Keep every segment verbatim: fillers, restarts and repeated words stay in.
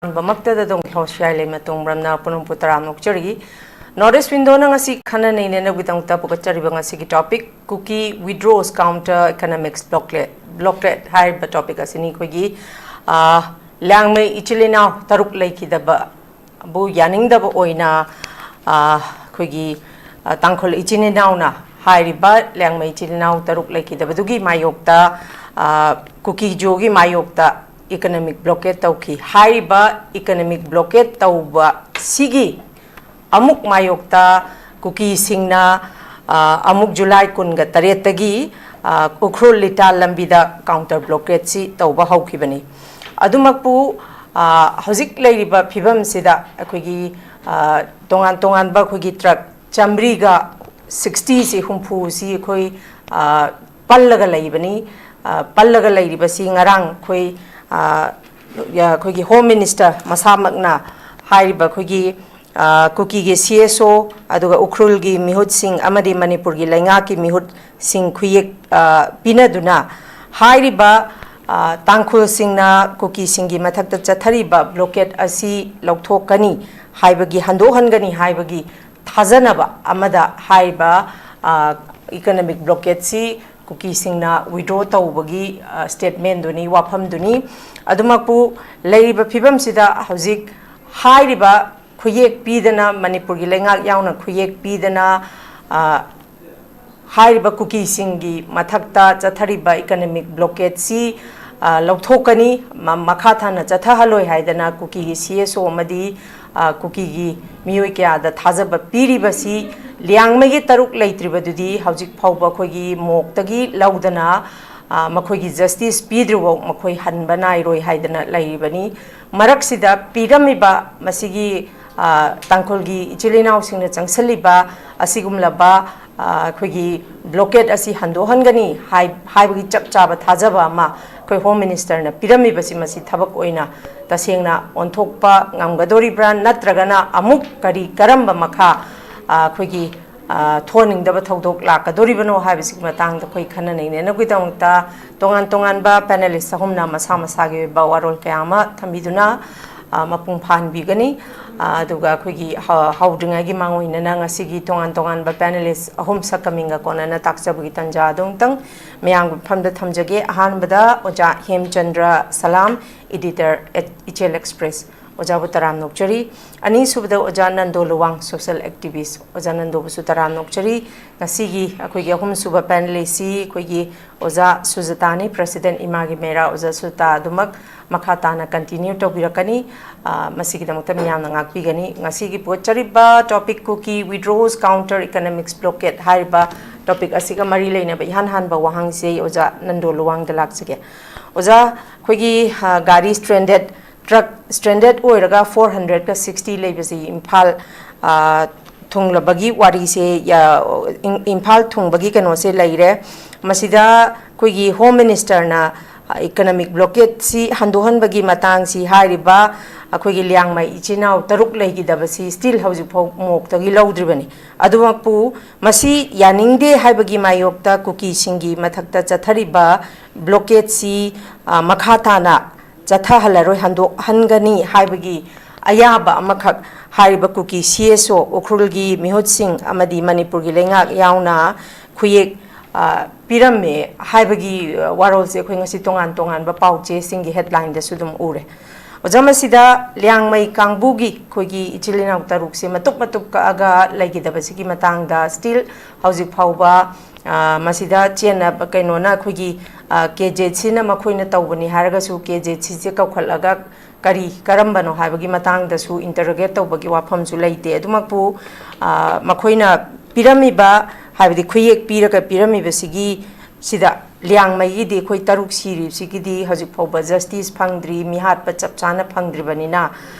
ꯑꯍꯥꯟꯕꯃꯛꯇꯗ ꯑꯗꯣꯝꯒꯤ host ꯌꯥꯏꯂꯩꯃ ꯇꯣꯡꯕ꯭ꯔꯝꯅ ꯄꯨꯅꯝ ꯄꯨꯇꯔꯥꯝ ꯅꯣꯛꯆꯔꯤ꯫ North East Window-ꯅ ꯉꯁꯤ ꯈꯟꯅ ꯅꯩꯅꯅꯕꯒꯤꯗꯃꯛꯇ ꯄꯨꯈꯠꯆꯔꯤꯕ ꯉꯁꯤꯒꯤ topic, Kuki withdraws counter economics blockade, blockade ꯍꯥꯏꯔꯤꯕ topic ꯑꯁꯤꯅꯤ꯫ ꯑꯩꯈꯣꯏꯒꯤ, ꯑ, ꯂꯤꯌꯥꯡꯃꯩ ꯏꯆꯤꯜ ꯏꯅꯥꯎ ꯇꯔꯨꯛ ꯂꯩꯈꯤꯗꯕꯕꯨ ꯌꯥꯅꯤꯡꯗꯕ ꯑꯣꯏꯅ, ꯑ, ꯑꯩꯈꯣꯏꯒꯤ, ꯑ, ꯇꯥꯡꯈꯨꯜ ꯏꯆꯤꯜ ꯏꯅꯥꯎꯅ ꯍꯥꯏꯔꯤꯕ ꯂꯤꯌꯥꯡꯃꯩ ꯏꯆꯤꯜ ꯏꯅꯥꯎ ꯇꯔꯨꯛ ꯂꯩꯈꯤꯗꯕꯗꯨꯒꯤ ꯃꯥꯌꯣꯛꯇ, ꯑ, ꯀꯨꯀꯤꯖꯣꯒꯤ ꯃꯥꯌꯣꯛꯇ economic blockade ꯇꯧꯈꯤ꯫ ꯍꯥꯏꯔꯤꯕ economic blockade ꯇꯧꯕ ꯁꯤꯒꯤ ꯑꯃꯨꯛ ꯃꯥꯌꯣꯛꯇ ꯀꯨꯀꯤꯁꯤꯡꯅ, ꯑ, ꯑꯃꯨꯛ ꯖꯨꯂꯥꯏ ꯀꯨꯟꯒ ꯇꯔꯦꯠꯇꯒꯤ, ꯑ, ꯎꯈ꯭ꯔꯨꯜ ꯂꯤꯇꯥꯟ ꯂꯝꯕꯤꯗ counter blockade ꯁꯤ ꯇꯧꯕ ꯍꯧꯈꯤꯕꯅꯤ꯫ ꯑꯗꯨꯃꯛꯄꯨ, ꯑ, ꯍꯧꯖꯤꯛ ꯂꯩꯔꯤꯕ ꯐꯤꯕꯝꯁꯤꯗ ꯑꯩꯈꯣꯏꯒꯤ, ꯑ, ꯇꯣꯉꯥꯟ ꯇꯣꯉꯥꯟꯕ ꯑꯩꯈꯣꯏꯒꯤ truck ꯆꯥꯃꯔꯤꯒ sixty ꯁꯤ, ꯍꯨꯝꯐꯨ ꯁꯤ ꯑꯩꯈꯣꯏ, ꯑ, ꯄꯜꯂꯒ ꯂꯩꯕꯅꯤ꯫ ꯑ, ꯄꯜꯂꯒ ꯂꯩꯔꯤꯕꯁꯤ ꯉꯔꯥꯡ ꯑꯩꯈꯣꯏ, ꯑ, ꯑꯩꯈꯣꯏꯒꯤ Home Minister ꯃꯁꯥꯃꯛꯅ ꯍꯥꯏꯔꯤꯕ ꯑꯩꯈꯣꯏꯒꯤ, ꯑ, ꯀꯨꯀꯤꯒꯤ C S O, ꯑꯗꯨꯒ ꯎꯈ꯭ꯔꯨꯜꯒꯤ ꯃꯤꯍꯨꯠꯁꯤꯡ ꯑꯃꯗꯤ ꯃꯅꯤꯄꯨꯔꯒꯤ ꯂꯩꯉꯥꯛꯀꯤ ꯃꯤꯍꯨꯠꯁꯤꯡ ꯈꯨꯌꯦꯛ, ꯑ, ꯄꯤꯅꯗꯨꯅ ꯍꯥꯏꯔꯤꯕ, ꯑ, ꯇꯥꯡꯈꯨꯜꯁꯤꯡꯅ ꯀꯨꯀꯤꯁꯤꯡꯒꯤ ꯃꯊꯛꯇ ꯆꯠꯊꯔꯤꯕ blockade ꯑꯁꯤ ꯂꯧꯊꯣꯛꯀꯅꯤ ꯍꯥꯏꯕꯒꯤ, ꯍꯟꯗꯣꯛꯍꯟꯒꯅꯤ ꯍꯥꯏꯕꯒꯤ ꯊꯥꯖꯅꯕ ꯑꯃꯗ ꯍꯥꯏꯔꯤꯕ, ꯑ, economic blockade ꯁꯤ ꯀꯨꯀꯤꯁꯤꯡꯅ withdraw ꯇꯧꯕꯒꯤ, ꯑ, statement ꯗꯨꯅꯤ, ꯋꯥꯐꯝꯗꯨꯅꯤ꯫ ꯑꯗꯨꯃꯛꯄꯨ ꯂꯩꯔꯤꯕ ꯐꯤꯕꯝꯁꯤꯗ ꯍꯧꯖꯤꯛ ꯍꯥꯏꯔꯤꯕ ꯈꯨꯌꯦꯛ ꯄꯤꯗꯅ, ꯃꯅꯤꯄꯨꯔꯒꯤ ꯂꯩꯉꯥꯛ ꯌꯥꯎꯅ ꯈꯨꯌꯦꯛ ꯄꯤꯗꯅ, ꯑ, ꯍꯥꯏꯔꯤꯕ ꯀꯨꯀꯤꯁꯤꯡꯒꯤ ꯃꯊꯛꯇ ꯆꯠꯊꯔꯤꯕ economic blockade ꯁꯤ, ꯑ, ꯂꯧꯊꯣꯛꯀꯅꯤ, ꯃ-, ꯃꯈꯥ ꯊꯥꯅ ꯆꯠꯊꯍꯜꯂꯣꯏ ꯍꯥꯏꯗꯅ ꯀꯨꯀꯤꯒꯤ C S O ꯑꯃꯗꯤ, ꯑ, ꯀꯨꯀꯤꯒꯤ ꯃꯤꯑꯣꯏ ꯀꯌꯥꯗ ꯊꯥꯖꯕ ꯄꯤꯔꯤꯕꯁꯤ, ꯂꯤꯌꯥꯡꯃꯩꯒꯤ ꯇꯔꯨꯛ ꯂꯩꯇ꯭ꯔꯤꯕꯗꯨꯗꯤ ꯍꯧꯖꯤꯛ ꯐꯥꯎꯕ ꯑꯩꯈꯣꯏꯒꯤ ꯃꯣꯛꯇꯒꯤ ꯂꯧꯗꯅ, ꯑ, ꯃꯈꯣꯏꯒꯤ justice ꯄꯤꯗ꯭ꯔꯤꯐꯥꯎ ꯃꯈꯣꯏ ꯍꯟꯕ ꯅꯥꯏꯔꯣꯏ ꯍꯥꯏꯗꯅ ꯂꯩꯔꯤꯕꯅꯤ꯫ ꯃꯔꯛꯁꯤꯗ ꯄꯤꯔꯝꯃꯤꯕ ꯃꯁꯤꯒꯤ, ꯑ, ꯇꯥꯡꯈꯨꯜꯒꯤ ꯏꯆꯤꯜ ꯏꯅꯥꯎꯁꯤꯡꯅ ꯆꯪꯁꯤꯜꯂꯤꯕ ꯑꯁꯤꯒꯨꯝꯂꯕ, ꯑ, ꯑꯩꯈꯣꯏꯒꯤ blockade ꯑꯁꯤ ꯍꯟꯗꯣꯛꯍꯟꯒꯅꯤ ꯍꯥꯏ-, ꯍꯥꯏꯕꯒꯤ ꯆꯞ ꯆꯥꯕ ꯊꯥꯖꯕ ꯑꯃ ꯑꯩꯈꯣꯏ Home Minister ꯅ ꯄꯤꯔꯝꯃꯤꯕꯁꯤ, ꯃꯁꯤ ꯊꯕꯛ ꯑꯣꯏꯅ ꯇꯁꯦꯡꯅ ꯑꯣꯟꯊꯣꯛꯄ ꯉꯝꯒꯗꯣꯔꯤꯕ꯭ꯔꯥ, ꯅꯠꯇ꯭ꯔꯒꯅ ꯑꯃꯨꯛ ꯀꯔꯤ ꯀꯔꯝꯕ ꯃꯈꯥ, ꯑ, ꯑꯩꯈꯣꯏꯒꯤ, ꯑ, ꯊꯣꯛꯍꯟꯅꯤꯡꯗꯕ ꯊꯧꯗꯣꯛ ꯂꯥꯛꯀꯗꯣꯔꯤꯕꯅꯣ ꯍꯥꯏꯕꯁꯤꯒꯤ ꯃꯇꯥꯡꯗ ꯑꯩꯈꯣꯏ ꯈꯟꯅ ꯅꯩꯅꯅꯕꯒꯤꯗꯃꯛꯇ ꯇꯣꯉꯥꯟ ꯇꯣꯉꯥꯟꯕ panelist ꯑꯍꯨꯝꯅ ꯃꯁꯥ ꯃꯁꯥꯒꯤ ꯑꯣꯏꯕ ꯋꯥꯔꯣꯜ ꯀꯌꯥ ꯑꯃ ꯊꯝꯕꯤꯗꯨꯅ, ꯑ, ꯃꯄꯨꯡ ꯐꯥꯍꯟꯕꯤꯒꯅꯤ꯫ ꯑ, ꯑꯗꯨꯒ ꯑꯩꯈꯣꯏꯒꯤ ꯍ-, ꯍꯧꯗ꯭ꯔꯤꯉꯩꯒꯤ ꯃꯥꯡꯑꯣꯏꯅꯅ ꯉꯁꯤꯒꯤ ꯇꯣꯉꯥꯟ ꯇꯣꯉꯥꯟꯕ panelist ꯑꯍꯨꯝ ꯁꯛꯀꯃꯤꯡꯒ ꯀꯣꯟꯅꯅ ꯇꯥꯛꯆꯕꯒꯤ ꯇꯥꯟꯖꯥ ꯑꯗꯨ ꯑꯃꯨꯛꯇꯪ ꯃꯌꯥꯝꯒꯤ ꯃꯐꯝꯗ ꯊꯝꯖꯒꯦ꯫ ꯑꯍꯥꯟꯕꯗ ꯑꯣꯖꯥ ꯍꯦꯝꯆꯟꯗ꯭ꯔ ꯁꯂꯥꯝ, editor at Ichel Express, ꯑꯣꯖꯥꯕꯨ ꯇꯔꯥꯝꯅ ꯑꯣꯛꯆꯔꯤ꯫ ꯑꯅꯤꯁꯨꯕꯗ ꯑꯣꯖꯥ ꯅꯟꯗꯣ ꯂꯨꯋꯥꯡ, social activist, ꯑꯣꯖꯥ ꯅꯟꯗꯣꯕꯨꯁꯨ ꯇꯔꯥꯝꯅ ꯑꯣꯛꯆꯔꯤ꯫ ꯉꯁꯤꯒꯤ ꯑꯩꯈꯣꯏꯒꯤ ꯑꯍꯨꯝꯁꯨꯕ panelistꯁꯤ ꯑꯩꯈꯣꯏꯒꯤ ꯑꯣꯖꯥ ꯁꯨꯖꯇꯥꯅꯤ, president ꯏꯃꯥꯒꯤ ꯃꯦꯔꯥ꯫ ꯑꯣꯖꯥ ꯁꯨꯖꯇꯥ ꯑꯗꯨꯃꯛ ꯃꯈꯥ ꯇꯥꯅ continue ꯇꯧꯕꯤꯔꯛꯀꯅꯤ꯫ ꯑ, ꯃꯁꯤꯒꯤꯗꯃꯛꯇ ꯃꯤꯌꯥꯝꯅ ꯉꯥꯛꯄꯤꯒꯅꯤ꯫ ꯉꯁꯤꯒꯤ ꯄꯨꯒꯠꯆꯔꯤꯕ topic ꯀꯨꯀꯤ withdraws counter economics blockade ꯍꯥꯏꯔꯤꯕ topic ꯑꯁꯤꯒ ꯃꯔꯤ ꯂꯩꯅꯕ ꯏꯍꯥꯟ ꯍꯥꯟꯕ ꯋꯥꯍꯪꯁꯤ ꯑꯩ ꯑꯣꯖꯥ ꯅꯟꯗꯣ ꯂꯨꯋꯥꯡꯗ ꯂꯥꯛꯆꯒꯦ꯫ ꯑꯣꯖꯥ, ꯑꯩꯈꯣꯏꯒꯤ, ꯑ, ꯒꯥꯔꯤ stranded, truck stranded ꯑꯣꯏꯔꯒ four hundredꯒ sixty ꯂꯩꯕꯁꯤ ꯏꯝꯐꯥꯜ, ꯑ, ꯊꯨꯡꯂꯕꯒꯤ ꯋꯥꯔꯤꯁꯦ, ꯌꯥ-, ꯏꯝ-, ꯏꯝꯐꯥꯜ ꯊꯨꯡꯕꯒꯤ ꯀꯩꯅꯣꯁꯦ ꯂꯩꯔꯦ꯫ ꯃꯁꯤꯗ ꯑꯩꯈꯣꯏꯒꯤ Home Ministerꯅ economic blockadeꯁꯤ ꯍꯟꯗꯣꯛꯍꯟꯕꯒꯤ ꯃꯇꯥꯡꯁꯤ ꯍꯥꯏꯔꯤꯕ ꯑꯩꯈꯣꯏꯒꯤ ꯂꯤꯌꯥꯡꯃꯩ ꯏꯆꯤꯟ ꯏꯅꯥꯎ ꯇꯔꯨꯛ ꯂꯩꯈꯤꯗꯕꯁꯤ still ꯍꯧꯖꯤꯛꯐꯥꯎ ꯃꯣꯞꯇꯒꯤ ꯂꯧꯗ꯭ꯔꯤꯕꯅꯤ꯫ ꯑꯗꯨꯃꯛꯄꯨ ꯃꯁꯤ ꯌꯥꯅꯤꯡꯗꯦ ꯍꯥꯏꯕꯒꯤ ꯃꯥꯌꯣꯛꯇ ꯀꯨꯀꯤꯁꯤꯡꯒꯤ ꯃꯊꯛꯇ ꯆꯠꯊꯔꯤꯕ blockadeꯁꯤ, ꯑ, ꯃꯈꯥ ꯇꯥꯅ ꯆꯠꯊꯍꯜꯂꯔꯣꯏ, ꯍꯟꯗꯣꯛꯍꯟꯒꯅꯤ ꯍꯥꯏꯕꯒꯤ ꯑꯌꯥꯕ ꯑꯃꯈꯛ ꯍꯥꯏꯔꯤꯕ ꯀꯨꯀꯤ CSO ꯎꯈ꯭ꯔꯨꯜꯒꯤ ꯃꯤꯍꯨꯠꯁꯤꯡ ꯑꯃꯗꯤ ꯃꯅꯤꯄꯨꯔꯒꯤ ꯂꯩꯉꯥꯛ ꯌꯥꯎꯅ ꯈꯨꯌꯦꯛ, ꯑ, ꯄꯤꯔꯝꯃꯦ ꯍꯥꯏꯕꯒꯤ, ꯑ, ꯋꯥꯔꯣꯜꯁꯦ ꯑꯩꯈꯣꯏ ꯉꯁꯤ ꯇꯣꯉꯥꯟ ꯇꯣꯉꯥꯟꯕ ꯄꯥꯎ ꯆꯦꯁꯤꯡꯒꯤ headlineꯗꯁꯨ ꯑꯗꯨꯝ ꯎꯔꯦ꯫ ꯑꯣꯖꯥ, ꯃꯁꯤꯗ ꯂꯤꯌꯥꯡꯃꯩ ꯀꯥꯡꯕꯨꯒꯤ ꯑꯩꯈꯣꯏꯒꯤ ꯏꯆꯤꯜ ꯏꯅꯥꯎ ꯇꯔꯨꯛꯁꯦ ꯃꯇꯨꯞ ꯃꯇꯨꯞ ꯀꯛꯑꯒ ꯂꯩꯈꯤꯗꯕꯁꯤꯒꯤ ꯃꯇꯥꯡꯗ still ꯍꯧꯖꯤꯛ ꯐꯥꯎꯕ, ꯑ, ꯃꯁꯤꯗ ꯆꯦꯟꯅꯕ ꯀꯩꯅꯣꯅ ꯑꯩꯈꯣꯏꯒꯤ, ꯑ, KZCꯅ ꯃꯈꯣꯏꯅ ꯇꯧꯕꯅꯤ ꯍꯥꯏꯔꯒꯁꯨ KZCꯁꯦ ꯀꯧꯈꯠꯂꯒ ꯀꯔꯤ ꯀꯔꯝꯕꯅꯣ ꯍꯥꯏꯕꯒꯤ ꯃꯇꯥꯡꯗꯁꯨ interrogate ꯇꯧꯕꯒꯤ ꯋꯥꯐꯝꯁꯨ ꯂꯩꯇꯦ꯫ ꯑꯗꯨꯃꯛꯄꯨ, ꯑ, ꯃꯈꯣꯏꯅ ꯄꯤꯔꯝꯃꯤꯕ, ꯍꯥꯏꯕꯗꯤ ꯈꯨꯌꯦꯛ ꯄꯤꯔꯒ ꯄꯤꯔꯝꯃꯤꯕꯁꯤꯒꯤ ꯁꯤꯗ ꯂꯤꯌꯥꯡꯃꯩꯒꯤꯗꯤ ꯑꯩꯈꯣꯏ ꯇꯔꯨꯛ ꯁꯤꯔꯤꯕꯁꯤꯒꯤꯗꯤ ꯍꯧꯖꯤꯛ ꯐꯥꯎꯕ justice ꯐꯪꯗ꯭ꯔꯤ, ꯃꯤꯍꯥꯠꯄ ꯆꯞ ꯆꯥꯅ ꯐꯪꯗ꯭ꯔꯤꯕꯅꯤꯅ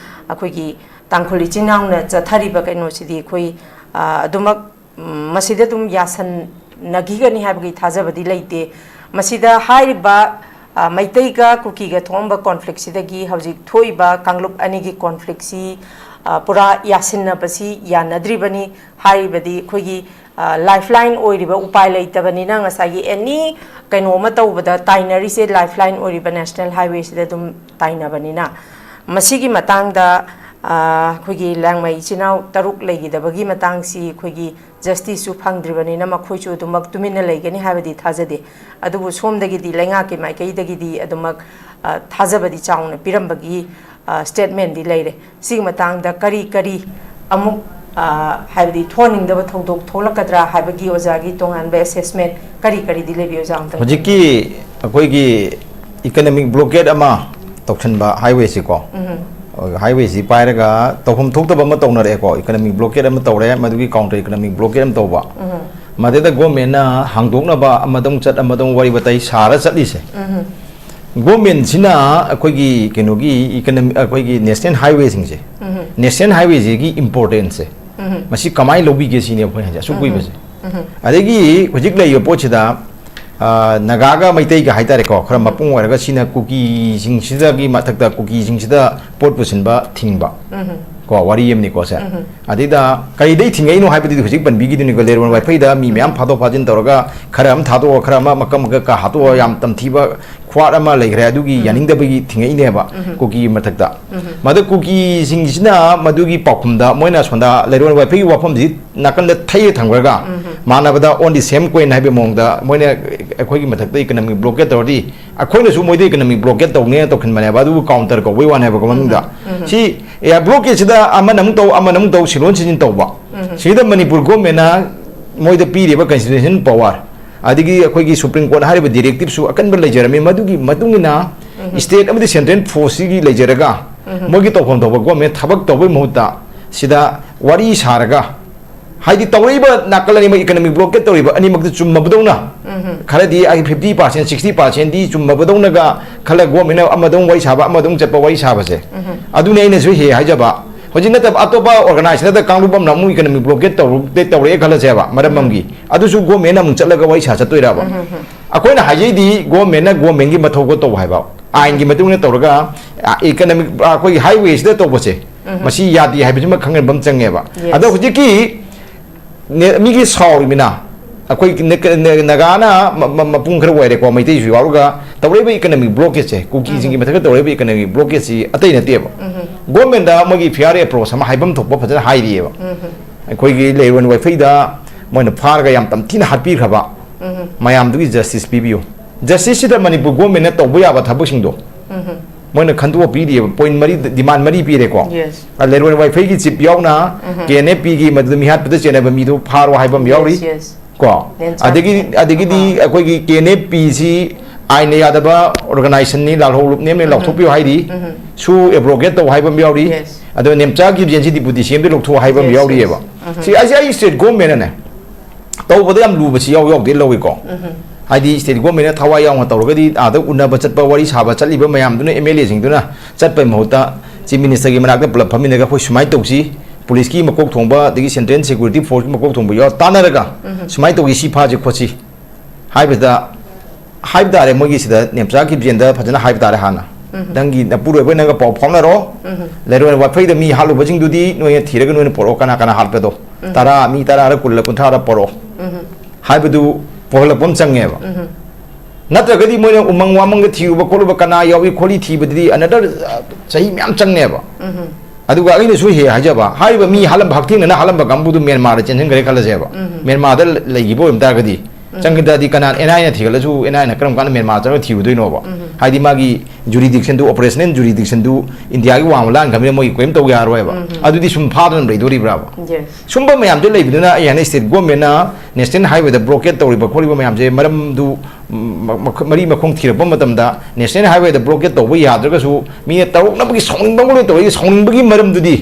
ꯑꯩꯈꯣꯏꯒꯤ ꯇꯥꯡꯈꯨꯜ ꯏꯆꯤꯟ ꯏꯅꯥꯎꯅ ꯆꯠꯊꯔꯤꯕ ꯀꯩꯅꯣꯁꯤꯗꯤ ꯑꯩꯈꯣꯏ, ꯑ, ꯑꯗꯨꯃꯛ, ꯎꯝ, ꯃꯁꯤꯗ ꯑꯗꯨꯝ ꯌꯥꯁꯟꯅꯈꯤꯒꯅꯤ ꯍꯥꯏꯕꯒꯤ ꯊꯥꯖꯕꯗꯤ ꯂꯩꯇꯦ꯫ ꯃꯁꯤꯗ ꯍꯥꯏꯔꯤꯕ, ꯑ, ꯃꯩꯇꯩꯒ ꯀꯨꯀꯤꯒ ꯊꯣꯛꯑꯝꯕ conflictꯁꯤꯗꯒꯤ ꯍꯧꯖꯤꯛ ꯊꯣꯛꯏꯕ ꯀꯥꯡꯂꯨꯞ ꯑꯅꯤꯒꯤ conflictꯁꯤ, ꯑ, ꯄꯨꯔꯥ ꯌꯥꯁꯤꯟꯅꯕꯁꯤ ꯌꯥꯅꯗ꯭ꯔꯤꯕꯅꯤ꯫ ꯍꯥꯏꯔꯤꯕꯗꯤ ꯑꯩꯈꯣꯏꯒꯤ, ꯑ, lifeline ꯑꯣꯏꯔꯤꯕ, ꯎꯄꯥꯏ ꯂꯩꯇꯕꯅꯤꯅ ꯉꯁꯥꯏꯒꯤ any ꯀꯩꯅꯣ ꯑꯃ ꯇꯧꯕꯗ ꯇꯥꯏꯅꯔꯤꯁꯦ lifeline ꯑꯣꯏꯔꯤꯕ national highwayꯁꯤꯗ ꯑꯗꯨꯝ ꯇꯥꯏꯅꯕꯅꯤꯅ꯫ ꯃꯁꯤꯒꯤ ꯃꯇꯥꯡꯗ ꯑꯩꯈꯣꯏꯒꯤ ꯂꯥꯡꯃꯩ ꯏꯆꯤꯟ ꯏꯅꯥꯎ ꯇꯔꯨꯛ ꯂꯩꯈꯤꯗꯕꯒꯤ ꯃꯇꯥꯡꯁꯤ ꯑꯩꯈꯣꯏꯒꯤ ꯖꯁꯇꯤꯁꯁꯨ ꯐꯪꯗ꯭ꯔꯤꯕꯅꯤꯅ ꯃꯈꯣꯏꯁꯨ ꯑꯗꯨꯃꯛ ꯇꯨꯃꯤꯟꯅ ꯂꯩꯒꯅꯤ ꯍꯥꯏꯕꯗꯤ ꯊꯥꯖꯗꯦ꯫ ꯑꯗꯨꯕꯨ ꯁꯣꯝꯗꯒꯤꯗꯤ, ꯂꯩꯉꯥꯛꯀꯤ ꯃꯥꯏꯀꯩꯗꯒꯤꯗꯤ ꯑꯗꯨꯃꯛ ꯊꯥꯖꯕꯗꯤ ꯆꯥꯎꯅ ꯄꯤꯔꯝꯕꯒꯤ ꯁ꯭ꯇꯦꯠꯃꯦꯟꯗꯤ ꯂꯩꯔꯦ꯫ ꯁꯤꯒꯤ ꯃꯇꯥꯡꯗ ꯀꯔꯤ ꯀꯔꯤ ꯑꯃꯨꯛ ꯍꯥꯏꯕꯗꯤ ꯊꯣꯛꯍꯟꯅꯤꯡꯗꯕ ꯊꯧꯗꯣꯛ ꯊꯣꯛꯂꯛꯀꯗ꯭ꯔꯥ ꯍꯥꯏꯕꯒꯤ ꯑꯣꯖꯥꯒꯤ ꯇꯣꯉꯥꯟꯕ ꯑꯦꯁꯦꯁꯃꯦꯟ ꯀꯔꯤ ꯀꯔꯤꯗꯤ ꯂꯩꯕꯤ, ꯑꯣꯖꯥ? ꯑꯝꯇꯪ ꯍꯧꯖꯤꯛꯀꯤ ꯑꯩꯈꯣꯏꯒꯤ ꯏꯀꯅꯃꯤꯛ ꯕ꯭ꯂꯣꯀꯦꯠ ꯑꯃ ꯇꯧꯁꯟꯕ ꯍꯥꯏꯋꯦꯁꯤꯀꯣ, ꯎꯝ꯫ ꯍꯥꯏꯋꯦꯁꯤ ꯄꯥꯏꯔꯒ ꯇꯧꯐꯝ ꯊꯣꯛꯇꯕ ꯑꯃ ꯇꯧꯅꯔꯛꯑꯦꯀꯣ꯫ ꯏꯀꯅꯃꯤꯛ ꯕ꯭ꯂꯣꯀꯦꯠ ꯑꯃ ꯇꯧꯔꯦ, ꯃꯗꯨꯒꯤ ꯀꯥꯎꯟꯇꯔ ꯏꯀꯅꯃꯤꯛ ꯕ꯭ꯂꯣꯀꯦꯠ ꯑꯃ ꯇꯧꯕ, ꯎꯝ꯫ ꯃꯗꯩꯗ ꯒꯣꯔꯃꯦꯟꯅ ꯍꯥꯡꯗꯣꯛꯅꯕ ꯑꯃꯗꯧ ꯆꯠ ꯑꯃꯗꯧ ꯋꯥꯔꯤ ꯋꯥꯇꯥꯏ ꯁꯥꯔ ꯆꯠꯂꯤꯁꯦ꯫ ꯎꯝ꯫ ꯒꯣꯔꯃꯦꯟꯁꯤꯅ ꯑꯩꯈꯣꯏꯒꯤ ꯀꯩꯅꯣꯒꯤ ꯏꯀꯅꯃꯤ, ꯑꯩꯈꯣꯏꯒꯤ ꯅꯦꯁꯅꯦꯜ ꯍꯥꯏꯋꯦꯁꯤꯡꯁꯦ, ꯎꯝ꯫ ꯅꯦꯁꯅꯦꯜ ꯍꯥꯏꯋꯦꯁꯤꯒꯤ ꯏꯝꯄꯣꯔꯇꯦꯟꯁꯁꯦ, ꯎꯝ꯫ ꯃꯁꯤ ꯀꯃꯥꯏꯅ ꯂꯧꯕꯤꯒꯦ ꯁꯤꯅꯦ ꯑꯩꯈꯣꯏ ꯍꯥꯏꯁꯦ, ꯑꯁꯨꯛ ꯎꯝ꯫ ꯀꯨꯏꯕꯁꯦ꯫ ꯎꯝ꯫ ꯑꯗꯒꯤ ꯍꯧꯖꯤꯛ ꯂꯩꯔꯤꯕ ꯄꯣꯠꯁꯤꯗ, ꯑ, ꯅꯥꯒꯥꯒ ꯃꯩꯇꯩꯒ ꯍꯥꯏꯇꯥꯔꯦꯀꯣ, ꯈꯔ ꯎꯝ꯫ ꯃꯄꯨꯡ ꯑꯣꯏꯔꯒ ꯁꯤꯅ ꯀꯨꯀꯤꯁꯤꯡꯁꯤꯗꯒꯤ ꯃꯊꯛꯇ ꯀꯨꯀꯤꯁꯤꯡꯁꯤꯗ ꯄꯣꯠ ꯄꯨꯁꯤꯟꯕ ꯊꯤꯡꯕ꯫ ꯎꯝ꯫ ꯀꯣ, ꯋꯥꯔꯤ ꯑꯃꯅꯤꯀꯣ ꯁꯦ꯫ ꯎꯝ꯫ ꯑꯗꯩꯗ ꯀꯩꯗꯩ ꯊꯤꯡꯉꯛꯏꯅꯣ ꯍꯥꯏꯕꯗꯨꯗꯤ ꯍꯧꯖꯤꯛ ꯄꯟꯕꯤꯈꯤꯗꯨꯅꯤꯀꯣ, ꯂꯩꯔꯣꯟ ꯋꯥꯏꯐꯩꯗ ꯃꯤ ꯃꯌꯥꯝ ꯐꯥꯗꯣꯛ ꯐꯥꯖꯤꯟ ꯇꯧꯔꯒ ꯈꯔ ꯑꯃ ꯊꯥꯗꯣꯛꯑ, ꯈꯔ ꯑꯃ ꯃꯀꯛ ꯃꯀꯛ ꯀꯥ ꯍꯥꯠꯇꯣꯛꯑ ꯌꯥꯝ ꯇꯝꯊꯤꯕ ꯈ꯭ꯋꯥꯠ ꯑꯃ ꯂꯩꯈ꯭ꯔꯦ, ꯑꯗꯨꯒꯤ ꯎꯝ꯫ ꯌꯥꯅꯤꯡꯗꯕꯒꯤ ꯊꯤꯡꯉꯛꯏꯅꯦꯕ ꯎꯝ꯫ ꯀꯨꯀꯤꯒꯤ ꯃꯊꯛꯇ꯫ ꯎꯝ꯫ ꯃꯗꯨ ꯀꯨꯀꯤꯁꯤꯡꯁꯤꯅ ꯃꯗꯨꯒꯤ ꯄꯥꯎꯈꯨꯝꯗ ꯃꯣꯏꯅ ꯁꯣꯝꯗ ꯂꯩꯔꯣꯟ ꯋꯥꯏꯐꯩꯒꯤ ꯋꯥꯐꯝꯁꯤ ꯅꯥꯀꯟꯗ ꯊꯩꯔ ꯊꯝꯈ꯭ꯔꯒ, ꯎꯝ꯫ ꯃꯥꯟꯅꯕꯗ on the same coin ꯍꯥꯏꯕꯒꯤ ꯃꯑꯣꯡꯗ ꯃꯣꯏꯅ ꯑꯩꯈꯣꯏꯒꯤ ꯃꯊꯛꯇ ꯏꯀꯅꯃꯤꯛ ꯕ꯭ꯂꯣꯀꯦꯠ ꯇꯧꯔꯗꯤ ꯑꯩꯈꯣꯏꯅꯁꯨ ꯃꯣꯏꯗ ꯏꯀꯅꯃꯤꯛ ꯕ꯭ꯂꯣꯀꯦꯠ ꯇꯧꯅꯦꯅ ꯇꯧꯈꯤꯕꯅꯦꯕ, ꯑꯗꯨꯕꯨ ꯀꯥꯎꯟꯇꯔ ꯀꯧꯕꯩ ꯋꯥꯅꯦꯕꯀꯣ ꯃꯅꯨꯡꯗ꯫ ꯎꯝ꯫ ꯁꯤ, ꯑꯦ, ꯕ꯭ꯂꯣꯀꯦꯠꯁꯤꯗ ꯑꯃꯅ ꯑꯃꯨꯛ ꯇꯧ, ꯑꯃꯅ ꯑꯃꯨꯛ ꯇꯧ, ꯁꯤꯂꯣꯟ ꯁꯤꯖꯤꯟ ꯇꯧꯕ꯫ ꯎꯝ꯫ ꯁꯤꯗ ꯃꯅꯤꯄꯨꯔ ꯒꯣꯔꯃꯦꯟꯅ ꯃꯣꯏꯗ ꯄꯤꯔꯤꯕ ꯀꯟꯁꯇꯤꯇ꯭ꯌꯨꯁꯟ ꯄꯋꯥꯔ, ꯑꯗꯒꯤ ꯑꯩꯈꯣꯏꯒꯤ ꯁꯨꯄ꯭ꯔꯤꯝ ꯀꯣꯔꯠ ꯍꯥꯏꯔꯤꯕ ꯗꯤꯔꯦꯛꯇꯤꯞꯁꯨ ꯑꯀꯟꯕ ꯂꯩꯖꯔꯝꯃꯤ, ꯃꯗꯨꯒꯤ ꯃꯇꯨꯡ ꯏꯟꯅ ꯎꯝ꯫ ꯁ꯭ꯇꯦꯠ ꯑꯃꯗꯤ ꯁꯦꯟꯇ꯭ꯔꯦꯜ ꯐꯣꯔꯁꯁꯤꯒꯤ ꯂꯩꯖꯔꯒ ꯎꯝ꯫ ꯃꯣꯏꯒꯤ ꯇꯧꯐꯝ ꯊꯣꯛꯄ ꯒꯣꯔꯃꯦꯟ ꯊꯕꯛ ꯇꯧꯕꯒꯤ ꯃꯍꯨꯠꯇ ꯁꯤꯗ ꯋꯥꯔꯤ ꯁꯥꯔꯒ, ꯍꯥꯏꯗꯤ ꯇꯧꯔꯛꯏꯕ ꯅꯥꯀꯜ ꯑꯅꯤꯃꯛ, ꯏꯀꯅꯃꯤꯛ ꯕ꯭ꯂꯣꯀꯦꯠ ꯇꯧꯔꯤꯕ ꯑꯅꯤꯃꯛꯇ ꯆꯨꯝꯃꯕꯗꯧꯅ, ꯎꯝ꯫ ꯈꯔꯗꯤ ꯑꯩ fifty percent, sixty percentꯗꯤ ꯆꯨꯝꯃꯕꯗꯧꯅꯒ ꯈꯜꯂ ꯒꯣꯔꯃꯦꯟꯅ ꯑꯃꯗ ꯑꯃꯨꯛ ꯋꯥꯔꯤ ꯁꯥꯕ, ꯑꯃꯗ ꯑꯃꯨꯛ ꯆꯠꯄ ꯋꯥꯔꯤ ꯁꯥꯕꯁꯦ꯫ ꯎꯝ꯫ ꯑꯗꯨꯅꯤ ꯑꯩꯅꯁꯨ ꯍꯦꯛ ꯍꯥꯏꯖꯕ꯫ ꯍꯧꯖꯤꯛ ꯅꯠꯇꯕ ꯑꯇꯣꯞꯄ ꯑꯣꯔꯒꯅꯥꯏꯖꯦꯁꯟꯗ ꯀꯥꯡꯂꯨꯞ ꯑꯃꯅ ꯑꯃꯨꯛ ꯏꯀꯅꯃꯤꯛ ꯕ꯭ꯂꯣꯀꯦꯠ ꯇꯧꯔꯨ-, ꯇꯧꯔꯛꯑꯦ ꯈꯜꯂꯁꯦꯕ, ꯃꯔꯝ ꯎꯝ꯫ ꯑꯃꯒꯤ꯫ ꯑꯗꯨꯁꯨ ꯒꯣꯔꯃꯦꯟꯅ ꯑꯃꯨꯛ ꯆꯠꯂꯒ ꯋꯥꯔꯤ ꯁꯥ ꯆꯠꯇꯣꯏꯔꯕ? ꯎꯝ, ꯎꯝ, ꯎꯝ꯫ ꯑꯩꯈꯣꯏꯅ ꯍꯥꯏꯖꯩꯗꯤ ꯒꯣꯔꯃꯦꯟꯅ ꯒꯣꯔꯃꯦꯟꯒꯤ ꯃꯊꯧꯗꯣ ꯇꯧ ꯍꯥꯏꯕ, ꯑꯥꯏꯟꯒꯤ ꯃꯇꯨꯡ ꯏꯟꯅ ꯇꯧꯔꯒ, ꯑ, ꯏꯀꯅꯃꯤꯛ, ꯑ, ꯑꯩꯈꯣꯏꯒꯤ ꯍꯥꯏꯋꯦꯁꯤꯗ ꯇꯧꯕꯁꯦ, ꯎꯝ꯫ ꯃꯁꯤ ꯌꯥꯗꯦ ꯍꯥꯏꯕꯁꯤꯃ ꯈꯪꯍꯟꯕ ꯑꯃ ꯆꯪꯉꯦꯕ꯫ Yes꯫ ꯑꯗꯣ ꯍꯧꯖꯤꯛꯀꯤ ꯅꯦ-, ꯃꯤꯒꯤ ꯁꯥꯎꯔꯤꯕꯅꯤꯅ, ꯑꯩꯈꯣꯏ ꯅ- ꯅ- ꯅꯥꯒꯥꯅ ꯃ- ꯃ- ꯃꯄꯨꯡ ꯈꯔ ꯑꯣꯏꯔꯦꯀꯣ, ꯃꯩꯇꯩꯁꯨ ꯌꯥꯎꯔꯒ ꯇꯧꯔꯛꯏꯕ economic blockade ꯁꯦ, ꯀꯨꯀꯤꯁꯤꯡꯒꯤ ꯃꯊꯛꯇ ꯇꯧꯔꯛꯏꯕ economic blockade ꯁꯤ ꯑꯇꯩ ꯅꯠꯇꯦꯕ꯫ Government ꯗ ꯃꯣꯏꯒꯤ fair approach ꯑꯃ, ꯍꯥꯏꯐꯝ ꯊꯣꯛꯄ ꯐꯖꯅ ꯍꯥꯏꯔꯤꯑꯕ꯫ ꯑꯩꯈꯣꯏꯒꯤ ꯂꯩꯔꯣꯟ ꯋꯥꯏꯐꯩꯗ ꯃꯣꯏꯅ ꯐꯥꯔꯒ ꯌꯥꯝ ꯇꯝꯊꯤꯅ ꯍꯥꯠꯄꯤꯈ꯭ꯔꯕ ꯃꯌꯥꯝꯗꯨꯒꯤ justice ꯄꯤꯕꯤꯌꯨ꯫ Justice ꯁꯤꯗ ꯃꯅꯤꯄꯨꯔ government ꯅ ꯇꯧꯕ ꯌꯥꯕ ꯊꯕꯛꯁꯤꯡꯗꯣ ꯃꯣꯏꯅ ꯈꯟꯗꯣꯛꯑ ꯄꯤꯔꯤꯑꯕ꯫ Point ꯃꯔꯤ, demand ꯃꯔꯤ ꯄꯤꯔꯦꯀꯣ꯫ Yes. ꯑ, ꯂꯩꯔꯣꯟ ꯋꯥꯏꯐꯩꯒꯤ chief ꯌꯥꯎꯅ K N F P ꯒꯤ ꯃꯗꯨꯗ ꯃꯤꯍꯥꯠꯄꯗ ꯆꯦꯟꯅꯕ ꯃꯤꯗꯨ ꯐꯥꯔꯣ ꯍꯥꯏꯕ ꯑꯃ ꯌꯥꯎꯔꯤ꯫ Yes, yes. ꯀꯣ ꯅꯦꯝꯆꯥ ꯑꯗꯒꯤ ꯀꯤꯞꯖꯦꯟ꯫ ꯑꯗꯒꯤꯗꯤ ꯑꯥ꯫ ꯑꯩꯈꯣꯏꯒꯤ K N F P ꯁꯤ ꯑꯥꯏꯟꯅ ꯌꯥꯗꯕ organization ꯅꯤ, ꯂꯥꯜꯍꯧ ꯂꯨꯞꯅꯦꯝꯅ ꯂꯥꯎꯊꯣꯛꯄꯤꯌꯨ ꯍꯥꯏꯔꯤ꯫ ꯁꯨ abrogate ꯇꯧ ꯍꯥꯏꯕ ꯑꯃ ꯌꯥꯎꯔꯤ꯫ Yes. ꯑꯗꯣ ꯅꯦꯝꯆꯥ ꯀꯤꯞꯖꯦꯟꯁꯤ deputy C M ꯗ ꯂꯧꯊꯣꯛꯑꯣ ꯍꯥꯏꯕ ꯑꯃ Yes, ꯌꯥꯎꯔꯤꯑꯕ꯫ yes. ꯁꯤ ꯑꯩꯁꯦ ꯑꯩ state government ꯅꯅꯦ ꯇꯧꯕꯗ ꯌꯥꯝ ꯂꯨꯕꯁꯤ ꯌꯥꯎ ꯌꯥꯎꯗꯦ ꯂꯧꯏꯀꯣ꯫ ꯍꯥꯏꯗꯤ state government ꯅ ꯊꯋꯥꯏ ꯌꯥꯎꯅ ꯇꯧꯔꯒꯗꯤ ꯑꯥꯗ ꯎꯅꯕ ꯆꯠꯄ, ꯋꯥꯔꯤ ꯁꯥꯕ ꯆꯠꯂꯤꯕ ꯃꯌꯥꯝꯗꯨꯅ, M L A ꯁꯤꯡꯗꯨꯅ ꯆꯠꯄꯒꯤ ꯃꯍꯨꯠꯇ chief minister ꯒꯤ ꯃꯅꯥꯛꯇ ꯄꯨꯂꯞ ꯐꯝꯃꯤꯟꯅꯔꯒ ꯑꯩꯈꯣꯏ ꯁꯨꯃꯥꯏꯅ ꯇꯧꯁꯤ, police ꯀꯤ ꯃꯀꯣꯛ ꯊꯣꯡꯕ ꯑꯗꯒꯤ central security force ꯀꯤ ꯃꯀꯣꯛ ꯊꯣꯡꯕ ꯌꯥꯎꯔ ꯇꯥꯟꯅꯔꯒ ꯁꯨꯃꯥꯏꯅ ꯇꯧꯁꯤ, ꯁꯤ ꯐꯥꯁꯤ ꯈꯣꯠꯁꯤ ꯍꯥꯏꯕꯗ, ꯍꯥꯏꯕ ꯇꯥꯔꯦ, ꯃꯣꯏꯒꯤ ꯁꯤꯗ ꯅꯦꯝꯆꯥ ꯀꯤꯞꯖꯦꯟꯗ ꯐꯖꯅ ꯍꯥꯏꯕ ꯇꯥꯔꯦ ꯍꯥꯟꯅ꯫ ꯅꯪꯒꯤ ꯅꯄꯨꯔꯣꯏꯕ ꯅꯪꯒ ꯄꯥꯎ ꯐꯥꯎꯅꯔꯣ꯫ ꯂꯩꯔꯣꯟ ꯋꯥꯐꯩꯗ ꯃꯤ ꯍꯥꯠꯂꯨꯕꯁꯤꯡꯗꯨꯗꯤ ꯅꯣꯏꯅ ꯊꯤꯔꯒ ꯅꯣꯏꯅ ꯄꯣꯔꯛꯑꯣ, ꯀꯅꯥ ꯀꯅꯥ ꯍꯥꯠꯄꯗꯣ꯫ ꯇꯔꯥ, ꯃꯤ ꯇꯔꯥꯔ ꯀꯨꯜꯂ ꯀꯨꯟꯊ꯭ꯔꯥꯔ ꯄꯣꯔꯛꯑꯣ ꯍꯥꯏꯕꯗꯨ ꯄꯣꯍꯜꯂꯛꯄ ꯑꯃ ꯆꯪꯉꯦꯕ꯫ ꯅꯠꯇ꯭ꯔꯒꯗꯤ ꯃꯣꯏꯅ ꯎꯃꯪ ꯋꯥꯃꯪꯗ ꯊꯤꯔꯨꯕ ꯈꯣꯠꯂꯨꯕ ꯀꯅꯥ ꯌꯥꯎꯏ ꯈꯣꯠꯂꯤ ꯊꯤꯕꯗꯨꯗꯤ another, ꯑ, ꯆꯍꯤ ꯃꯌꯥꯝ ꯆꯪꯉꯦꯕ꯫ ꯑꯗꯨꯒ ꯑꯩꯅꯁꯨ ꯍꯦꯛ ꯍꯥꯏꯖꯕ, ꯍꯥꯏꯔꯤꯕ ꯃꯤ ꯍꯥꯠꯂꯝꯕ, ꯍꯛꯊꯦꯡꯅꯅ ꯍꯥꯠꯂꯝꯕ ꯀꯥꯡꯕꯨꯗꯨ ꯃ꯭ꯌꯥꯟꯃꯥꯔꯗ ꯆꯦꯟꯁꯤꯟꯈ꯭ꯔꯦ ꯈꯜꯂꯁꯦꯕ꯫ ꯃ꯭ꯌꯥꯟꯃꯥꯔꯗ ꯂꯩꯈꯤꯕ ꯑꯣꯏꯕ ꯇꯥꯔꯒꯗꯤ, ꯆꯪꯈꯤ ꯇꯥꯔꯗꯤ ꯀꯅꯥ, N I A ꯅ ꯊꯤꯒꯠꯂꯁꯨ N I A ꯅ ꯀꯔꯝ ꯀꯥꯟꯗ ꯃ꯭ꯌꯥꯟꯃꯥꯔ ꯆꯪꯉꯒ ꯊꯤꯔꯨꯗꯣꯏꯅꯣꯕ? ꯍꯥꯏꯗꯤ ꯃꯥꯒꯤ jurisdiction ꯗꯨ, operational jurisdiction ꯗꯨ ꯏꯟꯗꯤꯌꯥꯒꯤ ꯋꯥꯡꯃ ꯂꯥꯟꯈ꯭ꯔꯕꯅꯤꯅ ꯃꯣꯏꯒꯤ ꯀꯔꯤꯝ ꯇꯧ ꯌꯥꯔꯣꯏꯕ꯫ ꯑꯗꯨꯗꯤ ꯁꯨꯝ ꯐꯥꯗꯅ ꯂꯩꯗꯣꯔꯤꯕ꯭ꯔꯥꯕ? Yes. ꯁꯨꯝꯕ ꯃꯌꯥꯝꯁꯦ ꯂꯩꯕꯗꯨꯅ ꯑꯩ ꯍꯥꯏꯅ state government ꯅ national highway ꯗ blockade ꯇꯧꯔꯤꯕ ꯈꯣꯠꯂꯤꯕ ꯃꯌꯥꯝꯁꯦ ꯃꯔꯝꯗꯨ, ꯎꯝ, ꯃ-, ꯃꯈ-, ꯃꯔꯤ ꯃꯈꯣꯡ ꯊꯤꯔꯛꯄ ꯃꯇꯝꯗ national highway ꯗ blockade ꯇꯧꯕ ꯌꯥꯗ꯭ꯔꯒꯁꯨ ꯃꯤꯅ ꯇꯧꯔꯛꯅꯕꯒꯤ ꯁꯥꯎꯅꯤꯡꯕ ꯑꯃ ꯂꯣꯏ ꯇꯧꯔꯛꯏ, ꯁꯥꯎꯅꯤꯡꯕꯒꯤ ꯃꯔꯝꯗꯨꯗꯤ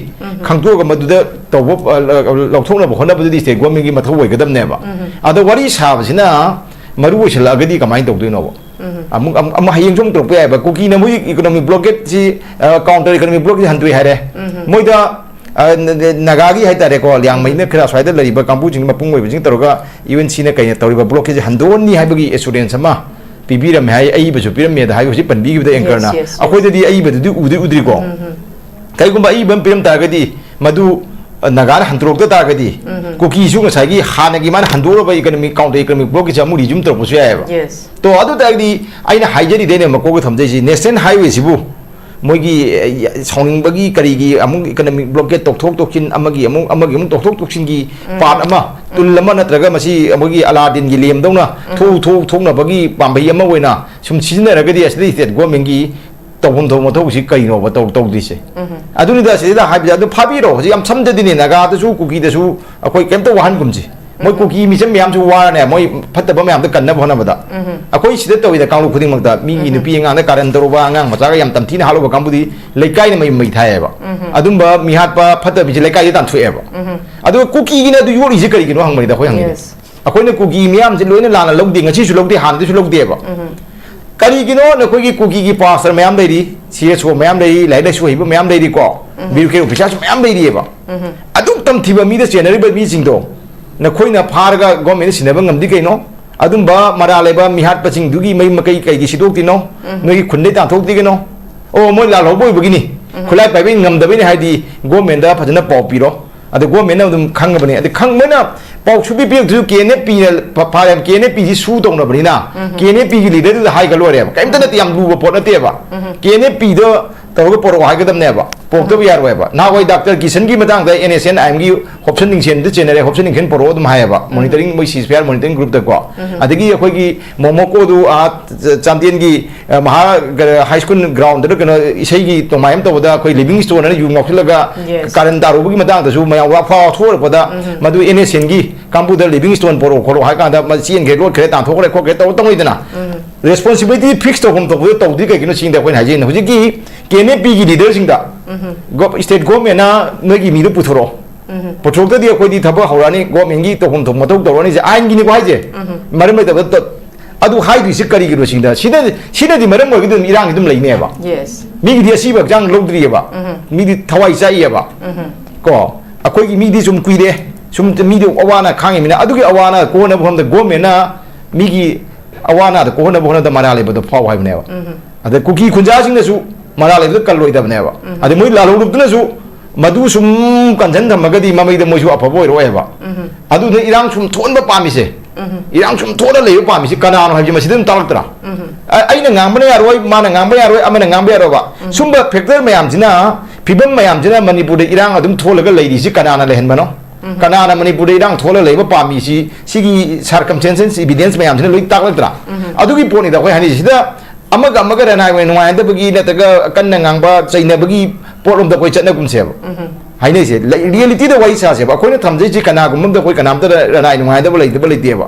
ꯈꯪꯗꯣꯛꯑꯒ ꯃꯗꯨꯗ ꯇꯧꯕ, ꯑ, ꯂ-, ꯂꯧꯊꯣꯛꯅꯕ ꯍꯣꯠꯅꯕꯗꯨꯗꯤ state government ꯒꯤ ꯃꯊꯧ ꯑꯣꯏꯒꯗꯕꯅꯦꯕ꯫ ꯑꯗꯣ ꯋꯥꯔꯤ ꯁꯥꯕꯁꯤꯅ ꯃꯔꯨ ꯑꯣꯏꯁꯜꯂꯛꯑꯒꯗꯤ ꯀꯃꯥꯏꯅ ꯇꯧꯗꯣꯏꯅꯣꯕ? ꯑꯃꯨꯛ, ꯑꯃꯨꯛ, ꯑꯃꯨꯛ ꯍꯌꯦꯡꯁꯨ ꯑꯃꯨꯛ ꯇꯧꯔꯛꯄ ꯌꯥꯏꯕ꯫ ꯀꯨꯀꯤꯅ ꯃꯣꯏꯒꯤ economic blockade ꯁꯤ, ꯑ, counter economic blockade ꯁꯤ ꯍꯟꯗꯣꯛꯑꯦ ꯍꯥꯏꯔꯦ꯫ ꯃꯣꯏꯗ, ꯑ, ꯅ-, ꯅ-, ꯅꯥꯒꯥꯒꯤ ꯍꯥꯏꯇꯥꯔꯦꯀꯣ, ꯂꯤꯌꯥꯡꯃꯩꯅ ꯈꯔ ꯁ꯭ꯋꯥꯏꯗ ꯂꯩꯔꯤꯕ ꯀꯥꯡꯕꯨꯁꯤꯡ ꯃꯄꯨꯡ ꯑꯣꯏꯕꯁꯤꯡ ꯇꯧꯔꯒ U N C ꯅ ꯀꯩꯅ ꯇꯧꯔꯤꯕ blockade ꯁꯤ ꯍꯟꯗꯣꯛꯑꯅꯤ ꯍꯥꯏꯕꯒꯤ assurance ꯑꯃ ꯄꯤꯕꯤꯔꯝꯃꯦ ꯍꯥꯏ, ꯑꯏꯕꯁꯨ ꯄꯤꯔꯝꯃꯦꯗ ꯍꯥꯏ, ꯍꯧꯖꯤꯛ ꯄꯟꯕꯤꯈꯤꯕꯗ anchor ꯅ꯫ Yes, yes, yes. ꯑꯩꯈꯣꯏꯗꯗꯤ ꯑꯏꯕꯗꯨꯗꯤ ꯎꯗꯤ ꯎꯗ꯭ꯔꯤꯀꯣ꯫ ꯀꯩꯒꯨꯝꯕ ꯑꯏꯕ ꯑꯃ ꯄꯤꯔꯝ ꯇꯥꯔꯒꯗꯤ ꯃꯗꯨ ꯅꯥꯒꯥꯅ ꯍꯟꯗꯣꯔꯛꯇ ꯇꯥꯔꯒꯗꯤ, ꯀꯨꯀꯤꯁꯨ ꯉꯁꯥꯏꯒꯤ ꯍꯥꯟꯅꯒꯤ ꯃꯥꯅ ꯍꯟꯗꯣꯔꯕ ꯏꯀꯅꯣꯃꯤꯛ, ꯀꯥꯎꯟꯇꯔ ꯏꯀꯅꯣꯃꯤꯛ ꯕ꯭ꯂꯣꯛꯀꯤꯁꯦ ꯑꯃꯨꯛ ꯔꯤꯖ꯭ꯌꯨꯝ ꯇꯧꯔꯛꯄꯁꯨ ꯌꯥꯏꯑꯕ꯫ ꯌꯦꯁ꯫ ꯇꯣ, ꯑꯗꯨ ꯇꯥꯔꯒꯗꯤ ꯑꯩꯅ ꯍꯥꯏꯖꯔꯤꯗꯩꯅꯦ ꯃꯀꯣꯛꯇ ꯊꯝꯖꯩꯁꯤ, ꯅꯦꯁꯅꯦꯜ ꯍꯥꯏꯋꯦꯁꯤꯕꯨ ꯃꯣꯏꯒꯤ, ꯑꯦ, ꯁꯥꯎꯅꯤꯡꯕꯒꯤ ꯀꯔꯤꯒꯤ ꯑꯃꯨꯛ ꯏꯀꯅꯣꯃꯤꯛ ꯕ꯭ꯂꯣꯀꯦꯠ ꯇꯧꯊꯣꯛ ꯇꯧꯁꯤꯟ, ꯑꯃꯒꯤ ꯑꯃꯨꯛ, ꯑꯃꯒꯤ ꯑꯃꯨꯛ ꯇꯧꯊꯣꯛ ꯇꯧꯁꯤꯟꯒꯤ ꯄꯥꯠ ꯑꯃ, ꯇꯨꯜ ꯑꯃ, ꯅꯠꯇ꯭ꯔꯒ ꯃꯁꯤ ꯃꯣꯏꯒꯤ ꯑꯂꯥꯗꯤꯟꯒꯤ ꯂꯦꯝꯗꯧꯅ ꯊꯣꯛ ꯊꯣꯛ ꯊꯣꯛꯅꯕꯒꯤ ꯄꯥꯝꯕꯩ ꯑꯃ ꯑꯣꯏꯅ ꯁꯨꯝ ꯁꯤꯖꯤꯟꯅꯔꯒꯗꯤ ꯑꯁꯤꯗ ꯁ꯭ꯇꯦꯠ ꯒꯣꯔꯃꯦꯟꯒꯤ ꯇꯧꯐꯝ ꯊꯣꯛꯄ ꯃꯊꯧꯁꯤ ꯀꯩꯅꯣꯕ ꯇꯧ-, ꯇꯧꯗ꯭ꯔꯤꯁꯦ? ꯑꯗꯨꯅꯤꯗ ꯁꯤꯗ ꯍꯥꯏꯕꯁꯦ, ꯑꯗꯨ ꯐꯥꯕꯤꯔꯣ, ꯍꯧꯖꯤꯛ ꯌꯥꯝ ꯁꯝꯖꯗꯤꯅꯦ, ꯅꯥꯒꯥꯗꯁꯨ ꯀꯨꯀꯤꯗꯁꯨ ꯑꯩꯈꯣꯏ ꯀꯩꯝꯇ ꯋꯥꯍꯟꯒꯨꯝꯁꯤ꯫ ꯃꯣꯏ ꯀꯨꯀꯤ ꯃꯤꯆꯝ ꯃꯌꯥꯝꯁꯨ ꯋꯥꯔꯅꯦ, ꯃꯣꯏ ꯐꯠꯇꯕ ꯃꯌꯥꯝꯗꯣ ꯀꯟꯅꯕ ꯍꯣꯠꯅꯕꯗ꯫ ꯑꯩꯈꯣꯏ ꯁꯤꯗ ꯇꯧꯋꯤꯗ ꯀꯥꯡꯂꯨꯞ ꯈꯨꯗꯤꯡꯃꯛꯇ, ꯃꯤꯒꯤ ꯅꯨꯄꯤ ꯑꯉꯥꯡꯗ ꯀꯥꯔꯟ ꯇꯧꯔꯨꯕ, ꯑꯉꯥꯡ ꯃꯆꯥꯒ ꯌꯥꯝ ꯇꯝꯊꯤꯅ ꯍꯥꯠꯂꯨꯕ ꯀꯥꯡꯕꯨꯗꯤ ꯂꯩꯀꯥꯏꯅ ꯃꯩ ꯃꯩ ꯊꯥꯏꯌꯦꯕ꯫ ꯑꯗꯨꯝꯕ ꯃꯤꯍꯥꯠꯄ ꯐꯠꯇꯕ ꯃꯤꯁꯦ ꯂꯩꯀꯥꯏꯗ ꯇꯥꯟꯊꯣꯛꯑꯦꯕ꯫ ꯑꯗꯨꯒ ꯀꯨꯀꯤꯒꯤꯅ ꯑꯗꯨ ꯌꯣꯛꯂꯤꯁꯦ ꯀꯔꯤꯒꯤꯅꯣ ꯍꯪꯕꯅꯤꯗ ꯑꯩꯈꯣꯏ ꯍꯪꯉꯤꯗꯣ꯫ ꯌꯦꯁ꯫ ꯑꯩꯈꯣꯏꯅ ꯀꯨꯀꯤ ꯃꯤꯌꯥꯝꯁꯦ ꯂꯣꯏꯅ ꯂꯥꯟꯅ ꯂꯧꯗꯦ, ꯉꯁꯤꯁꯨ ꯂꯧꯗꯦ, ꯍꯥꯟꯅꯗꯁꯨ ꯂꯧꯗꯦꯕ꯫ ꯀꯔꯤꯒꯤꯅꯣ? ꯅꯈꯣꯏꯒꯤ ꯀꯨꯀꯤꯒꯤ ꯄꯥꯁꯇꯔ ꯃꯌꯥꯝ ꯂꯩꯔꯤ, ꯁꯤ ꯑꯦꯁ ꯑꯣ ꯃꯌꯥꯝ ꯂꯩꯔꯤ, ꯂꯥꯏꯔꯤꯛ ꯂꯥꯏꯁꯨ ꯍꯩꯕ ꯃꯌꯥꯝ ꯂꯩꯔꯤꯀꯣ, ꯕ꯭ꯌꯨꯔꯣꯀ꯭ꯔꯦꯠ ꯑꯣꯐꯤꯁꯥꯔꯁꯨ ꯃꯌꯥꯝ ꯂꯩꯔꯤꯑꯕ꯫ ꯑꯗꯨꯛ ꯇꯝꯊꯤꯕ ꯃꯤꯗ ꯆꯦꯟꯅꯔꯤꯕ ꯃꯤꯁꯤꯡꯗꯣ ꯅꯈꯣꯏꯅ ꯐꯥꯔꯒ ꯒꯣꯔꯃꯦꯟꯗ ꯁꯤꯟꯅꯕ ꯉꯝꯗꯤ ꯀꯩꯅꯣ? ꯑꯗꯨꯝꯕ ꯃꯔꯥ ꯂꯩꯕ ꯃꯤꯍꯥꯠꯄꯁꯤꯡꯗꯨꯒꯤ ꯃꯌꯨꯝ ꯃꯀꯩ ꯀꯩꯒꯤ ꯁꯤꯗꯣꯛꯇꯤꯅꯣ? ꯅꯣꯏꯒꯤ ꯈꯨꯟꯗꯩ ꯇꯥꯟꯊꯣꯛꯇꯤ ꯀꯩꯅꯣ? ꯑꯣ, ꯃꯣꯏ ꯂꯥꯜꯍꯧꯕ ꯑꯣꯏꯕꯒꯤꯅꯤ, ꯈꯨꯠꯂꯥꯏ ꯄꯥꯏꯕꯩ ꯉꯝꯗꯕꯩꯅꯤ ꯍꯥꯏꯗꯤ ꯒꯣꯔꯃꯦꯟꯗ ꯐꯖꯅ ꯄꯥꯎ ꯄꯤꯔꯣ꯫ ꯑꯗ ꯒꯣꯔꯃꯦꯟꯅ ꯑꯗꯨꯝ ꯈꯪꯉꯕꯅꯤ꯫ ꯑꯗ ꯈꯪꯕꯅ ꯄꯥꯎ ꯁꯨꯄꯤ ꯄꯤꯔꯛꯇ꯭ꯔꯁꯨ ꯀꯦ ꯑꯦꯟ ꯑꯦꯐ ꯄꯤꯅ ꯐ-, ꯐꯥꯔꯦ, ꯀꯦ ꯑꯦꯟ ꯑꯦꯐ ꯄꯤꯁꯤ ꯁꯨ ꯇꯧꯅꯕꯅꯤꯅ ꯀꯦ ꯑꯦꯟ ꯑꯦꯐ ꯄꯤꯒꯤ ꯂꯤꯗꯔꯗꯨꯗ ꯍꯥꯏꯒ ꯂꯣꯏꯔꯦꯕ꯫ ꯀꯩꯝꯇ ꯅꯠꯇꯦ, ꯌꯥꯝ ꯂꯨꯕ ꯄꯣꯠ ꯅꯠꯇꯦꯕ꯫ ꯀꯦ ꯑꯦꯟ ꯑꯦꯐ ꯄꯤꯗ ꯇꯧꯔꯒ ꯄꯣꯔꯛꯑꯣ ꯍꯥꯏꯒꯗꯕꯅꯦꯕ, ꯄꯣꯔꯛꯇꯕ ꯌꯥꯔꯣꯏꯕ꯫ ꯅꯍꯥꯟꯋꯥꯏ ꯗꯥꯛꯇꯔ ꯀꯤꯁꯟꯒꯤ ꯃꯇꯥꯡꯗ ꯑꯦꯟ ꯑꯦꯁ ꯑꯦꯟ ꯑꯥꯏ ꯑꯦꯝꯒꯤ ꯍꯣꯞꯁꯟ ꯅꯤꯡꯁꯦꯟꯗ ꯆꯦꯟꯅꯔꯦ, ꯍꯣꯞꯁꯟ ꯅꯤꯡꯁꯦꯟ ꯄꯣꯔꯛꯑꯣ ꯑꯗꯨꯝ ꯍꯥꯏꯌꯦꯕ, ꯃꯣꯅꯤꯇꯔꯤꯡ, ꯃꯣꯏ ꯁꯤ ꯁꯤ ꯄꯤ ꯑꯥꯔ ꯃꯣꯅꯤꯇꯔꯤꯡ ꯒ꯭ꯔꯨꯞꯇꯀꯣ꯫ ꯑꯗꯒꯤ ꯑꯩꯈꯣꯏꯒꯤ ꯃꯣꯃꯣꯀꯣꯗꯨ, ꯑꯥ, ꯆ-, ꯆꯥꯟꯗꯦꯜꯒꯤ, ꯑ, ꯃꯍꯥ-, ꯀ-, ꯍꯥꯏ ꯁ꯭ꯀꯨꯜ ꯒ꯭ꯔꯥꯎꯟꯗꯔ ꯀꯩꯅꯣ ꯏꯁꯩꯒꯤ ꯇꯣꯡꯃꯥꯏ ꯑꯃ ꯇꯧꯕꯗ ꯑꯩꯈꯣꯏ ꯂꯤꯚꯤꯡ ꯏꯁꯇꯣꯟ ꯍꯥꯏꯅ ꯌꯨ ꯉꯥꯎꯁꯤꯜꯂꯒ ꯌꯦꯁ꯫ ꯀꯥꯔꯟ ꯇꯥꯔꯨꯕꯒꯤ ꯃꯇꯥꯡꯗꯁꯨ ꯃꯌꯥꯝ ꯋꯥ ꯐꯥꯎ ꯊꯣꯛꯑꯔꯛꯄꯗ ꯃꯗꯨ ꯑꯦꯟ ꯑꯦꯁ ꯑꯦꯟꯒꯤ ꯀꯥꯡꯕꯨꯗ ꯂꯤꯚꯤꯡ ꯏꯁꯇꯣꯟ ꯄꯣꯔꯛꯑꯣ ꯈꯣꯠꯂꯣ ꯍꯥꯏ ꯀꯥꯟꯗ ꯃ-, ꯆꯦꯟꯈ꯭ꯔꯦ, ꯂꯣꯠꯈ꯭ꯔꯦ, ꯇꯥꯟꯊꯣꯛꯈ꯭ꯔꯦ, ꯈꯣꯠꯈ꯭ꯔꯦ ꯇꯧꯔ ꯇꯧꯔꯤꯗꯅ꯫ ꯔꯦꯁꯄꯣꯟꯁꯤꯕꯤꯂꯤꯇꯤ ꯐꯤꯛꯁ ꯇꯧꯐꯝ ꯊꯣꯛꯄꯗ ꯇꯧꯗ꯭ꯔꯤ ꯀꯩꯒꯤꯅꯣ ꯁꯤꯅꯤꯗ ꯑꯩꯈꯣꯏꯅ ꯍꯥꯏꯖꯩꯅ ꯍꯧꯖꯤꯛꯀꯤ ꯀꯦ ꯑꯦꯟ ꯑꯦꯐ ꯄꯤꯒꯤ ꯂꯤꯗꯔꯁꯤꯡꯗ ꯒꯣ-, ꯁ꯭ꯇꯦꯠ ꯒꯣꯔꯃꯦꯟꯅ ꯅꯣꯏꯒꯤ ꯃꯤꯗꯨ ꯄꯨꯊꯣꯔꯛꯑꯣ, ꯄꯨꯊꯣꯔꯛꯇꯗꯤ ꯑꯩꯈꯣꯏꯗꯤ ꯊꯕꯛ ꯍꯧꯔꯛꯑꯅꯤ, ꯒꯣꯔꯃꯦꯟꯒꯤ ꯇꯧꯐꯝ ꯊꯣꯛꯄ ꯃꯊꯧ ꯇꯧꯔꯅꯤꯁꯦ ꯑꯥꯏꯟꯒꯤꯅꯤꯀꯣ ꯍꯥꯏꯁꯦ꯫ ꯃꯔꯝ ꯂꯩꯇꯕꯗ ꯇ-, ꯑꯗꯨ ꯍꯥꯏꯗꯣꯏꯁꯤ ꯀꯔꯤꯒꯤꯅꯣ ꯁꯤꯗ? ꯁꯤꯗ, ꯁꯤꯅꯗꯤ ꯃꯔꯝ ꯑꯣꯏꯔꯒꯗꯤ ꯑꯗꯨꯝ ꯏꯔꯥꯡꯁꯤ ꯑꯗꯨꯝ ꯂꯩꯅꯦꯕ꯫ ꯌꯦꯁ꯫ ꯃꯤꯒꯤꯗꯤ ꯑꯁꯤꯕ ꯍꯛꯆꯥꯡ ꯂꯧꯗ꯭ꯔꯤꯑꯕ꯫ ꯃꯤꯗꯤ ꯊꯋꯥꯏ ꯆꯥꯛꯏꯑꯕ꯫ ꯀꯣ? ꯑꯩꯈꯣꯏꯒꯤ ꯃꯤꯗꯤ ꯁꯨꯝ ꯀꯨꯏꯔꯦ, ꯁꯨꯝ ꯃꯤꯗꯤ ꯑꯋꯥꯅ ꯈꯥꯡꯉꯤꯃꯤꯅ, ꯑꯗꯨꯒꯤ ꯑꯋꯥꯅ ꯀꯣꯟꯅꯕ ꯃꯐꯝꯗ ꯒꯣꯔꯃꯦꯟꯅ ꯃꯤꯒꯤ ꯑꯋꯥ ꯑꯅꯥꯗ ꯀꯣꯛꯍꯟꯅꯕ ꯍꯣꯠꯅꯕꯗ ꯃꯔꯥ ꯂꯩꯕꯗꯣ ꯐꯥꯎ ꯍꯥꯏꯕꯅꯦꯕ꯫ ꯑꯗ ꯀꯨꯀꯤ ꯈꯨꯟꯖꯥꯁꯤꯡꯅꯁꯨ ꯃꯔꯥ ꯂꯩꯕꯗ ꯀꯜꯂꯣꯏꯗꯕꯅꯦꯕ꯫ ꯑꯗ ꯃꯣꯏ ꯂꯥꯜꯍꯧꯔꯨꯞꯇꯨꯅꯁꯨ ꯃꯗꯨ ꯁꯨꯝ ꯀꯟꯁꯟ ꯊꯝꯃꯒꯗꯤ ꯃꯃꯩꯗ ꯃꯣꯏꯁꯨ ꯑꯐꯕ ꯑꯣꯏꯔꯛꯑꯣꯏꯕ꯫ ꯑꯗꯨꯅ ꯏꯔꯥꯡ ꯁꯨꯝ ꯊꯣꯛꯍꯟꯕ ꯄꯥꯝꯃꯤꯁꯦ, ꯏꯔꯥꯡ ꯁꯨꯝ ꯊꯣꯛꯍꯜꯂ ꯂꯩꯕ ꯄꯥꯝꯃꯤꯁꯤ ꯀꯅꯥꯅꯣ ꯍꯥꯏꯕꯁꯤ ꯃꯁꯤꯗ ꯑꯗꯨꯝ ꯇꯥꯛꯂꯛꯇ꯭ꯔꯥ? ꯑ-, ꯑꯩꯅ ꯉꯥꯡꯕꯅ ꯌꯥꯔꯣꯏ, ꯃꯥꯅ ꯉꯥꯡꯕ ꯌꯥꯔꯣꯏ, ꯑꯃꯅ ꯉꯥꯡꯕ ꯌꯥꯔꯣꯏꯕ꯫ ꯁꯨꯝꯕ ꯐꯦꯛꯇꯔ ꯃꯌꯥꯝꯁꯤꯅ, ꯐꯤꯕꯝ ꯃꯌꯥꯝꯁꯤꯅ ꯃꯅꯤꯄꯨꯔꯗ ꯏꯔꯥꯡ ꯑꯗꯨꯝ ꯊꯣꯛꯍꯜꯂꯒ ꯂꯩꯔꯤꯁꯤ ꯀꯅꯥꯅ ꯂꯩꯍꯟꯕꯅꯣ? ꯀꯅꯥꯅ ꯃꯅꯤꯄꯨꯔꯗ ꯏꯔꯥꯡ ꯊꯣꯛꯍꯜꯂ ꯂꯩꯕ ꯄꯥꯝꯃꯤꯁꯤ? ꯁꯤꯒꯤ circumstances, evidence ꯃꯌꯥꯝꯁꯤꯅ ꯂꯣꯏ ꯇꯥꯛꯂꯛꯇ꯭ꯔꯥ? ꯑꯗꯨꯒꯤ ꯄꯣꯠꯅꯤꯗ ꯑꯩꯈꯣꯏ ꯍꯥꯏꯅꯤꯡꯉꯤꯁꯤ꯫ ꯁꯤꯗ ꯑꯃꯒ ꯑꯃꯒ ꯔꯅꯥꯏ ꯑꯣꯏꯅ ꯅꯨꯡꯉꯥꯏꯅꯗꯕꯒꯤ ꯅꯠꯇ꯭ꯔꯒ ꯑꯀꯟꯅ ꯉꯥꯡꯕ ꯆꯩꯅꯕꯒꯤ ꯄꯣꯠꯂꯣꯝꯗ ꯑꯩꯈꯣꯏ ꯆꯠꯅꯒꯨꯝꯁꯦꯕ꯫ ꯍꯥꯏꯅꯩꯁꯦ꯫ ꯂꯩ-, ꯔꯤꯌꯦꯂꯤꯇꯤꯗ ꯋꯥꯔꯤ ꯁꯥꯁꯦꯕ꯫ ꯑꯩꯈꯣꯏꯅ ꯊꯝꯖꯩꯁꯦ ꯀꯅꯥꯒꯨꯝꯕ ꯑꯝꯗ ꯑꯩꯈꯣꯏ ꯀꯅꯥꯝꯇ ꯔ-, ꯔꯅꯥꯏ ꯅꯨꯡꯉꯥꯏꯗꯕ ꯂꯩꯇꯕ ꯂꯩꯇꯦꯕ꯫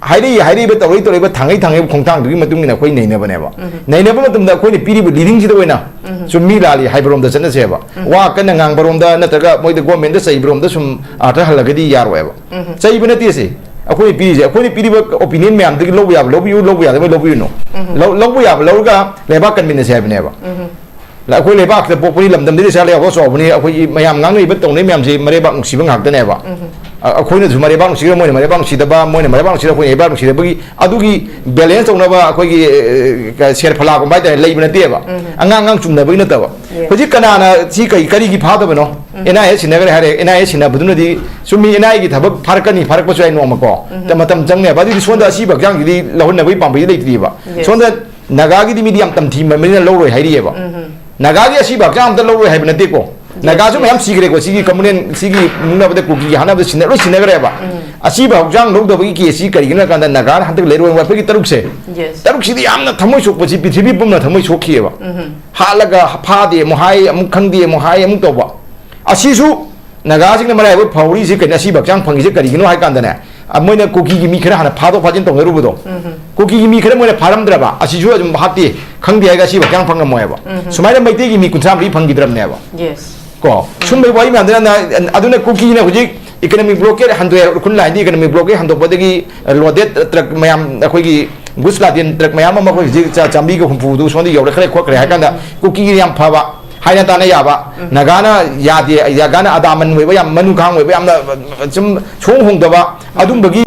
ꯍꯥꯏꯔꯛꯏ ꯍꯥꯏꯔꯛꯏꯕ ꯇꯧꯔꯛꯏ ꯇꯧꯔꯛꯏꯕ ꯊꯥꯡꯉꯩ ꯊꯥꯡꯉꯩꯕ ꯈꯣꯡꯊꯥꯡꯗꯨꯒꯤ ꯃꯇꯨꯡ ꯏꯟꯅ ꯑꯩꯈꯣꯏ ꯅꯩꯅꯕꯅꯦꯕ꯫ ꯅꯩꯅꯕ ꯃꯇꯝꯗ ꯑꯩꯈꯣꯏꯅ ꯄꯤꯔꯤꯕ ꯂꯤꯗꯤꯡꯁꯤꯗ ꯑꯣꯏꯅ ꯆꯨꯝꯃꯤ ꯂꯥꯜꯂꯤ ꯍꯥꯏꯕꯔꯣꯝꯗ ꯆꯠꯅꯁꯦꯕ꯫ ꯋꯥ ꯀꯟꯅ ꯉꯥꯡꯕꯔꯣꯝꯗ ꯅꯠꯇ꯭ꯔꯒ ꯃꯣꯏꯗ ꯒꯣꯔꯃꯦꯟꯗ ꯆꯩꯕꯔꯣꯝꯗ ꯁꯨꯝ ꯑꯥꯔꯊ ꯍꯜꯂꯒꯗꯤ ꯌꯥꯔꯣꯏꯕ꯫ ꯆꯩꯕ ꯅꯠꯇꯦ ꯁꯤ꯫ ꯑꯩꯈꯣꯏꯅ ꯄꯤꯔꯤꯁꯦ, ꯑꯩꯈꯣꯏꯅ ꯄꯤꯔꯤꯕ ꯑꯣꯄꯤꯅꯤꯌꯟ ꯃꯌꯥꯝꯗꯒꯤ ꯂꯧꯕ ꯌꯥꯕ ꯂꯧꯕꯤꯌꯨ, ꯂꯧꯕ ꯌꯥꯗꯕ ꯂꯧꯕꯤꯔꯨꯅꯨ꯫ ꯂꯧ-, ꯂꯧꯕ ꯌꯥꯕ ꯂꯧꯔꯒ ꯂꯩꯕꯥꯛ ꯀꯟꯃꯤꯟꯅꯁꯦ ꯍꯥꯏꯕꯅꯦꯕ꯫ ꯑꯩꯈꯣꯏ ꯂꯩꯕꯥꯛꯁꯤꯗ ꯄꯣꯛꯄꯅꯤ, ꯂꯝꯗꯝꯗꯒꯤ ꯁꯥ ꯂꯩꯕꯥꯛ ꯆꯥꯎꯕꯅꯤ꯫ ꯑꯩꯈꯣꯏꯒꯤ ꯃꯌꯥꯝ ꯉꯥꯡꯅꯔꯤꯕ ꯇꯧꯅꯔꯤꯕ ꯃꯌꯥꯝꯁꯤ ꯃꯔꯩꯕꯥꯛ ꯅꯨꯡꯁꯤꯕ ꯉꯥꯛꯇꯅꯦꯕ꯫ ꯑ-, ꯑꯩꯈꯣꯏꯅꯁꯨ ꯃꯔꯩꯕꯥꯛ ꯅꯨꯡꯁꯤꯔ ꯃꯣꯏꯅ ꯃꯔꯩꯕꯥꯛ ꯅꯨꯡꯁꯤꯗꯕ, ꯃꯣꯏꯅ ꯃꯔꯩꯕꯥꯛ ꯅꯨꯡꯁꯤꯔ ꯑꯩꯈꯣꯏꯅ ꯂꯩꯕꯥꯛ ꯅꯨꯡꯁꯤꯗꯕꯒꯤ ꯑꯗꯨꯒꯤ ꯕꯦꯂꯦꯟꯁ ꯇꯧꯅꯕ ꯑꯩꯈꯣꯏꯒꯤ, ꯑ, ꯁꯦꯔ ꯐꯂꯥꯒꯨꯝꯕ ꯍꯥꯏꯇꯥꯔꯦ, ꯂꯩꯕ ꯅꯠꯇꯦꯕ꯫ ꯑꯉꯥꯡ ꯑꯉꯥꯡ ꯆꯨꯝꯅꯕꯒꯤ ꯅꯠꯇꯕ꯫ ꯍꯧꯖꯤꯛ ꯀꯅꯥꯅ ꯁꯤ ꯀꯩ, ꯀꯔꯤꯒꯤ ꯐꯥꯗꯕꯅꯣ? ꯑꯦꯟ ꯑꯥꯏ ꯑꯦ ꯁꯤꯟꯅꯈ꯭ꯔꯦ ꯍꯥꯏꯔꯦ, ꯑꯦꯟ ꯑꯥꯏ ꯑꯦ ꯁꯤꯟꯅꯕꯗꯨꯅꯗꯤ ꯆꯨꯝꯃꯤ, ꯑꯦꯟ ꯑꯥꯏ ꯑꯦꯒꯤ ꯊꯕꯛ ꯐꯥꯔꯛꯀꯅꯤ, ꯐꯥꯔꯛꯄꯁꯨ ꯌꯥꯏ ꯅꯣꯡꯃꯀꯣ꯫ ꯃꯇꯝ ꯆꯪꯅꯦꯕ꯫ ꯑꯗꯨꯗꯤ ꯁꯣꯝꯗ ꯑꯁꯤꯕ ꯍꯛꯆꯥꯡꯁꯤꯗꯤ ꯂꯧꯍꯟꯅꯕꯒꯤ ꯄꯥꯝꯕꯩꯗꯤ ꯂꯩꯇ꯭ꯔꯤꯕ꯫ ꯁꯣꯝꯗ ꯅꯥꯒꯥꯒꯤꯗꯤ ꯃꯤꯗꯤ ꯌꯥꯝ ꯇꯝꯊꯤꯕꯅꯤꯅ ꯂꯧꯔꯣꯏ ꯍꯥꯏꯔꯤꯑꯕ꯫ ꯅꯥꯒꯥꯒꯤ ꯑꯁꯤꯕ ꯍꯛꯆꯥꯡ ꯑꯝꯇ ꯂꯧꯔꯣꯏ ꯍꯥꯏꯕ ꯅꯠꯇꯦꯀꯣ꯫ ꯅꯥꯒꯥꯁꯨ ꯃꯌꯥꯝ ꯁꯤꯈ꯭ꯔꯦꯀꯣ꯫ ꯁꯤꯒꯤ ꯀꯝꯃꯨꯅꯦꯜ, ꯁꯤꯒꯤ ꯃꯨꯛꯅꯕꯗ ꯀꯨꯀꯤꯒꯤ ꯍꯥꯠꯅꯕꯗ ꯁꯤꯟꯅ-, ꯂꯣꯏ ꯁꯤꯟꯅꯈ꯭ꯔꯦꯕ꯫ ꯑꯁꯤꯕ ꯍꯛꯆꯥꯡ ꯂꯧꯗꯕꯒꯤ ꯀꯦꯁꯁꯤ ꯀꯔꯤꯒꯤꯅꯣ ꯍꯥꯏ ꯀꯥꯟꯗ ꯅꯥꯒꯥꯅ ꯍꯟꯗꯛ ꯂꯩꯔꯣꯏ ꯑꯩꯈꯣꯏꯒꯤ ꯇꯔꯨꯛꯁꯦ, ꯇꯔꯨꯛꯁꯤꯗꯤ ꯌꯥꯝꯅ ꯊꯃꯣꯏ ꯁꯣꯛꯄꯁꯤ ꯄ꯭ꯔꯤꯊꯤꯕꯤ ꯄꯨꯝꯅ ꯊꯃꯣꯏ ꯁꯣꯛꯈꯤꯑꯕ꯫ ꯍꯥꯠꯂꯒ ꯐꯥꯗꯦ ꯑꯃꯨꯛ ꯍꯥꯏ, ꯑꯃꯨꯛ ꯈꯪꯗꯦ ꯑꯃꯨꯛ ꯍꯥꯏ, ꯑꯃꯨꯛ ꯇꯧꯕ꯫ ꯑꯁꯤꯁꯨ ꯅꯥꯒꯥꯁꯤꯡꯅ ꯃꯔꯥꯏꯕꯛ ꯐꯍꯧꯔꯤꯁꯤ ꯀꯩꯅꯣ, ꯑꯁꯤꯕ ꯍꯛꯆꯥꯡ ꯐꯪꯉꯤꯁꯦ ꯀꯔꯤꯒꯤꯅꯣ ꯍꯥꯏ ꯀꯥꯟꯗꯅꯦ, ꯑ, ꯃꯣꯏꯅ ꯀꯨꯀꯤꯒꯤ ꯃꯤ ꯈꯔ ꯍꯥꯟꯅ ꯐꯥꯗꯣꯛ ꯐꯥꯖꯤꯟ ꯇꯧꯅꯔꯨꯕꯗꯣ, ꯀꯨꯀꯤꯒꯤ ꯃꯤ ꯈꯔ ꯃꯣꯏꯅ ꯐꯥꯔꯝꯗ꯭ꯔꯕ, ꯑꯁꯤꯁꯨ ꯑꯗꯨꯝ ꯍꯥꯠꯇꯦ, ꯈꯪꯗꯦ ꯍꯥꯏꯔꯒ ꯑꯁꯤꯕ ꯍꯛꯆꯥꯡ ꯐꯪꯉꯝꯃꯣꯏꯕ꯫ ꯁꯨꯃꯥꯏꯅ ꯃꯩꯇꯩꯒꯤ ꯃꯤ ꯀꯨꯟꯊ꯭ꯔꯥ ꯃꯔꯤ ꯐꯪꯈꯤꯗ꯭ꯔꯕꯅꯦꯕ꯫ ꯀꯣ, ꯁꯨꯝꯕꯒꯤ ꯋꯥꯔꯤ ꯃꯌꯥꯝꯗꯨꯅ ꯅ-, ꯑꯗꯨꯅ ꯀꯨꯀꯤꯅ ꯍꯧꯖꯤꯛ economic blockade ꯍꯟꯗꯣꯛꯑꯦ, Ukhrul ꯂꯥꯏꯟꯗꯤ economic blockade ꯍꯟꯗꯣꯛꯄꯗꯒꯤ, ꯑ, loaded truck ꯃꯌꯥꯝ, ꯑꯩꯈꯣꯏꯒꯤ goods laden truck ꯃꯌꯥꯝ ꯑꯃ ꯑꯩꯈꯣꯏ ꯍꯧꯖꯤꯛ ꯆꯥ-, ꯆꯥꯝꯃꯔꯤꯒ ꯍꯨꯝꯐꯨꯗꯨ ꯁꯣꯝꯗ ꯌꯧꯔꯛꯈ꯭ꯔꯦ ꯈꯣꯠꯈ꯭ꯔꯦ ꯍꯥꯏ ꯀꯥꯟꯗ, ꯀꯨꯀꯤꯒꯤ ꯌꯥꯝ ꯐꯕ, ꯍꯥꯏꯅ ꯇꯥꯅ ꯌꯥꯕ, ꯅꯥꯒꯥꯅ ꯌꯥꯗꯦ, ꯅꯥꯒꯥꯅ ꯑꯗꯥꯃꯟ ꯑꯣꯏꯕ, ꯌꯥꯝ ꯃꯅꯨꯡꯈꯥꯡ ꯑꯣꯏꯕ, ꯌꯥꯝꯅ ꯁꯨꯝ ꯁꯣꯡ ꯍꯣꯡꯗꯕ ꯑꯗꯨꯝꯕꯒꯤ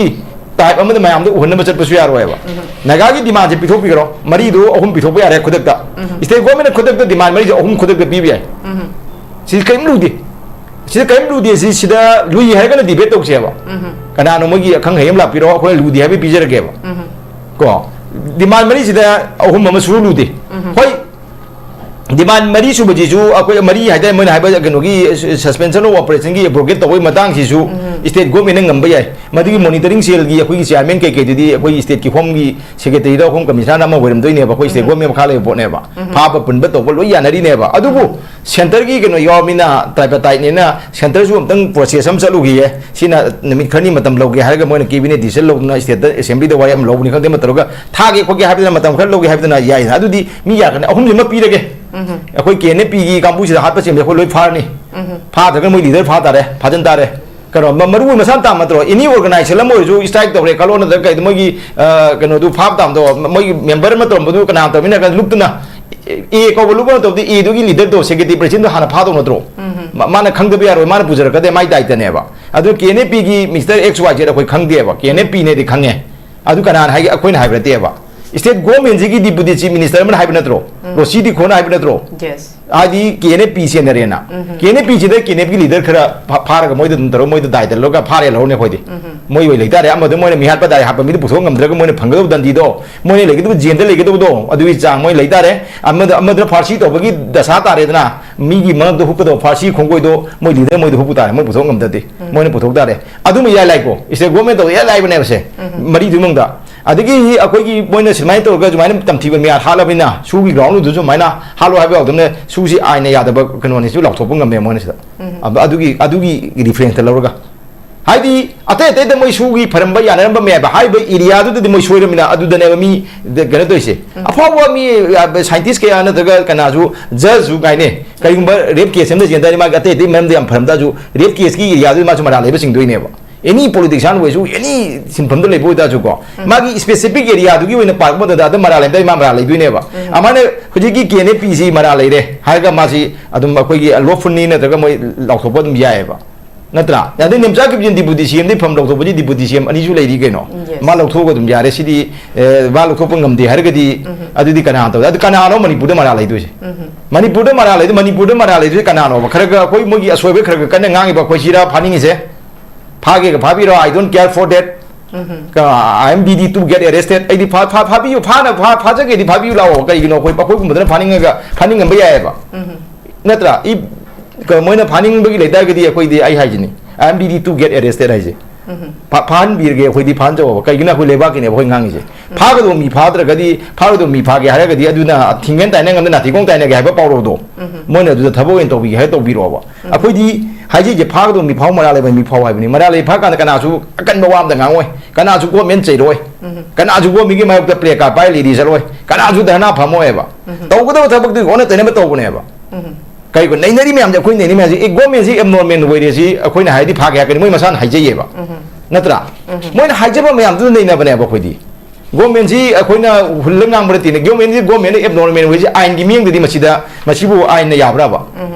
type ꯑꯃꯗ ꯃꯌꯥꯝꯗ ꯎꯍꯟꯅꯕ ꯆꯠꯄꯁꯨ ꯌꯥꯔꯣꯏꯕ꯫ ꯅꯥꯒꯥꯒꯤ demandꯁꯦ ꯄꯤꯊꯣꯛꯄꯤꯈ꯭ꯔꯣ, ꯃꯔꯤꯗꯨ ꯑꯍꯨꯝ ꯄꯤꯊꯣꯛꯄ ꯌꯥꯔꯦ ꯈꯨꯗꯛꯇ꯫ State governmentꯅ ꯈꯨꯗꯛꯇ demand ꯃꯔꯤꯁꯦ ꯑꯍꯨꯝ ꯈꯨꯗꯛꯇ ꯄꯤꯕ ꯌꯥꯏ꯫ ꯁꯤ ꯀꯔꯤꯝ ꯂꯨꯗꯦ꯫ ꯁꯤꯗ ꯀꯔꯤꯝ ꯂꯨꯗꯦ꯫ ꯁꯤ, ꯁꯤꯗ ꯂꯨꯏ ꯍꯥꯏꯔꯒꯅ debate ꯇꯧꯁꯦꯕ꯫ ꯀꯅꯥꯅꯣ ꯃꯣꯏꯒꯤ ꯑꯈꯪ ꯑꯍꯩ ꯑꯃ ꯂꯥꯛꯄꯤꯔꯣ, ꯑꯩꯈꯣꯏꯅ ꯂꯨꯗꯦ ꯍꯥꯏꯕ ꯄꯤꯖꯔꯒꯦꯕ꯫ ꯀꯣ, demand ꯃꯔꯤꯁꯤꯗ ꯑꯍꯨꯝ ꯑꯃ ꯁꯨꯔꯨ ꯂꯨꯗꯦ꯫ ꯍꯣꯏ, demand ꯃꯔꯤ ꯁꯨꯕꯁꯤꯁꯨ ꯑꯩꯈꯣꯏ ꯃꯔꯤ ꯍꯥꯏꯇꯥꯔꯦ, ꯃꯣꯏꯅ ꯍꯥꯏꯕ ꯀꯩꯅꯣꯒꯤ suspension of operation ꯒꯤ abrogate ꯇꯧꯕꯒꯤ ꯃꯇꯥꯡꯁꯤꯁꯨ state government ꯅ ꯉꯝꯕ ꯌꯥꯏ꯫ ꯃꯗꯨꯒꯤ monitoring cell ꯒꯤ ꯑꯩꯈꯣꯏꯒꯤ chairman ꯀꯩꯀꯩꯗꯨꯗꯤ ꯑꯩꯈꯣꯏꯒꯤ state ꯀꯤ home ꯒꯤ secretary ꯗ home commissioner ꯑꯃ ꯑꯣꯏꯔꯝꯗꯣꯏꯅꯦꯕ, ꯑꯩꯈꯣꯏ state government ꯃꯈꯥ ꯂꯩꯕ ꯄꯣꯠꯅꯦꯕ꯫ ꯐꯥꯕ ꯄꯨꯟꯕ ꯇꯧꯕ ꯂꯣꯏ ꯌꯥꯅꯔꯤꯅꯦꯕ꯫ ꯑꯗꯨꯕꯨ centre ꯒꯤ ꯀꯩꯅꯣ ꯌꯥꯎꯔꯃꯤꯅ, tripartite ꯅꯤꯅ centre ꯁꯨ ꯑꯝꯇꯪ process ꯑꯃ ꯆꯠꯂꯨꯈꯤꯒꯦ, ꯁꯤꯅ ꯅꯨꯃꯤꯠ ꯈꯔꯅꯤ ꯃꯇꯝ ꯂꯧꯒꯦ ꯍꯥꯏꯔꯒ ꯃꯣꯏꯅ cabinet decision ꯂꯧꯗꯅ state ꯗ assembly ꯗ ꯋꯥꯔꯦꯞ ꯑꯃ ꯂꯧꯕꯅꯤ ꯈꯪꯗꯦ, ꯑꯃ ꯇꯧꯔꯒ ꯊꯥꯒꯦ ꯈꯣꯠꯀꯦ ꯍꯥꯏꯕꯗꯨꯅ, ꯃꯇꯝ ꯈꯔ ꯂꯧꯒꯦ ꯍꯥꯏꯕꯗꯨꯅ ꯌꯥꯏꯗꯅ꯫ ꯑꯗꯨꯗꯤ ꯃꯤ ꯌꯥꯔꯛꯀꯅꯤ꯫ ꯑꯍꯨꯝꯁꯤꯃ ꯄꯤꯔꯒꯦ꯫ ꯑꯩꯈꯣꯏ ꯀꯦ ꯑꯦꯟ ꯑꯦꯐ ꯄꯤ ꯒꯤ ꯀꯥꯡꯕꯨꯁꯤꯗ ꯍꯥꯠꯄ ꯆꯦꯟꯕꯁꯦ ꯑꯩꯈꯣꯏ ꯂꯣꯏ ꯐꯥꯔꯅꯤ꯫ ꯐꯥꯗ꯭ꯔꯒ ꯃꯣꯏ leader ꯐꯥ ꯇꯥꯔꯦ, ꯐꯥꯖꯤꯟ ꯇꯥꯔꯦ꯫ ꯀꯩꯅꯣ, ꯃ-, ꯃꯔꯨ ꯑꯣꯏꯕ ꯃꯁꯥ ꯇꯥ ꯅꯠꯇ꯭ꯔꯣ? Any organization ꯑꯃ ꯑꯣꯏꯔꯁꯨ strike ꯇꯧꯔꯦ ꯈꯜꯂꯣ, ꯅꯠꯇ꯭ꯔꯒ ꯀꯩꯗ ꯃꯣꯏꯒꯤ, ꯑ, ꯀꯩꯅꯣꯗꯨ ꯐꯥꯕ ꯇꯥꯕꯗꯣ, ꯃ-, ꯃꯣꯏꯒꯤ member ꯑꯃ ꯇꯧꯔꯝꯕꯗꯨ ꯀꯅꯥ ꯇꯧꯔꯝꯃꯤꯅ ꯀ-, ꯂꯨꯞꯇꯅ, A ꯀꯧꯕ ꯂꯨꯞꯄ ꯇꯧꯕꯗꯤ A ꯗꯨꯒꯤ leader ꯗꯣ, secretary president ꯗꯣ ꯍꯥꯟꯅ ꯐꯥꯗꯧ ꯅꯠꯇ꯭ꯔꯣ? ꯃ-, ꯃꯥꯅ ꯈꯪꯗꯕ ꯌꯥꯔꯣꯏ, ꯃꯥꯅ ꯄꯨꯖꯔꯛꯀꯗꯦ, ꯃꯥꯏ ꯗꯥꯏꯇꯅꯦꯕ꯫ ꯑꯗꯨ ꯀꯦ ꯑꯦꯟ ꯑꯦꯐ ꯄꯤ ꯒꯤ Mister X Y Z ꯑꯩꯈꯣꯏ ꯈꯪꯗꯦꯕ, ꯀꯦ ꯑꯦꯟ ꯑꯦꯐ ꯄꯤ ꯅꯦꯗꯤ ꯈꯪꯉꯦ꯫ ꯑꯗꯨ ꯀꯅꯥꯅ ꯍꯥꯏꯒꯦ? ꯑꯩꯈꯣꯏꯅ ꯍꯥꯏꯕ ꯅꯠꯇꯦꯕ꯫ State government ꯁꯤꯒꯤ deputy chief minister ꯑꯃꯅ ꯍꯥꯏꯕ ꯅꯠꯇ꯭ꯔꯣ? ꯔꯣꯁꯤ ꯗꯤꯈꯣꯅ ꯍꯥꯏꯕ ꯅꯠꯇ꯭ꯔꯣ? Yes. ꯍꯥꯏꯗꯤ ꯀꯦ ꯑꯦꯟ ꯑꯦꯐ ꯄꯤ ꯆꯦꯟꯅꯔꯦꯅ꯫ ꯀꯦ ꯑꯦꯟ ꯑꯦꯐ ꯄꯤ ꯁꯤꯗ ꯀꯦ ꯑꯦꯟ ꯑꯦꯐ ꯀꯤ leader ꯈꯔ ꯐꯥ-, ꯐꯥꯔꯒ ꯃꯣꯏꯗ ꯑꯗꯨꯝ ꯇꯧꯔꯒ ꯃꯣꯏꯗ ꯗꯥꯏꯇ ꯂꯧꯔꯒ ꯐꯥꯔꯦ ꯂꯧꯔꯅꯤ ꯑꯩꯈꯣꯏꯗꯤ꯫ ꯃꯣꯏ ꯑꯣꯏ ꯂꯩꯇꯥꯔꯦ꯫ ꯑꯃꯗ ꯃꯣꯏꯅ ꯃꯤꯍꯥꯠ ꯄꯗꯥꯏ ꯍꯥꯠꯄ ꯃꯤꯗꯨ ꯄꯨꯊꯣꯛ ꯉꯝꯗ꯭ꯔꯒ ꯃꯣꯏꯅ ꯐꯪꯒꯗꯧꯕ ꯗꯟꯗꯤꯗꯣ, ꯃꯣꯏꯅ ꯂꯩꯒꯗꯧꯕ, ꯖꯦꯜꯗ ꯂꯩꯒꯗꯧꯕꯗꯣ, ꯑꯗꯨꯒꯤ ꯆꯥꯡ ꯃꯣꯏ ꯂꯩꯇꯥꯔꯦ꯫ ꯑꯃꯗ, ꯑꯃꯗ ꯐꯥꯔꯁꯤ ꯇꯧꯕꯒꯤ ꯗꯁꯥ ꯇꯥꯔꯦꯗꯅ, ꯃꯤꯒꯤ ꯃꯉꯛꯇ ꯍꯨꯛꯀꯗꯧꯕ ꯐꯥꯔꯁꯤ ꯈꯣꯡꯒꯣꯏꯗꯣ ꯃꯣꯏ leader ꯃꯣꯏꯗ ꯍꯨꯛꯄ ꯇꯥꯔꯦ, ꯃꯣꯏ ꯄꯨꯊꯣꯛ ꯉꯝꯗꯗꯤ꯫ ꯃꯣꯏꯅ ꯄꯨꯊꯣꯛ ꯇꯥꯔꯦ꯫ ꯑꯗꯨꯃ ꯏꯌꯥ ꯂꯥꯏꯀꯣ꯫ State government ꯇꯧꯕ ꯏꯌꯥ ꯂꯥꯏꯕꯅꯦꯕꯁꯦ꯫ ꯃꯔꯤꯗꯨꯒꯤ ꯃꯅꯨꯡꯗ꯫ ꯑꯗꯒꯤ ꯑꯩꯈꯣꯏꯒꯤ ꯃꯣꯏꯅ ꯁꯨꯃꯥꯏꯅ ꯇꯧꯔꯒ ꯁꯨꯃꯥꯏꯅ ꯇꯝꯊꯤꯕ ꯃꯌꯥꯝ ꯍꯥꯠꯂꯕꯅꯤꯅ, ꯁꯨꯒꯤ ground ꯗꯨꯁꯨ ꯁꯨꯃꯥꯏꯅ ꯍꯥꯠꯂꯣ ꯍꯥꯏꯕ ꯌꯥꯎꯗꯕꯅꯤꯅ, ꯁꯨꯁꯤ ꯑꯥꯏꯟꯅ ꯌꯥꯗꯕ ꯀꯩꯅꯣꯅꯤꯁꯨ ꯂꯥꯎꯊꯣꯛꯄ ꯉꯝꯃꯦ ꯃꯣꯏꯅ ꯁꯤꯗ꯫ ꯑꯗꯨ-, ꯑꯗꯨꯒꯤ, ꯑꯗꯨꯒꯤ reference ꯇ ꯂꯧꯔꯒ꯫ ꯍꯥꯏꯗꯤ ꯑꯇꯩ ꯑꯇꯩꯗ ꯃꯣꯏ ꯁꯨꯒꯤ ꯐꯔꯝꯕ ꯌꯥꯅꯔꯝꯕ ꯃꯌꯥꯝ ꯍꯥꯏꯔꯤꯕ area ꯗꯨꯗꯗꯤ ꯃꯣꯏ ꯁꯣꯏꯔꯃꯤꯅ ꯑꯗꯨꯗꯅꯦꯕ ꯃꯤ ꯗ-, ꯀꯩꯅꯣ ꯇꯧꯔꯤꯁꯦ꯫ ꯑꯐꯥꯎꯕ ꯃꯤ, ꯑ, scientist ꯀꯌꯥ ꯅꯠꯇ꯭ꯔꯒ ꯀꯅꯥꯁꯨ, judge ꯁꯨ ꯉꯥꯏꯅꯦ, ꯀꯔꯤꯒꯨꯝꯕ rape case ꯑꯃꯗ ꯆꯦꯟ ꯇꯥꯔꯗꯤ ꯃꯥꯒꯤ ꯑꯇꯩ ꯑꯇꯩ ꯃꯔꯝꯗ ꯌꯥꯝ ꯐꯔꯝ ꯇꯥꯔꯁꯨ rape case ꯀꯤ area ꯗꯨꯗꯤ ꯃꯥꯁꯨ ꯃꯔꯥꯜ ꯂꯩꯕ ꯆꯤꯡꯗꯣꯏꯅꯦꯕ꯫ Any politician ꯑꯣꯏꯔꯁꯨ, any ꯁꯤꯟꯐꯝꯗ ꯂꯩꯕ ꯑꯣꯏꯇꯥꯔꯁꯨꯀꯣ, ꯃꯥꯒꯤ specific area ꯗꯨꯒꯤ ꯑꯣꯏꯅ ꯄꯥꯔꯛꯄ ꯃꯇꯝꯗ ꯑꯗꯨꯝ ꯃꯔꯥꯜ ꯂꯩꯕꯗ ꯃꯥ ꯃꯔꯥꯜ ꯂꯩꯗꯣꯏꯅꯦꯕ꯫ ꯑꯃꯥꯏꯅ ꯍꯧꯖꯤꯛꯀꯤ ꯀꯦ ꯑꯦꯟ ꯑꯦꯐ ꯄꯤ ꯁꯤ ꯃꯔꯥꯜ ꯂꯩꯔꯦ ꯍꯥꯏꯔꯒ ꯃꯥꯁꯤ ꯑꯗꯨꯝ ꯑꯩꯈꯣꯏꯒꯤ lawful ꯅꯤ ꯅꯠꯇ꯭ꯔꯒ ꯃꯣꯏ ꯂꯥꯎꯊꯣꯛꯄ ꯑꯗꯨꯝ ꯌꯥꯏꯑꯕ꯫ ꯅꯠꯇ꯭ꯔꯥ? ꯑꯗꯩ ꯅꯦꯝꯆꯥ ꯀꯤꯞꯖꯦꯟ ꯗꯤꯄꯨꯇꯤ ꯁꯤ ꯑꯦꯝꯗꯤ ꯐꯝ ꯂꯧꯊꯣꯛꯄꯁꯤ ꯗꯤꯄꯨꯇꯤ ꯁꯤ ꯑꯦꯝ ꯑꯅꯤꯁꯨ ꯂꯩꯔꯤ ꯀꯩꯅꯣ꯫ ꯃꯥ ꯂꯧꯊꯣꯛꯑꯒ ꯑꯗꯨꯝ ꯌꯥꯔꯦ꯫ ꯁꯤꯗꯤ, ꯑꯦ, ꯃꯥ ꯂꯧꯊꯣꯛꯄ ꯉꯝꯗꯦ ꯍꯥꯏꯔꯒꯗꯤ, ꯑꯗꯨꯗꯤ ꯀꯅꯥ ꯇꯧ? ꯑꯗꯨ ꯀꯅꯥꯅꯣ ꯃꯅꯤꯄꯨꯔꯗ ꯃꯔꯥ ꯂꯩꯗꯣꯏꯁꯦ? ꯃꯅꯤꯄꯨꯔꯗ ꯃꯔꯥ ꯂꯩꯗꯣꯏ, ꯃꯅꯤꯄꯨꯔꯗ ꯃꯔꯥ ꯂꯩꯗꯣꯏꯁꯦ ꯀꯅꯥꯅꯣꯕ? ꯈꯔꯒ ꯑꯩꯈꯣꯏ ꯃꯣꯏꯒꯤ ꯑꯁꯣꯏꯕ ꯈꯔꯒ ꯀꯟꯅ ꯉꯥꯡꯉꯤꯕ ꯑꯩꯈꯣꯏ ꯁꯤꯔꯥ ꯐꯥꯅꯤꯡꯉꯤꯁꯦ? ꯐꯥꯒꯦꯒ ꯐꯥꯕꯤꯔꯣ, I don't care for that. I am ready to get arrested. ꯑꯩꯗꯤ ꯐꯥ-, ꯐꯥ-, ꯐꯥꯕꯤꯌꯨ, ꯐꯥꯅ-, ꯐꯥ-, ꯐꯥꯖꯒꯦꯗꯤ ꯐꯥꯕꯤꯌꯨ ꯂꯥꯛꯑꯣ꯫ ꯀꯩꯒꯤꯅꯣ? ꯑꯩꯈꯣꯏ, ꯑꯩꯈꯣꯏꯒꯨꯝꯕꯗꯅ ꯐꯥꯅꯤꯡꯉꯒ ꯐꯥꯅꯤꯡꯉꯝꯕ ꯌꯥꯏꯑꯕ꯫ ꯅꯠꯇ꯭ꯔꯥ? ꯏ-, ꯀ-, ꯃꯣꯏꯅ ꯐꯥꯅꯤꯡꯕꯒꯤ ꯂꯩꯇꯥꯔꯒꯗꯤ ꯑꯩꯈꯣꯏꯗꯤ, ꯑꯩ ꯍꯥꯏꯁꯤꯅꯤ, I am ready to get arrested ꯍꯥꯏꯁꯦ꯫ ꯐꯥ-, ꯐꯥꯍꯟꯕꯤꯔꯒꯦ, ꯑꯩꯈꯣꯏꯗꯤ ꯐꯥꯍꯟꯖꯧꯕ꯫ ꯀꯩꯒꯤꯅꯣ? ꯑꯩꯈꯣꯏ ꯂꯩꯕꯥꯛꯀꯤꯅꯦꯕ ꯑꯩꯈꯣꯏ ꯉꯥꯡꯉꯤꯁꯦ꯫ ꯐꯥꯒꯗꯧꯕ ꯃꯤ ꯐꯥꯗ꯭ꯔꯒꯗꯤ, ꯐꯥꯒꯗꯧꯕ ꯃꯤ ꯐꯥꯒꯦ ꯍꯥꯏꯔꯒꯗꯤ ꯑꯗꯨꯅ ꯊꯤꯡꯒꯦꯅ ꯇꯥꯏꯅ ꯉꯝꯗ ꯅꯥꯊꯤ ꯈꯣꯡ ꯇꯥꯏꯅꯒꯦ ꯍꯥꯏꯕ ꯄꯥꯎꯔꯧꯗꯣ, ꯃꯣꯏꯅ ꯑꯗꯨꯗ ꯊꯕꯛ ꯑꯣꯏꯅ ꯇꯧꯕꯤꯒꯦ ꯍꯥꯏꯔ ꯇꯧꯕꯤꯔꯛꯑꯣꯕ꯫ ꯑꯩꯈꯣꯏꯗꯤ ꯍꯥꯏꯖꯩꯁꯦ, ꯐꯥꯒꯗꯧꯕ ꯃꯤ ꯐꯥꯎ, ꯃꯔꯥ ꯂꯩꯕ ꯃꯤ ꯐꯥꯎ ꯍꯥꯏꯕꯅꯤ꯫ ꯃꯔꯥ ꯂꯩ ꯐꯥ ꯀꯥꯟꯗ ꯀꯅꯥꯁꯨ ꯑꯀꯟꯕ ꯋꯥ ꯑꯝꯇ ꯉꯥꯡꯉꯣꯏ, ꯀꯅꯥꯁꯨ ꯒꯣꯔꯃꯦꯟ ꯆꯩꯔꯣꯏ, ꯀꯅꯥꯁꯨ ꯒꯣꯔꯃꯦꯟꯒꯤ ꯃꯥꯌꯣꯛꯇ ꯄ꯭ꯂꯦ ꯀꯥꯔꯗ ꯄꯥꯏ ꯂꯩꯔꯤ ꯆꯠꯂꯣꯏ, ꯀꯅꯥꯁꯨ ꯙꯔꯅꯥ ꯐꯝꯃꯣꯏꯕ꯫ ꯇꯧꯒꯗꯕ ꯊꯕꯛꯇꯨ ꯑꯣꯟꯅ ꯇꯩꯅꯕ ꯇꯧꯕꯅꯦꯕ꯫ ꯀꯩꯒꯨꯝꯕ ꯅꯩꯅꯔꯤ ꯃꯌꯥꯝꯁꯦ, ꯑꯩꯈꯣꯏ ꯅꯩꯅꯔꯤ ꯃꯌꯥꯝꯁꯦ, ꯑꯦ, ꯒꯣꯔꯃꯦꯟꯁꯤ ꯑꯦꯕꯅꯣꯔꯃꯦꯜ ꯑꯣꯏꯔꯦ ꯁꯤ ꯑꯩꯈꯣꯏꯅ ꯍꯥꯏꯔꯗꯤ ꯐꯥꯒꯦ ꯍꯥꯏꯔꯛꯀꯅꯤ, ꯃꯣꯏ ꯃꯁꯥꯅ ꯍꯥꯏꯖꯩꯌꯦꯕ꯫ ꯅꯠꯇ꯭ꯔꯥ? ꯃꯣꯏꯅ ꯍꯥꯏꯖꯕ ꯃꯌꯥꯝꯗꯨꯗ ꯅꯩꯅꯕꯅꯦꯕ ꯑꯩꯈꯣꯏꯗꯤ꯫ ꯒꯣꯔꯃꯦꯟꯁꯤ ꯑꯩꯈꯣꯏꯅ ꯍꯨꯜꯂ ꯉꯥꯡꯕ ꯅꯠꯇꯦꯅꯦ꯫ ꯒꯣꯔꯃꯦꯟꯁꯤ, ꯒꯣꯔꯃꯦꯟꯅ ꯑꯦꯕꯅꯣꯔꯃꯦꯜ ꯑꯣꯏꯁꯦ ꯑꯥꯏꯟꯒꯤ ꯃꯤꯠꯌꯦꯡꯗꯗꯤ ꯃꯁꯤꯗ, ꯃꯁꯤꯕꯨ ꯑꯥꯏꯟꯅ ꯌꯥꯕ꯭ꯔꯕ?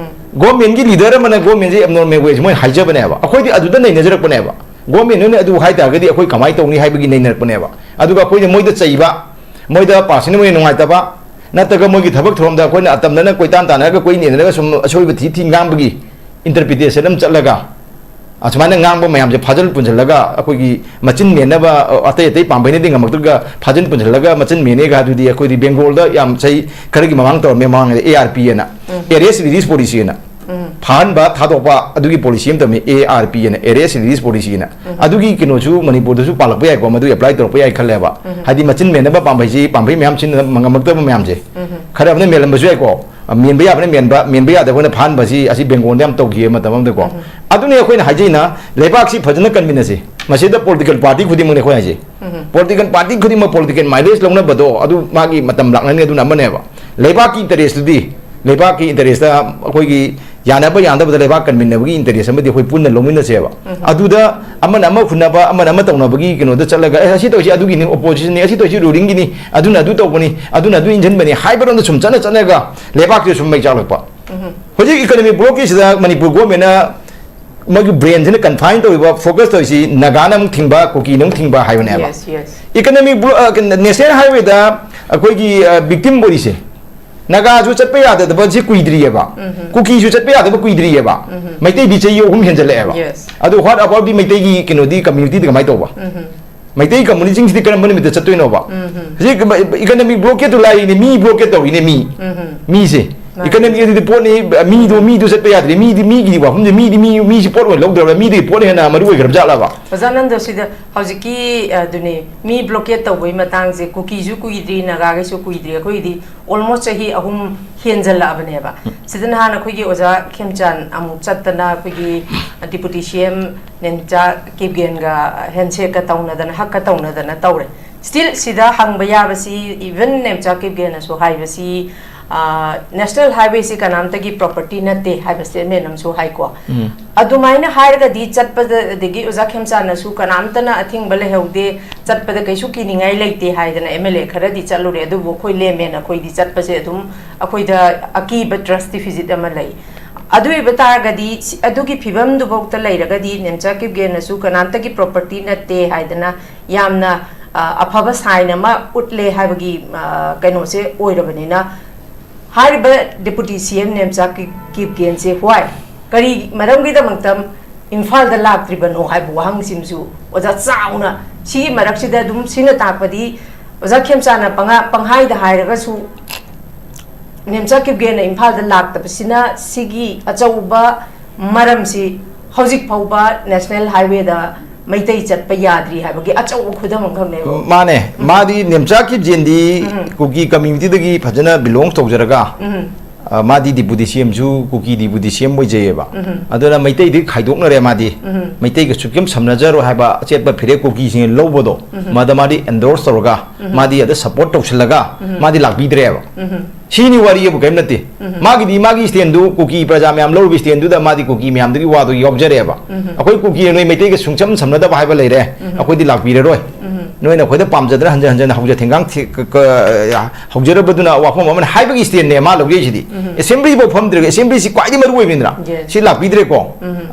ꯒꯣꯔꯃꯦꯟꯒꯤ ꯂꯤꯗꯔ ꯑꯃꯅ ꯒꯣꯔꯃꯦꯟꯁꯤ ꯑꯦꯕꯅꯣꯔꯃꯦꯜ ꯑꯣꯏꯁꯦ ꯃꯣꯏꯅ ꯍꯥꯏꯖꯕꯅꯦꯕ꯫ ꯑꯩꯈꯣꯏꯗꯤ ꯑꯗꯨꯗ ꯅꯩꯅꯖꯔꯛꯄꯅꯦꯕ꯫ ꯒꯣꯔꯃꯦꯟ ꯅꯣꯏꯅ ꯑꯗꯨ ꯍꯥꯏ ꯇꯥꯔꯒꯗꯤ ꯑꯩꯈꯣꯏ ꯀꯃꯥꯏꯅ ꯇꯧꯅꯤ ꯍꯥꯏꯕꯒꯤ ꯅꯩꯅꯔꯛꯄꯅꯦꯕ꯫ ꯑꯗꯨꯒ ꯑꯩꯈꯣꯏꯅ ꯃꯣꯏꯗ ꯆꯩꯕ, ꯃꯣꯏꯗ ꯄꯥꯔꯁꯅꯦꯜ ꯑꯣꯏꯅ ꯅꯨꯡꯉꯥꯏꯇꯕ, ꯅꯠꯇ꯭ꯔꯒ ꯃꯣꯏꯒꯤ ꯊꯕꯛ ꯊꯧꯔꯝꯗ ꯑꯩꯈꯣꯏꯅ ꯑꯇꯝꯅꯅ ꯀꯣꯏꯇꯥꯟ ꯇꯥꯟꯅꯔꯒ ꯀꯣꯏ ꯅꯦꯟꯅꯔꯒ ꯁꯨꯝ ꯑꯁꯣꯏꯕ ꯊꯤ ꯊꯤ ꯉꯥꯡꯕꯒꯤ ꯏꯟꯇꯔꯄ꯭ꯔꯤꯇꯦꯁꯟ ꯑꯃ ꯆꯠꯂꯒ, ꯑꯁꯨꯃꯥꯏꯅ ꯉꯥꯡꯕ ꯃꯌꯥꯝꯁꯦ ꯐꯥꯖꯤꯜ ꯄꯨꯟꯁꯤꯜꯂꯒ ꯑꯩꯈꯣꯏꯒꯤ ꯃꯆꯤꯟ ꯃꯦꯟꯅꯕ, ꯑ, ꯑꯇꯩ ꯑꯇꯩ ꯄꯥꯝꯕꯩꯅꯗꯤ ꯉꯝꯃꯛꯇ꯭ꯔꯒ ꯐꯥꯖꯤꯜ ꯄꯨꯟꯁꯤꯜꯂꯒ ꯃꯆꯤꯟ ꯃꯦꯟꯅꯦꯒ ꯑꯗꯨꯗꯤ ꯑꯩꯈꯣꯏꯗꯤ ꯕꯦꯡꯒꯣꯜꯗ ꯌꯥꯝ ꯆꯍꯤ ꯈꯔꯒꯤ ꯃꯃꯥꯡ ꯇꯧꯔꯝꯃꯦ, ꯃꯃꯥꯡꯗ A R P ꯑꯅ, Arrest Release Policy ꯑꯅ꯫ ꯐꯥꯍꯟꯕ ꯊꯥꯗꯣꯛꯄ ꯑꯗꯨꯒꯤ ꯄꯣꯂꯤꯁꯤ ꯑꯃ ꯊꯝꯃꯤ, A R P ꯑꯅ, Arrest Release Policy ꯑꯅ꯫ ꯑꯗꯨꯒꯤ ꯀꯩꯅꯣꯁꯨ ꯃꯅꯤꯄꯨꯔꯗꯁꯨ ꯄꯥꯜꯂꯛꯄ ꯌꯥꯏꯀꯣ, ꯃꯗꯨ ꯑꯦꯄ꯭ꯂꯥꯏ ꯇꯧꯔꯛꯄ ꯌꯥꯏ ꯈꯜꯂꯦꯕ꯫ ꯍꯥꯏꯗꯤ ꯃꯆꯤꯟ ꯃꯦꯟꯅꯕ ꯄꯥꯝꯕꯩꯁꯤ, ꯄꯥꯝꯕꯩ ꯃꯌꯥꯝ ꯁꯤꯟꯅ ꯉꯝꯃꯛꯇꯕ ꯃꯌꯥꯝꯁꯦ꯫ ꯈꯔ ꯑꯃꯅ ꯃꯦꯜꯂꯝꯕꯁꯨ ꯌꯥꯏꯀꯣ꯫ ꯑ, ꯃꯦꯟꯕ ꯌꯥꯕꯅ ꯃꯦꯟꯕ, ꯃꯦꯟꯕ ꯌꯥꯗꯕ ꯑꯩꯈꯣꯏꯅ ꯐꯥꯍꯟꯕꯁꯤ ꯑꯁꯤ ꯕꯦꯡꯒꯣꯜꯗ ꯌꯥꯝ ꯇꯧꯈꯤꯌꯦ ꯃꯇꯝ ꯑꯃꯗꯀꯣ꯫ ꯑꯗꯨꯅꯤ ꯑꯩꯈꯣꯏꯅ ꯍꯥꯏꯖꯩꯅ, ꯂꯩꯕꯥꯛꯁꯤ ꯐꯖꯅ ꯀꯟꯃꯤꯟꯅꯁꯤ꯫ ꯃꯁꯤꯗ ꯄꯣꯂꯤꯇꯤꯀꯦꯜ ꯄꯥꯔꯇꯤ ꯈꯨꯗꯤꯡꯃꯛꯅꯤ ꯑꯩꯈꯣꯏ ꯍꯥꯏꯁꯦ꯫ ꯄꯣꯂꯤꯇꯤꯀꯦꯜ ꯄꯥꯔꯇꯤ ꯈꯨꯗꯤꯡꯃꯛ ꯄꯣꯂꯤꯇꯤꯀꯦꯜ ꯃꯥꯏꯂꯦꯖ ꯂꯧꯅꯕꯗꯣ ꯑꯗꯨ ꯃꯥꯒꯤ ꯃꯇꯝ ꯂꯥꯛꯅꯅꯤ, ꯑꯗꯨꯅ ꯑꯃꯅꯦꯕ꯫ ꯂꯩꯕꯥꯛꯀꯤ ꯏꯟꯇꯔꯦꯁꯇꯨꯗꯤ, ꯂꯩꯕꯥꯛꯀꯤ ꯏꯟꯇꯔꯦꯁꯇ ꯑꯩꯈꯣꯏꯒꯤ ꯌꯥꯅꯕ ꯌꯥꯅꯗꯕꯗ ꯂꯩꯕꯥꯛ ꯀꯟꯃꯤꯟꯅꯕꯒꯤ ꯏꯟꯇꯔꯦꯁ ꯑꯃꯗꯤ ꯑꯩꯈꯣꯏ ꯄꯨꯟꯅ ꯂꯧꯃꯤꯟꯅꯁꯦꯕ꯫ ꯑꯗꯨꯗ ꯑꯃꯅ ꯑꯃ ꯍꯨꯟꯅꯕ, ꯑꯃꯅ ꯑꯃ ꯇꯧꯅꯕꯒꯤ ꯀꯩꯅꯣꯗ ꯆꯠꯂꯒ, "ꯑꯦ, ꯑꯁꯤ ꯇꯧꯁꯤ, ꯑꯗꯨꯒꯤꯅꯤ, ꯑꯣꯄꯣꯖꯤꯁꯟꯅꯤ, ꯑꯁꯤ ꯇꯧꯁꯤ, ꯔꯨꯂꯤꯡꯒꯤꯅꯤ, ꯑꯗꯨꯅ ꯑꯗꯨ ꯇꯧꯕꯅꯤ, ꯑꯗꯨꯅ ꯑꯗꯨ ꯏꯟꯁꯤꯟꯕꯅꯤ" ꯍꯥꯏꯕꯔꯣꯝꯗ ꯁꯨꯝ ꯆꯠꯅ ꯆꯠꯅꯒ ꯂꯩꯕꯥꯛꯁꯤ ꯁꯨꯝ ꯃꯩ ꯆꯥꯛꯂꯛꯄ꯫ ꯍꯧꯖꯤꯛ ꯏꯀꯅꯣꯃꯤꯛ ꯕ꯭ꯂꯣꯛꯀꯤꯁꯤꯗ ꯃꯅꯤꯄꯨꯔ ꯒꯣꯔꯃꯦꯟꯅ ꯃꯣꯏꯒꯤ ꯕ꯭ꯔꯦꯟꯁꯤꯅ ꯀꯟꯐꯥꯏꯟ ꯇꯧꯔꯤꯕ, ꯐꯣꯀꯁ ꯇꯧꯔꯤꯁꯤ ꯅꯥꯒꯥꯅ ꯑꯃꯨꯛ ꯊꯤꯡꯕ, ꯀꯨꯀꯤꯅ ꯑꯃꯨꯛ ꯊꯤꯡꯕ ꯍꯥꯏꯕꯅꯦꯕ꯫ Yes, yes. ꯏꯀꯅꯃꯤꯛ ꯕ꯭ꯂꯣ-, ꯑ, ꯀꯩꯅꯣ, ꯅꯦꯁꯅꯦꯜ ꯍꯥꯏꯋꯦꯗ ꯑꯩꯈꯣꯏꯒꯤ, ꯑ, ꯚꯤꯛꯇꯤꯝ ꯑꯣꯏꯔꯤꯁꯦ ꯅꯥꯒꯥꯁꯨ ꯆꯠꯄ ꯌꯥꯗꯗꯕꯁꯤ ꯀꯨꯏꯗ꯭ꯔꯤꯑꯕ, ꯀꯨꯀꯤꯁꯨ ꯆꯠꯄ ꯌꯥꯗꯕ ꯀꯨꯏꯗ꯭ꯔꯤꯑꯕ꯫ ꯃꯩꯇꯩꯗꯤ ꯆꯍꯤ ꯑꯍꯨꯝ ꯍꯦꯟꯖꯜꯂꯛꯑꯦꯕ꯫ Yes. ꯑꯗꯨ what about ꯗꯤ ꯃꯩꯇꯩꯒꯤ ꯀꯩꯅꯣꯗꯤ, ꯀꯝꯃ꯭ꯌꯨꯅꯤꯇꯤꯗꯤ ꯀꯃꯥꯏꯅ ꯇꯧꯕ? ꯃꯩꯇꯩ ꯀꯝꯃꯨꯅꯤꯇꯤꯁꯤꯡꯁꯤꯗꯤ ꯀꯔꯝꯕ ꯅꯨꯃꯤꯠꯇ ꯆꯠꯇꯣꯏꯅꯣꯕ? ꯍꯧꯖꯤꯛ ꯏꯀꯅꯃꯤꯛ ꯕ꯭ꯂꯣꯀꯦꯠꯇꯨ ꯂꯥꯛꯏꯅꯦ, ꯃꯤ ꯕ꯭ꯂꯣꯀꯦꯠ ꯇꯧꯔꯤꯅꯦ, ꯃꯤ꯫ ꯎꯝ. ꯃꯤꯁꯦ꯫ ꯃꯥꯅꯦ. ꯏꯀꯅꯃꯤꯛ ꯑꯗꯨꯗꯤ ꯄꯣꯠꯅꯤ, ꯃꯤꯗꯣ, ꯃꯤꯗꯣ ꯆꯠꯄ ꯌꯥꯗ꯭ꯔꯦ, ꯃꯤꯗꯤ, ꯃꯤꯒꯤ ꯋꯥꯐꯝꯁꯦ, ꯃꯤꯗꯤ, ꯃꯤ, ꯃꯤꯁꯤ ꯄꯣꯠ ꯑꯣꯏꯅ ꯂꯧꯗ꯭ꯔꯕ, ꯃꯤꯗꯤ ꯄꯣꯠ ꯍꯦꯟꯅ ꯃꯔꯨ ꯑꯣꯏꯈ꯭ꯔꯕ ꯖꯥꯠꯂꯕ? ꯑꯣꯖꯥ ꯅꯟꯗꯣ, ꯁꯤꯗ ꯍꯧꯖꯤꯛꯀꯤ, ꯑ, ꯑꯗꯨꯅꯦ, ꯃꯤ ꯕ꯭ꯂꯣꯀꯦꯠ ꯇꯧꯕꯒꯤ ꯃꯇꯥꯡꯁꯦ ꯀꯨꯀꯤꯁꯨ ꯀꯨꯏꯗ꯭ꯔꯤ, ꯅꯥꯒꯥꯒꯩꯁꯨ ꯀꯨꯏꯗ꯭ꯔꯤ, ꯑꯩꯈꯣꯏꯒꯤꯗꯤ ꯑꯣꯜꯃꯣꯁ ꯆꯍꯤ ꯑꯍꯨꯝ ꯍꯦꯟꯖꯜꯂꯛꯑꯕꯅꯦꯕ꯫ ꯁꯤꯗ ꯅꯍꯥꯟ ꯑꯩꯈꯣꯏꯒꯤ ꯑꯣꯖꯥ ꯈꯦꯝꯆꯥꯟ ꯑꯃꯨꯛ ꯆꯠꯇꯅ ꯑꯩꯈꯣꯏꯒꯤ ꯗꯤꯄꯨꯇꯤ ꯁꯤ ꯑꯦꯝ ꯅꯦꯝꯆꯥ ꯀꯤꯞꯒꯦꯟꯒ ꯍꯦꯟꯁꯦꯛꯀ ꯇꯧꯅꯗꯅ, ꯍꯛꯀ ꯇꯧꯅꯗꯅ ꯇꯧꯔꯦ꯫ ꯁ꯭ꯇꯤꯜ ꯁꯤꯗ ꯍꯪꯕ ꯌꯥꯕꯁꯤ, ꯏꯚꯟ ꯅꯦꯝꯆꯥ ꯀꯤꯞꯒꯦꯟꯅꯁꯨ ꯍꯥꯏꯕꯁꯤ, ꯅꯦꯁꯅꯦꯜ ꯍꯥꯏꯋꯦꯁꯤ ꯀꯅꯥꯝꯇꯒꯤ ꯄ꯭ꯔꯣꯄꯔꯇꯤ ꯅꯠꯇꯦ ꯍꯥꯏꯕ ꯁ꯭ꯇꯦꯠꯃꯦꯟ ꯑꯃꯁꯨ ꯍꯥꯏꯀꯣ꯫ ꯑꯗꯨꯃꯥꯏꯅ ꯍꯥꯏꯔꯒꯗꯤ ꯆꯠꯄꯗ, ꯑꯗꯒꯤ ꯑꯣꯖꯥ ꯈꯦꯝꯆꯥꯟꯅꯁꯨ ꯀꯅꯥꯝꯇꯅ ꯑꯊꯤꯡꯕ ꯂꯩꯍꯧꯗꯦ, ꯆꯠꯄꯗ ꯀꯩꯁꯨ ꯀꯤꯅꯤꯡꯉꯥꯏ ꯂꯩꯇꯦ ꯍꯥꯏꯗꯅ ꯑꯦꯝ ꯑꯦꯜ ꯑꯦ ꯈꯔꯗꯤ ꯆꯠꯂꯨꯔꯦ, ꯑꯗꯨꯕꯨ ꯑꯩꯈꯣꯏ ꯂꯦꯃꯦꯟ ꯑꯩꯈꯣꯏꯗꯤ ꯆꯠꯄꯁꯦ ꯑꯗꯨꯝ ꯑꯩꯈꯣꯏꯗ ꯑꯀꯤꯕ ꯇ꯭ꯔꯁꯇꯤ ꯐꯤꯖꯤꯠ ꯑꯃ ꯂꯩ꯫ ꯑꯗꯨ ꯑꯣꯏꯕ ꯇꯥꯔꯒꯗꯤ ꯁꯤ-, ꯑꯗꯨꯒꯤ ꯐꯤꯕꯝꯗꯨꯐꯥꯎꯗ ꯂꯩꯔꯒꯗꯤ ꯅꯦꯝꯆꯥ ꯀꯤꯞꯒꯦꯟꯅꯁꯨ ꯀꯅꯥꯝꯇꯒꯤ ꯄ꯭ꯔꯣꯄꯔꯇꯤ ꯅꯠꯇꯦ ꯍꯥꯏꯗꯅ ꯌꯥꯝꯅ, ꯑ, ꯑꯐꯕ ꯁꯥꯏꯟ ꯑꯃ ꯎꯠꯂꯦ ꯍꯥꯏꯕꯒꯤ, ꯑ, ꯀꯩꯅꯣꯁꯦ ꯑꯣꯏꯔꯕꯅꯤꯅ, ꯍꯥꯏꯔꯤꯕ ꯗꯦꯄꯨꯇꯤ ꯁꯤ ꯑꯦꯝ ꯅꯦꯝꯆꯥ ꯀꯤ-, ꯀꯤꯞꯒꯦꯟꯁꯦ why, ꯀꯔꯤ ꯃꯔꯝꯒꯤꯗꯃꯛꯇ ꯏꯝꯐꯥꯜꯗ ꯂꯥꯛꯇ꯭ꯔꯤꯕꯅꯣ ꯍꯥꯏꯕ ꯋꯥꯍꯪꯁꯤꯃꯁꯨ ꯑꯣꯖꯥ ꯆꯥꯎꯅ, ꯁꯤꯒꯤ ꯃꯔꯛꯁꯤꯗ ꯑꯗꯨꯝ ꯁꯤꯅ ꯇꯥꯛꯄꯗꯤ ꯑꯣꯖꯥ ꯈꯦꯝꯆꯥꯟꯅ ꯄꯉꯥ-, ꯄꯪꯍꯥꯏꯗ ꯍꯥꯏꯔꯒꯁꯨ ꯅꯦꯝꯆꯥ ꯀꯤꯞꯒꯦꯟꯅ ꯏꯝꯐꯥꯜꯗ ꯂꯥꯛꯇꯕꯁꯤꯅ ꯁꯤꯒꯤ ꯑꯆꯧꯕ ꯃꯔꯝꯁꯤ ꯍꯧꯖꯤꯛ ꯐꯥꯎꯕ ꯅꯦꯁꯅꯦꯜ ꯍꯥꯏꯋꯦꯗ ꯃꯩꯇꯩ ꯆꯠꯄ ꯌꯥꯗ꯭ꯔꯤ ꯍꯥꯏꯕꯒꯤ ꯑꯆꯧꯕ ꯈꯨꯗꯝ ꯑꯃꯈꯛꯅꯦꯕ꯫ ꯃꯥꯅꯦ, ꯃꯥꯗꯤ ꯅꯦꯝꯆꯥ ꯀꯤꯞꯒꯦꯟꯗꯤ ꯀꯨꯀꯤ ꯀꯝꯃ꯭ꯌꯨꯅꯤꯇꯤꯗꯒꯤ ꯐꯖꯅ ꯕꯤꯂꯣꯡꯁ ꯇꯧꯖꯔꯒ, ꯑ, ꯃꯥꯗꯤ ꯗꯤꯄꯨꯇꯤ ꯁꯤ ꯑꯦꯝꯁꯨ ꯀꯨꯀꯤ ꯗꯤꯄꯨꯇꯤ ꯁꯤ ꯑꯦꯝ ꯑꯣꯏꯖꯩꯌꯦꯕ꯫ ꯑꯗꯨꯅ ꯃꯩꯇꯩꯗꯤ ꯈꯥꯏꯗꯣꯛꯅꯔꯦ ꯃꯥꯗꯤ꯫ ꯃꯩꯇꯩꯒ ꯁꯨꯛꯌꯥꯝ ꯁꯝꯅꯖꯔꯣꯏ ꯍꯥꯏꯕ ꯑꯆꯦꯠꯄ ꯐꯤꯔꯦꯞ ꯀꯨꯀꯤꯁꯤꯡꯅ ꯂꯧꯕꯗꯣ, ꯃꯗ ꯃꯥꯗꯤ ꯑꯦꯟꯗꯣꯔꯁ ꯇꯧꯔꯒ, ꯃꯥꯗꯤ ꯑꯗ ꯁꯄꯣꯔꯠ ꯇꯧꯁꯤꯜꯂꯒ, ꯃꯥꯗꯤ ꯂꯥꯛꯄꯤꯗ꯭ꯔꯦꯕ꯫ ꯁꯤꯅꯤ ꯋꯥꯔꯤ ꯑꯕꯨ ꯀꯔꯤꯝ ꯅꯠꯇꯦ꯫ ꯃꯥꯒꯤꯗꯤ ꯃꯥꯒꯤ stand ꯗꯨ, ꯀꯨꯀꯤ ꯄ꯭ꯔꯖꯥ ꯃꯌꯥꯝ ꯂꯧꯔꯤꯕ stand ꯗꯨꯗ ꯃꯥꯗꯤ ꯀꯨꯀꯤ ꯃꯌꯥꯝꯗꯨꯒꯤ ꯋꯥꯗꯣ ꯌꯥꯎꯖꯔꯦꯕ꯫ ꯑꯩꯈꯣꯏ ꯀꯨꯀꯤ ꯅꯣꯏ ꯃꯩꯇꯩꯒ ꯁꯨꯡꯆꯝ ꯁꯝꯅꯗꯕ ꯍꯥꯏꯕ ꯂꯩꯔꯦ, ꯑꯩꯈꯣꯏꯗꯤ ꯂꯥꯛꯄꯤꯔꯔꯣꯏ꯫ ꯅꯣꯏꯅ ꯑꯩꯈꯣꯏꯗ ꯄꯥꯝꯖꯗꯅ ꯍꯟꯖꯟ ꯍꯟꯖꯟ ꯍꯧꯖ ꯊꯦꯡꯒꯥꯡ ꯊꯦ-, ꯀ-, ꯀ-, ꯍꯧꯖꯔꯕꯗꯨꯅ ꯋꯥꯐꯝ ꯑꯃꯅ ꯍꯥꯏꯕꯒꯤ stand ꯅꯦ ꯃꯥ ꯂꯧꯖꯩꯁꯤꯗꯤ꯫ Assembly ꯐꯥꯎ ꯐꯝꯗ꯭ꯔꯒ, assembly ꯁꯤ ꯈ꯭ꯋꯥꯏꯗꯒꯤ ꯃꯔꯨ ꯑꯣꯏꯕꯅꯤꯗꯅ꯫ Yes. ꯁꯤ ꯂꯥꯛꯄꯤꯗ꯭ꯔꯦꯀꯣ꯫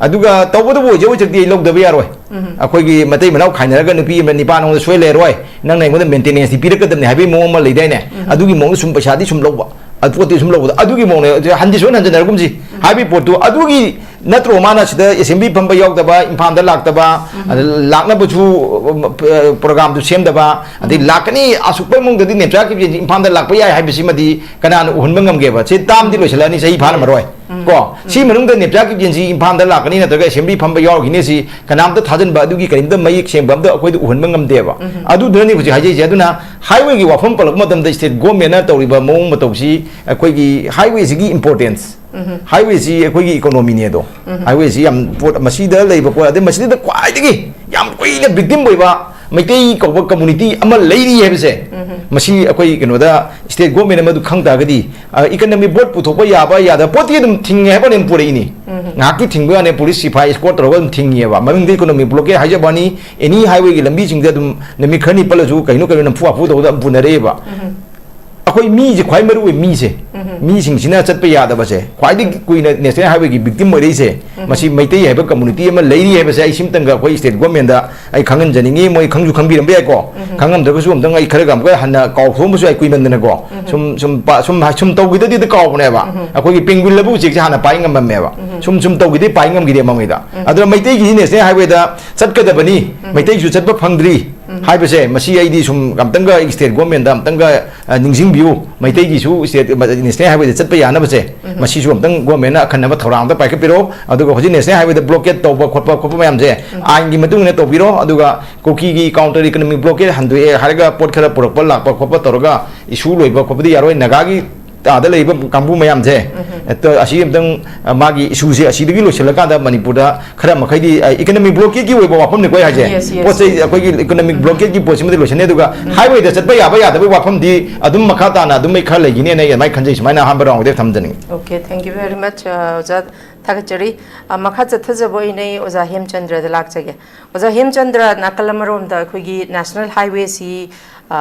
ꯑꯗꯨꯒ ꯇꯧꯕꯇꯕꯨ ꯑꯣꯏꯖ ꯑꯣꯏꯖꯔꯗꯤ ꯑꯩ ꯂꯧꯗꯕ ꯌꯥꯔꯣꯏ꯫ ꯑꯩꯈꯣꯏꯒꯤ ꯃꯇꯩ ꯃꯅꯥꯎ ꯈꯥꯏꯅꯔꯒ ꯅꯨꯄꯤ ꯑꯃ ꯅꯤꯄꯥ ꯅꯉꯣꯟꯗ ꯁꯣꯏ ꯂꯩꯔꯣꯏ, ꯅꯪꯅ ꯑꯩꯉꯣꯟꯗ maintenance ꯇꯤ ꯄꯤꯔꯛꯀꯗꯕꯅꯤ ꯍꯥꯏꯕꯒꯤ ꯃꯑꯣꯡ ꯑꯃ ꯂꯩꯗꯥꯏꯅꯦ? ꯑꯗꯨꯒꯤ ꯃꯑꯣꯡꯗ ꯁꯨꯝ ꯄꯩꯁꯥꯗꯤ ꯁꯨꯝ ꯂꯧꯕ, ꯑꯗꯨ ꯄꯣꯠꯇꯤ ꯁꯨꯝ ꯂꯧꯕꯗ, ꯑꯗꯨꯒꯤ ꯃꯑꯣꯡꯗ ꯍꯟꯗꯤ ꯁꯨꯍꯟ ꯍꯟꯖꯤꯟꯅꯔꯒꯨꯝꯁꯤ ꯍꯥꯏꯕꯒꯤ ꯄꯣꯠꯇꯨ꯫ ꯑꯗꯨꯒꯤ ꯅꯠꯇ꯭ꯔꯣ ꯃꯥꯅ ꯁꯤꯗ assembly ꯐꯝꯕ ꯌꯥꯎꯗꯕ, ꯏꯝꯐꯥꯜꯗ ꯂꯥꯛꯇꯕ, ꯑꯗ ꯂꯥꯛꯅꯕꯁꯨ, ꯎꯝ, ꯄ-, program ꯗꯨ ꯁꯦꯝꯗꯕ, ꯑꯗꯩ ꯂꯥꯛꯀꯅꯤ, ꯑꯁꯨꯛꯄꯩ ꯃꯅꯨꯡꯗꯗꯤ ꯅꯦꯝꯆꯥ ꯀꯤꯞꯒꯦꯟꯁꯤ ꯏꯝꯐꯥꯜꯗ ꯂꯥꯛꯄ ꯌꯥꯏ ꯍꯥꯏꯕꯁꯤꯃꯗꯤ ꯀꯅꯥꯅ ꯎꯍꯟꯕ ꯉꯝꯒꯦꯕ? ꯁꯤ term ꯗꯤ ꯂꯣꯏꯁꯤꯜꯂꯛꯑꯅꯤ, ꯆꯍꯤ ꯐꯥꯅꯃꯔꯣꯏ꯫ ꯀꯣ? ꯁꯤ ꯃꯅꯨꯡꯗ ꯅꯦꯝꯆꯥ ꯀꯤꯞꯒꯦꯟꯁꯤ ꯏꯝꯐꯥꯜꯗ ꯂꯥꯛꯀꯅꯤ ꯅꯠꯇ꯭ꯔꯒ assembly ꯐꯝꯕ ꯌꯥꯎꯔꯈꯤꯅꯤ ꯁꯤ ꯀꯅꯥꯝꯇ ꯊꯥꯖꯟꯕ, ꯑꯗꯨꯒꯤ ꯀꯔꯤꯝꯇ ꯃꯌꯦꯛ ꯁꯦꯡꯕ ꯑꯝꯇ ꯑꯩꯈꯣꯏꯗ ꯎꯍꯟꯕ ꯉꯝꯗꯦꯕ꯫ ꯑꯗꯨꯗꯨꯅꯅꯤ ꯍꯧꯖꯤꯛ ꯍꯥꯏꯖꯩꯁꯦ꯫ ꯑꯗꯨꯅ highway ꯒꯤ ꯋꯥꯐꯝ ꯄꯜꯂꯛꯄ ꯃꯇꯝꯗ state government ꯅ ꯇꯧꯔꯤꯕ ꯃꯑꯣꯡ ꯃꯇꯧꯁꯤ ꯑꯩꯈꯣꯏꯒꯤ highway ꯁꯤꯒꯤ importance, highway ꯁꯤ ꯑꯩꯈꯣꯏꯒꯤ economy ꯅꯦ ꯑꯗꯣ꯫ Highway ꯁꯤ ꯌꯥꯝ ꯄꯣꯠ, ꯃꯁꯤꯗ ꯂꯩꯕ ꯄꯣꯠ, ꯑꯗꯩ ꯃꯁꯤꯗ ꯈ꯭ꯋꯥꯏꯗꯒꯤ ꯌꯥꯝ ꯀꯨꯏꯅ victim ꯑꯣꯏꯕ ꯃꯩꯇꯩ ꯀꯧꯕ community ꯑꯃ ꯂꯩꯔꯤ ꯍꯥꯏꯕꯁꯦ, ꯃꯁꯤ ꯑꯩꯈꯣꯏ ꯀꯩꯅꯣꯗ state government ꯅ ꯃꯗꯨ ꯈꯪ ꯇꯥꯔꯒꯗꯤ, ꯑ, economic vote ꯄꯨꯊꯣꯛꯄ ꯌꯥꯕ ꯌꯥꯗꯕ ꯄꯣꯠꯇꯤ ꯑꯗꯨꯝ ꯊꯤꯡꯉꯦ ꯍꯥꯏꯕ ꯋꯥꯅꯦ ꯄꯨꯔꯛꯏꯅꯤ꯫ ꯉꯥꯏꯍꯥꯛꯀꯤ ꯊꯤꯡꯕ ꯋꯥꯅꯦ, police ꯁꯤꯐꯥꯏ escort ꯇꯧꯔꯒ ꯑꯗꯨꯝ ꯊꯤꯡꯉꯦꯕ꯫ ꯃꯃꯤꯡꯗꯤ economic blockade ꯍꯥꯏꯖꯕ ꯋꯥꯅꯤ, any highway ꯒꯤ ꯂꯝꯕꯤꯁꯤꯡꯗ ꯑꯗꯨꯝ ꯅꯨꯃꯤꯠ ꯈꯔꯅꯤ ꯄꯜꯂꯁꯨ ꯀꯩꯅꯣ ꯀꯩꯅꯣ ꯅꯝꯐꯨ ꯍꯥꯐꯨ ꯇꯧꯕꯗ ꯑꯗꯨꯝ ꯄꯨꯅꯔꯛꯑꯦꯕ꯫ ꯑꯩꯈꯣꯏ ꯃꯤꯁꯦ ꯈ꯭ꯋꯥꯏ ꯃꯔꯨ ꯑꯣꯏ ꯃꯤꯁꯦ꯫ ꯃꯤꯁꯤꯡꯁꯤꯅ ꯆꯠꯄ ꯌꯥꯗꯕꯁꯦ, ꯈ꯭ꯋꯥꯏꯗꯒꯤ ꯀꯨꯏꯅ national highway ꯒꯤ victim ꯑꯣꯏꯔꯛꯏꯁꯦ, ꯃꯁꯤ ꯃꯩꯇꯩ ꯍꯥꯏꯕ community ꯑꯃ ꯂꯩꯔꯤ ꯍꯥꯏꯕꯁꯦ ꯑꯩ ꯁꯤꯝꯇꯪꯒ ꯑꯩꯈꯣꯏ state government ꯗ ꯑꯩ ꯈꯪꯍꯟꯖꯅꯤꯡꯉꯤ꯫ ꯃꯣꯏ ꯈꯪꯁꯨ ꯈꯪꯕꯤꯔꯝꯕ ꯌꯥꯏꯀꯣ, ꯈꯪꯉꯝꯗ꯭ꯔꯒꯁꯨ ꯑꯝꯇꯪ ꯑꯩ ꯈꯔꯒ ꯑꯃꯨꯛꯀ ꯍꯟꯅ ꯀꯥꯎꯊꯣꯛꯑꯝꯕꯁꯨ ꯌꯥꯏ ꯀꯨꯏꯃꯟꯗꯅꯀꯣ꯫ ꯁꯨꯝ, ꯁꯨꯝ ꯄꯥ-, ꯁꯨꯝ ꯍꯥꯏ-, ꯁꯨꯝ ꯇꯧꯈꯤꯗꯗꯤ ꯀꯥꯎꯕꯅꯦꯕ꯫ ꯑꯩꯈꯣꯏꯒꯤ penguin ꯂꯕꯨꯛ ꯎꯆꯦꯛꯁꯦ ꯍꯥꯟꯅ ꯄꯥꯏ ꯉꯝꯃꯝꯃꯦꯕ꯫ ꯁꯨꯝ, ꯁꯨꯝ ꯇꯧꯈꯤꯗꯤ ꯄꯥꯏ ꯉꯝꯈꯤꯗꯦ ꯃꯃꯩꯗ꯫ ꯑꯗꯨꯅ ꯃꯩꯇꯩꯒꯤ national highway ꯗ ꯆꯠꯀꯗꯕꯅꯤ, ꯃꯩꯇꯩꯁꯨ ꯆꯠꯄ ꯐꯪꯗ꯭ꯔꯤ ꯍꯥꯏꯕꯁꯦ, ꯃꯁꯤ ꯑꯩꯗꯤ ꯁꯨꯝ ꯑꯝꯇꯪꯒ state government ꯗ ꯑꯝꯇꯪꯒ, ꯑ, ꯅꯤꯡꯁꯤꯡꯕꯤꯌꯨ꯫ ꯃꯩꯇꯩꯒꯤꯁꯨ state national highway ꯗ ꯆꯠꯄ ꯌꯥꯅꯕꯁꯦ, ꯃꯁꯤꯁꯨ ꯑꯝꯇꯪ government ꯅ ꯑꯈꯟꯅꯕ ꯊꯧꯔꯥꯡ ꯑꯝꯇ ꯄꯥꯏꯈꯠꯄꯤꯔꯣ꯫ ꯑꯗꯨꯒ ꯍꯧꯖꯤꯛ national highway ꯗ blockade ꯇꯧꯕ ꯈꯣꯠꯄ, ꯈꯣꯠꯄ ꯃꯌꯥꯝꯁꯦ ꯑꯥꯏꯟꯒꯤ ꯃꯇꯨꯡ ꯏꯟꯅ ꯇꯧꯕꯤꯔꯣ꯫ ꯑꯗꯨꯒ ꯀꯨꯀꯤꯒꯤ counter economic blockade ꯍꯟꯗꯣꯛꯑꯦ ꯍꯥꯏꯔꯒ ꯄꯣꯠ ꯈꯔ ꯄꯨꯔꯛꯄ ꯂꯥꯛꯄ ꯈꯣꯠꯄ ꯇꯧꯔꯒ issue ꯂꯣꯏꯕ ꯈꯣꯠꯄꯗꯤ ꯌꯥꯔꯣꯏ꯫ ꯅꯥꯒꯥꯒꯤ ꯑꯥꯗ ꯂꯩꯔꯤꯕ ꯀꯥꯡꯕꯨ ꯃꯌꯥꯝꯁꯦ, ꯑꯗꯣ ꯑꯁꯤ ꯑꯝꯇꯪ, ꯑ, ꯃꯥꯒꯤ ꯏꯁꯨꯁꯦ ꯑꯁꯤꯗꯒꯤ ꯂꯣꯏꯁꯤꯜꯂꯀꯥꯟꯗ ꯃꯅꯤꯄꯨꯔꯗ ꯈꯔ ꯃꯈꯩꯗꯤ, ꯑ, ꯏꯀꯅꯣꯃꯤꯛ ꯕ꯭ꯂꯣꯀꯦꯠꯀꯤ ꯑꯣꯏꯕ ꯋꯥꯐꯝꯅꯤꯀꯣ ꯑꯩ ꯍꯥꯏꯁꯦ꯫ Yes, yes. ꯄꯣꯠ ꯆꯩ ꯑꯩꯈꯣꯏꯒꯤ ꯏꯀꯅꯣꯃꯤꯛ ꯕ꯭ꯂꯣꯀꯦꯠꯀꯤ ꯄꯣꯠꯁꯤꯃꯗꯤ ꯂꯣꯏꯁꯤꯟꯅꯤ, ꯑꯗꯨꯒ ꯍꯥꯏꯋꯦꯗ ꯆꯠꯄ ꯌꯥꯕ ꯌꯥꯗꯕꯒꯤ ꯋꯥꯐꯝꯗꯤ ꯑꯗꯨꯝ ꯃꯈꯥ ꯇꯥꯅ ꯑꯗꯨꯝ ꯑꯩ ꯈꯔ ꯂꯩꯈꯤꯅꯦꯅ ꯑꯩ ꯑꯗꯨꯃꯥꯏꯅ ꯈꯟꯖꯩ꯫ ꯁꯨꯃꯥꯏꯅ ꯑꯍꯥꯟꯕ ꯔꯥꯎꯟꯗ ꯊꯝꯖꯅꯤꯡꯉꯤ꯫ Okay, thank you very much, ꯑ, ꯑꯣꯖꯥ꯫ ꯊꯥꯒꯠꯆꯔꯤ꯫ ꯑ, ꯃꯈꯥ ꯆꯠꯊꯖꯕ ꯑꯣꯏꯅ ꯑꯩ ꯑꯣꯖꯥ ꯍꯦꯝꯆꯟꯗ꯭ꯔꯗ ꯂꯥꯛꯆꯒꯦ꯫ ꯑꯣꯖꯥ ꯍꯦꯝꯆꯟꯗ꯭ꯔ, ꯅꯥꯀꯜ ꯑꯃꯔꯣꯝꯗ ꯑꯩꯈꯣꯏꯒꯤ ꯅꯦꯁꯅꯦꯜ ꯍꯥꯏꯋꯦꯁꯤ, ꯑ,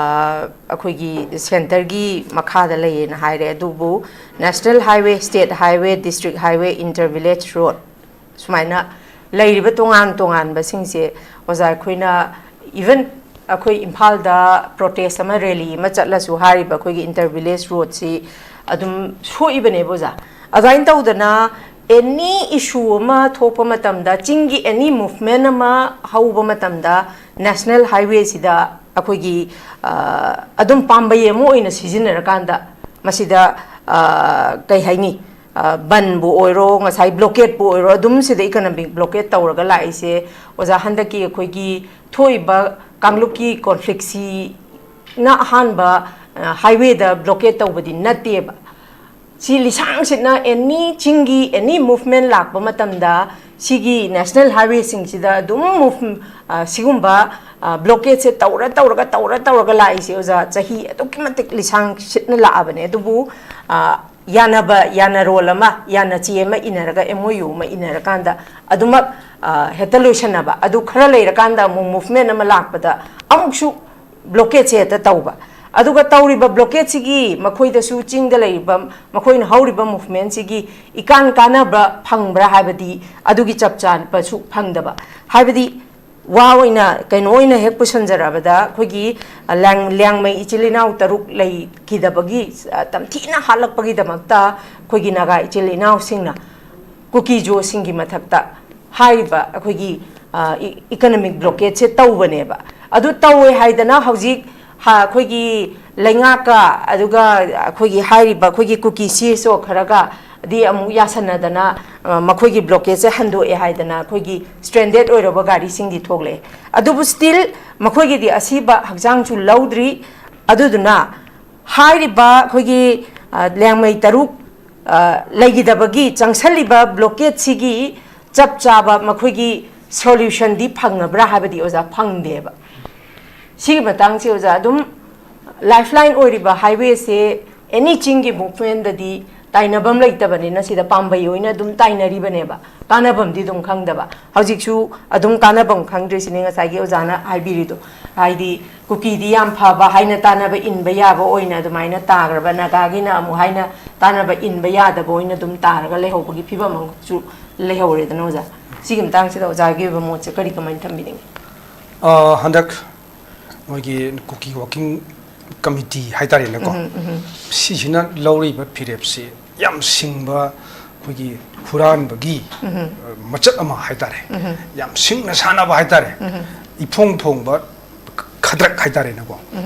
ꯑꯩꯈꯣꯏꯒꯤ ꯁꯦꯟꯇꯔꯒꯤ ꯃꯈꯥꯗ ꯂꯩꯌꯦꯅ ꯍꯥꯏꯔꯦ, ꯑꯗꯨꯕꯨ national highway, state highway, district highway, inter village road, ꯁꯨꯃꯥꯏꯅ ꯂꯩꯔꯤꯕ ꯇꯣꯉꯥꯟ ꯇꯣꯉꯥꯟꯕꯁꯤꯡꯁꯦ, ꯑꯣꯖꯥ, ꯑꯩꯈꯣꯏꯅ even ꯑꯩꯈꯣꯏ ꯏꯝꯐꯥꯜꯗ ꯄ꯭ꯔꯣꯇꯦꯁ ꯑꯃ, ꯔꯦꯂꯤ ꯑꯃ ꯆꯠꯂꯁꯨ, ꯍꯥꯏꯔꯤꯕ ꯑꯩꯈꯣꯏꯒꯤ ꯏꯟꯇꯔ ꯚꯤꯂꯦꯖ ꯔꯣꯗꯁꯤ ꯑꯗꯨꯝ ꯁꯣꯛꯏꯕꯅꯦꯕ, ꯑꯣꯖꯥ꯫ ꯑꯗꯨꯃꯥꯏꯅ ꯇꯧꯗꯅ ꯑꯦꯅꯤ ꯏꯁꯨ ꯑꯃ ꯊꯣꯛꯄ ꯃꯇꯝꯗ, ꯆꯤꯡꯒꯤ ꯑꯦꯅꯤ ꯃꯨꯚꯃꯦꯟ ꯑꯃ ꯍꯧꯕ ꯃꯇꯝꯗ, ꯅꯦꯁꯅꯦꯜ ꯍꯥꯏꯋꯦꯁꯤꯗ ꯑꯩꯈꯣꯏꯒꯤ, ꯑ, ꯑꯗꯨꯝ ꯄꯥꯝꯕꯩ ꯑꯃ ꯑꯣꯏꯅ ꯁꯤꯖꯤꯟꯅꯔꯀꯥꯟꯗ ꯃꯁꯤꯗ, ꯑ, ꯀꯩ ꯍꯥꯏꯅꯤ, ꯑ, ꯕꯟꯕꯨ ꯑꯣꯏꯔꯣ, ꯉꯁꯥꯏ ꯕ꯭ꯂꯣꯀꯦꯠꯄꯨ ꯑꯣꯏꯔꯣ, ꯑꯗꯨꯝ ꯁꯤꯗ ꯏꯀꯅꯣꯃꯤꯛ ꯕ꯭ꯂꯣꯀꯦꯠ ꯇꯧꯔꯒ ꯂꯥꯛꯏꯁꯦ, ꯑꯣꯖꯥ, ꯍꯟꯗꯛꯀꯤ ꯑꯩꯈꯣꯏꯒꯤ ꯊꯣꯛꯏꯕ ꯀꯥꯡꯂꯨꯞꯀꯤ ꯀꯣꯟꯐ꯭ꯂꯤꯛꯁꯤꯅ ꯑꯍꯥꯟꯕ, ꯑ, ꯍꯥꯏꯋꯦꯗ ꯕ꯭ꯂꯣꯀꯦꯠ ꯇꯧꯕꯗꯤ ꯅꯠꯇꯦꯕ꯫ ꯁꯤ ꯂꯤꯁꯥꯡ ꯁꯤꯠꯅ ꯑꯦꯅꯤ ꯆꯤꯡꯒꯤ ꯑꯦꯅꯤ ꯃꯨꯚꯃꯦꯟ ꯂꯥꯛꯄ ꯃꯇꯝꯗ ꯁꯤꯒꯤ ꯅꯦꯁꯅꯦꯜ ꯍꯥꯏꯋꯦꯁꯤꯡꯁꯤꯗ ꯑꯗꯨꯝ ꯃꯨꯚ-, ꯑ, ꯁꯤꯒꯨꯝꯕ, ꯑ, ꯕ꯭ꯂꯣꯀꯦꯠꯁꯦ ꯇꯧꯔ, ꯇꯧꯔꯒ, ꯇꯧꯔ, ꯇꯧꯔꯒ ꯂꯥꯛꯏꯁꯦ, ꯑꯣꯖꯥ, ꯆꯍꯤ ꯑꯗꯨꯛꯀꯤ ꯃꯇꯤꯛ ꯂꯤꯁꯥꯡ ꯁꯤꯠꯅ ꯂꯥꯛꯑꯕꯅꯦ꯫ ꯑꯗꯨꯕꯨ, ꯑ, ꯌꯥꯅꯕ, ꯌꯥꯅꯔꯣꯜ ꯑꯃ, ꯌꯥꯅꯆꯦ ꯑꯃ ꯏꯅꯔꯒ, M O U ꯑꯃ ꯏꯅꯔꯀꯥꯟꯗ ꯑꯗꯨꯃꯛ, ꯑ, ꯍꯦꯛꯇ ꯂꯣꯏꯁꯟꯅꯕ, ꯑꯗꯨ ꯈꯔ ꯂꯩꯔꯀꯥꯟꯗ ꯑꯃꯨꯛ ꯃꯨꯚꯃꯦꯟ ꯑꯃ ꯂꯥꯛꯄꯗ ꯑꯃꯨꯛꯁꯨ ꯕ꯭ꯂꯣꯀꯦꯠꯁꯦ ꯍꯦꯛꯇ ꯇꯧꯕ꯫ ꯑꯗꯨꯒ ꯇꯧꯔꯤꯕ ꯕ꯭ꯂꯣꯀꯦꯠꯁꯤꯒꯤ ꯃꯈꯣꯏꯗꯁꯨ, ꯆꯤꯡꯗ ꯂꯩꯔꯤꯕ ꯃꯈꯣꯏꯅ ꯍꯧꯔꯤꯕ ꯃꯨꯚꯃꯦꯟꯁꯤꯒꯤ ꯏꯀꯥꯟ ꯀꯥꯟꯅꯕ ꯐꯪꯕ꯭ꯔꯥ ꯍꯥꯏꯕꯗꯤ ꯑꯗꯨꯒꯤ ꯆꯞ ꯆꯥꯕꯁꯨ ꯐꯪꯗꯕ꯫ ꯍꯥꯏꯕꯗꯤ ꯋꯥ ꯑꯣꯏꯅ, ꯀꯩꯅꯣ ꯑꯣꯏꯅ ꯍꯦꯛ ꯄꯨꯁꯟꯖꯔꯕꯗ, ꯑꯩꯈꯣꯏꯒꯤ, ꯑ, ꯂꯥꯡ-, ꯂꯤꯌꯥꯡꯃꯩ ꯏꯆꯤꯜ ꯏꯅꯥꯎ ꯇꯔꯨꯛ ꯂꯩꯈꯤꯗꯕꯒꯤ, ꯑ, ꯇꯝꯊꯤꯅ ꯍꯥꯠꯂꯛꯄꯒꯤꯗꯃꯛꯇ ꯑꯩꯈꯣꯏꯒꯤ ꯅꯥꯒꯥ ꯏꯆꯤꯜ ꯏꯅꯥꯎꯁꯤꯡꯅ ꯀꯨꯀꯤꯖꯣꯁꯤꯡꯒꯤ ꯃꯊꯛꯇ ꯍꯥꯏꯔꯤꯕ ꯑꯩꯈꯣꯏꯒꯤ, ꯑ, ꯏ-, ꯏꯀꯅꯣꯃꯤꯛ ꯕ꯭ꯂꯣꯀꯦꯠꯁꯦ ꯇꯧꯕꯅꯦꯕ꯫ ꯑꯗꯨ ꯇꯧꯋꯦ ꯍꯥꯏꯗꯅ ꯍꯧꯖꯤꯛ ꯍ-, ꯑꯩꯈꯣꯏꯒꯤ ꯂꯩꯉꯥꯛꯀ, ꯑꯗꯨꯒ ꯑꯩꯈꯣꯏꯒꯤ ꯍꯥꯏꯔꯤꯕ ꯑꯩꯈꯣꯏꯒꯤ ꯀꯨꯀꯤ C S O ꯈꯔꯒꯗꯤ ꯑꯃꯨꯛ ꯌꯥꯁꯟꯅꯗꯅ, ꯑ, ꯃꯈꯣꯏꯒꯤ ꯕ꯭ꯂꯣꯀꯦꯠꯁꯦ ꯍꯟꯗꯣꯛꯑꯦ ꯍꯥꯏꯗꯅ ꯑꯩꯈꯣꯏꯒꯤ ꯁ꯭ꯇ꯭ꯔꯦꯟꯗꯦꯠ ꯑꯣꯏꯔꯕ ꯒꯥꯔꯤꯁꯤꯡꯗꯤ ꯊꯣꯛꯂꯛꯑꯦ꯫ ꯑꯗꯨꯕꯨ ꯁ꯭ꯇꯤꯜ ꯃꯈꯣꯏꯒꯤꯗꯤ ꯑꯁꯤꯕ ꯍꯛꯆꯥꯡꯁꯨ ꯂꯧꯗ꯭ꯔꯤ꯫ ꯑꯗꯨꯗꯨꯅ ꯍꯥꯏꯔꯤꯕ ꯑꯩꯈꯣꯏꯒꯤ, ꯑ, ꯂꯤꯌꯥꯡꯃꯩ ꯇꯔꯨꯛ, ꯑ, ꯂꯩꯈꯤꯗꯕꯒꯤ ꯆꯪꯁꯜꯂꯤꯕ blockade ꯁꯤꯒꯤ ꯆꯞ ꯆꯥꯕ ꯃꯈꯣꯏꯒꯤ solution ꯗꯤ ꯐꯪꯉꯕ꯭ꯔꯥ ꯍꯥꯏꯕꯗꯤ ꯑꯣꯖꯥ ꯐꯪꯗꯦꯕ꯫ ꯁꯤꯒꯤ ꯃꯇꯥꯡꯁꯦ ꯑꯣꯖꯥ ꯑꯗꯨꯝ lifeline ꯑꯣꯏꯔꯤꯕ highway ꯁꯦ any ꯆꯤꯡꯒꯤ movement ꯗꯗꯤ ꯇꯥꯏꯅꯐꯝ ꯂꯩꯇꯕꯅꯤꯅ ꯁꯤꯗ ꯄꯥꯝꯕꯩ ꯑꯣꯏꯅ ꯑꯗꯨꯝ ꯇꯥꯏꯅꯔꯤꯕꯅꯦꯕ, ꯀꯥꯟꯅꯐꯝꯗꯤ ꯑꯗꯨꯝ ꯈꯪꯗꯕ꯫ ꯍꯧꯖꯤꯛꯁꯨ ꯑꯗꯨꯝ ꯀꯥꯟꯅꯐꯝ ꯈꯪꯗ꯭ꯔꯤꯁꯤꯅꯤ ꯉꯁꯥꯏꯒꯤ ꯑꯣꯖꯥꯅ ꯍꯥꯏꯕꯤꯔꯤꯗꯣ꯫ ꯍꯥꯏꯗꯤ ꯀꯨꯀꯤꯗꯤ ꯌꯥꯝ ꯐꯕ ꯍꯥꯏꯅ ꯇꯥꯟꯅꯕ ꯏꯟꯕ ꯌꯥꯕ ꯑꯣꯏꯅ ꯑꯗꯨꯃꯥꯏꯅ ꯇꯥꯈ꯭ꯔꯕ, ꯅꯥꯒꯥꯒꯤꯅ ꯑꯃꯨꯛ ꯍꯥꯏꯅ ꯇꯥꯟꯅꯕ ꯏꯟꯕ ꯌꯥꯗꯕ ꯑꯣꯏꯅ ꯑꯗꯨꯝ ꯇꯥꯔꯒ ꯂꯩꯍꯧꯕꯒꯤ ꯐꯤꯕꯝ ꯑꯃꯁꯨ ꯂꯩꯍꯧꯔꯦꯗꯅ ꯑꯣꯖꯥ꯫ ꯁꯤꯒꯤ ꯃꯇꯥꯡꯁꯤꯗ ꯑꯣꯖꯥꯒꯤ ꯑꯣꯏꯕ ꯃꯣꯠꯁꯦ ꯀꯔꯤ ꯀꯃꯥꯏꯅ ꯊꯝꯕꯤꯅꯤꯡꯉꯤ? ꯑ, ꯍꯟꯗꯛ ꯃꯣꯏꯒꯤ ꯀꯨꯀꯤ working committee ꯍꯥꯏꯇꯥꯔꯦꯅꯦꯀꯣ, ꯁꯤꯁꯤꯅ ꯂꯧꯔꯤꯕ ꯐꯤꯔꯦꯞꯁꯤ ꯌꯥꯝ ꯁꯤꯡꯕ, ꯑꯩꯈꯣꯏꯒꯤ ꯍꯨꯔꯥꯟꯕꯒꯤ, ꯑ, ꯃꯆꯠ ꯑꯃ ꯍꯥꯏꯇꯥꯔꯦ, ꯌꯥꯝ ꯁꯤꯡꯅ ꯁꯥꯟꯅꯕ ꯍꯥꯏꯇꯥꯔꯦ, ꯏꯐꯣꯡ ꯐꯣꯡꯕ ꯈꯗ꯭ꯔꯛ ꯍꯥꯏꯇꯥꯔꯦꯅꯦꯀꯣ,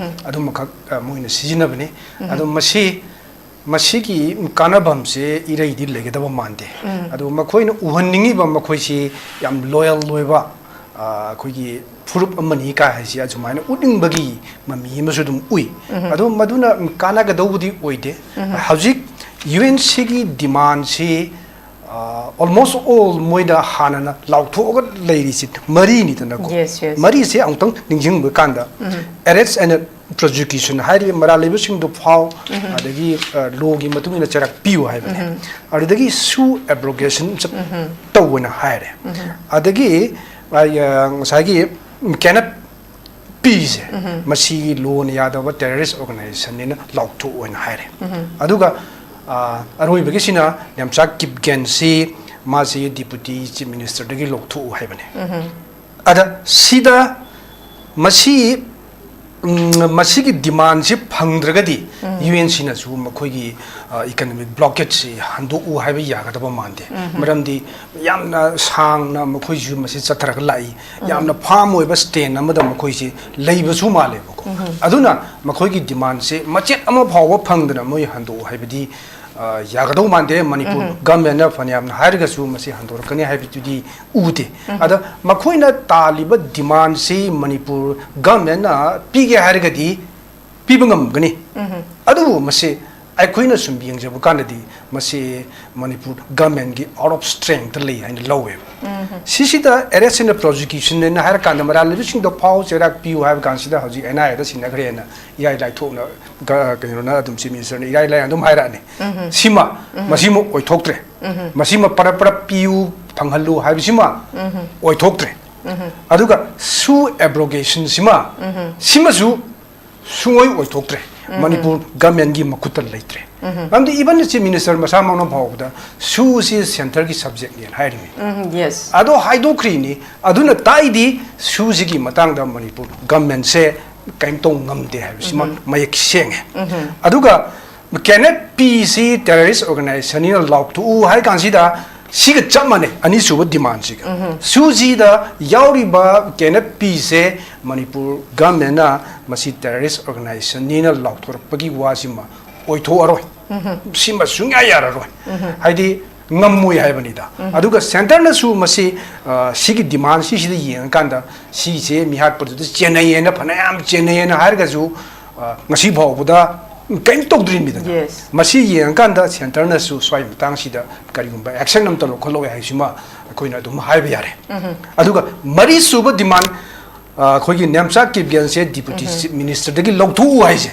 ꯑꯗꯨꯃꯈꯛ, ꯑ, ꯃꯣꯏꯅ ꯁꯤꯖꯤꯟꯅꯕꯅꯤ꯫ ꯑꯗꯣ ꯃꯁꯤ, ꯃꯁꯤꯒꯤ ꯀꯥꯟꯅꯐꯝꯁꯦ ꯏꯔꯩꯗꯤ ꯂꯩꯒꯗꯕ ꯃꯥꯟꯗꯦ꯫ ꯑꯗꯣ ꯃꯈꯣꯏꯅ ꯎꯍꯟꯅꯤꯡꯉꯤꯕ ꯃꯈꯣꯏꯁꯤ ꯌꯥꯝ loyal ꯑꯣꯏꯕ, ꯑ, ꯑꯩꯈꯣꯏꯒꯤ ꯐꯨꯔꯨꯞ ꯑꯃꯅꯤ ꯀꯥ ꯍꯥꯏꯁꯤ ꯑꯁꯨꯃꯥꯏꯅ ꯎꯠꯅꯤꯡꯕꯒꯤ ꯃꯃꯤ ꯑꯃꯁꯨ ꯑꯗꯨꯝ ꯎꯏ꯫ ꯑꯗꯣ ꯃꯗꯨꯅ ꯀꯥꯟꯅꯒꯗꯧꯕꯗꯤ ꯑꯣꯏꯗꯦ꯫ ꯍꯧꯖꯤꯛ ꯌꯨ ꯑꯦꯟ ꯁꯤꯒꯤ ꯗꯤꯃꯥꯟꯁꯤ, ꯑ, almost all ꯃꯣꯏꯗ ꯍꯥꯟꯅꯅ ꯂꯥꯎꯊꯣꯛꯑꯒ ꯂꯩꯔꯤꯁꯤ ꯃꯔꯤꯅꯤꯗꯅꯀꯣ꯫ Yes, yes. ꯃꯔꯤꯁꯦ ꯑꯃꯨꯛꯇꯪ ꯅꯤꯡꯁꯤꯡꯕ ꯀꯥꯟꯗ, arrest and prosecution ꯍꯥꯏꯔꯤꯕ ꯃꯔꯥꯜ ꯂꯩꯕꯁꯤꯡꯗꯣ ꯐꯥꯎ, ꯑꯗꯒꯤ, ꯑ, law ꯒꯤ ꯃꯇꯨꯡ ꯏꯟꯅ ꯆꯩꯔꯥꯛ ꯄꯤꯌꯨ ꯍꯥꯏꯕꯅꯦ꯫ ꯑꯗꯨꯗꯒꯤ sue abrogation ꯇꯧꯑꯣꯅ ꯍꯥꯏꯔꯦ꯫ ꯑꯗꯒꯤ, ꯑ, ꯉꯁꯥꯏꯒꯤ cannot ꯄꯤꯁꯦ, ꯃꯁꯤ law ꯅ ꯌꯥꯗꯕ terrorist organization ꯅꯤꯅ ꯂꯥꯎꯊꯣꯛꯑꯣꯅ ꯍꯥꯏꯔꯦ꯫ ꯑꯗꯨꯒ, ꯑ, ꯑꯔꯣꯏꯕꯒꯤꯁꯤꯅ ꯅꯦꯝꯆꯥ ꯀꯤꯞꯒꯦꯟꯁꯤ, ꯃꯥꯁꯤ deputy chief minister ꯗꯒꯤ ꯂꯧꯊꯣꯛꯎ ꯍꯥꯏꯕꯅꯦ꯫ ꯑꯗ ꯁꯤꯗ ꯃꯁꯤ, ꯎꯝ, ꯃꯁꯤꯒꯤ demand ꯁꯤ ꯐꯪꯗ꯭ꯔꯒꯗꯤ ꯌꯨ ꯑꯦꯟ ꯁꯤꯅꯁꯨ ꯃꯈꯣꯏꯒꯤ, ꯑ, economic blockade ꯁꯤ ꯍꯟꯗꯣꯛꯎ ꯍꯥꯏꯕ ꯌꯥꯒꯗꯕ ꯃꯥꯟꯗꯦ꯫ ꯃꯔꯝꯗꯤ ꯌꯥꯝꯅ ꯁꯥꯡꯅ ꯃꯈꯣꯏꯁꯨ ꯃꯁꯤ ꯆꯠꯊꯔꯒ ꯂꯥꯛꯏ꯫ ꯌꯥꯝꯅ firm ꯑꯣꯏꯕ stand ꯑꯃꯗ ꯃꯈꯣꯏꯁꯤ ꯂꯩꯕꯁꯨ ꯃꯥꯜꯂꯦꯕꯀꯣ꯫ ꯑꯗꯨꯅ ꯃꯈꯣꯏꯒꯤ demand ꯁꯦ ꯃꯆꯦꯠ ꯑꯃ ꯐꯥꯎꯕ ꯐꯪꯗꯅ ꯃꯣꯏ ꯍꯟꯗꯣꯛꯎ ꯍꯥꯏꯕꯗꯤ, ꯑ, ꯌꯥꯒꯗꯧ ꯃꯥꯟꯗꯦ꯫ ꯃꯅꯤꯄꯨꯔ government ꯅ ꯐꯅꯌꯥꯝꯅ ꯍꯥꯏꯔꯒꯁꯨ ꯃꯁꯤ ꯍꯟꯗꯣꯔꯛꯀꯅꯤ ꯍꯥꯏꯕꯗꯨꯗꯤ ꯎꯗꯦ꯫ ꯑꯗ ꯃꯈꯣꯏꯅ ꯇꯥꯜꯂꯤꯕ demand ꯁꯤ ꯃꯅꯤꯄꯨꯔ government ꯅ ꯄꯤꯒꯦ ꯍꯥꯏꯔꯒꯗꯤ ꯄꯤꯕ ꯉꯝꯒꯅꯤ꯫ ꯑꯗꯨꯕꯨ ꯃꯁꯤ ꯑꯩꯈꯣꯏꯅ ꯁꯨꯝ ꯌꯦꯡꯖꯕ ꯀꯥꯟꯗꯗꯤ ꯃꯁꯤ ꯃꯅꯤꯄꯨꯔ ꯒꯚꯔꯟꯃꯦꯟꯒꯤ ꯑꯥꯎꯠ ꯑꯣꯐ ꯁ꯭ꯇ꯭ꯔꯦꯡꯇ ꯂꯩ ꯍꯥꯏꯅ ꯂꯧꯋꯦꯕ꯫ ꯁꯤꯁꯤꯗ ꯑꯦꯔꯦꯁ ꯑꯦꯟ ꯄ꯭ꯔꯣꯁꯤꯀ꯭ꯌꯨꯁꯟ ꯍꯥꯏꯅ ꯍꯥꯏꯔꯀꯥꯟꯗ ꯃꯔꯥꯜ ꯂꯩꯕꯁꯤꯡꯗꯣ ꯐꯥꯎ, ꯆꯩꯔꯥꯛ ꯄꯤꯌꯨ ꯍꯥꯏꯕ ꯀꯥꯟꯁꯤꯗ ꯍꯧꯖꯤꯛ ꯑꯦꯟ ꯑꯥꯏ ꯑꯦꯗ ꯁꯤꯟꯅꯈ꯭ꯔꯦꯅ ꯏꯔꯥꯏ ꯂꯥꯏꯊꯣꯛꯅ ꯒ-, ꯀꯩꯅꯣꯅ ꯑꯗꯨꯝ ꯆꯤꯐ ꯃꯤꯅꯤꯁꯇꯔꯅ ꯏꯔꯥꯏ ꯂꯥꯏꯅ ꯑꯗꯨꯝ ꯍꯥꯏꯔꯛꯑꯅꯤ꯫ ꯁꯤꯃ, ꯃꯁꯤꯃ ꯑꯣꯏꯊꯣꯛꯇ꯭ꯔꯦ꯫ ꯃꯁꯤꯃ ꯄꯔꯞ ꯄꯔꯞ ꯄꯤꯌꯨ, ꯐꯪꯍꯜꯂꯨ ꯍꯥꯏꯕꯁꯤꯃ ꯑꯣꯏꯊꯣꯛꯇ꯭ꯔꯦ꯫ ꯑꯗꯨꯒ ꯁꯨ ꯑꯦꯕ꯭ꯔꯣꯒꯦꯁꯟꯁꯤꯃ, ꯁꯤꯃꯁꯨ ꯁꯨꯡꯑꯣꯏ ꯑꯣꯏꯊꯣꯛꯇ꯭ꯔꯦ꯫ ꯃꯅꯤꯄꯨꯔ ꯒꯚꯔꯟꯃꯦꯟꯒꯤ ꯃꯈꯨꯠꯇ ꯂꯩꯇ꯭ꯔꯦ꯫ ꯃꯔꯝꯗꯤ ꯏꯚꯟ ꯆꯤꯐ ꯃꯤꯅꯤꯁꯇꯔ ꯃꯁꯥꯃꯛꯅ ꯐꯥꯎꯕꯗ ꯁꯨꯁꯤ ꯁꯦꯟꯇꯔꯒꯤ ꯁꯕꯖꯦꯛꯅꯦꯅ ꯍꯥꯏꯔꯤꯃꯤ꯫ ꯎꯝ, ꯌꯦꯁ꯫ ꯑꯗꯣ ꯍꯥꯏꯗꯣꯛꯈ꯭ꯔꯤꯅꯤ꯫ ꯑꯗꯨꯅ ꯇꯥꯛꯏꯗꯤ ꯁꯨꯁꯤꯒꯤ ꯃꯇꯥꯡꯗ ꯃꯅꯤꯄꯨꯔ ꯒꯚꯔꯟꯃꯦꯟꯁꯦ ꯀꯔꯤꯝ ꯇꯧ ꯉꯝꯗꯦ ꯍꯥꯏꯕꯁꯤꯃ ꯃꯌꯦꯛ ꯁꯦꯡꯉꯦ꯫ ꯑꯗꯨꯒ ꯀꯦꯅꯦꯠ ꯄꯤꯁꯤ ꯇꯦꯔꯣꯔꯤꯁ ꯑꯣꯔꯒꯅꯥꯏꯖꯦꯁꯟꯅꯤꯅ ꯂꯥꯎꯊꯣꯛꯎ ꯍꯥꯏ ꯀꯥꯟꯁꯤꯗ ꯁꯤꯒ ꯆꯞ ꯃꯥꯟꯅꯩ, ꯑꯅꯤꯁꯨꯕ ꯗꯤꯃꯥꯟꯁꯤꯒ꯫ ꯁꯨꯁꯤꯗ ꯌꯥꯎꯔꯤꯕ ꯀꯦꯅꯦꯠ ꯄꯤꯁꯦ ꯃꯅꯤꯄꯨꯔ ꯒꯚꯔꯟꯃꯦꯟꯅ ꯃꯁꯤ ꯇꯦꯔꯣꯔꯤꯁ ꯑꯣꯔꯒꯅꯥꯏꯖꯦꯁꯟꯅꯤꯅ ꯂꯥꯎꯊꯣꯔꯛꯄꯒꯤ ꯋꯥꯁꯤꯃ ꯑꯣꯏꯊꯣꯛꯑꯔꯣꯏ꯫ ꯁꯤꯃ ꯁꯨꯡꯌꯥ ꯌꯥꯔꯔꯣꯏ꯫ ꯍꯥꯏꯗꯤ ꯉꯝꯃꯣꯏ ꯍꯥꯏꯕꯅꯤꯗ꯫ ꯑꯗꯨꯒ ꯁꯦꯟꯇꯔꯅꯁꯨ ꯃꯁꯤ, ꯑ, ꯁꯤꯒꯤ ꯗꯤꯃꯥꯟ ꯁꯤꯁꯤꯗ ꯌꯦꯡꯉꯀꯥꯟꯗ ꯁꯤꯁꯦ ꯃꯤꯍꯥꯠ ꯄ꯭ꯔꯣꯖꯦꯛꯇ ꯆꯦꯟꯅꯩꯌꯦꯅ, ꯐꯅꯌꯥꯝ ꯆꯦꯟꯅꯩꯌꯦꯅ ꯍꯥꯏꯔꯒꯁꯨ, ꯑ, ꯉꯁꯤ ꯐꯥꯎꯕꯗ ꯀꯔꯤꯝ ꯇꯧꯗ꯭ꯔꯤꯕꯅꯤꯗꯅ꯫ Yes. ꯃꯁꯤ ꯌꯦꯡꯉꯀꯥꯟꯗ ꯁꯦꯟꯇꯔꯅꯁꯨ ꯁ꯭ꯋꯥꯏ ꯃꯇꯥꯡꯁꯤꯗ ꯀꯔꯤꯒꯨꯝꯕ ꯑꯦꯛꯁꯟ ꯑꯃꯇ ꯂꯧꯈꯠꯂꯛꯑꯣꯏ ꯍꯥꯏꯁꯤꯃ ꯑꯩꯈꯣꯏꯅ ꯑꯗꯨꯝ ꯍꯥꯏꯕ ꯌꯥꯔꯦ꯫ ꯑꯗꯨꯒ ꯃꯔꯤꯁꯨꯕ ꯗꯤꯃꯥꯟ, ꯑ, ꯑꯩꯈꯣꯏꯒꯤ ꯅꯦꯝꯆꯥ ꯀꯤꯞꯒꯦꯟꯁꯦ ꯗꯤꯄꯨꯇꯤ ꯆꯤꯐ ꯃꯤꯅꯤꯁꯇꯔꯗꯒꯤ ꯂꯧꯊꯣꯛꯎ ꯍꯥꯏꯁꯦ꯫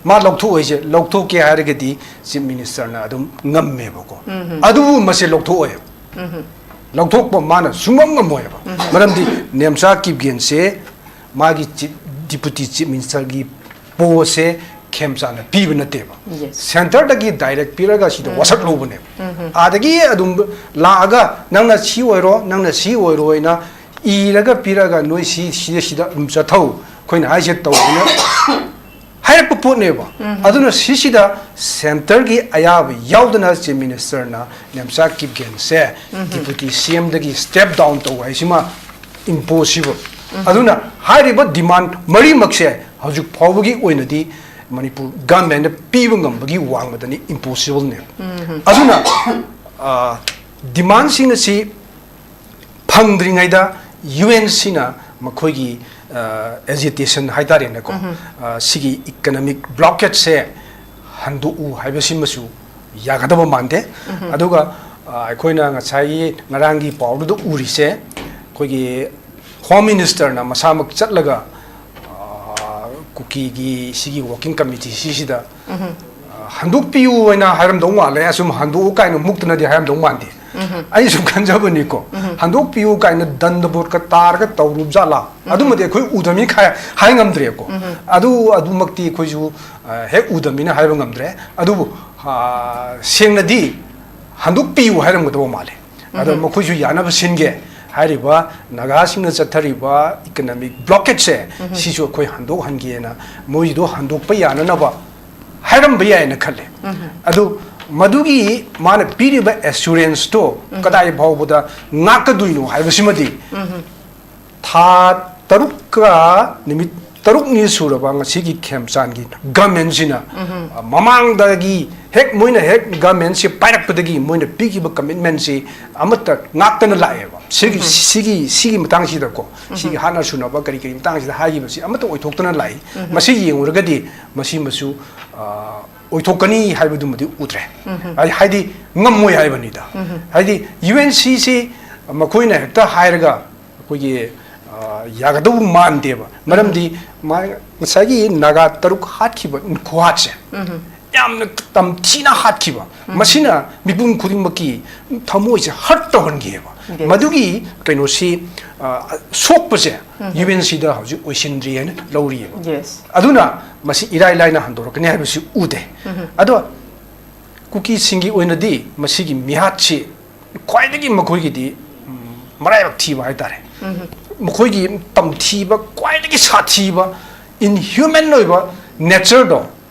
ꯃꯥ ꯂꯧꯊꯣꯛꯑꯣꯏꯁꯦ, ꯂꯧꯊꯣꯛꯀꯦ ꯍꯥꯏꯔꯒꯗꯤ ꯆꯤꯐ ꯃꯤꯅꯤꯁꯇꯔꯅ ꯑꯗꯨꯝ ꯉꯝꯃꯦꯕꯀꯣ꯫ ꯑꯗꯨꯕꯨ ꯃꯁꯤ ꯂꯧꯊꯣꯛꯑꯣꯏ꯫ ꯂꯧꯊꯣꯛꯄ ꯃꯥꯅ ꯁꯨꯡꯉꯝ ꯉꯝꯃꯣꯏꯕ꯫ ꯃꯔꯝꯗꯤ ꯅꯦꯝꯆꯥ ꯀꯤꯞꯒꯦꯟꯁꯦ ꯃꯥꯒꯤ ꯆꯤ-, ꯗꯤꯄꯨꯇꯤ ꯆꯤꯐ ꯃꯤꯅꯤꯁꯇꯔꯒꯤ ꯄꯣꯁꯁꯦ ꯈꯦꯝꯆꯥꯅ ꯄꯤꯕ ꯅꯠꯇꯦꯕ꯫ Yes. ꯁꯦꯟꯇꯔꯗꯒꯤ ꯗꯥꯏꯔꯦꯛ ꯄꯤꯔꯒ ꯁꯤꯗ ꯋꯥꯁꯛ ꯂꯧꯕꯅꯦꯕ꯫ ꯑꯥꯗꯒꯤ ꯑꯗꯨꯝ ꯂꯥꯛꯑꯒ ꯅꯪꯅ ꯁꯤ ꯑꯣꯏꯔꯣ, ꯅꯪꯅ ꯁꯤ ꯑꯣꯏꯔꯣ ꯍꯥꯏꯅ ꯏꯔꯒ ꯄꯤꯔꯒ ꯅꯣꯏ ꯁꯤ, ꯁꯤꯗ, ꯁꯤꯗ ꯑꯗꯨꯝ ꯆꯠꯊꯧ, ꯑꯩꯈꯣꯏꯅ ꯍꯥꯏꯁꯦ ꯇꯧꯕꯅ ꯍꯥꯏꯔꯛꯄ ꯄꯣꯠꯅꯦꯕ꯫ ꯑꯗꯨꯅ ꯁꯤꯁꯤꯗ ꯁꯦꯟꯇꯔꯒꯤ ꯑꯌꯥꯕ ꯌꯥꯎꯗꯅ ꯆꯤꯐ ꯃꯤꯅꯤꯁꯇꯔꯅ ꯅꯦꯝꯆꯥ ꯀꯤꯞꯒꯦꯟꯁꯦ ꯗꯤꯄꯨꯇꯤ ꯁꯤ ꯑꯦꯝꯗꯒꯤ ꯁ꯭ꯇꯦꯞ ꯗꯥꯎꯟ ꯇꯧ ꯍꯥꯏꯁꯤꯃ ꯏꯝꯄꯣꯁꯤꯕꯜ꯫ ꯑꯗꯨꯅ ꯍꯥꯏꯔꯤꯕ ꯗꯤꯃꯥꯟ ꯃꯔꯤꯃꯛꯁꯦ ꯍꯧꯖꯤꯛ ꯐꯥꯎꯕꯒꯤ ꯑꯣꯏꯅꯗꯤ ꯃꯅꯤꯄꯨꯔ ꯒꯚꯔꯟꯃꯦꯟꯠꯅ ꯄꯤꯕ ꯉꯝꯕꯒꯤ ꯋꯥꯡꯃꯗꯅꯤ, ꯏꯝꯄꯣꯁꯤꯕꯜꯅꯦꯕ꯫ ꯑꯗꯨꯅ, ꯑ, ꯗꯤꯃꯥꯟꯁꯤꯡ ꯑꯁꯤ ꯐꯪꯗ꯭ꯔꯤꯉꯩꯗ ꯌꯨ ꯑꯦꯟ ꯁꯤꯅ ꯃꯈꯣꯏꯒꯤ, ꯑ, ꯑꯦꯖꯤꯇꯦꯁꯟ ꯍꯥꯏꯇꯥꯔꯦꯅꯦꯀꯣ, ꯑ, ꯁꯤꯒꯤ ꯏꯀꯅꯣꯃꯤꯛ ꯕ꯭ꯂꯣꯀꯦꯠꯁꯦ ꯍꯟꯗꯣꯛꯎ ꯍꯥꯏꯕꯁꯤꯃꯁꯨ ꯌꯥꯒꯗꯕ ꯃꯥꯟꯗꯦ꯫ ꯑꯗꯨꯒ, ꯑ, ꯑꯩꯈꯣꯏꯅ ꯉꯁꯥꯏꯒꯤ ꯉꯔꯥꯡꯒꯤ ꯄꯥꯎꯗꯨꯗ ꯎꯔꯤꯁꯦ, ꯑꯩꯈꯣꯏꯒꯤ Home Ministerꯅ ꯃꯁꯥꯃꯛ ꯆꯠꯂꯒ, ꯑ, ꯀꯨꯀꯤꯒꯤ ꯁꯤꯒꯤ working committee ꯁꯤꯁꯤꯗ, ꯑ, ꯍꯟꯗꯣꯛꯄꯤꯌꯨ ꯍꯥꯏꯅ ꯍꯥꯏꯔꯝꯗꯧ ꯃꯥꯜꯂꯦ꯫ ꯑꯁꯨꯝ ꯍꯟꯗꯣꯛꯎ ꯀꯥꯏꯅ ꯃꯨꯛꯇꯅꯗꯤ ꯍꯥꯏꯔꯝꯗꯧ ꯃꯥꯟꯗꯦ꯫ ꯑꯩ ꯁꯨꯝ ꯈꯟꯖꯕꯅꯤꯀꯣ, ꯍꯟꯗꯣꯛꯄꯤꯌꯨ ꯀꯥꯏꯅ ꯗꯟꯗ ꯕꯣꯠꯀ ꯇꯥꯔꯒ ꯇꯧꯔꯨꯕ ꯖꯥꯠꯂꯥ? ꯑꯗꯨꯃꯗꯤ ꯑꯩꯈꯣꯏ ꯎꯗꯕꯅꯤ ꯈꯥꯏ-, ꯍꯥꯏ ꯉꯝꯗ꯭ꯔꯦꯀꯣ꯫ ꯑꯗꯨ, ꯑꯗꯨꯃꯛꯇꯤ ꯑꯩꯈꯣꯏꯁꯨ, ꯑ, ꯍꯦꯛ ꯎꯗꯕꯅꯤꯅ ꯍꯥꯏꯕ ꯉꯝꯗ꯭ꯔꯦ꯫ ꯑꯗꯨꯕꯨ, ꯑ, ꯁꯦꯡꯅꯗꯤ ꯍꯟꯗꯣꯛꯄꯤꯌꯨ ꯍꯥꯏꯔꯝꯒꯗꯧꯕ ꯃꯥꯜꯂꯦ꯫ ꯑꯗꯣ ꯃꯈꯣꯏꯁꯨ ꯌꯥꯅꯕ ꯁꯤꯟꯒꯦ ꯍꯥꯏꯔꯤꯕ ꯅꯥꯒꯥꯁꯤꯡꯅ ꯆꯠꯊꯔꯤꯕ economic blockadeꯁꯦ, ꯁꯤꯁꯨ ꯑꯩꯈꯣꯏ ꯍꯟꯗꯣꯛꯍꯟꯒꯦꯅ, ꯃꯣꯏꯗꯣ ꯍꯟꯗꯣꯛꯄ ꯌꯥꯅꯅꯕ ꯍꯥꯏꯔꯝꯕ ꯌꯥꯏꯅ ꯈꯜꯂꯦ꯫ ꯑꯗꯨ ꯃꯗꯨꯒꯤ ꯃꯥꯅ ꯄꯤꯔꯤꯕ assuranceꯇꯣ ꯀꯗꯥꯏ ꯐꯥꯎꯕꯗ ꯉꯥꯛꯀꯗꯣꯏꯅꯣ ꯍꯥꯏꯕꯁꯤꯃꯗꯤ ꯊꯥ ꯇꯔꯨꯛꯀ ꯅꯨꯃꯤꯠ ꯇꯔꯨꯛꯅꯤ ꯁꯨꯔꯕ ꯉꯁꯤꯒꯤ ꯈꯦꯝꯆꯥꯟꯒꯤ governmentꯁꯤꯅ, ꯑ, ꯃꯃꯥꯡꯗꯒꯤ ꯍꯦꯛ ꯃꯣꯏꯅ ꯍꯦꯛ governmentꯁꯤ ꯄꯥꯏꯔꯛꯄꯗꯒꯤ ꯃꯣꯏꯅ ꯄꯤꯈꯤꯕ commitmentꯁꯤ ꯑꯃꯠꯇ ꯉꯥꯛꯇꯅ ꯂꯥꯛꯑꯦꯕ꯫ ꯁꯤꯒꯤ, ꯁꯤꯒꯤ, ꯁꯤꯒꯤ ꯃꯇꯥꯡꯁꯤꯗꯀꯣ, ꯁꯤꯒꯤ ꯍꯥꯠꯅ ꯁꯨꯅꯕ ꯀꯔꯤ ꯀꯔꯤ ꯃꯇꯥꯡꯁꯤꯗ ꯍꯥꯏꯈꯤꯕꯁꯤ ꯑꯃꯠꯇ ꯑꯣꯏꯊꯣꯛꯇꯅ ꯂꯥꯛꯏ꯫ ꯃꯁꯤ ꯌꯦꯡꯉꯨꯔꯒꯗꯤ ꯃꯁꯤꯃꯁꯨ, ꯑ, ꯑꯣꯏꯊꯣꯛꯀꯅꯤ ꯍꯥꯏꯕꯗꯨꯃꯗꯤ ꯎꯗ꯭ꯔꯦ꯫ ꯍꯥꯏ-, ꯍꯥꯏꯗꯤ ꯉꯝꯃꯣꯏ ꯍꯥꯏꯕꯅꯤꯗ꯫ ꯍꯥꯏꯗꯤ UNCꯁꯤ ꯃꯈꯣꯏꯅ ꯍꯦꯛꯇ ꯍꯥꯏꯔꯒ ꯑꯩꯈꯣꯏꯒꯤ, ꯑ, ꯌꯥꯒꯗꯧꯕ ꯃꯥꯟꯗꯦꯕ꯫ ꯃꯔꯝꯗꯤ ꯃꯥ-, ꯉꯁꯥꯏꯒꯤ ꯅꯥꯒꯥ ꯇꯔꯨꯛ ꯍꯥꯠꯈꯤꯕ ꯈꯨꯍꯥꯠꯁꯦ ꯌꯥꯝꯅ ꯇꯝꯊꯤꯅ ꯍꯥꯠꯈꯤꯕ꯫ ꯃꯁꯤꯅ ꯃꯤꯄꯨꯝ ꯈꯨꯗꯤꯡꯃꯛꯀꯤ ꯊꯃꯣꯏꯁꯦ hurt ꯇꯧꯍꯟꯈꯤꯑꯕ꯫ Yes. ꯃꯗꯨꯒꯤ ꯀꯩꯅꯣꯁꯤ, ꯑ, ꯁꯣꯛꯄꯁꯦ UNCꯗ ꯍꯧꯖꯤꯛ ꯑꯣꯏꯁꯤꯟꯗ꯭ꯔꯤ ꯍꯥꯏꯅ ꯂꯧꯔꯤꯑꯕ꯫ Yes. ꯑꯗꯨꯅ ꯃꯁꯤ ꯏꯔꯥꯏ ꯂꯥꯏꯅ ꯍꯟꯗꯣꯔꯛꯀꯅꯤ ꯍꯥꯏꯕꯁꯤ ꯎꯗꯦ꯫ ꯑꯗꯣ ꯀꯨꯀꯤꯁꯤꯡꯒꯤ ꯑꯣꯏꯅꯗꯤ ꯃꯁꯤꯒꯤ ꯃꯤꯍꯥꯠꯁꯤ ꯈ꯭ꯋꯥꯏꯗꯒꯤ ꯃꯈꯣꯏꯒꯤꯗꯤ, ꯎꯝ, ꯃꯔꯥꯏꯕꯛ ꯊꯤꯕ ꯍꯥꯏꯇꯥꯔꯦ꯫ ꯃꯈꯣꯏꯒꯤ ꯇꯝꯊꯤꯕ, ꯈ꯭ꯋꯥꯏꯗꯒꯤ ꯁꯥꯊꯤꯕ, inhuman ꯑꯣꯏꯕ natureꯗꯣ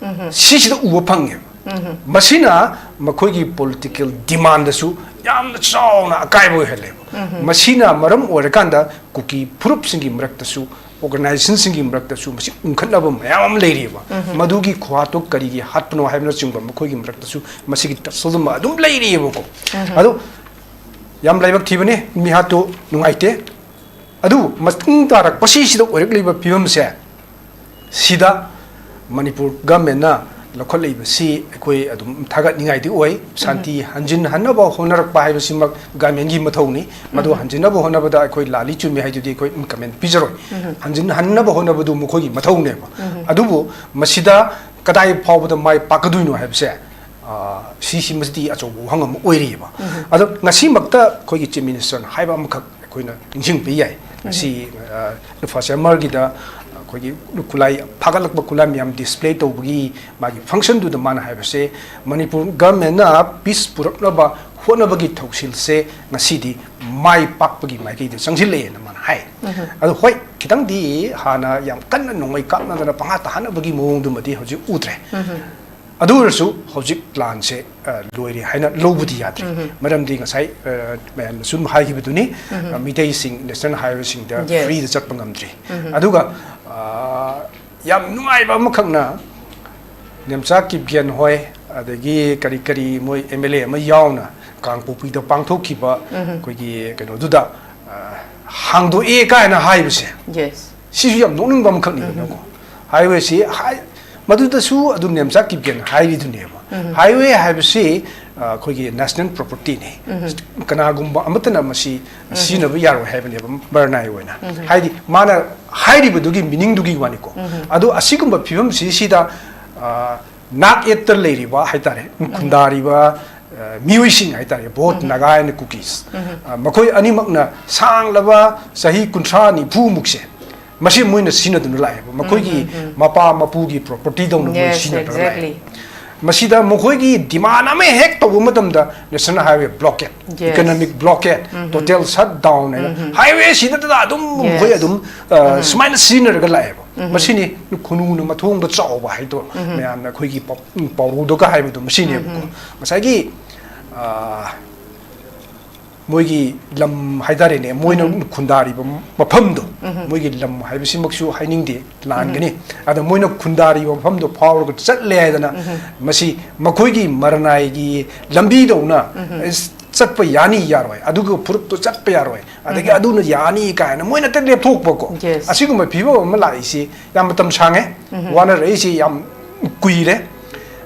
ꯁꯤꯁꯤꯗ ꯎꯕ ꯐꯪꯉꯦꯕ꯫ ꯃꯁꯤꯅ ꯃꯈꯣꯏꯒꯤ political demandꯗꯁꯨ ꯌꯥꯝꯅ ꯆꯥꯎꯅ ꯑꯀꯥꯏꯕ ꯑꯣꯏꯍꯜꯂꯦꯕ꯫ ꯃꯁꯤꯅ ꯃꯔꯝ ꯑꯣꯏꯔꯀꯥꯟꯗ ꯀꯨꯀꯤ ꯐꯨꯔꯨꯞꯁꯤꯡꯒꯤ ꯃꯔꯛꯇꯁꯨ organizationꯁꯤꯡꯒꯤ ꯃꯔꯛꯇꯁꯨ ꯃꯁꯤ ꯎꯪꯈꯠꯅꯕ ꯃꯌꯥꯝ ꯑꯃ ꯂꯩꯔꯤꯑꯕ꯫ ꯃꯗꯨꯒꯤ ꯈꯨꯍꯥꯠꯇꯨ ꯀꯔꯤꯒꯤ ꯍꯥꯠꯄꯅꯣ ꯍꯥꯏꯕꯅꯆꯤꯡꯕ ꯃꯈꯣꯏꯒꯤ ꯃꯔꯛꯇꯁꯨ ꯃꯁꯤꯒꯤ tussle ꯑꯃ ꯑꯗꯨꯝ ꯂꯩꯔꯤꯑꯕꯀꯣ꯫ ꯑꯗꯣ ꯌꯥꯝ ꯂꯥꯏꯕꯛ ꯊꯤꯕꯅꯤ, ꯃꯤꯍꯥꯠꯇꯨ ꯅꯨꯡꯉꯥꯏꯇꯦ꯫ ꯑꯗꯨꯕꯨ ꯃꯇꯨꯡ ꯇꯥꯔꯛꯄꯁꯤꯁꯤꯗ ꯑꯣꯏꯔꯛꯂꯤꯕ ꯐꯤꯕꯝꯁꯦ ꯁꯤꯗ ꯃꯅꯤꯄꯨꯔ governmentꯅ ꯂꯧꯈꯠꯂꯛꯏꯕꯁꯤ ꯑꯩꯈꯣꯏ ꯑꯗꯨꯝ ꯊꯥꯒꯠꯅꯤꯡꯉꯥꯏꯗꯤ ꯑꯣꯏ꯫ ꯁꯥꯟꯇꯤ ꯍꯟꯖꯤꯟꯍꯟꯅꯕ ꯍꯣꯠꯅꯔꯛꯄ ꯍꯥꯏꯕꯁꯤꯃꯛ ꯒꯃꯦꯟꯒꯤ ꯃꯊꯧꯅꯤ꯫ ꯃꯗꯨ ꯍꯟꯖꯤꯟꯅꯕ ꯍꯣꯠꯅꯕꯗ ꯑꯩꯈꯣꯏ ꯂꯥꯜꯂꯤ ꯆꯨꯝꯃꯤ ꯍꯥꯏꯗꯨꯗꯤ ꯑꯩꯈꯣꯏ ꯀꯃꯦꯟ ꯄꯤꯖꯔꯣꯏ꯫ ꯍꯟꯖꯤꯟꯍꯟꯅꯕ ꯍꯣꯠꯅꯕꯗꯨ ꯃꯈꯣꯏꯒꯤ ꯃꯊꯧꯅꯦꯕ꯫ ꯑꯗꯨꯕꯨ ꯃꯁꯤꯗ ꯀꯗꯥꯏ ꯐꯥꯎꯕꯗ ꯃꯥꯏ ꯄꯥꯛꯀꯗꯣꯏꯅꯣ ꯍꯥꯏꯕꯁꯦ, ꯑ, ꯁꯤꯁꯤꯃꯗꯤ ꯑꯆꯧꯕ ꯋꯥꯍꯪ ꯑꯃ ꯑꯣꯏꯔꯤꯑꯕ꯫ ꯑꯗꯣ ꯉꯁꯤꯃꯛꯇ ꯑꯩꯈꯣꯏꯒꯤ Chief Minister ꯅ ꯍꯥꯏꯕ ꯑꯃꯈꯛ ꯑꯩꯈꯣꯏꯅ ꯅꯤꯡꯁꯤꯡꯕ ꯌꯥꯏ꯫ ꯉꯁꯤ, ꯑ, ꯏꯟꯐ꯭ꯔꯥꯁ꯭ꯇ꯭ꯔꯛꯆꯔꯒꯤꯗ ꯑꯩꯈꯣꯏꯒꯤ ꯈꯨꯠꯂꯥꯏ ꯐꯥꯒꯠꯂꯛꯄ ꯈꯨꯠꯂꯥꯏ ꯃꯌꯥꯝ ꯗꯤꯁꯄ꯭ꯂꯦ ꯇꯧꯕꯒꯤ ꯃꯥꯒꯤ ꯐꯪꯁꯟꯗꯨꯗ ꯃꯥꯅ ꯍꯥꯏꯕꯁꯦ, ꯃꯅꯤꯄꯨꯔ ꯒꯚꯔꯟꯃꯦꯟꯅ ꯄꯤꯁ ꯄꯨꯔꯛꯅꯕ ꯍꯣꯠꯅꯕꯒꯤ ꯊꯧꯁꯤꯜꯁꯦ ꯉꯁꯤꯗꯤ ꯃꯥꯏ ꯄꯥꯛꯄꯒꯤ ꯃꯥꯏꯀꯩꯗ ꯆꯪꯁꯤꯜꯂꯛꯑꯦꯅ ꯃꯥꯅ ꯍꯥꯏ꯫ ꯑꯗꯣ ꯍꯣꯏ, ꯈꯤꯇꯪꯗꯤ ꯍꯥꯟꯅ ꯌꯥꯝ ꯀꯟꯅ ꯅꯣꯡꯃꯩ ꯀꯥꯞꯅꯗꯅ ꯄꯪꯍꯥ ꯇꯥꯍꯟꯅꯕꯒꯤ ꯃꯑꯣꯡꯗꯨꯃꯗꯤ ꯍꯧꯖꯤꯛ ꯎꯗ꯭ꯔꯦ꯫ ꯑꯗꯨ ꯑꯣꯏꯔꯁꯨ ꯍꯧꯖꯤꯛ ꯄ꯭ꯂꯥꯟꯁꯦ, ꯑ, ꯂꯣꯏꯔꯦ ꯍꯥꯏꯅ ꯂꯧꯕꯗꯤ ꯌꯥꯗ꯭ꯔꯤ꯫ ꯃꯔꯝꯗꯤ ꯉꯁꯥꯏ, ꯑ, ꯃꯌꯥꯝꯅ ꯁꯨꯝ ꯍꯥꯏꯈꯤꯕꯗꯨꯅꯤ, ꯑ, ꯃꯤꯇꯩꯁꯤꯡ ꯅꯦꯁꯅꯦꯜ ꯍꯥꯏꯋꯦꯁꯤꯡꯗ ꯐ꯭ꯔꯤꯗ ꯆꯠꯄ ꯉꯝꯗ꯭ꯔꯤ꯫ ꯑꯗꯨꯒ, ꯑ, ꯌꯥꯝ ꯅꯨꯡꯉꯥꯏꯕ ꯑꯃꯈꯛꯅ, ꯅꯦꯝꯆꯥ ꯀꯤꯞꯒꯦꯟ ꯍꯣꯏ, ꯑꯗꯒꯤ ꯀꯔꯤ ꯀꯔꯤ ꯃꯣꯏ ꯑꯦꯝ ꯑꯦꯜ ꯑꯦ ꯑꯃ ꯌꯥꯎꯅ ꯀꯥꯡꯄꯣꯛꯄꯤꯗ ꯄꯥꯡꯊꯣꯛꯈꯤꯕ ꯑꯩꯈꯣꯏꯒꯤ ꯀꯩꯅꯣꯗꯨꯗ, ꯑ, ꯍꯥꯡꯗꯣꯛꯑꯦ ꯀꯥꯏꯅ ꯍꯥꯏꯕꯁꯦ, ꯁꯤꯁꯨ ꯌꯥꯝ ꯅꯣꯛꯅꯤꯡꯕ ꯑꯃꯈꯛꯅꯤꯗꯅꯀꯣ꯫ ꯍꯥꯏꯋꯦꯁꯤ ꯍꯥꯏ-, ꯃꯗꯨꯗꯁꯨ ꯑꯗꯨꯝ ꯅꯦꯝꯆꯥ ꯀꯤꯞꯒꯦꯟ ꯍꯥꯏꯔꯤꯗꯨꯅꯦꯕ꯫ ꯍꯥꯏꯋꯦ ꯍꯥꯏꯕꯁꯤ, ꯑ, ꯑꯩꯈꯣꯏꯒꯤ ꯅꯦꯁꯅꯦꯜ ꯄ꯭ꯔꯣꯄꯔꯇꯤꯅꯤ꯫ ꯀꯅꯥꯒꯨꯝꯕ ꯑꯃꯠꯇꯅ ꯃꯁꯤ ꯁꯤꯖꯤꯟꯅꯕ ꯌꯥꯔꯣꯏ ꯍꯥꯏꯕꯅꯦꯕ, ꯃꯔꯅꯥꯏ ꯑꯣꯏꯅ꯫ ꯍꯥꯏꯗꯤ ꯃꯥꯅ ꯍꯥꯏꯔꯤꯕꯗꯨꯒꯤ ꯃꯤꯅꯤꯡꯗꯨꯒꯤ ꯋꯥꯅꯤꯀꯣ꯫ ꯑꯗꯣ ꯑꯁꯤꯒꯨꯝꯕ ꯐꯤꯕꯝꯁꯤꯁꯤꯗ, ꯑ, ꯅꯥꯛ ꯌꯦꯠꯇ ꯂꯩꯔꯤꯕ ꯍꯥꯏꯇꯥꯔꯦ, ꯈꯨꯟꯗꯥꯔꯤꯕ, ꯑ, ꯃꯤꯑꯣꯏꯁꯤꯡ ꯍꯥꯏꯇꯥꯔꯦ, ꯕꯣꯠ ꯅꯥꯒꯥ and ꯀꯨꯀꯤꯁ, ꯑ, ꯃꯈꯣꯏ ꯑꯅꯤꯃꯛꯅ ꯁꯥꯡꯂꯕ ꯆꯍꯤ ꯀꯨꯟꯊ꯭ꯔꯥ ꯅꯤꯐꯨ ꯃꯨꯛꯁꯦ ꯃꯁꯤ ꯃꯣꯏꯅ ꯁꯤꯖꯤꯟꯅꯗꯨꯅ ꯂꯥꯛꯑꯦꯕ꯫ ꯃꯈꯣꯏꯒꯤ ꯃꯄꯥ ꯃꯄꯨꯒꯤ ꯄ꯭ꯔꯣꯄꯔꯇꯤꯗꯧꯅ ꯃꯣꯏ ꯁꯤꯖꯤꯟꯅꯗꯨꯅ ꯂꯥꯛꯑꯦ꯫ ꯃꯁꯤꯗ ꯃꯈꯣꯏꯒꯤ ꯗꯤꯃꯥꯟ ꯑꯃ ꯍꯦꯛ ꯇꯧꯕ ꯃꯇꯝꯗ national highway blockade, economic blockade, total ꯁꯠ ꯗꯥꯎꯟ ꯍꯥꯏꯅ ꯍꯥꯏꯋꯦꯁꯤꯗ ꯑꯗꯨꯝ ꯃꯈꯣꯏ ꯑꯗꯨꯝ, ꯑ, ꯁꯨꯃꯥꯏꯅ ꯁꯤꯖꯤꯟꯅꯔꯒ ꯂꯥꯛꯑꯦꯕ꯫ ꯃꯁꯤꯅꯤ ꯈꯨꯅꯨꯅ ꯃꯊꯣꯡꯗ ꯆꯥꯎꯕ ꯍꯥꯏꯗꯣ ꯃꯌꯥꯝꯅ ꯑꯩꯈꯣꯏꯒꯤ ꯄꯥꯎ-, ꯄꯥꯎꯔꯧꯗꯒ ꯍꯥꯏꯕꯗꯣ ꯃꯁꯤꯅꯦꯕꯀꯣ꯫ ꯉꯁꯥꯏꯒꯤ, ꯑ, ꯃꯣꯏꯒꯤ ꯂꯝ ꯍꯥꯏꯇꯥꯔꯦꯅꯦ, ꯃꯣꯏꯅ ꯈꯨꯟꯗꯥꯔꯤꯕ ꯃꯐꯝꯗꯣ, ꯃꯣꯏꯒꯤ ꯂꯝ ꯍꯥꯏꯕꯁꯤꯃꯛꯁꯨ ꯍꯥꯏꯅꯤꯡꯗꯦ, ꯂꯥꯟꯒꯅꯤ꯫ ꯑꯗ ꯃꯣꯏꯅ ꯈꯨꯟꯗꯥꯔꯤꯕ ꯃꯐꯝꯗꯣ ꯐꯥꯎꯔꯒ ꯆꯠꯂꯦ ꯍꯥꯏꯗꯅ ꯃꯁꯤ ꯃꯈꯣꯏꯒꯤ ꯃꯔꯅꯥꯏꯒꯤ ꯂꯝꯕꯤꯗꯧꯅ, ꯑꯁ, ꯆꯠꯄ ꯌꯥꯅꯤ ꯌꯥꯔꯣꯏ, ꯑꯗꯨꯒ ꯐꯨꯔꯨꯞꯇꯣ ꯆꯠꯄ ꯌꯥꯔꯣꯏ, ꯑꯗꯒꯤ ꯑꯗꯨꯅ ꯌꯥꯅꯤ ꯀꯥꯏꯅ ꯃꯣꯏꯅ ꯍꯦꯛꯇ ꯂꯦꯞꯊꯣꯛꯄꯀꯣ꯫ ꯑꯁꯤꯒꯨꯝꯕ ꯐꯤꯕꯝ ꯑꯃ ꯂꯥꯛꯏꯁꯤ ꯌꯥꯝ ꯃꯇꯝ ꯁꯥꯡꯉꯦ, ꯋꯥꯅꯔꯛꯏꯁꯤ ꯌꯥꯝ ꯀꯨꯏꯔꯦ꯫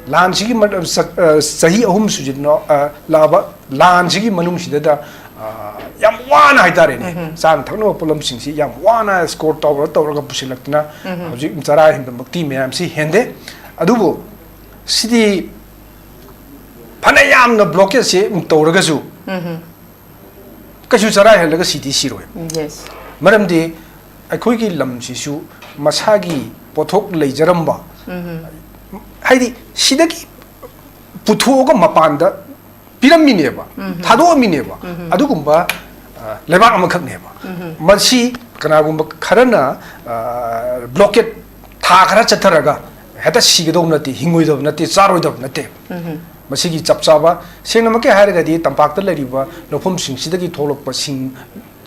ꯂꯥꯟꯁꯤꯒꯤ ꯃ-, ꯆ-, ꯑ, ꯆꯍꯤ ꯑꯍꯨꯝ ꯁꯨꯖꯤꯟꯅ, ꯑ, ꯂꯥꯛꯑꯕ ꯂꯥꯟꯁꯤꯒꯤ ꯃꯅꯨꯡꯁꯤꯗꯗ, ꯑ, ꯌꯥꯝ ꯋꯥꯅ ꯍꯥꯏꯇꯥꯔꯦꯅꯦ, ꯎꯝ꯫ ꯆꯥꯅ ꯊꯛꯅꯕ ꯄꯣꯠꯂꯝꯁꯤꯡꯁꯤ ꯌꯥꯝ ꯋꯥꯅ ꯁ꯭ꯀꯣꯔ ꯇꯧꯔ ꯇꯧꯔꯒ ꯄꯨꯁꯤꯜꯂꯛꯇꯅ ꯎꯝ꯫ ꯍꯧꯖꯤꯛ ꯆꯔꯥ ꯍꯦꯟꯕꯃꯛꯇꯤ ꯃꯌꯥꯝꯁꯤ ꯍꯦꯟꯗꯦ꯫ ꯑꯗꯨꯕꯨ ꯁꯤꯗꯤ ꯐꯅ ꯌꯥꯝꯅ ꯕ꯭ꯂꯣꯀꯦꯠꯁꯤ ꯇꯧꯔꯒꯁꯨ ꯎꯝ꯫ ꯀꯩꯁꯨ ꯆꯔꯥ ꯍꯦꯜꯂꯒ ꯁꯤꯗꯤ ꯁꯤꯔꯣꯏ꯫ Yes꯫ ꯃꯔꯝꯗꯤ ꯑꯩꯈꯣꯏꯒꯤ ꯂꯝꯁꯤꯁꯨ ꯃꯁꯥꯒꯤ ꯄꯣꯠꯊꯣꯛ ꯂꯩꯖꯔꯝꯕ, ꯎꯝ꯫ ꯍꯥꯏꯗꯤ ꯁꯤꯗꯒꯤ ꯄꯨꯊꯣꯛꯑꯒ ꯃꯄꯥꯟꯗ ꯄꯤꯔꯝꯃꯤꯅꯦꯕ, ꯎꯝ꯫ ꯊꯥꯗꯣꯛꯑꯝꯃꯤꯅꯦꯕ, ꯎꯝ꯫ ꯑꯗꯨꯒꯨꯝꯕ, ꯑ, ꯂꯩꯕꯥꯛ ꯑꯃꯈꯛꯅꯦꯕ꯫ ꯎꯝ꯫ ꯃꯁꯤ ꯀꯅꯥꯒꯨꯝꯕ ꯈꯔꯅ, ꯑ, ꯕ꯭ꯂꯣꯀꯦꯠ ꯊꯥ ꯈꯔ ꯆꯠꯊꯔꯒ ꯍꯦꯛꯇ ꯁꯤꯒꯗꯧꯕ ꯅꯠꯇꯦ, ꯍꯤꯡꯉꯣꯏꯗꯕ ꯅꯠꯇꯦ, ꯆꯥꯔꯣꯏꯗꯕ ꯅꯠꯇꯦ꯫ ꯎꯝ꯫ ꯃꯁꯤꯒꯤ ꯆꯞ ꯆꯥꯕ, ꯁꯦꯡꯅꯃꯛꯀꯤ ꯍꯥꯏꯔꯒꯗꯤ ꯇꯝꯄꯥꯛꯇ ꯂꯩꯔꯤꯕ ꯂꯧꯐꯝꯁꯤꯡꯁꯤꯗꯒꯤ ꯊꯣꯛꯂꯛꯄ ꯁꯤꯡ,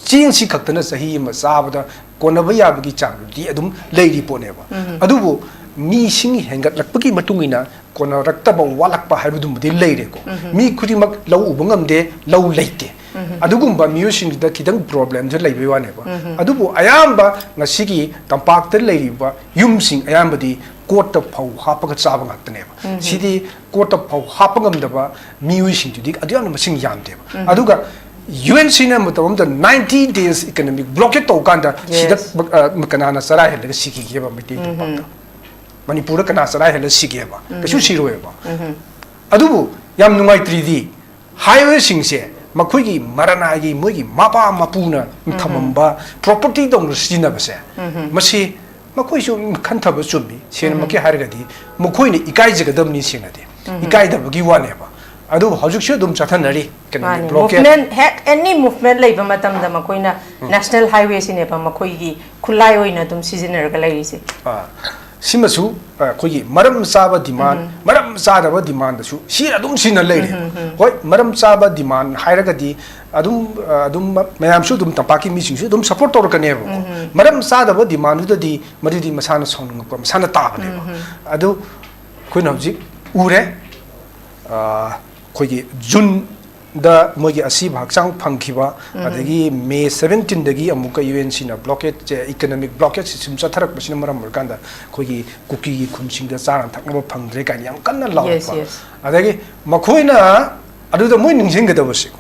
ꯆꯦꯡꯁꯤ ꯈꯛꯇꯅ ꯆꯍꯤ ꯑꯃ ꯆꯥꯕꯗ ꯀꯣꯟꯅꯕ ꯌꯥꯕꯒꯤ ꯆꯥꯡꯗꯨꯗꯤ ꯑꯗꯨꯝ ꯂꯩꯔꯤ ꯄꯣꯠꯅꯦꯕ꯫ ꯎꯝ꯫ ꯑꯗꯨꯕꯨ ꯃꯤꯁꯤꯡ ꯍꯦꯟꯒꯠꯂꯛꯄꯒꯤ ꯃꯇꯨꯡ ꯏꯟꯅ ꯀꯣꯟꯅꯔꯛꯇꯕ, ꯋꯥꯠꯂꯛꯄ ꯍꯥꯏꯕꯗꯨꯃꯗꯤ ꯂꯩꯔꯦꯀꯣ꯫ ꯎꯝ꯫ ꯃꯤ ꯈꯨꯗꯤꯡꯃꯛ ꯂꯧ ꯎꯕ ꯉꯝꯗꯦ, ꯂꯧ ꯂꯩꯇꯦ꯫ ꯎꯝ꯫ ꯑꯗꯨꯒꯨꯝꯕ ꯃꯤꯑꯣꯏꯁꯤꯡꯁꯤꯗ ꯈꯤꯇꯪ ꯄ꯭ꯔꯣꯕ꯭ꯂꯦꯝꯁꯦ ꯂꯩꯕꯩ ꯋꯥꯅꯦꯕ꯫ ꯎꯝ꯫ ꯑꯗꯨꯕꯨ ꯑꯌꯥꯝꯕ ꯉꯁꯤꯒꯤ ꯇꯝꯄꯥꯛꯇ ꯂꯩꯔꯤꯕ ꯌꯨꯝꯁꯤꯡ ꯑꯌꯥꯝꯕꯗꯤ ꯀꯣꯠꯇ ꯐꯧ ꯍꯥꯞꯄꯒ ꯆꯥꯕ ꯉꯥꯛꯇꯅꯦꯕ꯫ ꯎꯝ꯫ ꯁꯤꯗꯤ ꯀꯣꯠꯇ ꯐꯧ ꯍꯥꯞꯄ ꯉꯝꯗꯕ ꯃꯤꯑꯣꯏꯁꯤꯡꯗꯨꯗꯤ ꯑꯗꯨ ꯌꯥꯝꯅ ꯃꯁꯤꯡ ꯌꯥꯝꯗꯦꯕ꯫ ꯎꯝ꯫ ꯑꯗꯨꯒ ꯌꯨ ꯑꯦꯟ ꯁꯤꯅ ꯃꯇꯝ ꯑꯃꯗ ninety days economic blockade ꯇꯧꯀꯥꯟꯗ ꯁꯤꯗ, Yes꯫ ꯑ, ꯀꯅꯥꯅ ꯆꯔꯥ ꯍꯦꯜꯂꯒ ꯁꯤꯈꯤꯒꯦꯕ ꯃꯩꯇꯩ ꯎꯝ꯫ ꯇꯝꯄꯥꯛꯇ? ꯃꯅꯤꯄꯨꯔꯗ ꯀꯅꯥ ꯆꯔꯥ ꯍꯦꯜꯂ ꯁꯤꯒꯦꯕ? ꯎꯝ꯫ ꯀꯩꯁꯨ ꯁꯤꯔꯣꯏꯕ꯫ ꯎꯝ꯫ ꯑꯗꯨꯕꯨ ꯌꯥꯝ ꯅꯨꯡꯉꯥꯏꯇ꯭ꯔꯤꯗꯤ highwayꯁꯤꯡꯁꯦ ꯃꯈꯣꯏꯒꯤ ꯃꯔꯅꯥꯏꯒꯤ ꯃꯣꯏꯒꯤ ꯃꯄꯥ ꯃꯄꯨꯅ ꯎꯝ꯫ ꯊꯝꯃꯝꯕ property ꯇꯧꯅ ꯁꯤꯖꯤꯟꯅꯕꯁꯦ, ꯎꯝ꯫ ꯃꯁꯤ ꯃꯈꯣꯏꯁꯨ ꯈꯟꯊꯕ ꯆꯨꯝꯃꯤ꯫ ꯁꯦꯡꯅꯃꯛꯀꯤ ꯎꯝ꯫ ꯍꯥꯏꯔꯒꯗꯤ ꯃꯈꯣꯏꯅ ꯏꯀꯥꯏꯖꯒꯗꯕꯅꯤ ꯁꯦꯡꯅꯗꯤ꯫ ꯎꯝ꯫ ꯏꯀꯥꯏꯗꯕꯒꯤ ꯋꯥꯅꯦꯕ꯫ ꯑꯗꯨꯕꯨ ꯍꯧꯖꯤꯛꯁꯨ ꯑꯗꯨꯝ ꯆꯠꯊꯅꯔꯤ꯫ ꯀꯩꯅꯣꯅꯤ, ꯃꯥꯅꯤ꯫ Blockade꯫ Movement, ꯍꯦꯛ any movement ꯂꯩꯕ ꯃꯇꯝꯗ ꯃꯈꯣꯏꯅ ꯎꯝ꯫ National Highwayꯁꯤꯅꯦꯕ ꯃꯈꯣꯏꯒꯤ ꯈꯨꯠꯂꯥꯏ ꯑꯣꯏꯅ ꯑꯗꯨꯝ ꯁꯤꯖꯤꯟꯅꯔꯒ ꯂꯩꯔꯤꯁꯦ꯫ ꯑꯥ, ꯁꯤꯃꯁꯨ, ꯑ, ꯑꯩꯈꯣꯏꯒꯤ ꯃꯔꯝ ꯆꯥꯕ demand, ꯎꯝ꯫ ꯃꯔꯝ ꯆꯥꯗꯕ demandꯗꯁꯨ ꯁꯤꯅ ꯑꯗꯨꯝ ꯁꯤꯅ ꯂꯩꯔꯦ꯫ ꯎꯝ, ꯎꯝ, ꯎꯝ꯫ ꯍꯣꯏ, ꯃꯔꯝ ꯆꯥꯕ demand ꯍꯥꯏꯔꯒꯗꯤ ꯑꯗꯨꯝ, ꯑ, ꯑꯗꯨꯝ ꯃ-, ꯃꯌꯥꯝꯁꯨ ꯑꯗꯨꯝ ꯇꯝꯄꯥꯛꯀꯤ ꯃꯤꯁꯤꯡꯁꯨ ꯑꯗꯨꯝ support ꯇꯧꯔꯛꯀꯅꯦꯕꯀꯣ꯫ ꯎꯝ, ꯎꯝ꯫ ꯃꯔꯝ ꯆꯥꯗꯕ demandꯗꯨꯗꯗꯤ ꯃꯗꯨꯗꯤ ꯃꯁꯥꯅ ꯁꯥꯎꯅꯤꯡꯉꯛꯄ ꯃꯁꯥꯅ ꯇꯥꯕꯅꯦꯕ꯫ ꯎꯝ, ꯎꯝ꯫ ꯑꯗꯨ ꯑꯩꯈꯣꯏꯅ ꯍꯧꯖꯤꯛ ꯎꯔꯦ, ꯑ, ꯑꯩꯈꯣꯏꯒꯤ June ꯗ ꯃꯣꯏꯒꯤ ꯑꯁꯤꯕ ꯍꯛꯆꯥꯡ ꯐꯪꯈꯤꯕ, ꯑꯗꯒꯤ ꯃꯦ ꯁꯕꯦꯟꯇꯤꯟꯗꯒꯤ ꯑꯃꯨꯛꯀ ꯌꯨ ꯑꯦꯟ ꯁꯤꯅ ꯕ꯭ꯂꯣꯀꯦꯠꯁꯦ, ꯏꯀꯅꯣꯃꯤꯛ ꯕ꯭ꯂꯣꯀꯦꯠꯁꯦ ꯁꯨꯝ ꯆꯠꯊꯔꯛꯄꯁꯤꯅ ꯃꯔꯝ ꯑꯣꯏꯔꯀꯥꯟꯗ ꯑꯩꯈꯣꯏꯒꯤ ꯀꯨꯀꯤꯒꯤ ꯈꯨꯟꯁꯤꯡꯗ ꯆꯥꯅ ꯊꯛꯅꯕ ꯐꯪꯗ꯭ꯔꯦ ꯀꯥꯏꯅ ꯌꯥꯝ ꯀꯟꯅ ꯂꯥꯎꯔꯛꯄ꯫ Yes, yes. ꯑꯗꯒꯤ ꯃꯈꯣꯏꯅ ꯑꯗꯨꯗ ꯃꯣꯏ ꯅꯤꯡꯁꯤꯡꯒꯗꯕꯁꯦꯀꯣ,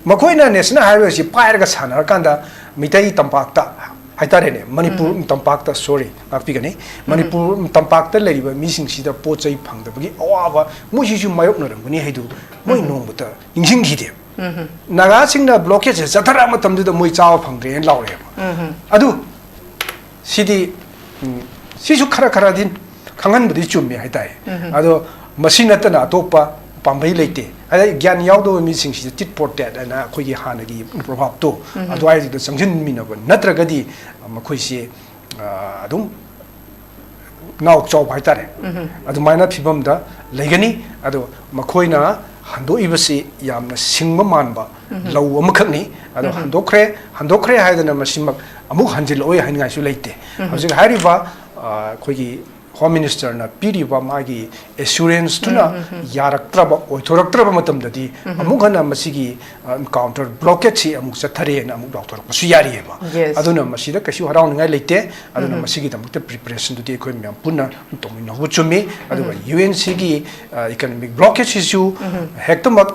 ꯃꯈꯣꯏꯅ ꯅꯦꯁꯅꯦꯜ ꯍꯥꯏꯋꯦꯁꯤ ꯄꯥꯏꯔꯒ ꯁꯥꯟꯅꯔꯀꯥꯟꯗ ꯃꯤꯇꯩ ꯇꯝꯄꯥꯛꯇ ꯍꯥꯏꯇꯥꯔꯦꯅꯦ, ꯃꯅꯤꯄꯨꯔ ꯇꯝꯄꯥꯛꯇ, ꯁꯣꯔꯤ, ꯉꯥꯛꯄꯤꯒꯅꯤ, ꯃꯅꯤꯄꯨꯔ ꯇꯝꯄꯥꯛꯇ ꯂꯩꯔꯤꯕ ꯃꯤꯁꯤꯡꯁꯤꯗ ꯄꯣꯠ ꯆꯩ ꯐꯪꯗꯕꯒꯤ ꯑꯋꯥꯕ ꯃꯣꯏꯁꯤꯁꯨ ꯃꯥꯌꯣꯛꯅꯔꯝꯒꯅꯤ ꯍꯥꯏꯗꯨ ꯃꯣꯏ ꯅꯣꯡꯃꯇ ꯅꯤꯡꯁꯤꯡꯈꯤꯗꯦ꯫ ꯅꯥꯒꯥꯁꯤꯡꯅ ꯕ꯭ꯂꯣꯀꯦꯠꯁꯦ ꯆꯠꯊꯔꯛꯑ ꯃꯇꯝꯗꯨꯗ ꯃꯣꯏ ꯆꯥꯕ ꯐꯪꯗ꯭ꯔꯦꯅ ꯂꯥꯎꯔꯛꯑꯦꯕ꯫ ꯑꯗꯨ ꯁꯤꯗꯤ, ꯎꯝ, ꯁꯤꯁꯨ ꯈꯔ ꯈꯔꯗꯤ ꯈꯪꯍꯟꯕꯗꯤ ꯆꯨꯝꯃꯦ ꯍꯥꯏꯇꯥꯔꯦ꯫ ꯑꯗꯣ ꯃꯁꯤ ꯅꯠꯇꯅ ꯑꯇꯣꯞꯄ ꯄꯥꯝꯕꯩ ꯂꯩꯇꯦ꯫ ꯑꯗꯩ ꯒ꯭ꯌꯥꯟ ꯌꯥꯎꯗꯕ ꯃꯤꯁꯤꯡꯁꯤꯗ ꯇꯤꯠ ꯐꯣꯔ ꯇꯦꯠ ꯍꯥꯏꯅ ꯑꯩꯈꯣꯏꯒꯤ ꯍꯥꯟꯅꯒꯤ ꯄ꯭ꯔꯣꯚꯥꯕꯇꯣ ꯑꯗꯨꯋꯥꯏꯗꯨꯗ ꯆꯪꯁꯤꯟꯃꯤꯟꯅꯕ ꯅꯠꯇ꯭ꯔꯒꯗꯤ ꯃꯈꯣꯏꯁꯦ, ꯑ, ꯑꯗꯨꯝ ꯅꯥꯎ ꯆꯥꯎꯕ ꯍꯥꯏꯇꯥꯔꯦ꯫ ꯑꯗꯨꯃꯥꯏꯅ ꯐꯤꯕꯝꯗ ꯂꯩꯒꯅꯤ꯫ ꯑꯗꯣ ꯃꯈꯣꯏꯅ ꯍꯟꯗꯣꯛꯏꯕꯁꯤ ꯌꯥꯝꯅ ꯁꯤꯡꯕ ꯃꯥꯟꯕ ꯂꯧ ꯑꯃꯈꯛꯅꯤ꯫ ꯑꯗꯣ ꯍꯟꯗꯣꯛꯈ꯭ꯔꯦ, ꯍꯟꯗꯣꯛꯈ꯭ꯔꯦ ꯍꯥꯏꯗꯅ ꯃꯁꯤꯃꯛ ꯑꯃꯨꯛ ꯍꯟꯖꯤꯜꯂꯛꯑꯣꯏ ꯍꯥꯏꯅꯤꯡꯉꯥꯏꯁꯨ ꯂꯩꯇꯦ꯫ ꯍꯧꯖꯤꯛ ꯍꯥꯏꯔꯤꯕ, ꯑ, ꯑꯩꯈꯣꯏꯒꯤ ꯍꯣꯝ ꯃꯤꯅꯤꯁꯇꯔꯅ ꯄꯤꯔꯤꯕ ꯃꯥꯒꯤ ꯑꯦꯁꯨꯔꯦꯟꯁꯇꯨꯅ ꯌꯥꯔꯛꯇ꯭ꯔꯕ, ꯑꯣꯏꯊꯣꯔꯛꯇ꯭ꯔꯕ ꯃꯇꯝꯗꯗꯤ ꯑꯃꯨꯛ ꯍꯟꯅ ꯃꯁꯤꯒꯤ, ꯑ, ꯀꯥꯎꯟꯇꯔ ꯕ꯭ꯂꯣꯀꯦꯠꯁꯤ ꯑꯃꯨꯛ ꯆꯠꯊꯔꯦꯅ ꯑꯃꯨꯛ ꯂꯥꯎꯊꯣꯔꯛꯄꯁꯨ ꯌꯥꯔꯤꯑꯕ꯫ Yes. ꯑꯗꯨꯅ ꯃꯁꯤꯗ ꯀꯩꯁꯨ ꯍꯔꯥꯎꯅꯤꯡꯉꯥꯏ ꯂꯩꯇꯦ꯫ ꯑꯗꯨꯅ ꯃꯁꯤꯒꯤꯗꯃꯛꯇ ꯄ꯭ꯔꯤꯄꯦꯔꯦꯁꯟꯗꯨꯗꯤ ꯑꯩꯈꯣꯏ ꯃꯌꯥꯝ ꯄꯨꯟꯅ ꯇꯧꯃꯤꯟꯅꯍꯧꯕ ꯆꯨꯝꯃꯤ꯫ ꯑꯗꯨꯒ ꯌꯨ ꯑꯦꯟ ꯁꯤꯒꯤ, ꯑ, ꯏꯀꯅꯣꯃꯤꯛ ꯕ꯭ꯂꯣꯀꯦꯠꯁꯤꯁꯨ ꯍꯦꯛꯇꯃꯛ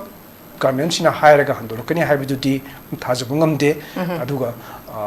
ꯒꯚꯔꯟꯃꯦꯟꯠꯁꯤꯅ ꯍꯥꯏꯔꯒ ꯍꯟꯗꯣꯔꯛꯀꯅꯤ ꯍꯥꯏꯕꯗꯨꯗꯤ ꯊꯥꯖꯕ ꯉꯝꯗꯦ꯫ ꯑꯗꯨꯒ, ꯑ,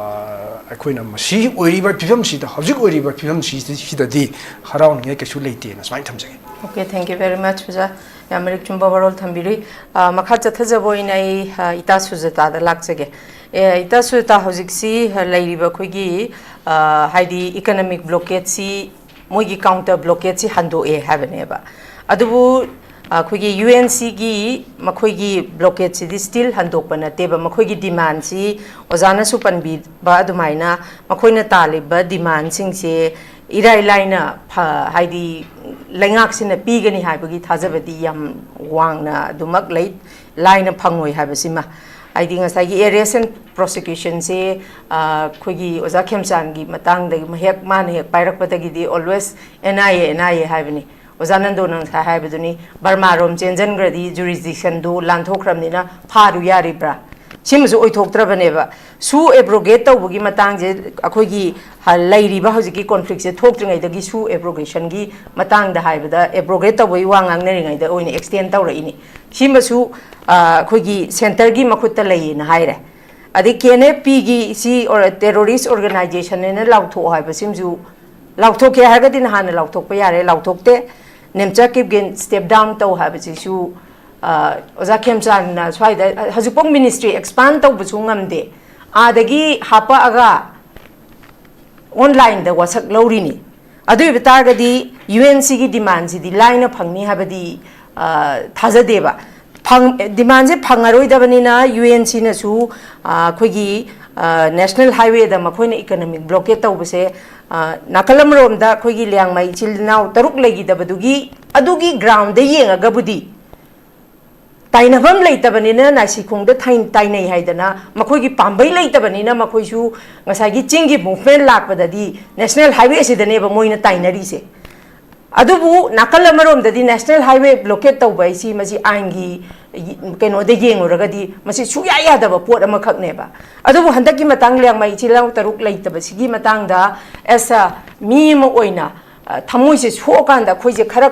ꯑꯩꯈꯣꯏꯅ ꯃꯁꯤ ꯑꯣꯏꯔꯤꯕ ꯐꯤꯕꯝꯁꯤꯗ, ꯍꯧꯖꯤꯛ ꯑꯣꯏꯔꯤꯕ ꯐꯤꯕꯝꯁꯤꯗ, ꯁꯤꯗꯗꯤ ꯍꯔꯥꯎꯅꯤꯡꯉꯥꯏ ꯀꯩꯁꯨ ꯂꯩꯇꯦꯅ ꯁꯨꯃꯥꯏꯅ ꯊꯝꯖꯒꯦ꯫ Okay, thank you very much, ꯑꯣꯖꯥ꯫ ꯌꯥꯝ ꯃꯔꯤꯛ ꯆꯨꯝꯕ ꯋꯥꯔꯣꯜ ꯊꯝꯕꯤꯔꯤ꯫ ꯑ, ꯃꯈꯥ ꯆꯠꯊꯖꯕ ꯑꯣꯏꯅ ꯑꯩ, ꯑ, ꯏꯇꯥ ꯁꯨꯖꯇꯥꯗ ꯂꯥꯛꯆꯒꯦ꯫ ꯑꯦ, ꯏꯇꯥ ꯁꯨꯖꯇꯥ, ꯍꯧꯖꯤꯛꯁꯤ, ꯑ, ꯂꯩꯔꯤꯕ ꯑꯩꯈꯣꯏꯒꯤ, ꯑ, ꯍꯥꯏꯗꯤ ꯏꯀꯅꯣꯃꯤꯛ ꯕ꯭ꯂꯣꯀꯦꯠꯁꯤ, ꯃꯣꯏꯒꯤ ꯀꯥꯎꯟꯇꯔ ꯕ꯭ꯂꯣꯀꯦꯠꯁꯤ ꯍꯟꯗꯣꯛꯑꯦ ꯍꯥꯏꯕꯅꯦꯕ꯫ ꯑꯗꯨꯕꯨ, ꯑ, ꯑꯩꯈꯣꯏꯒꯤ ꯌꯨ ꯑꯦꯟ ꯁꯤꯒꯤ ꯃꯈꯣꯏꯒꯤ ꯕ꯭ꯂꯣꯀꯦꯠꯁꯤꯗꯤ ꯁ꯭ꯇꯤꯜ ꯍꯟꯗꯣꯛꯄ ꯅꯠꯇꯦꯕ꯫ ꯃꯈꯣꯏꯒꯤ ꯗꯤꯃꯥꯟꯁꯤ ꯑꯣꯖꯥꯅꯁꯨ ꯄꯟꯕꯤꯕ ꯑꯗꯨꯃꯥꯏꯅ ꯃꯈꯣꯏꯅ ꯇꯥꯜꯂꯤꯕ ꯗꯤꯃꯥꯟꯁꯤꯡꯁꯦ ꯏꯔꯥꯏ ꯂꯥꯏꯅ ꯐ-, ꯍꯥꯏꯗꯤ ꯂꯩꯉꯥꯛꯁꯤꯅ ꯄꯤꯒꯅꯤ ꯍꯥꯏꯕꯒꯤ ꯊꯥꯖꯕꯗꯤ ꯌꯥꯝ ꯋꯥꯡꯅ ꯑꯗꯨꯃꯛ ꯂꯩ, ꯂꯥꯏꯅ ꯐꯪꯉꯣꯏ ꯍꯥꯏꯕꯁꯤꯃ꯫ ꯍꯥꯏꯗꯤ ꯉꯁꯥꯏꯒꯤ ꯑꯦꯔꯦꯁ ꯑꯦꯟ ꯄ꯭ꯔꯣꯁꯤꯀ꯭ꯌꯨꯁꯟꯁꯦ, ꯑ, ꯑꯩꯈꯣꯏꯒꯤ ꯑꯣꯖꯥ ꯈꯦꯝꯆꯥꯟꯒꯤ ꯃꯇꯥꯡꯗꯒꯤ ꯍꯦꯛ, ꯃꯥꯅ ꯍꯦꯛ ꯄꯥꯏꯔꯛꯄꯗꯒꯤꯗꯤ always N I A, N I A ꯍꯥꯏꯕꯅꯤ꯫ ꯑꯣꯖꯥ ꯅꯟꯗꯣꯅ ꯉꯁꯥꯏ ꯍꯥꯏꯕꯗꯨꯅꯤ, ꯕꯔꯃꯥꯔꯣꯝ ꯆꯦꯟꯁꯤꯟꯈ꯭ꯔꯗꯤ ꯖꯨꯔꯤꯁꯗꯤꯛꯁꯟꯗꯨ ꯂꯥꯟꯊꯣꯛꯈ꯭ꯔꯕꯅꯤꯅ ꯐꯥꯔꯨ ꯌꯥꯔꯤꯕ꯭ꯔꯥ? ꯁꯤꯃꯁꯨ ꯑꯣꯏꯊꯣꯛꯇ꯭ꯔꯕꯅꯦꯕ꯫ ꯁꯨ ꯑꯦꯕ꯭ꯔꯣꯒꯦꯠ ꯇꯧꯕꯒꯤ ꯃꯇꯥꯡꯁꯦ ꯑꯩꯈꯣꯏꯒꯤ ꯍ- ꯂꯩꯔꯤꯕ ꯍꯧꯖꯤꯛꯀꯤ ꯀꯣꯟꯐ꯭ꯂꯤꯛꯁꯦ ꯊꯣꯛꯇ꯭ꯔꯤꯉꯩꯗꯒꯤ ꯁꯨ ꯑꯦꯕ꯭ꯔꯣꯒꯦꯁꯟꯒꯤ ꯃꯇꯥꯡꯗ ꯍꯥꯏꯕꯗ, ꯑꯦꯕ꯭ꯔꯣꯒꯦꯠ ꯇꯧꯕꯒꯤ ꯋꯥ ꯉꯥꯡꯅꯔꯤꯉꯩꯗ ꯑꯣꯏꯅ ꯑꯦꯛꯁꯇꯦꯟ ꯇꯧꯔꯛꯏꯅꯤ꯫ ꯁꯤꯃꯁꯨ ꯑ, ꯑꯩꯈꯣꯏꯒꯤ ꯁꯦꯟꯇꯔꯒꯤ ꯃꯈꯨꯠꯇ ꯂꯩꯌꯦꯅ ꯍꯥꯏꯔꯦ꯫ ꯑꯗꯩ ꯀꯦ ꯑꯦꯟ ꯑꯦꯐ ꯄꯤꯒꯤ ꯁꯤ ꯇꯦꯔꯣꯔꯤꯁ ꯑꯣꯔꯒꯅꯥꯏꯖꯦꯁꯟꯅꯦꯅ ꯂꯥꯎꯊꯣꯛꯑꯣ ꯍꯥꯏꯕꯁꯤꯃꯁꯨ, ꯂꯥꯎꯊꯣꯛꯀꯦ ꯍꯥꯏꯔꯒꯗꯤ ꯅꯍꯥꯟꯅ ꯂꯥꯎꯊꯣꯛꯄ ꯌꯥꯔꯦ, ꯂꯥꯎꯊꯣꯛꯇꯦ꯫ ꯅꯦꯝꯆꯥ ꯀꯤꯞꯒꯦꯟ ꯁ꯭ꯇꯦꯞ ꯗꯥꯎꯟ ꯇꯧ ꯍꯥꯏꯕꯁꯤꯁꯨ ꯑ, ꯑꯣꯖꯥ ꯈꯦꯝꯆꯥꯟꯅ ꯁ꯭ꯋꯥꯏꯗ ꯍꯧꯖꯤꯛꯐꯥꯎ ꯃꯤꯅꯤꯁꯇ꯭ꯔꯤ ꯑꯦꯛꯁꯄꯥꯟ ꯇꯧꯕꯁꯨ ꯉꯝꯗꯦ꯫ ꯑꯥꯗꯒꯤ ꯍꯥꯄꯛꯑꯒ ꯑꯣꯟꯂꯥꯏꯟꯗ ꯋꯥꯁꯛ ꯂꯧꯔꯤꯅꯤ꯫ ꯑꯗꯨ ꯑꯣꯏꯕ ꯇꯥꯔꯒꯗꯤ ꯌꯨ ꯑꯦꯟ ꯁꯤꯒꯤ ꯗꯤꯃꯥꯟꯁꯤꯗꯤ ꯂꯥꯏꯅ ꯐꯪꯅꯤ ꯍꯥꯏꯕꯗꯤ ꯑ, ꯊꯥꯖꯗꯦꯕ꯫ ꯐꯪ ꯗꯤꯃꯥꯟꯁꯦ ꯐꯪꯉꯔꯣꯏꯗꯕꯅꯤꯅ ꯌꯨ ꯑꯦꯟ ꯁꯤꯅꯁꯨ ꯑꯩꯈꯣꯏꯒꯤ ꯅꯦꯁꯅꯦꯜ ꯍꯥꯏꯋꯦꯗ ꯃꯈꯣꯏꯅ ꯏꯀꯅꯣꯃꯤꯛ ꯕ꯭ꯂꯣꯀꯦꯠ ꯇꯧꯕꯁꯦ, ꯑ, ꯅꯥꯀꯜ ꯑꯃꯔꯣꯝꯗ ꯑꯩꯈꯣꯏꯒꯤ ꯂꯤꯌꯥꯡꯃꯩ ꯏꯆꯤꯜ ꯏꯅꯥꯎ ꯇꯔꯨꯛ ꯂꯩꯈꯤꯗꯕꯗꯨꯒꯤ ꯑꯗꯨꯒꯤ ꯒ꯭ꯔꯥꯎꯟꯗ ꯌꯦꯡꯉꯒꯕꯨꯗꯤ ꯇꯥꯏꯅꯐꯝ ꯂꯩꯇꯕꯅꯤꯅ ꯅꯥꯏꯁꯤꯈꯣꯡꯗ ꯊꯥꯏ- ꯇꯥꯏꯅꯩ ꯍꯥꯏꯗꯅ, ꯃꯈꯣꯏꯒꯤ ꯄꯥꯝꯕꯩ ꯂꯩꯇꯕꯅꯤꯅ ꯃꯈꯣꯏꯁꯨ ꯉꯁꯥꯏꯒꯤ ꯆꯤꯡꯒꯤ ꯃꯨꯚꯃꯦꯟ ꯂꯥꯛꯄꯗꯗꯤ ꯅꯦꯁꯅꯦꯜ ꯍꯥꯏꯋꯦ ꯑꯁꯤꯗꯅꯦꯕ ꯃꯣꯏꯅ ꯇꯥꯏꯅꯔꯤꯁꯦ꯫ ꯑꯗꯨꯕꯨ ꯅꯥꯀꯜ ꯑꯃꯔꯣꯝꯗꯗꯤ ꯅꯦꯁꯅꯦꯜ ꯍꯥꯏꯋꯦ ꯕ꯭ꯂꯣꯀꯦꯠ ꯇꯧꯕ ꯍꯥꯏꯁꯤ ꯃꯁꯤ ꯑꯥꯏꯟꯒꯤ ꯀꯩꯅꯣꯗ ꯌꯦꯡꯉꯨꯔꯒꯗꯤ ꯃꯁꯤ ꯁꯨꯡꯌꯥ ꯌꯥꯗꯕ ꯄꯣꯠ ꯑꯃꯈꯛꯅꯦꯕ꯫ ꯑꯗꯨꯕꯨ ꯍꯟꯗꯛꯀꯤ ꯃꯇꯥꯡ ꯂꯤꯌꯥꯡꯃꯩ ꯏꯆꯤꯜ ꯏꯅꯥꯎ ꯇꯔꯨꯛ ꯂꯩꯇꯕꯁꯤꯒꯤ ꯃꯇꯥꯡꯗ as a ꯃꯤ ꯑꯃ ꯑꯣꯏꯅ, ꯑ, ꯊꯃꯣꯏꯁꯦ ꯁꯣꯛꯑꯀꯥꯟꯗ ꯑꯩꯈꯣꯏꯁꯦ ꯈꯔ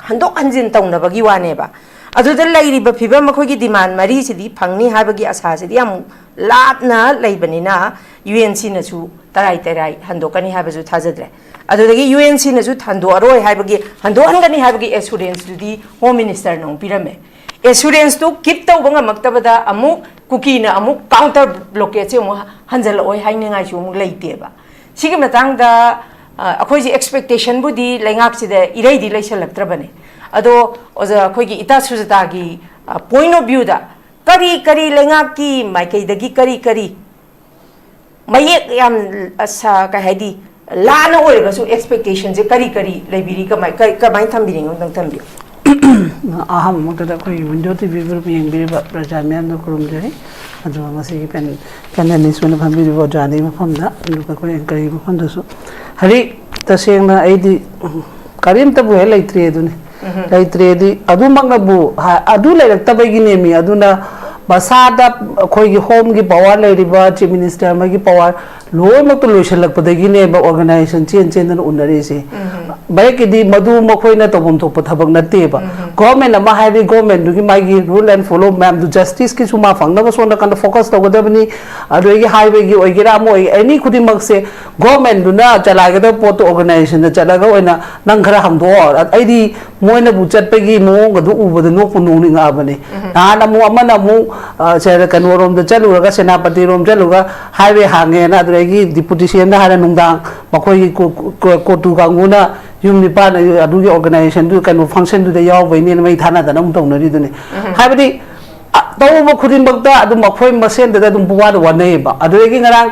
ꯍꯟꯗꯣꯛ ꯍꯟꯖꯤꯟ ꯇꯧꯅꯕꯒꯤ ꯋꯥꯅꯦꯕ꯫ ꯑꯗꯨꯗ ꯂꯩꯔꯤꯕ ꯐꯤꯕꯝ ꯑꯩꯈꯣꯏꯒꯤ ꯗꯤꯃꯥꯟ ꯃꯔꯤꯁꯤꯗꯤ ꯐꯪꯅꯤ ꯍꯥꯏꯕꯒꯤ ꯑꯁꯥꯁꯤꯗꯤ ꯌꯥꯝ ꯂꯥꯞꯅ ꯂꯩꯕꯅꯤꯅ ꯌꯨ ꯑꯦꯟ ꯁꯤꯅꯁꯨ ꯇꯔꯥꯏ ꯇꯔꯥꯏ ꯍꯟꯗꯣꯛꯀꯅꯤ ꯍꯥꯏꯕꯁꯨ ꯊꯥꯖꯗ꯭ꯔꯦ꯫ ꯑꯗꯨꯗꯒꯤ ꯌꯨ ꯑꯦꯟ ꯁꯤꯅꯁꯨ ꯍꯟꯗꯣꯛꯑꯔꯣꯏ ꯍꯥꯏꯕꯒꯤ, ꯍꯟꯗꯣꯛꯍꯟꯒꯅꯤ ꯍꯥꯏꯕꯒꯤ ꯑꯦꯁꯨꯔꯦꯟꯁꯇꯨꯗꯤ ꯍꯣꯝ ꯃꯤꯅꯤꯁꯇꯔꯅ ꯑꯃꯨꯛ ꯄꯤꯔꯝꯃꯦ꯫ ꯑꯦꯁꯨꯔꯦꯟꯁꯇꯨ ꯀꯤꯞ ꯇꯧꯕ ꯉꯝꯃꯛꯇꯕꯗ ꯑꯃꯨꯛ ꯀꯨꯀꯤꯅ ꯑꯃꯨꯛ ꯀꯥꯎꯟꯇꯔ ꯕ꯭ꯂꯣꯀꯦꯠꯁꯦ ꯑꯃꯨꯛ ꯍꯟꯖꯜꯂꯛꯑꯣꯏ ꯍꯥꯏꯅꯤꯡꯉꯥꯏꯁꯨ ꯑꯃꯨꯛ ꯂꯩꯇꯦꯕ꯫ ꯁꯤꯒꯤ ꯃꯇꯥꯡꯗ, ꯑ, ꯑꯩꯈꯣꯏꯁꯦ ꯑꯦꯛꯁꯄꯦꯛꯇꯦꯁꯟꯕꯨꯗꯤ ꯂꯩꯉꯥꯛꯁꯤꯗ ꯏꯔꯩꯗꯤ ꯂꯩꯁꯜꯂꯛꯇ꯭ꯔꯕꯅꯦ꯫ ꯑꯗꯣ ꯑꯣꯖꯥ, ꯑꯩꯈꯣꯏꯒꯤ ꯏꯇꯥ ꯁꯨꯖꯇꯥꯒꯤ, ꯑ, ꯄꯣꯏꯟ ꯑꯣꯐ ꯚ꯭ꯌꯨꯗ ꯀꯔꯤ ꯀꯔꯤ ꯂꯩꯉꯥꯛꯀꯤ ꯃꯥꯏꯀꯩꯗꯒꯤ ꯀꯔꯤ ꯀꯔꯤ ꯃꯌꯦꯛ ꯌꯥꯝ, ꯑ, ꯁ-, ꯀꯩ ꯍꯥꯏꯗꯤ, ꯂꯥꯟꯅ ꯑꯣꯏꯔꯒꯁꯨ ꯑꯦꯛꯁꯄꯦꯛꯇꯦꯁꯟꯁꯦ ꯀꯔꯤ ꯀꯔꯤ ꯂꯩꯕꯤꯔꯤ, ꯀꯃꯥꯏ-, ꯀꯔꯤ-, ꯀꯃꯥꯏꯅ ꯊꯝꯕꯤꯔꯤꯅꯣ ꯑꯝꯇꯪ ꯊꯝꯕꯤꯌꯨ꯫ ꯑꯍꯥꯟꯕꯃꯛꯇꯗ ꯑꯩꯈꯣꯏꯒꯤ ꯋꯤꯟꯗꯣ ꯇꯤ ꯚꯤ ꯒ꯭ꯔꯨꯞ ꯌꯦꯡꯕꯤꯔꯤꯕ ꯄ꯭ꯔꯖꯥ ꯃꯤꯌꯥꯝꯗ ꯈꯨꯔꯨꯝꯖꯔꯤ꯫ ꯑꯗꯨꯒ ꯉꯁꯤꯒꯤ ꯄꯦꯟ-, ꯄꯦꯅꯦꯂꯤꯁ ꯑꯣꯏꯅ ꯐꯝꯕꯤꯔꯤꯕ ꯑꯣꯖꯥꯗꯒꯤ ꯃꯐꯝꯗ, ꯑꯗꯨꯒ ꯑꯩꯈꯣꯏ ꯑꯦꯡꯀꯔꯒꯤ ꯃꯐꯝꯗꯁꯨ꯫ ꯍꯧꯖꯤꯛ ꯇꯁꯦꯡꯅ ꯑꯩꯗꯤ, ꯎꯝ, ꯀꯔꯤꯝꯇꯕꯨ ꯍꯦꯛ ꯂꯩꯇ꯭ꯔꯦ ꯑꯗꯨꯅꯤ꯫ ꯂꯩꯇ꯭ꯔꯦꯗꯤ ꯑꯗꯨꯃꯛꯅꯕꯨ ꯍꯥ-, ꯑꯗꯨ ꯂꯩꯔꯛꯇꯕꯒꯤꯅꯦꯃꯤ꯫ ꯑꯗꯨꯅ ꯃꯁꯥꯗ ꯑꯩꯈꯣꯏꯒꯤ ꯍꯣꯝꯒꯤ ꯄꯋꯥꯔ ꯂꯩꯔꯤꯕ, ꯆꯤꯐ ꯃꯤꯅꯤꯁꯇꯔ ꯑꯃꯒꯤ ꯄꯋꯥꯔ ꯂꯣꯏꯅꯃꯛꯇ ꯂꯣꯏꯁꯤꯜꯂꯛꯄꯗꯒꯤꯅꯦꯕ ꯑꯣꯔꯒꯅꯥꯏꯖꯦꯁꯟ ꯆꯦꯟ ꯆꯦꯟꯗꯅ ꯎꯅꯔꯤꯁꯦ꯫ ꯃꯔꯛꯀꯤꯗꯤ ꯃꯗꯨ ꯃꯈꯣꯏꯅ ꯇꯧꯐꯝ ꯊꯣꯛꯄ ꯊꯕꯛ ꯅꯠꯇꯦꯕ꯫ ꯒꯣꯔꯃꯦꯟ ꯑꯃ ꯍꯥꯏꯔꯗꯤ ꯒꯣꯔꯃꯦꯟꯗꯨꯒꯤ ꯃꯥꯒꯤ ꯔꯨꯜ ꯑꯦꯟ ꯐꯣꯂꯣ ꯃꯌꯥꯝꯗꯨ, ꯖꯁꯇꯤꯁꯀꯤꯁꯨ ꯃꯥ ꯐꯪꯅꯕ ꯁꯣꯝ ꯅꯥꯀꯟꯗ ꯐꯣꯀꯁ ꯇꯧꯒꯗꯕꯅꯤ꯫ ꯑꯗꯨꯗꯒꯤ ꯍꯥꯏꯋꯦꯒꯤ ꯑꯣꯏꯒꯦꯔꯥ, ꯑꯃ ꯑꯣꯏꯒꯦꯔꯥ, ꯑꯦꯅꯤ ꯈꯨꯗꯤꯡꯃꯛꯁꯦ ꯒꯣꯔꯃꯦꯟꯗꯨꯅ ꯆꯂꯥꯏꯒꯗꯕ ꯄꯣꯠꯇꯣ ꯑꯣꯔꯒꯅꯥꯏꯖꯦꯁꯟꯗ ꯆꯠꯂꯒ ꯑꯣꯏꯅ ꯅꯪ ꯈꯔ ꯍꯪꯗꯣꯛꯑꯣ꯫ ꯑꯩꯗꯤ ꯃꯣꯏꯅꯕꯨ ꯆꯠꯄꯒꯤ ꯃꯑꯣꯡꯒꯗꯨ ꯎꯕꯗ ꯅꯣꯛꯄꯨ ꯅꯣꯛꯅꯤꯡꯉꯛꯑꯕꯅꯦ꯫ ꯅꯍꯥꯟ ꯑꯃꯨꯛ ꯑꯃꯅ ꯑꯃꯨꯛ, ꯑ, ꯁꯦ-, ꯀꯩꯅꯣꯔꯣꯝꯗ ꯆꯠꯂꯨꯔꯒ, ꯁꯦꯅꯥꯄꯇꯤꯔꯣꯝ ꯆꯠꯂꯨꯔꯒ ꯍꯥꯏꯋꯦ ꯍꯥꯡꯉꯦꯅ, ꯑꯗꯨꯗꯒꯤ ꯗꯤꯄꯨꯇꯤ ꯁꯤ ꯑꯦꯝꯗ ꯍꯥꯏꯔ ꯅꯨꯡꯗꯥꯡ ꯃꯈꯣꯏꯒꯤ ꯀꯣ-, ꯀꯣ-, ꯀꯣꯇꯨ ꯀꯥꯡꯕꯨꯅ ꯌꯨꯝ ꯅꯤꯄꯥꯟ ꯑꯗꯨꯒꯤ ꯑꯣꯔꯒꯅꯥꯏꯖꯦꯁꯟꯗꯨ ꯀꯩꯅꯣ ꯐꯪꯁꯟꯗꯨꯗ ꯌꯥꯎꯕꯩꯅꯦꯅ ꯃꯩ ꯊꯥꯅꯗꯅ ꯑꯃꯨꯛ ꯇꯧꯅꯔꯤꯗꯨꯅꯤ꯫ ꯍꯥꯏꯕꯗꯤ, ꯑ, ꯇꯧꯕ ꯈꯨꯗꯤꯡꯃꯛꯇ ꯑꯗꯨꯝ ꯑꯩꯈꯣꯏ ꯃꯁꯦꯟꯗꯗ ꯑꯗꯨꯝ ꯄꯨꯋꯥꯗ ꯋꯥꯅꯩꯌꯦꯕ꯫ ꯑꯗꯨꯗꯒꯤ ꯉꯔꯥꯡ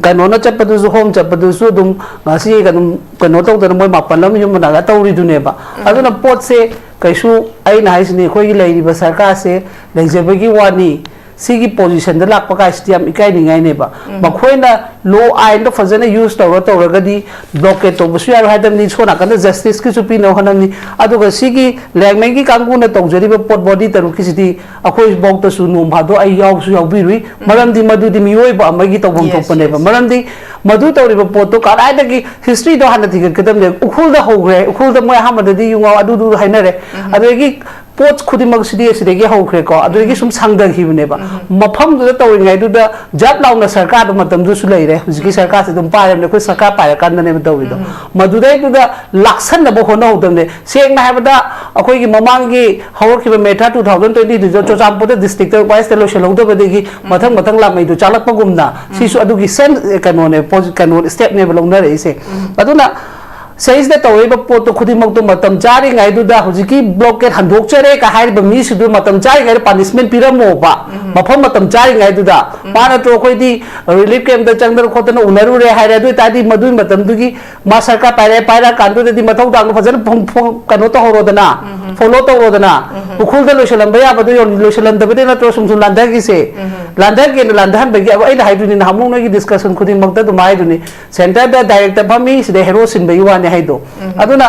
ꯀꯩꯅꯣꯅ ꯆꯠꯄꯗꯨꯁꯨ, ꯍꯣꯝ ꯆꯠꯄꯗꯨꯁꯨ ꯑꯗꯨꯝ ꯉꯁꯤ ꯑꯗꯨꯝ ꯀꯩꯅꯣ ꯇꯧꯗꯅ ꯃꯣꯏ ꯃꯥꯄꯜ ꯑꯃ ꯌꯨꯝ ꯃꯅꯥꯛꯇ ꯇꯧꯔꯤꯗꯨꯅꯦꯕ꯫ ꯑꯗꯨꯅ ꯄꯣꯠꯁꯦ ꯀꯩꯁꯨ, ꯑꯩꯅ ꯍꯥꯏꯁꯤꯅꯤ, ꯑꯩꯈꯣꯏꯒꯤ ꯂꯩꯔꯤꯕ ꯁꯔꯀꯥꯔꯁꯦ ꯂꯩꯖꯕꯒꯤ ꯋꯥꯅꯤ꯫ ꯁꯤꯒꯤ ꯄꯣꯖꯤꯁꯟꯗ ꯂꯥꯛꯄ ꯀꯥꯏꯁꯤꯗꯤ ꯌꯥꯝ ꯏꯀꯥꯏꯅꯤꯡꯉꯥꯏꯅꯦꯕ꯫ ꯃꯈꯣꯏꯅ ꯂꯣ ꯑꯥꯏꯟꯗꯣ ꯐꯖꯅ ꯌꯨꯁ ꯇꯧꯔ ꯇꯧꯔꯒꯗꯤ ꯕ꯭ꯂꯣꯀꯦꯠ ꯇꯧꯕꯁꯨ ꯌꯥꯔꯣꯏ ꯍꯥꯏꯗꯕꯅꯤ, ꯁꯣꯝ ꯅꯥꯀꯟꯗ ꯖꯁꯇꯤꯁꯀꯤꯁꯨ ꯄꯤꯅꯕ ꯍꯣꯠꯅꯕꯅꯤ꯫ ꯑꯗꯨꯒ ꯁꯤꯒꯤ ꯂꯦꯡꯃꯦꯟꯒꯤ ꯀꯥꯡꯕꯨꯅ ꯇꯧꯖꯔꯤꯕ ꯄꯣꯠ ꯕꯣꯗꯤ ꯇꯔꯨꯛꯀꯤꯁꯤꯗꯤ ꯑꯩꯈꯣꯏꯐꯥꯎꯇꯁꯨ ꯅꯣꯡ ꯐꯥꯗꯣꯛ ꯑꯩ ꯌꯥꯎꯁꯨ ꯌꯥꯎꯕꯤꯔꯨꯏ꯫ ꯃꯔꯝꯗꯤ ꯃꯗꯨꯗꯤ ꯃꯤꯑꯣꯏꯕ ꯑꯃꯒꯤ ꯇꯧꯐꯝ Yes, ꯊꯣꯛꯄꯅꯦꯕ꯫ Yes. ꯃꯔꯝꯗꯤ ꯃꯗꯨ ꯇꯧꯔꯤꯕ ꯄꯣꯠꯇꯣ ꯀꯗꯥꯏꯗꯒꯤ ꯍꯤꯁꯇ꯭ꯔꯤꯗꯣ ꯍꯥꯟꯅ ꯊꯤꯒꯠꯀꯗꯕꯅꯦ꯫ ꯎꯈ꯭ꯔꯨꯜꯗ ꯍꯧꯈ꯭ꯔꯦ, ꯎꯈ꯭ꯔꯨꯜꯗ ꯃꯣꯏ ꯑꯍꯥꯟꯕꯗꯗꯤ ꯌꯨꯉꯥꯎ ꯑꯗꯨꯗꯨ ꯍꯥꯏꯅꯔꯦ꯫ ꯑꯗꯒꯤ ꯄꯣꯠ ꯈꯨꯗꯤꯡꯃꯛꯁꯤꯗꯤ ꯑꯁꯤꯗꯒꯤ ꯍꯧꯈ꯭ꯔꯦꯀꯣ, ꯑꯗꯨꯗꯒꯤ ꯁꯨꯝ ꯁꯥꯡꯊꯈꯤꯕꯅꯦꯕ꯫ ꯃꯐꯝꯗꯨꯗ ꯇꯧꯔꯤꯉꯩꯗꯨꯗ ꯖꯠ ꯂꯥꯎꯅ ꯁꯔꯀꯥꯔꯗꯣ ꯃꯇꯝꯗꯨꯁꯨ ꯂꯩꯔꯦ, ꯍꯧꯖꯤꯛꯀꯤ ꯁꯔꯀꯥꯔꯁꯦ ꯑꯗꯨꯝ ꯄꯥꯏꯔꯕꯅꯦ, ꯑꯩꯈꯣꯏ ꯁꯔꯀꯥꯔ ꯄꯥꯏꯔꯀꯥꯟꯗꯅꯦꯕ ꯇꯧꯔꯤꯗꯣ꯫ ꯃꯗꯨꯗꯩꯗꯨꯗ ꯂꯥꯛꯁꯟꯅꯕ ꯍꯣꯠꯅꯍꯧꯗꯕꯅꯦ꯫ ꯁꯦꯡꯅ ꯍꯥꯏꯕꯗ, ꯑꯩꯈꯣꯏꯒꯤ ꯃꯃꯥꯡꯒꯤ ꯍꯧꯔꯛꯈꯤꯕ ꯃꯦ ꯊꯥ ꯇꯨ ꯊꯥꯎꯖꯟ ꯇ꯭ꯋꯦꯟꯇꯤꯗꯨꯗ ꯆꯨꯔꯆꯥꯟꯄꯨꯔꯗ ꯗꯤꯁꯇ꯭ꯔꯤꯛꯇ ꯋꯥꯏꯁꯇ ꯂꯣꯏꯁꯤꯜꯍꯧꯗꯕꯗꯒꯤ ꯃꯊꯪ ꯃꯊꯪ ꯂꯥꯛꯃꯩꯗꯨ ꯆꯥꯂꯛꯄꯒꯨꯝꯅ, ꯁꯤꯁꯨ ꯑꯗꯨꯒꯤ ꯁꯦꯝ, ꯀꯩꯅꯣꯅꯦ, ꯄꯣꯖꯤ-, ꯀꯩꯅꯣ, ꯁ꯭ꯇꯦꯞꯅꯦꯕ ꯂꯧꯅꯔꯛꯏꯁꯦ꯫ ꯑꯗꯨꯅ ꯁꯤꯗꯩꯁꯤꯗ ꯇꯧꯔꯛꯏꯕ ꯄꯣꯠꯇꯣ ꯈꯨꯗꯤꯡꯃꯛꯇꯣ ꯃꯇꯝ ꯆꯥꯔꯤꯉꯩꯗꯨꯗ, ꯍꯧꯖꯤꯛꯀꯤ ꯕ꯭ꯂꯣꯀꯦꯠ ꯍꯟꯗꯣꯛꯆꯔꯦ ꯀ ꯍꯥꯏꯔꯤꯕ ꯃꯤꯁꯤꯡꯗꯨ ꯃꯇꯝ ꯆꯥꯔꯤꯉꯩꯗ ꯄꯥꯅꯤꯁꯃꯦꯟ ꯄꯤꯔꯝꯃꯣꯕ, ꯃꯐꯝ ꯃꯇꯝ ꯆꯥꯔꯤꯉꯩꯗꯨꯗ꯫ ꯃꯥ ꯅꯠꯇ꯭ꯔꯣ ꯑꯩꯈꯣꯏꯗꯤ ꯔꯤꯂꯤꯐ ꯀꯦꯝꯞꯇ ꯆꯪꯗꯅ ꯈꯣꯠꯇꯅ ꯎꯅꯔꯨꯔꯦ ꯍꯥꯏꯔꯦ, ꯑꯗꯨ ꯑꯣꯏꯇꯥꯔꯗꯤ ꯃꯗꯨꯒꯤ ꯃꯇꯝꯗꯨꯒꯤ ꯃꯥ ꯁꯔꯀꯥꯔ ꯄꯥꯏꯔꯦ, ꯄꯥꯏꯔꯀꯥꯟꯗꯨꯗꯗꯤ ꯃꯊꯧ ꯇꯥꯕ ꯐꯖꯅ ꯐꯣꯡ-, ꯐꯣꯡ-, ꯀꯩꯅꯣ ꯇꯧꯍꯧꯔꯣꯗꯅ, ꯐꯣꯂꯣ ꯇꯧꯔꯣꯗꯅ꯫ ꯎꯈ꯭ꯔꯨꯜꯗ ꯂꯣꯏꯁꯤꯜꯂꯝꯕ ꯌꯥꯕꯗꯣ ꯌꯧ-, ꯂꯣꯏꯁꯤꯜꯂꯝꯗꯕꯗꯤ ꯅꯠꯇ꯭ꯔꯣ ꯁꯨꯝ ꯁꯨꯝ ꯂꯥꯟꯊꯈꯤꯁꯦ? ꯂꯥꯟꯊꯒꯦꯅ ꯂꯥꯟꯊꯍꯟꯕꯒꯤ, ꯑꯩꯅ ꯍꯥꯏꯗꯣꯏꯅꯤ, ꯅꯍꯥꯟꯃꯨꯛ ꯅꯣꯏꯒꯤ ꯗꯤꯁꯀꯁꯟ ꯈꯨꯗꯤꯡꯃꯛꯇ ꯑꯗꯨꯝ ꯍꯥꯏꯗꯨꯅꯤ, ꯁꯦꯟꯇꯔꯗ ꯗꯥꯏꯔꯦꯛꯇ ꯐꯝꯃꯤ, ꯁꯤꯗ ꯍꯦꯔꯣ ꯁꯤꯟꯕꯒꯤ ꯋꯥꯅꯤ ꯍꯥꯏꯗꯣ꯫ ꯑꯗꯨꯅ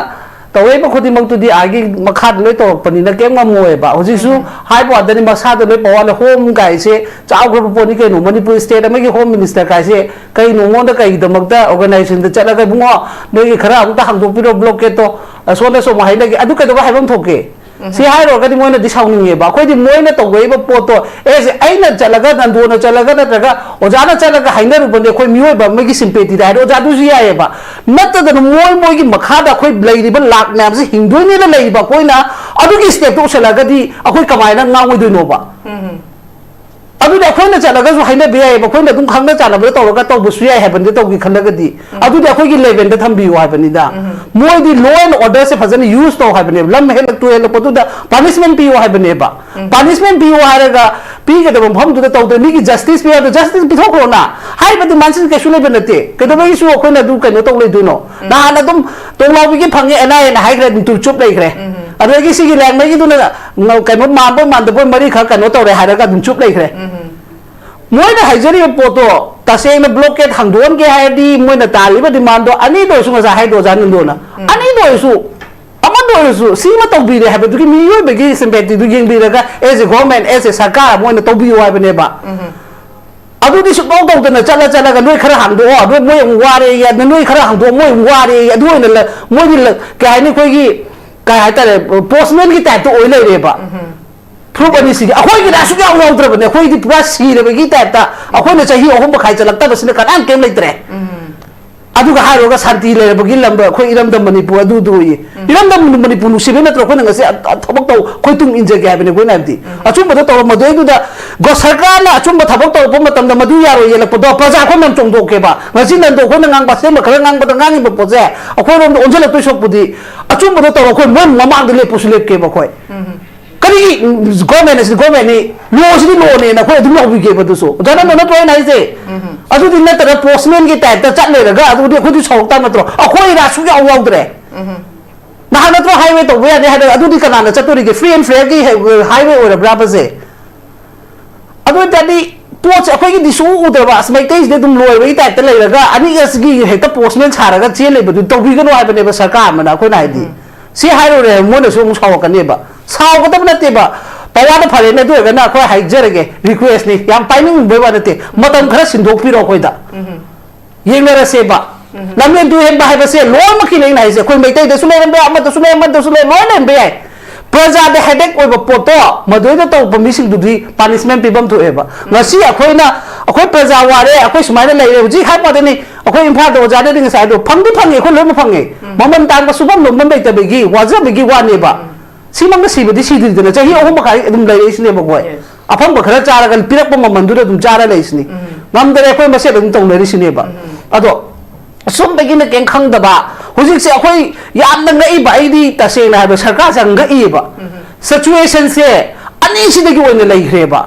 ꯇꯧꯔꯛꯏꯕ ꯈꯨꯗꯤꯡꯃꯛꯇꯨꯗꯤ ꯑꯥꯒꯤ ꯃꯈꯥꯗ ꯂꯣꯏ ꯇꯧꯔꯛꯄꯅꯤꯅ ꯀꯩꯝ ꯉꯝꯃꯣꯏꯕ꯫ ꯍꯧꯖꯤꯛꯁꯨ ꯎꯝ꯫ ꯍꯥꯏꯕ ꯋꯥꯗꯅꯤ, ꯃꯁꯥꯗ ꯂꯣꯏ ꯄꯋꯥꯔ ꯂꯩ꯫ ꯍꯣꯝ ꯀꯥꯏꯁꯦ ꯆꯥꯎꯈ꯭ꯔꯕ ꯄꯣꯠꯅꯤ ꯀꯩꯅꯣ꯫ ꯃꯅꯤꯄꯨꯔ ꯁ꯭ꯇꯦꯠ ꯑꯃꯒꯤ ꯍꯣꯝ ꯃꯤꯅꯤꯁꯇꯔ ꯀꯥꯏꯁꯦ ꯀꯩꯅꯣ, ꯃꯉꯣꯟꯗ ꯀꯩꯒꯤꯗꯃꯛꯇ ꯑꯣꯔꯒꯅꯥꯏꯖꯦꯁꯟꯗ ꯆꯠꯂꯒ, "ꯏꯕꯨꯡꯉꯣ, ꯅꯣꯏꯒꯤ ꯈꯔ ꯑꯃꯨꯛꯇ ꯍꯥꯡꯗꯣꯛꯄꯤꯔꯣ, ꯕ꯭ꯂꯣꯀꯦꯠꯇꯣ, ꯑꯁꯣꯝꯗ ꯁꯣꯝ ꯍꯥꯏꯅꯒꯦ", ꯑꯗꯨ ꯀꯩꯗꯧꯕ ꯍꯥꯏꯕ ꯑꯃ ꯊꯣꯛꯀꯦ? ꯎꯝ꯫ ꯁꯤ ꯍꯥꯏꯔꯨꯔꯒꯗꯤ ꯃꯣꯏꯅꯗꯤ ꯁꯥꯎꯅꯤꯡꯉꯦꯕ꯫ ꯑꯩꯈꯣꯏꯗꯤ ꯃꯣꯏꯅ ꯇꯧꯔꯛꯏꯕ ꯄꯣꯠꯇꯣ, ꯑꯦ, ꯁꯤ ꯑꯩꯅ ꯆꯠꯂꯒ, ꯅꯟꯗꯣꯅ ꯆꯠꯂꯒ, ꯅꯠꯇ꯭ꯔꯒ ꯑꯣꯖꯥꯅ ꯆꯠꯂꯒ ꯍꯥꯏꯅꯔꯨꯕꯅꯦ, ꯑꯩꯈꯣꯏ ꯃꯤꯑꯣꯏꯕ ꯑꯃꯒꯤ ꯁꯤꯝꯄꯦꯇꯤꯗ ꯍꯥꯏꯔꯣ, ꯑꯣꯖꯥꯗꯨꯁꯨ ꯌꯥꯏꯑꯕ꯫ ꯅꯠꯇꯗꯅ ꯃꯣꯏ, ꯃꯣꯏꯒꯤ ꯃꯈꯥꯗ ꯑꯩꯈꯣꯏ ꯂꯩꯔꯤꯕ ꯂꯥꯛ ꯃꯌꯥꯝꯁꯦ ꯍꯤꯡꯗꯣꯏꯅꯦꯅ ꯂꯩꯔꯤꯕ ꯑꯩꯈꯣꯏꯅ ꯑꯗꯨꯒꯤ ꯁ꯭ꯇꯦꯞꯇꯣ ꯎꯁꯜꯂꯒꯗꯤ ꯑꯩꯈꯣꯏ ꯀꯃꯥꯏꯅ ꯉꯥꯡꯉꯣꯏꯗꯣꯏꯅꯣꯕ? ꯎꯝ꯫ ꯑꯗꯨꯗꯤ ꯑꯩꯈꯣꯏꯅ ꯆꯠꯂꯒꯁꯨ ꯍꯥꯏꯅꯕ ꯌꯥꯏꯑꯕ, ꯑꯩꯈꯣꯏꯅ ꯑꯗꯨꯝ ꯈꯪꯅ ꯆꯥꯟꯅꯕꯗ ꯇꯧꯔꯒ ꯇꯧꯕꯁꯨ ꯌꯥꯏ ꯍꯥꯏꯕꯅꯤꯗ, ꯇꯧꯒꯦ ꯈꯜꯂꯒꯗꯤ꯫ ꯎꯝ꯫ ꯑꯗꯨꯗꯤ ꯑꯩꯈꯣꯏꯒꯤ ꯂꯦꯚꯦꯜꯗ ꯊꯝꯕꯤꯌꯨ ꯍꯥꯏꯕꯅꯤꯗ꯫ ꯎꯝ꯫ ꯃꯣꯏꯗꯤ ꯂꯣ ꯑꯦꯟ ꯑꯣꯔꯗꯔꯁꯦ ꯐꯖꯅ ꯌꯨꯁ ꯇꯧ ꯍꯥꯏꯕꯅꯦꯕ꯫ ꯂꯝ ꯍꯦꯜꯂꯛꯇꯨ ꯍꯦꯜꯂꯛꯄꯗꯨꯗ ꯄꯥꯅꯤꯁꯃꯦꯟ ꯄꯤꯌꯨ ꯍꯥꯏꯕꯅꯦꯕ꯫ ꯎꯝ꯫ ꯄꯥꯅꯤꯁꯃꯦꯟ ꯄꯤꯌꯨ ꯍꯥꯏꯔꯒ ꯄꯤꯒꯗꯕ ꯃꯐꯝꯗꯨꯗ ꯇꯧꯗꯦ, ꯃꯤꯒꯤ ꯖꯁꯇꯤꯁ ꯄꯤꯌꯨ ꯍꯥꯏꯕꯗ ꯖꯁꯇꯤꯁ ꯄꯤꯊꯣꯛꯈ꯭ꯔꯣꯅ꯫ ꯍꯥꯏꯔꯤꯕ ꯗꯤꯃꯥꯟꯁꯤꯗꯤ ꯀꯩꯁꯨ ꯂꯩꯕ ꯅꯠꯇꯦ꯫ ꯀꯩꯗꯧꯕꯒꯤꯁꯨ ꯑꯩꯈꯣꯏꯅ ꯑꯗꯨ ꯀꯩꯅꯣ ꯇꯧ ꯂꯩꯗꯣꯏꯅꯣ? ꯎꯝ꯫ ꯅꯍꯥꯟ ꯑꯗꯨꯝ ꯇꯣꯡꯂꯥꯎꯕꯤꯒꯤ ꯐꯪꯉꯦ, ꯑꯦꯟ ꯑꯥꯏ ꯑꯦꯅ ꯍꯥꯏꯈ꯭ꯔꯦ, ꯑꯗꯨꯝ ꯇꯨ ꯆꯨꯞ ꯂꯩꯈ꯭ꯔꯦ꯫ ꯎꯝ꯫ ꯑꯗꯒꯤ ꯁꯤꯒꯤ ꯂꯦꯡꯃꯩꯒꯤꯗꯨꯅ ꯉ-, ꯀꯩꯅꯣ ꯃꯥꯟꯕꯣꯏ ꯃꯥꯟꯗꯕꯣꯏ ꯃꯔꯤ ꯈꯔ ꯀꯩꯅꯣ ꯇꯧꯔꯦ ꯍꯥꯏꯔꯒ ꯑꯗꯨꯝ ꯆꯨꯞ ꯂꯩꯈ꯭ꯔꯦ꯫ ꯎꯝ꯫ ꯃꯣꯏꯅ ꯍꯥꯏꯖꯔꯤꯕ ꯄꯣꯠꯇꯣ ꯇꯁꯦꯡꯅ ꯕ꯭ꯂꯣꯀꯦꯠ ꯍꯥꯡꯗꯣꯛꯍꯟꯒꯦ ꯍꯥꯏꯔꯗꯤ ꯃꯣꯏꯅ ꯇꯥꯜꯂꯤꯕ ꯗꯤꯃꯥꯟꯗꯣ ꯑꯅꯤꯗ ꯑꯣꯏꯔꯁꯨ, ꯉꯁꯥꯏ ꯍꯥꯏꯗꯣ ꯑꯣꯖꯥ ꯅꯟꯗꯣꯅ, ꯎꯝ꯫ ꯑꯅꯤꯗ ꯑꯣꯏꯔꯁꯨ, ꯑꯃꯗ ꯑꯣꯏꯔꯁꯨ ꯁꯤꯃ ꯇꯧꯕꯤꯔꯦ ꯍꯥꯏꯕꯗꯨꯒꯤ ꯃꯤꯑꯣꯏꯕꯒꯤ ꯁꯤꯝꯄꯦꯇꯤꯗꯨ ꯌꯦꯡꯕꯤꯔꯒ, as a government, as a ꯁꯔꯀꯥꯔ ꯑꯃ ꯑꯣꯏꯅ ꯇꯧꯕꯤꯌꯨ ꯍꯥꯏꯕꯅꯦꯕ꯫ ꯎꯝ꯫ ꯑꯗꯨꯗꯤ ꯁꯨꯛꯇꯧ ꯇꯧꯗꯅ ꯆꯠꯂ ꯆꯠꯂꯒ ꯅꯣꯏ ꯈꯔ ꯍꯥꯡꯗꯣꯛꯑꯣ, ꯑꯗꯨ ꯃꯣꯏ ꯑꯃꯨꯛ ꯋꯥꯔꯦꯌꯦ, ꯑꯗꯨ ꯅꯣꯏ ꯈꯔ ꯍꯥꯡꯗꯣꯛꯑꯣ, ꯃꯣꯏ ꯑꯃꯨꯛ ꯋꯥꯔꯦꯌꯦ, ꯑꯗꯨ ꯑꯣꯏꯅ ꯂ-, ꯃꯣꯏꯗꯤ ꯂ-, ꯀꯩ ꯍꯥꯏꯅꯤ, ꯑꯩꯈꯣꯏꯒꯤ, ꯀꯩ ꯍꯥꯏꯇꯥꯔꯦ, ꯄꯣꯁꯃꯦꯟꯒꯤ ꯇꯥꯏꯞꯇ ꯑꯣꯏ ꯂꯩꯔꯦꯕ꯫ ꯎꯝ꯫ ꯐ꯭ꯔꯨꯞ ꯑꯅꯤꯁꯤꯒꯤ ꯑꯩꯈꯣꯏꯒꯤꯗ ꯁꯨꯛꯌꯥꯎ ꯌꯥꯎꯗ꯭ꯔꯕꯅꯦ꯫ ꯑꯩꯈꯣꯏꯗꯤ ꯄꯨꯔꯥ ꯁꯤꯔꯕꯒꯤ ꯇꯥꯏꯞꯇ, ꯑꯩꯈꯣꯏꯅ ꯆꯍꯤ ꯑꯍꯨꯝ ꯃꯈꯥꯏ ꯆꯠꯂꯛꯇꯕꯁꯤꯅ ꯀꯅꯥꯝ ꯀꯩꯝ ꯂꯩꯇ꯭ꯔꯦ꯫ ꯎꯝ꯫ ꯑꯗꯨꯒ ꯍꯥꯏꯔꯨꯔꯒ ꯁꯥꯟꯇꯤ ꯂꯩꯔꯕꯒꯤ ꯂꯝꯗ ꯑꯩꯈꯣꯏ ꯏꯔꯝꯗꯝ ꯃꯅꯤꯄꯨꯔ ꯑꯗꯨꯗꯨ ꯑꯣꯏꯌꯦ꯫ ꯎꯝ꯫ ꯏꯔꯝꯗꯝ ꯃꯅꯤꯄꯨꯔ ꯅꯨꯡꯁꯤꯕꯩ ꯅꯠꯇ꯭ꯔꯣ ꯑꯩꯈꯣꯏꯅ ꯉꯁꯤ ꯑ-, ꯑ-, ꯊꯕꯛ ꯇꯧ, ꯑꯩꯈꯣꯏ ꯇꯨꯡ ꯏꯟꯖꯒꯦ ꯍꯥꯏꯕꯅꯦ ꯑꯩꯈꯣꯏꯅ ꯍꯥꯏꯕꯗꯤ꯫ ꯎꯝ꯫ ꯑꯆꯨꯝꯕꯗꯣ ꯇꯧꯔꯝꯃꯗꯣꯏꯗꯨꯗ ꯒꯣ-, ꯁꯔꯀꯥꯔꯅ ꯑꯆꯨꯝꯕ ꯊꯕꯛ ꯇꯧꯔꯛꯄ ꯃꯇꯝꯗ ꯃꯗꯨ ꯌꯥꯔꯣꯏ ꯌꯦꯜꯂꯛꯄꯗꯣ ꯄ꯭ꯔꯖꯥ ꯑꯩꯈꯣꯏ ꯃꯌꯥꯝ ꯆꯣꯡꯊꯣꯛꯀꯦꯕ꯫ ꯉꯁꯤ ꯅꯟꯗꯣ ꯑꯩꯈꯣꯏꯅ ꯉꯥꯡꯕ, ꯑꯁꯦꯡꯕ ꯈꯔ ꯉꯥꯡꯕꯗ ꯉꯥꯡꯉꯤꯕ ꯄꯣꯠꯁꯦ ꯑꯩꯈꯣꯏꯔꯣꯝꯗ ꯑꯣꯟꯁꯤꯜꯂꯛꯇꯣꯏ ꯁꯔꯨꯛꯄꯨꯗꯤ ꯑꯆꯨꯝꯕꯗꯣ ꯇꯧꯔꯣ, ꯑꯩꯈꯣꯏ ꯃꯣꯏ ꯃꯃꯥꯡꯗ ꯂꯦꯞꯄꯁꯨ ꯂꯦꯞꯀꯦꯕ ꯑꯩꯈꯣꯏ꯫ ꯎꯝ꯫ ꯀꯔꯤꯒꯤ, ꯎꯝ, ꯒꯣꯔꯃꯦꯟ ꯑꯁꯤꯗꯤ ꯒꯣꯔꯃꯦꯟꯅꯤ, ꯂꯣꯁꯤꯗꯤ ꯂꯣꯅꯦꯅ ꯑꯩꯈꯣꯏ ꯑꯗꯨꯝ ꯂꯧꯕꯤꯒꯦꯕ ꯑꯗꯨꯁꯨ꯫ ꯑꯣꯖꯥ ꯅꯟꯗꯣ ꯅꯠꯇ꯭ꯔꯣ ꯑꯩꯅ ꯍꯥꯏꯁꯦ? ꯎꯝ꯫ ꯑꯗꯨꯗꯤ ꯅꯠꯇꯅ ꯄꯣꯁꯃꯦꯟꯒꯤ ꯇꯥꯏꯞꯇ ꯆꯠ ꯂꯩꯔꯒ ꯑꯗꯨꯗꯤ ꯑꯩꯈꯣꯏꯗꯤ ꯁꯥꯎꯔꯛ ꯇꯥꯕ ꯅꯠꯇ꯭ꯔꯣ? ꯑꯩꯈꯣꯏ ꯏꯔꯥ ꯁꯨꯛꯌꯥꯎ ꯌꯥꯎꯗ꯭ꯔꯦ꯫ ꯎꯝ꯫ ꯅꯍꯥꯟ ꯅꯠꯇ꯭ꯔꯣ ꯍꯥꯏꯋꯦ ꯇꯧꯕ ꯌꯥꯗꯦ ꯍꯥꯏꯔꯒ, ꯑꯗꯨꯗꯤ ꯀꯅꯥꯅ ꯆꯠꯇꯣꯔꯤꯒꯦ? ꯐ꯭ꯔꯤ ꯑꯦꯟ ꯐꯦꯌꯔꯒꯤ ꯍꯥꯏ-, ꯍꯥꯏꯋꯦ ꯑꯣꯏꯔꯕ꯭ꯔꯥꯕ ꯁꯦ? ꯑꯗꯨ ꯑꯣꯏ ꯇꯥꯔꯗꯤ ꯄꯣꯠꯁꯦ ꯑꯩꯈꯣꯏꯒꯤꯗꯤ ꯁꯨꯛꯎ ꯎꯗ꯭ꯔꯕ, ꯑꯁ, ꯃꯩꯇꯩꯁꯤꯗꯤ ꯑꯗꯨꯝ ꯂꯣꯏꯕꯒꯤ ꯇꯥꯏꯞꯇ ꯂꯩꯔꯒ ꯑꯅꯤꯒꯁꯤꯒꯤ ꯍꯦꯛꯇ ꯄꯣꯁꯃꯦꯟ ꯁꯥꯔꯒ ꯆꯦꯟ ꯂꯩꯕꯗꯨ ꯇꯧꯕꯤꯒꯅꯨ ꯍꯥꯏꯕꯅꯦꯕ ꯁꯔꯀꯥꯔ ꯑꯃꯅ ꯑꯩꯈꯣꯏꯅ ꯍꯥꯏꯗꯤ꯫ ꯎꯝ꯫ ꯁꯤ ꯍꯥꯏꯔꯨꯔꯦ, ꯃꯣꯏꯅꯁꯨ ꯑꯃꯨꯛ ꯁꯥꯎꯔꯛꯀꯅꯦꯕ꯫ ꯁꯥꯎꯒꯗꯕ ꯅꯠꯇꯦꯕ꯫ ꯄꯋꯥꯗ ꯐꯔꯦꯅꯦ, ꯑꯗꯨ ꯑꯣꯏꯔꯒꯅ ꯑꯩꯈꯣꯏ ꯍꯥꯏꯖꯔꯒꯦ, ꯔꯤꯀ꯭ꯋꯦꯁꯅꯤ, ꯌꯥꯝ ꯄꯥꯏꯅꯤꯡꯕꯩ ꯋꯥ ꯅꯠꯇꯦ, ꯃꯇꯝ ꯈꯔ ꯁꯤꯟꯗꯣꯛꯄꯤꯔꯣ ꯑꯩꯈꯣꯏꯗ꯫ ꯌꯦꯡꯅꯔꯁꯦꯕ꯫ ꯂꯝꯍꯦꯟ ꯇꯨꯍꯦꯟꯕ ꯍꯥꯏꯕꯁꯦ ꯂꯣꯏꯅꯃꯛꯀꯤꯅꯦ ꯑꯩꯅ ꯍꯥꯏꯁꯦ꯫ ꯑꯩꯈꯣꯏ ꯃꯩꯇꯩꯗꯁꯨ ꯂꯩꯔꯝꯕ ꯌꯥꯏ, ꯑꯃꯗꯁꯨ ꯂꯩ, ꯑꯃꯗꯁꯨ ꯂꯩ, ꯂꯣꯏ ꯂꯩꯔꯝꯕ ꯌꯥꯏ꯫ ꯄ꯭ꯔꯖꯥꯗ ꯍꯦꯗꯦꯛ ꯑꯣꯏꯕ ꯄꯣꯠꯇꯣ ꯃꯗꯨꯗ ꯇꯧꯕ ꯃꯤꯁꯤꯡꯗꯨꯗꯤ ꯄꯥꯅꯤꯁꯃꯦꯟ ꯄꯤꯐꯝ ꯊꯣꯛꯑꯦꯕ꯫ ꯉꯁꯤ ꯑꯩꯈꯣꯏꯅ, ꯑꯩꯈꯣꯏ ꯄ꯭ꯔꯖꯥ ꯋꯥꯔꯦ, ꯑꯩꯈꯣꯏ ꯁꯨꯃꯥꯏꯅ ꯂꯩꯔꯦ, ꯍꯧꯖꯤꯛ ꯍꯥꯏꯕ ꯋꯥꯗꯅꯤ, ꯑꯩꯈꯣꯏ ꯏꯝꯐꯥꯜꯗ ꯑꯣꯖꯥꯗꯗꯤ ꯉꯁꯥꯏꯗꯣ ꯐꯪꯗꯤ ꯐꯪꯉꯦ, ꯑꯩꯈꯣꯏ ꯂꯣꯏꯅꯃꯛ ꯐꯪꯉꯦ꯫ ꯃꯃꯜ ꯇꯥꯡꯕ ꯁꯨꯐꯝ ꯅꯣꯝꯐꯝ ꯂꯩꯇꯕꯒꯤ ꯋꯥꯖꯕꯒꯤ ꯋꯥꯅꯦꯕ꯫ ꯁꯤꯃꯛꯅ ꯁꯤꯕꯗꯤ ꯁꯤꯗ꯭ꯔꯤꯗꯅ ꯆꯍꯤ ꯑꯍꯨꯝ ꯃꯈꯥꯏ ꯑꯗꯨꯝ ꯂꯩꯔꯛꯏꯁꯤꯅꯦꯕꯀꯣ꯫ ꯑꯐꯪꯕ ꯈꯔ ꯆꯥꯔꯒ ꯄꯤꯔꯛꯄ ꯃꯃꯜꯗꯨꯗ ꯑꯗꯨꯝ ꯆꯥꯔ ꯂꯩꯁꯤꯅꯤ꯫ ꯉꯝꯗꯔꯦ ꯑꯩꯈꯣꯏ ꯃꯁꯦꯟ ꯑꯗꯨꯝ ꯇꯧꯅꯔꯤꯁꯤꯅꯦꯕ꯫ ꯑꯗꯣ ꯁꯨꯝꯕꯒꯤꯅ ꯀꯩꯝ ꯈꯪꯗꯕ꯫ ꯍꯧꯖꯤꯛꯁꯦ ꯑꯩꯈꯣꯏ ꯌꯥꯝꯅ ꯉꯛꯏꯕ, ꯑꯩꯗꯤ ꯇꯁꯦꯡꯅ ꯍꯥꯏꯕ ꯁꯔꯀꯥꯔꯁꯦ ꯌꯥꯝ ꯉꯛꯏꯕ꯫ ꯁꯤꯆꯨꯋꯦꯁꯟꯁꯦ ꯑꯅꯤꯁꯤꯗꯒꯤ ꯑꯣꯏꯅ ꯂꯩꯈ꯭ꯔꯦꯕ꯫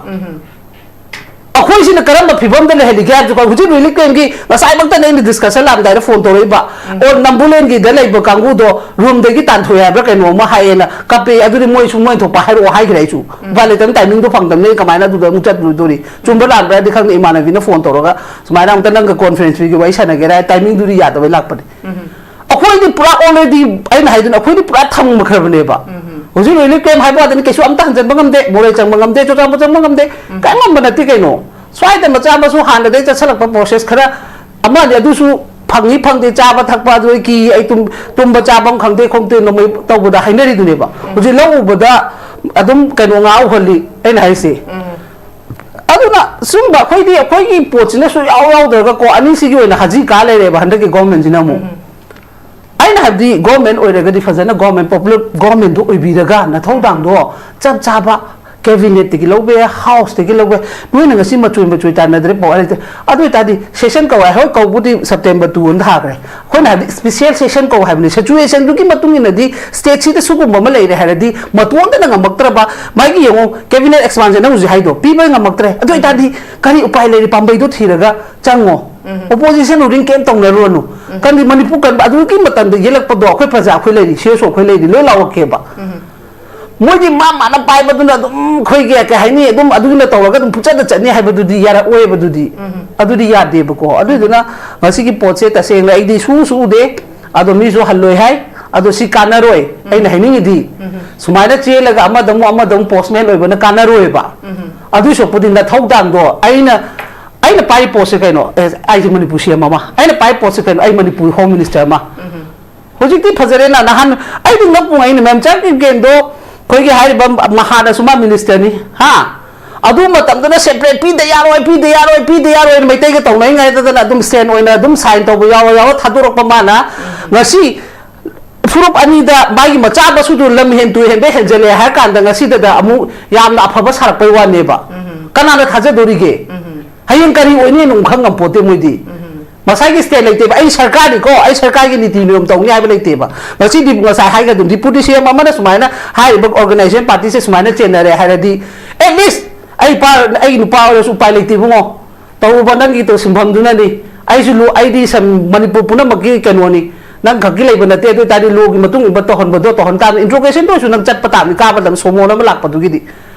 ꯑꯩꯈꯣꯏꯁꯤꯅ ꯀꯔꯝꯕ ꯐꯤꯕꯝꯗ ꯂꯩꯍꯜꯂꯤꯒꯦ ꯍꯥꯏꯕꯁꯦ꯫ ꯍꯧꯖꯤꯛ ꯔꯤꯂꯤꯐ ꯀꯦꯝꯒꯤ ꯉꯁꯥꯏꯃꯛꯇꯅꯦ ꯑꯩꯅ ꯗꯤꯁꯀꯁꯟ ꯂꯥꯛꯑꯝꯗꯥꯏꯗ ꯐꯣꯟ ꯇꯧꯔꯛꯏꯕ꯫ ꯑꯣ, ꯅꯝꯕꯨꯂꯦꯟꯒꯤꯗ ꯂꯩꯕ ꯀꯥꯡꯕꯨꯗꯣ ꯔꯨꯝꯗꯒꯤ ꯇꯥꯟꯊꯣꯛꯑꯦ ꯍꯥꯏꯕ꯭ꯔꯥ ꯀꯩꯅꯣꯝꯃ ꯍꯥꯏꯌꯦꯅ ꯀꯞꯄꯦ꯫ ꯑꯗꯨꯗꯤ ꯃꯣꯏꯁꯨ ꯃꯣꯏ ꯊꯣꯛꯄ ꯍꯥꯏꯔꯛꯑꯣ ꯍꯥꯏꯈ꯭ꯔꯦ ꯑꯩꯁꯨ꯫ ꯎꯄꯥꯏ ꯂꯩꯇꯕ ꯇꯥꯏꯃꯤꯡꯗꯣ ꯐꯪꯗꯕꯅꯤꯅ ꯀꯃꯥꯏꯅ ꯑꯗꯨꯗ ꯑꯃꯨꯛ ꯆꯠꯂꯨꯗꯣꯔꯤ? ꯆꯨꯝꯕ ꯂꯥꯟꯕ꯭ꯔꯥꯗꯤ ꯈꯪꯗꯦ, ꯏꯃꯥꯟꯅꯕꯤꯅ ꯐꯣꯟ ꯇꯧꯔꯒ ꯁꯨꯃꯥꯏꯅ ꯑꯃꯨꯛꯇ ꯅꯪꯒ ꯀꯣꯟꯐꯔꯦꯟꯁ ꯄꯤꯒꯦ, ꯋꯥꯔꯤ ꯁꯥꯟꯅꯒꯦꯔꯥ ꯍꯥꯏ ꯇꯥꯏꯃꯤꯡꯗꯨꯗꯤ ꯌꯥꯗꯕꯩ ꯂꯥꯛꯄꯅꯦ꯫ ꯑꯩꯈꯣꯏꯗꯤ ꯄꯨꯔꯥ already, ꯑꯩꯅ ꯍꯥꯏꯗꯨꯅ ꯑꯩꯈꯣꯏꯗꯤ ꯄꯨꯔꯥ ꯊꯝꯈ꯭ꯔꯕꯅꯦꯕ꯫ ꯍꯧꯖꯤꯛ ꯔꯤꯂꯤꯐ ꯀꯦꯝ ꯍꯥꯏꯕ ꯋꯥꯗꯅꯤ, ꯀꯩꯁꯨ ꯑꯝꯇ ꯍꯟꯖꯟꯕ ꯉꯝꯗꯦ, ꯃꯣꯔꯦ ꯆꯪꯕ ꯉꯝꯗꯦ, ꯆꯨꯔꯆꯥꯟꯄꯨꯔ ꯆꯪꯕ ꯉꯝꯗꯦ, ꯀꯔꯤꯝ ꯉꯝꯕ ꯅꯠꯇꯦ ꯀꯩꯅꯣ꯫ ꯁ꯭ꯋꯥꯏꯗ ꯃꯆꯥ ꯃꯁꯨ ꯍꯥꯟꯅꯗꯩ ꯆꯠꯁꯜꯂꯛꯄ ꯄ꯭ꯔꯣꯁꯦꯁ ꯈꯔ ꯑꯃꯅꯤ, ꯑꯗꯨꯁꯨ ꯐꯪꯉꯤ ꯐꯪꯗꯦ, ꯆꯥꯕ ꯊꯛꯄ, ꯑꯗꯨ ꯀꯤ ꯑꯩ ꯇꯨꯝ-, ꯇꯨꯝꯕ ꯆꯥꯐꯝ ꯈꯪꯗꯦ ꯈꯣꯡꯗꯦ, ꯅꯣꯡꯃꯩ ꯇꯧꯕꯗ ꯍꯥꯏꯅꯔꯤꯗꯨꯅꯦꯕ꯫ ꯍꯧꯖꯤꯛ ꯂꯧ ꯎꯕꯗ ꯑꯗꯨꯝ ꯀꯩꯅꯣ ꯉꯥ ꯎꯍꯜꯂꯤ ꯑꯩꯅ ꯍꯥꯏꯁꯦ꯫ ꯑꯗꯨꯅ ꯁꯨꯝꯕ ꯑꯩꯈꯣꯏꯗꯤ ꯑꯩꯈꯣꯏꯒꯤ ꯄꯣꯠꯁꯤꯅ ꯁꯨꯡꯌꯥꯎ ꯌꯥꯎꯗ꯭ꯔꯒꯀꯣ, ꯑꯅꯤꯁꯤꯒꯤ ꯑꯣꯏꯅ ꯍꯥꯖꯤ ꯀꯥ ꯂꯩꯔꯦꯕ ꯍꯟꯗꯛꯀꯤ ꯒꯣꯔꯃꯦꯟꯁꯤꯅ ꯑꯃꯨꯛ꯫ ꯑꯩꯅ ꯍꯥꯏꯕꯗꯤ ꯒꯣꯔꯃꯦꯟ ꯑꯣꯏꯔꯒꯗꯤ ꯐꯖꯅ ꯒꯣꯔꯃꯦꯟ, ꯄꯣꯄꯨꯂꯔ ꯒꯣꯔꯃꯦꯟꯗꯣ ꯑꯣꯏꯕꯤꯔꯒ ꯅꯊꯧꯗꯥꯡꯗꯣ ꯆꯞ ꯆꯥꯕ ꯀꯦꯕꯤꯅꯦꯠꯇꯒꯤ ꯂꯧꯕ ꯌꯥꯏ, ꯍꯥꯎꯁꯇꯒꯤ ꯂꯧꯕ ꯌꯥꯏ꯫ ꯅꯣꯏꯅ ꯉꯁꯤ ꯃꯆꯣꯏ ꯃꯆꯣꯏ ꯇꯥꯟꯅꯗ꯭ꯔꯦ ꯄꯥꯎ ꯍꯥꯏꯔꯛꯇꯦ꯫ ꯑꯗꯨ ꯑꯣꯏꯇꯥꯔꯗꯤ ꯁꯦꯁꯟ ꯀꯧ ꯍꯥꯏ, ꯍꯣꯏ ꯀꯧꯕꯨꯗꯤ ꯁꯦꯞꯇꯦꯝꯕꯔ ꯇꯨ ꯑꯅ ꯊꯥꯈ꯭ꯔꯦ꯫ ꯑꯩꯈꯣꯏꯅ ꯍꯥꯏꯕꯗꯤ ꯁ꯭ꯄꯤꯁꯦꯜ ꯁꯦꯁꯟ ꯀꯧ ꯍꯥꯏꯕꯅꯤ꯫ ꯁꯤꯆꯨꯋꯦꯁꯟꯗꯨꯒꯤ ꯃꯇꯨꯡ ꯏꯟꯅꯗꯤ ꯁ꯭ꯇꯦꯠꯁꯤꯗ ꯁꯤꯒꯨꯝꯕ ꯑꯃ ꯂꯩꯔꯦ ꯍꯥꯏꯔꯗꯤ ꯃꯇꯣꯟꯗꯅ ꯉꯝꯃꯛꯇ꯭ꯔꯕ, ꯃꯥꯒꯤ ꯌꯦꯡꯉꯣ ꯀꯦꯕꯤꯅꯦꯠ ꯑꯦꯛꯁꯄꯥꯟꯁꯟ ꯅꯪ ꯍꯧꯖꯤꯛ ꯍꯥꯏꯗꯣ ꯄꯤꯕ ꯉꯝꯃꯛꯇ꯭ꯔꯦ꯫ ꯑꯗꯨ ꯑꯣꯏꯇꯥꯔꯗꯤ ꯀꯔꯤ ꯎꯄꯥꯏ ꯂꯩꯔꯤ? ꯄꯥꯝꯕꯩꯗꯣ ꯊꯤꯔꯒ ꯆꯪꯉꯣ꯫ ꯑꯣꯄꯣꯖꯤꯁꯟ ꯔꯨꯂꯤꯡ ꯀꯩꯝ ꯇꯧꯅꯔꯨꯔꯅꯨ꯫ ꯀꯔꯤ ꯃꯅꯤꯄꯨꯔ ꯀꯟꯕ ꯑꯗꯨꯒꯤ ꯃꯇꯝꯗ ꯌꯦꯜꯂꯛꯄꯗꯣ ꯑꯩꯈꯣꯏ ꯄ꯭ꯔꯖꯥ ꯑꯩꯈꯣꯏ ꯂꯩꯔꯤ, ꯁꯤ ꯑꯦꯁ ꯑꯣ ꯑꯩꯈꯣꯏ ꯂꯩꯔꯤ, ꯂꯣꯏ ꯂꯥꯎꯔꯛꯀꯦꯕ꯫ ꯃꯣꯏꯗꯤ ꯃꯥ ꯃꯥꯅ ꯄꯥꯏꯕꯗꯨꯅ ꯑꯗꯨꯝ ꯑꯩꯈꯣꯏꯒꯤ ꯀꯩ ꯍꯥꯏꯅꯤ, ꯑꯗꯨꯝ ꯑꯗꯨꯒꯤꯅ ꯇꯧꯔꯒ ꯑꯗꯨꯝ ꯄꯨꯆꯠꯇ ꯆꯠꯅꯤ ꯍꯥꯏꯕꯗꯨꯗꯤ ꯌꯥꯔꯛꯑꯣꯏꯕ꯫ ꯑꯗꯨꯗꯤ, ꯑꯗꯨꯗꯤ ꯌꯥꯗꯦꯕꯀꯣ꯫ ꯑꯗꯨꯗꯨꯅ ꯉꯁꯤꯒꯤ ꯄꯣꯠꯁꯦ ꯇꯁꯦꯡꯅ ꯑꯩꯗꯤ ꯁꯨ ꯁꯨ ꯎꯗꯦ꯫ ꯑꯗꯣ ꯃꯤꯁꯨ ꯍꯜꯂꯣꯏ ꯍꯥꯏ꯫ ꯑꯗꯣ ꯁꯤ ꯀꯥꯟꯅꯔꯣꯏ꯫ ꯑꯩꯅ ꯍꯥꯏꯅꯤꯡꯉꯤꯗꯤ, ꯁꯨꯃꯥꯏꯅ ꯆꯦꯜꯂꯒ ꯑꯃꯗ ꯑꯃꯨꯛ, ꯑꯃꯗ ꯑꯃꯨꯛ ꯄꯣꯁꯃꯦꯟ ꯑꯣꯏꯕꯅ ꯀꯥꯟꯅꯔꯣꯏꯕ꯫ ꯑꯗꯨꯏ ꯁꯔꯨꯛꯄꯨꯗꯤ ꯅꯊꯧꯗꯥꯡꯗꯣ ꯑꯩꯅ, ꯑꯩꯅ ꯄꯥꯏꯔꯤ ꯄꯣꯠꯁꯦ ꯀꯩꯅꯣ? ꯑꯦ, ꯑꯩꯁꯦ ꯃꯅꯤꯄꯨꯔ ꯁꯤ ꯑꯦꯝ ꯑꯃ, ꯑꯩꯅ ꯄꯥꯏꯔꯤ ꯄꯣꯠꯁꯦ ꯀꯩꯅꯣ? ꯑꯩ ꯃꯅꯤꯄꯨꯔ ꯍꯣꯝ ꯃꯤꯅꯤꯁꯇꯔ ꯑꯃ꯫ ꯍꯧꯖꯤꯛꯇꯤ ꯐꯖꯔꯦꯅ꯫ ꯅꯍꯥꯟ ꯑꯩꯗꯤ ꯉꯛꯄꯨ ꯉꯛꯏꯅꯦ, ꯃꯦꯝ ꯆꯥꯟ ꯀꯤꯔꯀꯦꯟꯗꯣ, ꯑꯩꯈꯣꯏꯒꯤ ꯍꯥꯏꯔꯤꯕ ꯃꯍꯥꯅꯁꯨ ꯃꯥ ꯃꯤꯅꯤꯁꯇꯔꯅꯤ, ꯍꯥ? ꯑꯗꯨ ꯃꯇꯝꯗꯨꯅ ꯁꯦꯄꯔꯦꯠ ꯄꯤꯗ ꯌꯥꯔꯣꯏ, ꯄꯤꯗ ꯌꯥꯔꯣꯏ, ꯄꯤꯗ ꯌꯥꯔꯣꯏꯅ ꯃꯩꯇꯩꯒ ꯇꯧꯅꯉꯩꯗꯨꯗꯅ ꯑꯗꯨꯝ ꯁꯦꯟ ꯑꯣꯏꯅ ꯑꯗꯨꯝ ꯁꯥꯏꯟ ꯇꯧꯕ ꯌꯥꯎꯔ ꯌꯥꯎꯔ ꯊꯥꯗꯣꯔꯛꯄ ꯃꯥꯅ꯫ ꯉꯁꯤ ꯐꯨꯔꯨꯞ ꯑꯅꯤꯗ ꯃꯥꯒꯤ ꯃꯆꯥ ꯃꯁꯨꯗꯨ ꯂꯝ ꯍꯦꯟ ꯇꯨ ꯍꯦꯟꯕ ꯍꯦꯟꯖꯜꯂꯦ ꯍꯥꯏꯔ ꯀꯥꯟꯗ ꯉꯁꯤꯗꯗ ꯑꯃꯨꯛ ꯌꯥꯝꯅ ꯑꯐꯕ ꯁꯥꯔꯛꯄꯩ ꯋꯥꯅꯦꯕ꯫ ꯀꯅꯥꯅ ꯊꯥꯖꯗꯣꯔꯤꯒꯦ? ꯍꯌꯦꯡ ꯀꯔꯤ ꯑꯣꯏꯅꯤ ꯑꯃꯨꯛ ꯈꯪ ꯉꯝꯄꯣꯠꯇꯦ ꯃꯣꯏꯗꯤ꯫ ꯃꯁꯥꯒꯤ ꯁ꯭ꯇꯦꯠ ꯂꯩꯇꯦꯕ꯫ "ꯑꯩ ꯁꯔꯀꯥꯔꯅꯤꯀꯣ, ꯑꯩ ꯁꯔꯀꯥꯔꯒꯤ ꯅꯤꯇꯤ ꯅꯤꯌꯣꯝ ꯇꯧꯅꯤ" ꯍꯥꯏꯕ ꯂꯩꯇꯦꯕ꯫ ꯉꯁꯤꯗꯤ ꯉꯁꯥꯏ ꯍꯥꯏꯒꯗꯨ ꯗꯤꯄꯨꯇꯤ ꯁꯤ ꯑꯦꯝ ꯑꯃꯅ ꯁꯨꯃꯥꯏꯅ ꯍꯥꯏꯔꯤꯕ ꯑꯣꯔꯒꯅꯥꯏꯖꯦꯁꯟ ꯄꯥꯔꯇꯤꯁꯦ ꯁꯨꯃꯥꯏꯅ ꯆꯦꯟꯅꯔꯦ ꯍꯥꯏꯔꯗꯤ, ꯑꯦꯠ ꯂꯤꯁ ꯑꯩ ꯄꯥ-, ꯑꯩꯒꯤ ꯅꯨꯄꯥ ꯑꯣꯏꯔꯁꯨ ꯎꯄꯥꯏ ꯂꯩꯇꯦ ꯏꯕꯨꯡꯉꯣ꯫ ꯇꯧꯔꯨꯕ ꯅꯪꯒꯤ ꯇꯧ ꯁꯤꯟꯐꯝꯗꯨꯅꯅꯤ꯫ ꯑꯩꯁꯨ ꯂꯣ-, ꯑꯩꯗꯤ ꯁꯝ-, ꯃꯅꯤꯄꯨꯔ ꯄꯨꯝꯅꯃꯛꯀꯤ ꯀꯩꯅꯣꯅꯤ, ꯅꯪ ꯈꯛꯀꯤ ꯂꯩꯕ ꯅꯠꯇꯦ꯫ ꯑꯗꯨ ꯑꯣꯏꯇꯥꯔꯗꯤ ꯂꯣꯒꯤ ꯃꯇꯨꯡ ꯏꯟꯕ ꯇꯧꯍꯟꯕꯗꯣ ꯇꯧꯍꯟ ꯇꯥꯕꯅꯤ꯫ ꯏꯟꯇ꯭ꯔꯣꯒꯦꯁꯟꯗ ꯑꯣꯏꯔꯁꯨ ꯅꯪ ꯆꯠꯄ ꯇꯥꯕꯅꯤ, ꯀꯥꯕ ꯂꯝ ꯁꯣꯃꯣꯟ ꯑꯃ ꯂꯥꯛꯄꯗꯨꯒꯤꯗꯤ꯫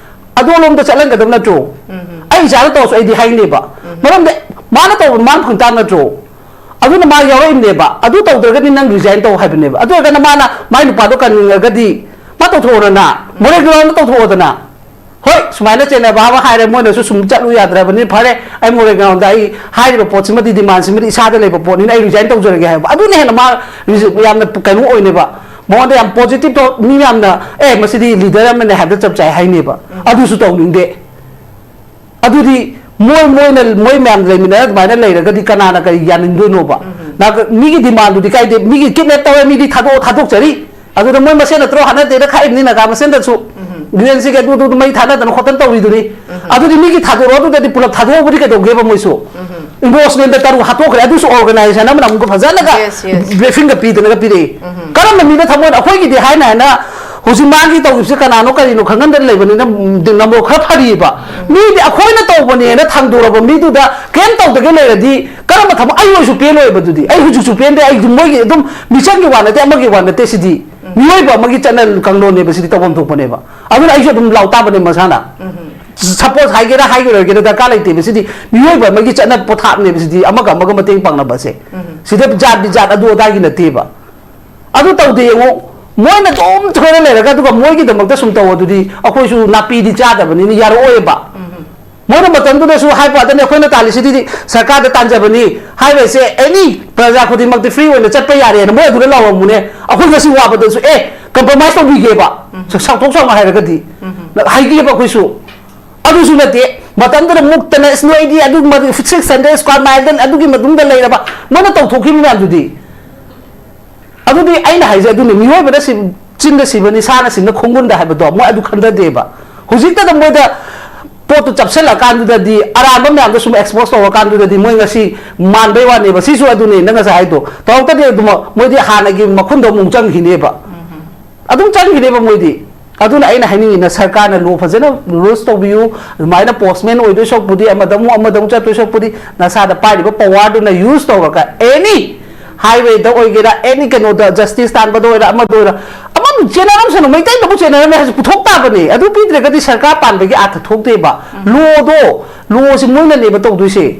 ꯑꯗꯣꯂꯣꯝꯗ ꯆꯠꯍꯟꯒꯗꯕ ꯅꯠꯇ꯭ꯔꯣ? ꯑꯩ ꯏꯆꯥꯗ ꯇꯧꯔꯁꯨ ꯑꯩꯗꯤ ꯍꯥꯏꯅꯦꯕ꯫ ꯃꯔꯝꯗꯤ ꯃꯥꯅ ꯇꯧꯕ ꯃꯥꯅ ꯐꯪ ꯇꯥꯕ ꯅꯠꯇ꯭ꯔꯣ? ꯑꯗꯨꯅ ꯃꯥ ꯌꯥꯎꯔꯛꯏꯕꯅꯦꯕ꯫ ꯑꯗꯨ ꯇꯧꯗ꯭ꯔꯒꯗꯤ ꯅꯪ ꯔꯤꯖꯥꯏꯟ ꯇꯧ ꯍꯥꯏꯕꯅꯦꯕ꯫ ꯑꯗꯨ ꯑꯣꯏꯔꯒꯅ ꯃꯥꯅ ꯃꯥꯏ ꯅꯨꯄꯥꯗꯣ ꯀꯟꯅꯤꯡꯉꯒꯗꯤ ꯃꯥ ꯇꯧꯊꯣꯛꯑꯣꯗꯅ, ꯃꯣꯔꯦ ꯒ꯭ꯔꯥꯎꯟꯗ ꯇꯧꯊꯣꯛꯑꯣꯗꯅ꯫ ꯍꯣꯏ, ꯁꯨꯃꯥꯏꯅ ꯆꯦꯟꯅꯕ ꯑꯃ ꯍꯥꯏꯔꯦ, ꯃꯣꯏꯅꯁꯨ ꯁꯨꯝ ꯆꯠꯂꯨ ꯌꯥꯗ꯭ꯔꯕꯅꯤ, ꯐꯔꯦ, ꯑꯩ ꯃꯣꯔꯦ ꯒ꯭ꯔꯥꯎꯟꯗ ꯑꯩ ꯍꯥꯏꯔꯤꯕ ꯄꯣꯠꯁꯤꯃꯗꯤ, ꯗꯤꯃꯥꯟꯁꯤꯃꯗꯤ ꯏꯁꯥꯗ ꯂꯩꯕ ꯄꯣꯠꯅꯤꯅ ꯑꯩ ꯔꯤꯖꯥꯏꯟ ꯇꯧꯖꯔꯒꯦ ꯍꯥꯏꯕ꯫ ꯑꯗꯨꯅ ꯍꯦꯟꯅ ꯃꯥ ꯔꯤꯖ-, ꯌꯥꯝꯅ ꯀꯩꯅꯣ ꯑꯣꯏꯅꯦꯕ, ꯃꯉꯣꯟꯗ ꯌꯥꯝ ꯄꯣꯖꯤꯇꯤꯚ ꯊꯣꯠ, ꯃꯤ ꯌꯥꯝꯅ, "ꯑꯦ, ꯃꯁꯤꯗꯤ ꯂꯤꯗꯔ ꯑꯃꯅꯦ" ꯍꯥꯏꯕꯗ ꯆꯞ ꯆꯥꯏ ꯍꯥꯏꯅꯦꯕ꯫ ꯑꯗꯨꯁꯨ ꯇꯧꯅꯤꯡꯗꯦ꯫ ꯑꯗꯨꯗꯤ ꯃꯣꯏ, ꯃꯣꯏꯅ, ꯃꯣꯏ ꯃꯌꯥꯝ ꯂꯩꯃꯤꯟꯅꯔ ꯑꯗꯨꯃꯥꯏꯅ ꯂꯩꯔꯒꯗꯤ ꯀꯅꯥꯅ ꯀꯔꯤ ꯌꯥꯅꯤꯡꯗꯣꯏꯅꯣꯕ? ꯅꯥꯒ-, ꯃꯤꯒꯤ ꯗꯤꯃꯥꯟꯗꯨꯗꯤ ꯀꯥꯏꯗꯦ, ꯃꯤꯒꯤ ꯀꯤꯗꯅꯦꯞ ꯇꯧꯔꯦ, ꯃꯤꯗꯤ ꯊꯥꯗꯣꯛꯑ ꯊꯥꯗꯣꯛꯆꯔꯤ꯫ ꯑꯗꯨꯗ ꯃꯣꯏ ꯃꯁꯦꯟ ꯅꯠꯇ꯭ꯔꯣ ꯍꯥꯠꯅꯗꯦꯅ ꯈꯥꯛꯏꯕꯅꯤ ꯅꯥꯒꯥ ꯃꯁꯦꯟꯗꯁꯨ? ꯌꯨ ꯑꯦꯟ ꯁꯤꯒꯤ ꯑꯗꯨ, ꯑꯗꯨ, ꯑꯗꯨ ꯃꯩ ꯊꯥꯅꯗꯅ ꯈꯣꯠꯇꯅ ꯇꯧꯔꯤꯗꯨꯅꯤ꯫ ꯑꯗꯨꯗꯤ ꯃꯤꯒꯤ ꯊꯥꯗꯣꯔꯛꯑꯣ, ꯑꯗꯨꯗꯗꯤ ꯄꯨꯂꯞ ꯊꯥꯗꯣꯛꯑꯕꯨꯗꯤ ꯀꯩꯗꯧꯒꯦꯕ ꯃꯣꯏꯁꯨ? ꯏꯃꯣꯁꯅꯦꯜꯗ ꯇꯔꯨꯛ ꯍꯥꯠꯇꯣꯛꯈ꯭ꯔꯦ, ꯑꯗꯨꯁꯨ ꯑꯣꯔꯒꯅꯥꯏꯖꯦꯁꯟ ꯑꯃꯅ ꯑꯃꯨꯛꯀ ꯐꯖꯅꯒ Yes, yes. ꯕ꯭ꯔꯤꯐꯤꯡꯒ ꯄꯤꯗꯅꯒ ꯄꯤꯔꯛꯏ꯫ ꯀꯔꯝꯕ ꯃꯤꯗ ꯊꯃꯣꯏꯅ ꯑꯩꯈꯣꯏꯒꯤꯗꯤ ꯍꯥꯏꯅ ꯍꯥꯏꯅ ꯍꯧꯖꯤꯛ ꯃꯥꯒꯤ ꯇꯧꯈꯤꯕꯁꯦ ꯀꯅꯥꯅꯣ ꯀꯔꯤꯅꯣ ꯈꯪꯍꯟꯗꯅ ꯂꯩꯕꯅꯤꯅ, ꯎꯝ, ꯅꯝꯕꯔ ꯈꯔ ꯐꯔꯤꯕ꯫ ꯃꯤꯗꯤ ꯑꯩꯈꯣꯏꯅ ꯇꯧꯕꯅꯦꯅ ꯊꯥꯡꯗꯣꯔꯕ ꯃꯤꯗꯨꯗ ꯀꯩꯝ ꯇꯧꯗꯒꯦ ꯂꯩꯔꯗꯤ ꯀꯔꯝꯕ ꯊꯕꯛ? ꯑꯩ ꯑꯣꯏꯁꯨ ꯄꯦꯜꯂꯣꯏꯕ ꯑꯗꯨꯗꯤ꯫ ꯑꯩ ꯍꯧꯖꯤꯛꯁꯨ ꯄꯦꯟꯗꯦ꯫ ꯑꯩ ꯃꯣꯏꯒꯤ ꯑꯗꯨꯝ ꯃꯤꯆꯪꯒꯤ ꯋꯥ ꯅꯠꯇꯦ, ꯑꯃꯒꯤ ꯋꯥ ꯅꯠꯇꯦ ꯁꯤꯗꯤ꯫ ꯃꯤꯑꯣꯏꯕ ꯑꯃꯒꯤ ꯆꯠꯅ ꯀꯥꯡꯂꯣꯟꯅꯦꯕ ꯁꯤꯗꯤ, ꯇꯧꯐꯝ ꯊꯣꯛꯄꯅꯦꯕ꯫ ꯑꯗꯨꯅ ꯑꯩꯁꯨ ꯑꯗꯨꯝ ꯂꯥꯎ ꯇꯥꯕꯅꯦ ꯃꯁꯥꯅ꯫ ꯁꯄꯣꯁ ꯍꯥꯏꯒꯦꯔꯥ ꯍꯥꯏꯔꯣꯏꯒꯦꯔꯥ ꯗꯔꯀꯥꯔ ꯂꯩꯇꯦꯕ ꯁꯤꯗꯤ꯫ ꯃꯤꯑꯣꯏꯕ ꯑꯃꯒꯤ ꯆꯠꯅ ꯄꯊꯥꯞꯅꯦꯕ ꯁꯤꯗꯤ, ꯑꯃꯒ ꯑꯃꯒ ꯃꯇꯦꯡ ꯄꯥꯡꯅꯕꯁꯦ꯫ ꯁꯤꯗ ꯖꯥꯠ ꯕꯤꯖꯥꯠ ꯑꯗꯨ ꯑꯗꯥꯒꯤ ꯅꯠꯇꯦꯕ꯫ ꯑꯗꯨ ꯇꯧꯗꯦ ꯌꯦꯡꯉꯣ, ꯃꯣꯏꯅ ꯑꯗꯨꯝ ꯊꯣꯏꯅ ꯂꯩꯔꯒ ꯑꯗꯨꯒ ꯃꯣꯏꯒꯤꯗꯃꯛꯇ ꯁꯨꯝ ꯇꯧ ꯑꯗꯨꯗꯤ ꯑꯩꯈꯣꯏꯁꯨ ꯅꯥꯄꯤꯗꯤ ꯆꯥꯗꯕꯅꯤꯅ ꯌꯥꯔꯛꯑꯣꯏꯕ꯫ ꯃꯣꯏꯅ ꯃꯇꯝꯗꯨꯗꯁꯨ ꯍꯥꯏꯕ ꯋꯥꯗꯅꯤ, ꯑꯩꯈꯣꯏꯅ ꯇꯥꯜꯂꯤꯁꯤꯗꯤ ꯁꯔꯀꯥꯔꯗ ꯇꯥꯟꯖꯕꯅꯤ, ꯍꯥꯏꯋꯦꯁꯦ ꯑꯦꯅꯤ ꯄ꯭ꯔꯖꯥ ꯈꯨꯗꯤꯡꯃꯛꯇꯤ ꯐ꯭ꯔꯤ ꯑꯣꯏꯅ ꯆꯠꯄ ꯌꯥꯔꯦꯅ ꯃꯣꯏ ꯑꯗꯨꯗ ꯂꯥꯎꯔꯝꯃꯨꯅꯦ꯫ ꯑꯩꯈꯣꯏ ꯉꯁꯤ ꯋꯥꯕꯗꯁꯨ ꯑꯦ ꯀꯝꯄ꯭ꯔꯣꯃꯥꯏꯁ ꯇꯧꯕꯤꯒꯦꯕ꯫ ꯁꯥꯎꯊꯣꯛ ꯁꯥꯎꯅ ꯍꯥꯏꯔꯒꯗꯤ ꯍꯥꯏꯒꯦꯕ ꯑꯩꯈꯣꯏꯁꯨ꯫ ꯑꯗꯨꯁꯨ ꯅꯠꯇꯦ, ꯃꯇꯝꯗꯨꯗ ꯃꯨꯛꯇꯅ ꯏꯁ ꯅꯣꯏꯗꯤ ꯑꯗꯨ ꯁꯤꯛꯁ ꯍꯟꯗ꯭ꯔꯦꯠ ꯁ꯭ꯀ꯭ꯋꯥꯔ ꯃꯥꯏꯜꯗ ꯑꯗꯨꯒꯤ ꯃꯇꯨꯡꯗ ꯂꯩꯔꯕ ꯃꯣꯏꯅ ꯇꯧꯊꯣꯛꯈꯤꯕ ꯃꯌꯥꯝꯗꯨꯗꯤ꯫ ꯑꯗꯨꯗꯤ ꯑꯩꯅ ꯍꯥꯏꯁꯦ ꯑꯗꯨꯅꯤ, ꯃꯤꯑꯣꯏꯕꯅ ꯁꯤ ꯆꯤꯟꯗ ꯁꯤꯕꯅꯤ, ꯁꯥꯅ ꯁꯤꯕꯅ ꯈꯣꯡꯒꯨꯟꯗ ꯍꯥꯏꯕꯗꯣ ꯃꯣꯏ ꯑꯗꯨ ꯈꯟꯊꯗꯦꯕ꯫ ꯍꯧꯖꯤꯛꯇꯗ ꯃꯣꯏꯗ ꯄꯣꯠꯇꯨ ꯆꯞꯁꯤꯜꯂꯀꯥꯟꯗꯨꯗꯗꯤ, ꯑꯔꯥꯟꯕ ꯃꯌꯥꯝꯗꯣ ꯁꯨꯝ ꯑꯦꯛꯁꯄꯣꯖ ꯇꯧꯔꯀꯥꯟꯗꯨꯗꯗꯤ ꯃꯣꯏ ꯉꯁꯤ ꯃꯥꯟꯕꯩ ꯋꯥꯅꯦꯕ꯫ ꯁꯤꯁꯨ ꯑꯗꯨꯅꯤ ꯅꯪ ꯉꯁꯥꯏ ꯍꯥꯏꯗꯣ, ꯇꯧꯔꯛꯇꯗꯤ ꯑꯗꯨꯝ ꯃꯣꯏꯗꯤ ꯍꯥꯟꯅꯒꯤ ꯃꯈꯨꯟꯗꯣ ꯑꯃꯨꯛ ꯆꯪꯈꯤꯅꯦꯕ꯫ ꯑꯗꯨꯝ ꯆꯪꯈꯤꯅꯦꯕ ꯃꯣꯏꯗꯤ꯫ ꯑꯗꯨꯅ ꯑꯩꯅ ꯍꯥꯏꯅꯤꯡꯉꯤꯅ ꯁꯔꯀꯥꯔꯅ ꯂꯣ ꯐꯖꯅ ꯔꯨꯜꯁ ꯇꯧꯕꯤꯌꯨ꯫ ꯑꯗꯨꯃꯥꯏꯅ ꯄꯣꯁꯃꯦꯟ ꯑꯣꯏꯗꯣꯏ ꯁꯔꯨꯛꯄꯨꯗꯤ, ꯑꯃꯗ ꯑꯃꯨꯛ ꯑꯃꯗ ꯑꯃꯨꯛ ꯆꯠꯇꯣꯏ ꯁꯔꯨꯛꯄꯨꯗꯤ, ꯅꯁꯥꯗ ꯄꯥꯏꯔꯤꯕ ꯄꯋꯥꯔꯗꯨꯅ ꯌꯨꯁ ꯇꯧꯔꯒ ꯑꯦꯅꯤ ꯍꯥꯏꯋꯦꯗ ꯑꯣꯏꯒꯦꯔꯥ, ꯑꯦꯅꯤ ꯀꯩꯅꯣꯗ, ꯖꯁꯇꯤꯁ ꯇꯥꯟꯕꯗ ꯑꯣꯏꯔꯥ, ꯑꯃꯗ ꯑꯣꯏꯔꯥ, ꯑꯃ ꯆꯦꯟꯅꯔꯝꯁꯅꯨ, ꯃꯩꯇꯩꯗꯕꯨ ꯆꯦꯟꯅꯔꯝꯃꯦ ꯍꯥꯏꯁꯨ ꯄꯨꯊꯣꯛ ꯇꯥꯕꯅꯦ꯫ ꯑꯗꯨ ꯄꯤꯗ꯭ꯔꯒꯗꯤ ꯁꯔꯀꯥꯔ ꯄꯥꯟꯕꯒꯤ ꯑꯥꯔꯊ ꯊꯣꯛꯇꯦꯕ꯫ ꯂꯣꯗꯣ, ꯂꯣꯁꯤ ꯃꯣꯏꯅꯅꯦꯕ ꯇꯧꯗꯣꯏꯁꯦ꯫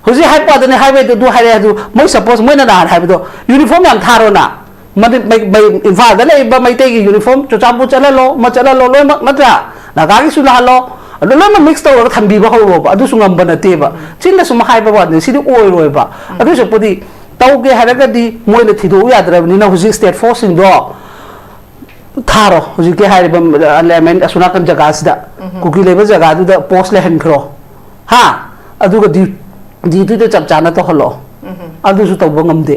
ꯍꯧꯖꯤꯛ ꯍꯥꯏꯄ ꯋꯥꯗꯅꯦ, ꯍꯥꯏꯋꯦꯗꯨ ꯑꯗꯨ ꯍꯥꯏꯔꯦ, ꯑꯗꯨ ꯃꯣꯏ ꯁꯄꯣꯁ ꯃꯣꯏꯅ ꯅꯍꯥꯟ ꯍꯥꯏꯕꯗꯣ, ꯌꯨꯅꯤꯐꯣꯔꯝ ꯌꯥꯝ ꯊꯥꯔꯣꯅ꯫ ꯃꯗꯨ ꯃꯩ-, ꯃꯩ-, ꯏꯝꯐꯥꯜꯗ ꯂꯩꯔꯤꯕ ꯃꯩꯇꯩꯒꯤ ꯌꯨꯅꯤꯐꯣꯔꯝ, ꯆꯨꯔꯆꯥꯟꯄꯨꯔ ꯆꯠꯍꯜꯂꯣ, ꯑꯃ ꯆꯠꯍꯜꯂꯣ, ꯂꯣꯏꯅꯃꯛ ꯅꯠꯇ꯭ꯔꯥ? ꯅꯥꯒꯥꯒꯤꯁꯨ ꯂꯥꯛꯍꯜꯂꯣ, ꯑꯗꯨ ꯂꯣꯏꯅꯃꯛ ꯃꯤꯛꯁ ꯇꯧꯔꯒ ꯊꯝꯕꯤꯕ ꯍꯧꯔꯣꯕ꯫ ꯑꯗꯨꯁꯨ ꯉꯝꯕ ꯅꯠꯇꯦꯕ꯫ ꯆꯤꯟꯗ ꯁꯨꯝ ꯍꯥꯏꯕ ꯋꯥꯅꯤ, ꯁꯤꯗꯤ ꯑꯣꯏꯔꯣꯏꯕ꯫ ꯑꯗꯨ ꯁꯔꯨꯛꯄꯨꯗꯤ ꯇꯧꯒꯦ ꯍꯥꯏꯔꯒꯗꯤ ꯃꯣꯏꯅ ꯊꯤꯗꯣꯛꯎ ꯌꯥꯗ꯭ꯔꯕꯅꯤꯅ ꯍꯧꯖꯤꯛ ꯁ꯭ꯇꯦꯠ ꯐꯣꯔꯁꯁꯤꯡꯗꯣ ꯊꯥꯔꯣ꯫ ꯍꯧꯖꯤꯛꯀꯤ ꯍꯥꯏꯔꯤꯕ ꯑꯦꯂꯥꯏꯟꯃꯦꯟ ꯑꯁꯣꯝ ꯅꯥꯀꯟ ꯖꯒꯥꯁꯤꯗ, ꯎꯝ꯫ ꯀꯨꯀꯤ ꯂꯩꯕ ꯖꯒꯥꯗꯨꯗ ꯄꯣꯁ ꯂꯩꯍꯟꯈ꯭ꯔꯣ꯫ ꯍꯥ? ꯑꯗꯨꯒ ꯗ꯭ꯌꯨ-, ꯗ꯭ꯌꯨꯇꯤꯗ ꯆꯞ ꯆꯥꯅ ꯇꯧꯍꯜꯂꯣ꯫ ꯎꯝ꯫ ꯑꯗꯨꯁꯨ ꯇꯧꯕ ꯉꯝꯗꯦ꯫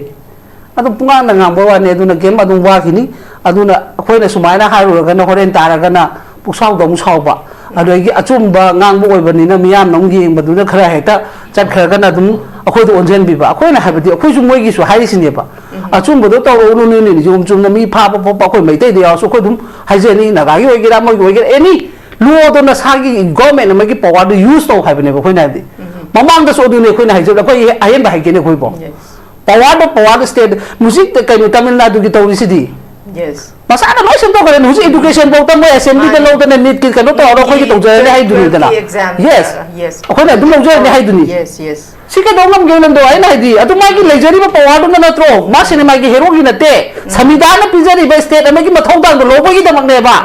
ꯑꯗꯨꯝ ꯄꯨꯡꯉꯥꯡꯗ ꯉꯥꯡꯕ ꯋꯥꯅꯤ, ꯑꯗꯨꯅ ꯀꯩꯝ ꯑꯗꯨꯝ ꯋꯥꯈꯤꯅꯤ꯫ ꯑꯗꯨꯅ ꯑꯩꯈꯣꯏꯅ ꯁꯨꯃꯥꯏꯅ ꯍꯥꯏꯔꯨꯔꯒꯅ ꯍꯣꯔꯦꯟ ꯇꯥꯔꯒꯅ ꯄꯨꯛꯁꯥꯎꯗ ꯑꯃꯨꯛ ꯁꯥꯎꯕ꯫ ꯑꯗꯒꯤ ꯑꯆꯨꯝꯕ ꯉꯥꯡꯕ ꯑꯣꯏꯕꯅꯤꯅ ꯃꯤꯌꯥꯝꯅ ꯑꯃꯨꯛ ꯌꯦꯡꯕꯗꯨꯅ ꯈꯔ ꯍꯦꯛꯇ ꯆꯠꯈ꯭ꯔꯒꯅ ꯑꯗꯨꯝ ꯑꯩꯈꯣꯏꯗ ꯑꯣꯟꯁꯤꯟꯕꯤꯕ꯫ ꯑꯩꯈꯣꯏꯅ ꯍꯥꯏꯕꯗꯤ ꯑꯩꯈꯣꯏꯁꯨ ꯃꯣꯏꯒꯤꯁꯨ ꯍꯥꯏꯔꯤꯁꯤꯅꯦꯕ꯫ ꯎꯝ꯫ ꯑꯆꯨꯝꯕꯗꯣ ꯇꯧꯔꯛꯎꯅꯨ, ꯅꯣꯏꯅ ꯅꯤꯌꯣꯝ ꯆꯨꯝꯅ ꯃꯤ ꯐꯥꯕ ꯈꯣꯠꯄ ꯑꯩꯈꯣꯏ ꯃꯩꯇꯩꯗ ꯌꯥꯎꯔꯁꯨ ꯑꯩꯈꯣꯏ ꯑꯗꯨꯝ ꯍꯥꯏꯖꯅꯤ, ꯅꯥꯒꯥꯒꯤ ꯑꯣꯏꯒꯦꯔꯥ ꯑꯃꯒꯤ ꯑꯣꯏꯒꯦꯔꯥ, ꯑꯦꯅꯤ ꯂꯣꯗꯣ ꯅꯁꯥꯒꯤ ꯒꯣꯔꯃꯦꯟ ꯑꯃꯒꯤ ꯄꯋꯥꯔꯗꯣ ꯌꯨꯁ ꯇꯧ ꯍꯥꯏꯕꯅꯦꯕ ꯑꯩꯈꯣꯏꯅ ꯍꯥꯏꯕꯗꯤ꯫ ꯎꯝ꯫ ꯃꯃꯥꯡꯗꯁꯨ ꯑꯗꯨꯅꯦ ꯑꯩꯈꯣꯏꯅ ꯍꯥꯏꯖꯕꯗ, ꯑꯩꯈꯣꯏ ꯑꯍꯦꯟꯕ ꯍꯥꯏꯒꯦꯅꯦ ꯑꯩꯈꯣꯏꯕꯣ꯫ Yes꯫ ꯄꯋꯥꯔꯗꯣ, ꯄꯋꯥꯔꯗꯣ ꯁ꯭ꯇꯦꯠ, ꯍꯧꯖꯤꯛ ꯀꯩꯅꯣ ꯇꯥꯃꯤꯜ ꯅꯥꯗꯨꯒꯤ ꯇꯧꯔꯤꯁꯤꯗꯤ꯫ Yes꯫ ꯃꯁꯥꯅ ꯂꯣꯏ ꯁꯦꯝꯗꯣꯛꯈ꯭ꯔꯦꯅꯦ꯫ ꯍꯧꯖꯤꯛ ꯎꯝ꯫ ꯑꯦꯗꯨꯀꯦꯁꯟ ꯐꯥꯎꯗ ꯃꯣꯏ ꯑꯦꯁꯦꯝꯕ꯭ꯂꯤꯗ ꯃꯥꯅꯤ꯫ ꯂꯧꯗꯅ ꯅꯤꯠꯀꯤ ꯀꯩꯅꯣ ꯇꯧꯔꯒ ꯑꯩꯈꯣꯏꯒꯤ ꯇꯧꯖꯔꯅꯤ ꯍꯥꯏꯗꯨꯅꯤꯗꯅ꯫ Twelfth exam, Yes꯫ uh, yes꯫ ꯑꯩꯈꯣꯏꯅ ꯑꯗꯨꯝ ꯂꯧꯖꯔꯅꯤ ꯍꯥꯏꯗꯨꯅꯤ꯫ Yes, yes꯫ ꯁꯤ ꯀꯩꯗꯧ ꯉꯝꯒꯦ ꯅꯪꯗꯣ? ꯑꯩꯅ ꯍꯥꯏꯗꯤ, ꯑꯗꯨ ꯃꯥꯒꯤ ꯂꯩꯖꯔꯤꯕ ꯄꯋꯥꯔꯗꯨꯅ ꯅꯠꯇ꯭ꯔꯣ? ꯃꯥ ꯁꯤꯅꯦꯃꯥꯒꯤ ꯍꯦꯔꯣꯒꯤ ꯅꯠꯇꯦ꯫ ꯁꯃꯤꯗꯥꯅ ꯄꯤꯖꯔꯤꯕ ꯁ꯭ꯇꯦꯠ ꯑꯃꯒꯤ ꯃꯊꯧꯗꯥꯡꯗꯣ ꯂꯧꯕꯒꯤꯗꯃꯛꯅꯦꯕ꯫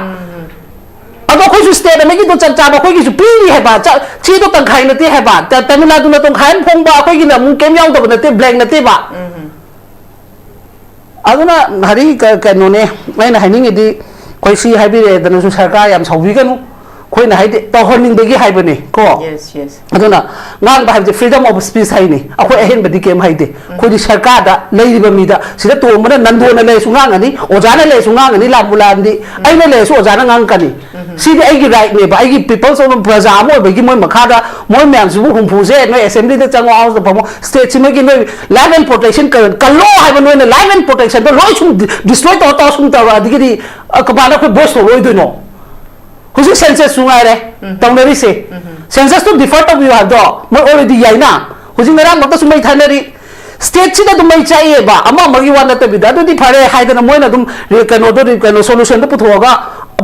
ꯑꯗꯣ ꯑꯩꯈꯣꯏꯁꯨ ꯁ꯭ꯇꯦꯠ ꯑꯃꯒꯤꯗꯣ ꯆꯞ ꯆꯥꯕ ꯑꯩꯈꯣꯏꯒꯤꯁꯨ ꯄꯤꯔꯤ ꯍꯥꯏꯕ꯫ ꯆ-, ꯆꯦꯗꯣ ꯇꯪꯈꯥꯏ ꯅꯠꯇꯦ ꯍꯥꯏꯕ꯫ ꯇ-, ꯇꯥꯃꯤꯜ ꯅꯥꯗꯨꯅ ꯇꯪꯈꯥꯏ ꯑꯃ ꯐꯣꯡꯕ, ꯑꯩꯈꯣꯏꯒꯤꯅ ꯑꯃꯨꯛ ꯀꯩꯝ ꯌꯥꯎꯗꯕ ꯅꯠꯇꯦ, ꯕ꯭ꯂꯦꯡ ꯅꯠꯇꯦꯕ꯫ ꯑꯗꯨꯅ ꯍꯥꯏꯗꯤ ꯀ-, ꯀꯩꯅꯣꯅꯦ, ꯑꯩꯅ ꯍꯥꯏꯅꯤꯡꯉꯤꯗꯤ, ꯑꯩꯈꯣꯏ ꯁꯤ ꯍꯥꯏꯕꯤꯔꯦꯗꯅꯁꯨ ꯁꯔꯀꯥꯔ ꯌꯥꯝ ꯁꯥꯎꯕꯤꯒꯅꯨ꯫ ꯑꯩꯈꯣꯏꯅ ꯍꯥꯏꯗꯤ ꯇꯧꯍꯟꯅꯤꯡꯕꯒꯤ ꯍꯥꯏꯕꯅꯤ ꯀꯣ꯫ Yes, yes. ꯑꯗꯨꯅ ꯉꯥꯡꯕ ꯍꯥꯏꯕꯁꯦ freedom of speech ꯍꯥꯏꯅꯤ꯫ ꯑꯩꯈꯣꯏ ꯑꯍꯦꯟꯕꯗꯤ ꯀꯩꯝ ꯍꯥꯏꯗꯦ꯫ ꯑꯩꯈꯣꯏꯗꯤ ꯁꯔꯀꯥꯔꯗ ꯂꯩꯔꯤꯕ ꯃꯤꯗ, ꯁꯤꯗ ꯇꯣꯝꯕꯅ, ꯅꯟꯗꯣꯅ ꯂꯩꯔꯁꯨ ꯉꯥꯡꯒꯅꯤ, ꯑꯣꯖꯥꯅ ꯂꯩꯔꯁꯨ ꯉꯥꯡꯒꯅꯤ, ꯂꯥꯟꯕꯨ ꯂꯥꯟꯗꯤ ꯑꯩꯅ ꯂꯩꯔꯁꯨ ꯑꯣꯖꯥꯅ ꯉꯥꯡꯉꯛꯀꯅꯤ꯫ ꯁꯤꯗꯤ ꯑꯩꯒꯤ rightꯅꯦꯕ, ꯑꯩꯒꯤ people's ꯑꯣꯏꯕ ꯄ꯭ꯔꯖꯥ ꯑꯃ ꯑꯣꯏꯕꯒꯤ ꯃꯣꯏ ꯃꯈꯥꯗ ꯃꯣꯏ ꯃꯌꯥꯝꯁꯤꯕꯨ ꯍꯨꯝꯐꯨꯁꯦ ꯅꯣꯏ assemblyꯗ ꯆꯪꯉꯣ, houseꯗ ꯐꯝꯃꯣ, stateꯁꯤꯃꯒꯤ ꯅꯣꯏ life and protectionꯀ-, ꯀꯜꯂꯣ ꯍꯥꯏꯕ ꯅꯣꯏꯅ life and protectionꯗꯣ ꯂꯣꯏ ꯁꯨꯝ ꯗꯤ-, destroy ꯇꯧꯔ ꯇꯧꯔ ꯁꯨꯝ ꯇꯧꯔꯛꯑꯗꯤ ꯑꯗꯒꯤꯗꯤ, ꯑ, ꯀꯃꯥꯏꯅ ꯑꯩꯈꯣꯏ voice ꯊꯣꯛꯂꯛꯑꯣꯏꯗꯣꯏꯅꯣ? ꯍꯧꯖꯤꯛ censusꯁꯨ ꯉꯥꯏꯔꯦ ꯇꯧꯅꯔꯤꯁꯦ꯫ Censusꯇꯨ defer ꯇꯧꯕꯤꯌꯨ ꯍꯥꯏꯕꯗꯣ ꯃꯣꯏ already ꯌꯥꯏꯅ꯫ ꯍꯧꯖꯤꯛ ꯉꯔꯥꯡꯃꯛꯇꯁꯨ ꯃꯩ ꯊꯥꯅꯔꯤ꯫ Stateꯁꯤꯗ ꯑꯗꯨꯝ ꯃꯩ ꯆꯥꯛꯑꯦꯕ, ꯑꯃ ꯑꯃꯒꯤ ꯋꯥ ꯅꯠꯇꯕꯤꯗ꯫ ꯑꯗꯨꯗꯤ ꯐꯔꯦ ꯍꯥꯏꯗꯅ ꯃꯣꯏꯅ ꯑꯗꯨꯝ ꯔꯤ-, ꯀꯩꯅꯣꯗꯣ ꯔꯤ-, ꯀꯩꯅꯣ solutionꯗꯣ ꯄꯨꯊꯣꯛꯑꯒ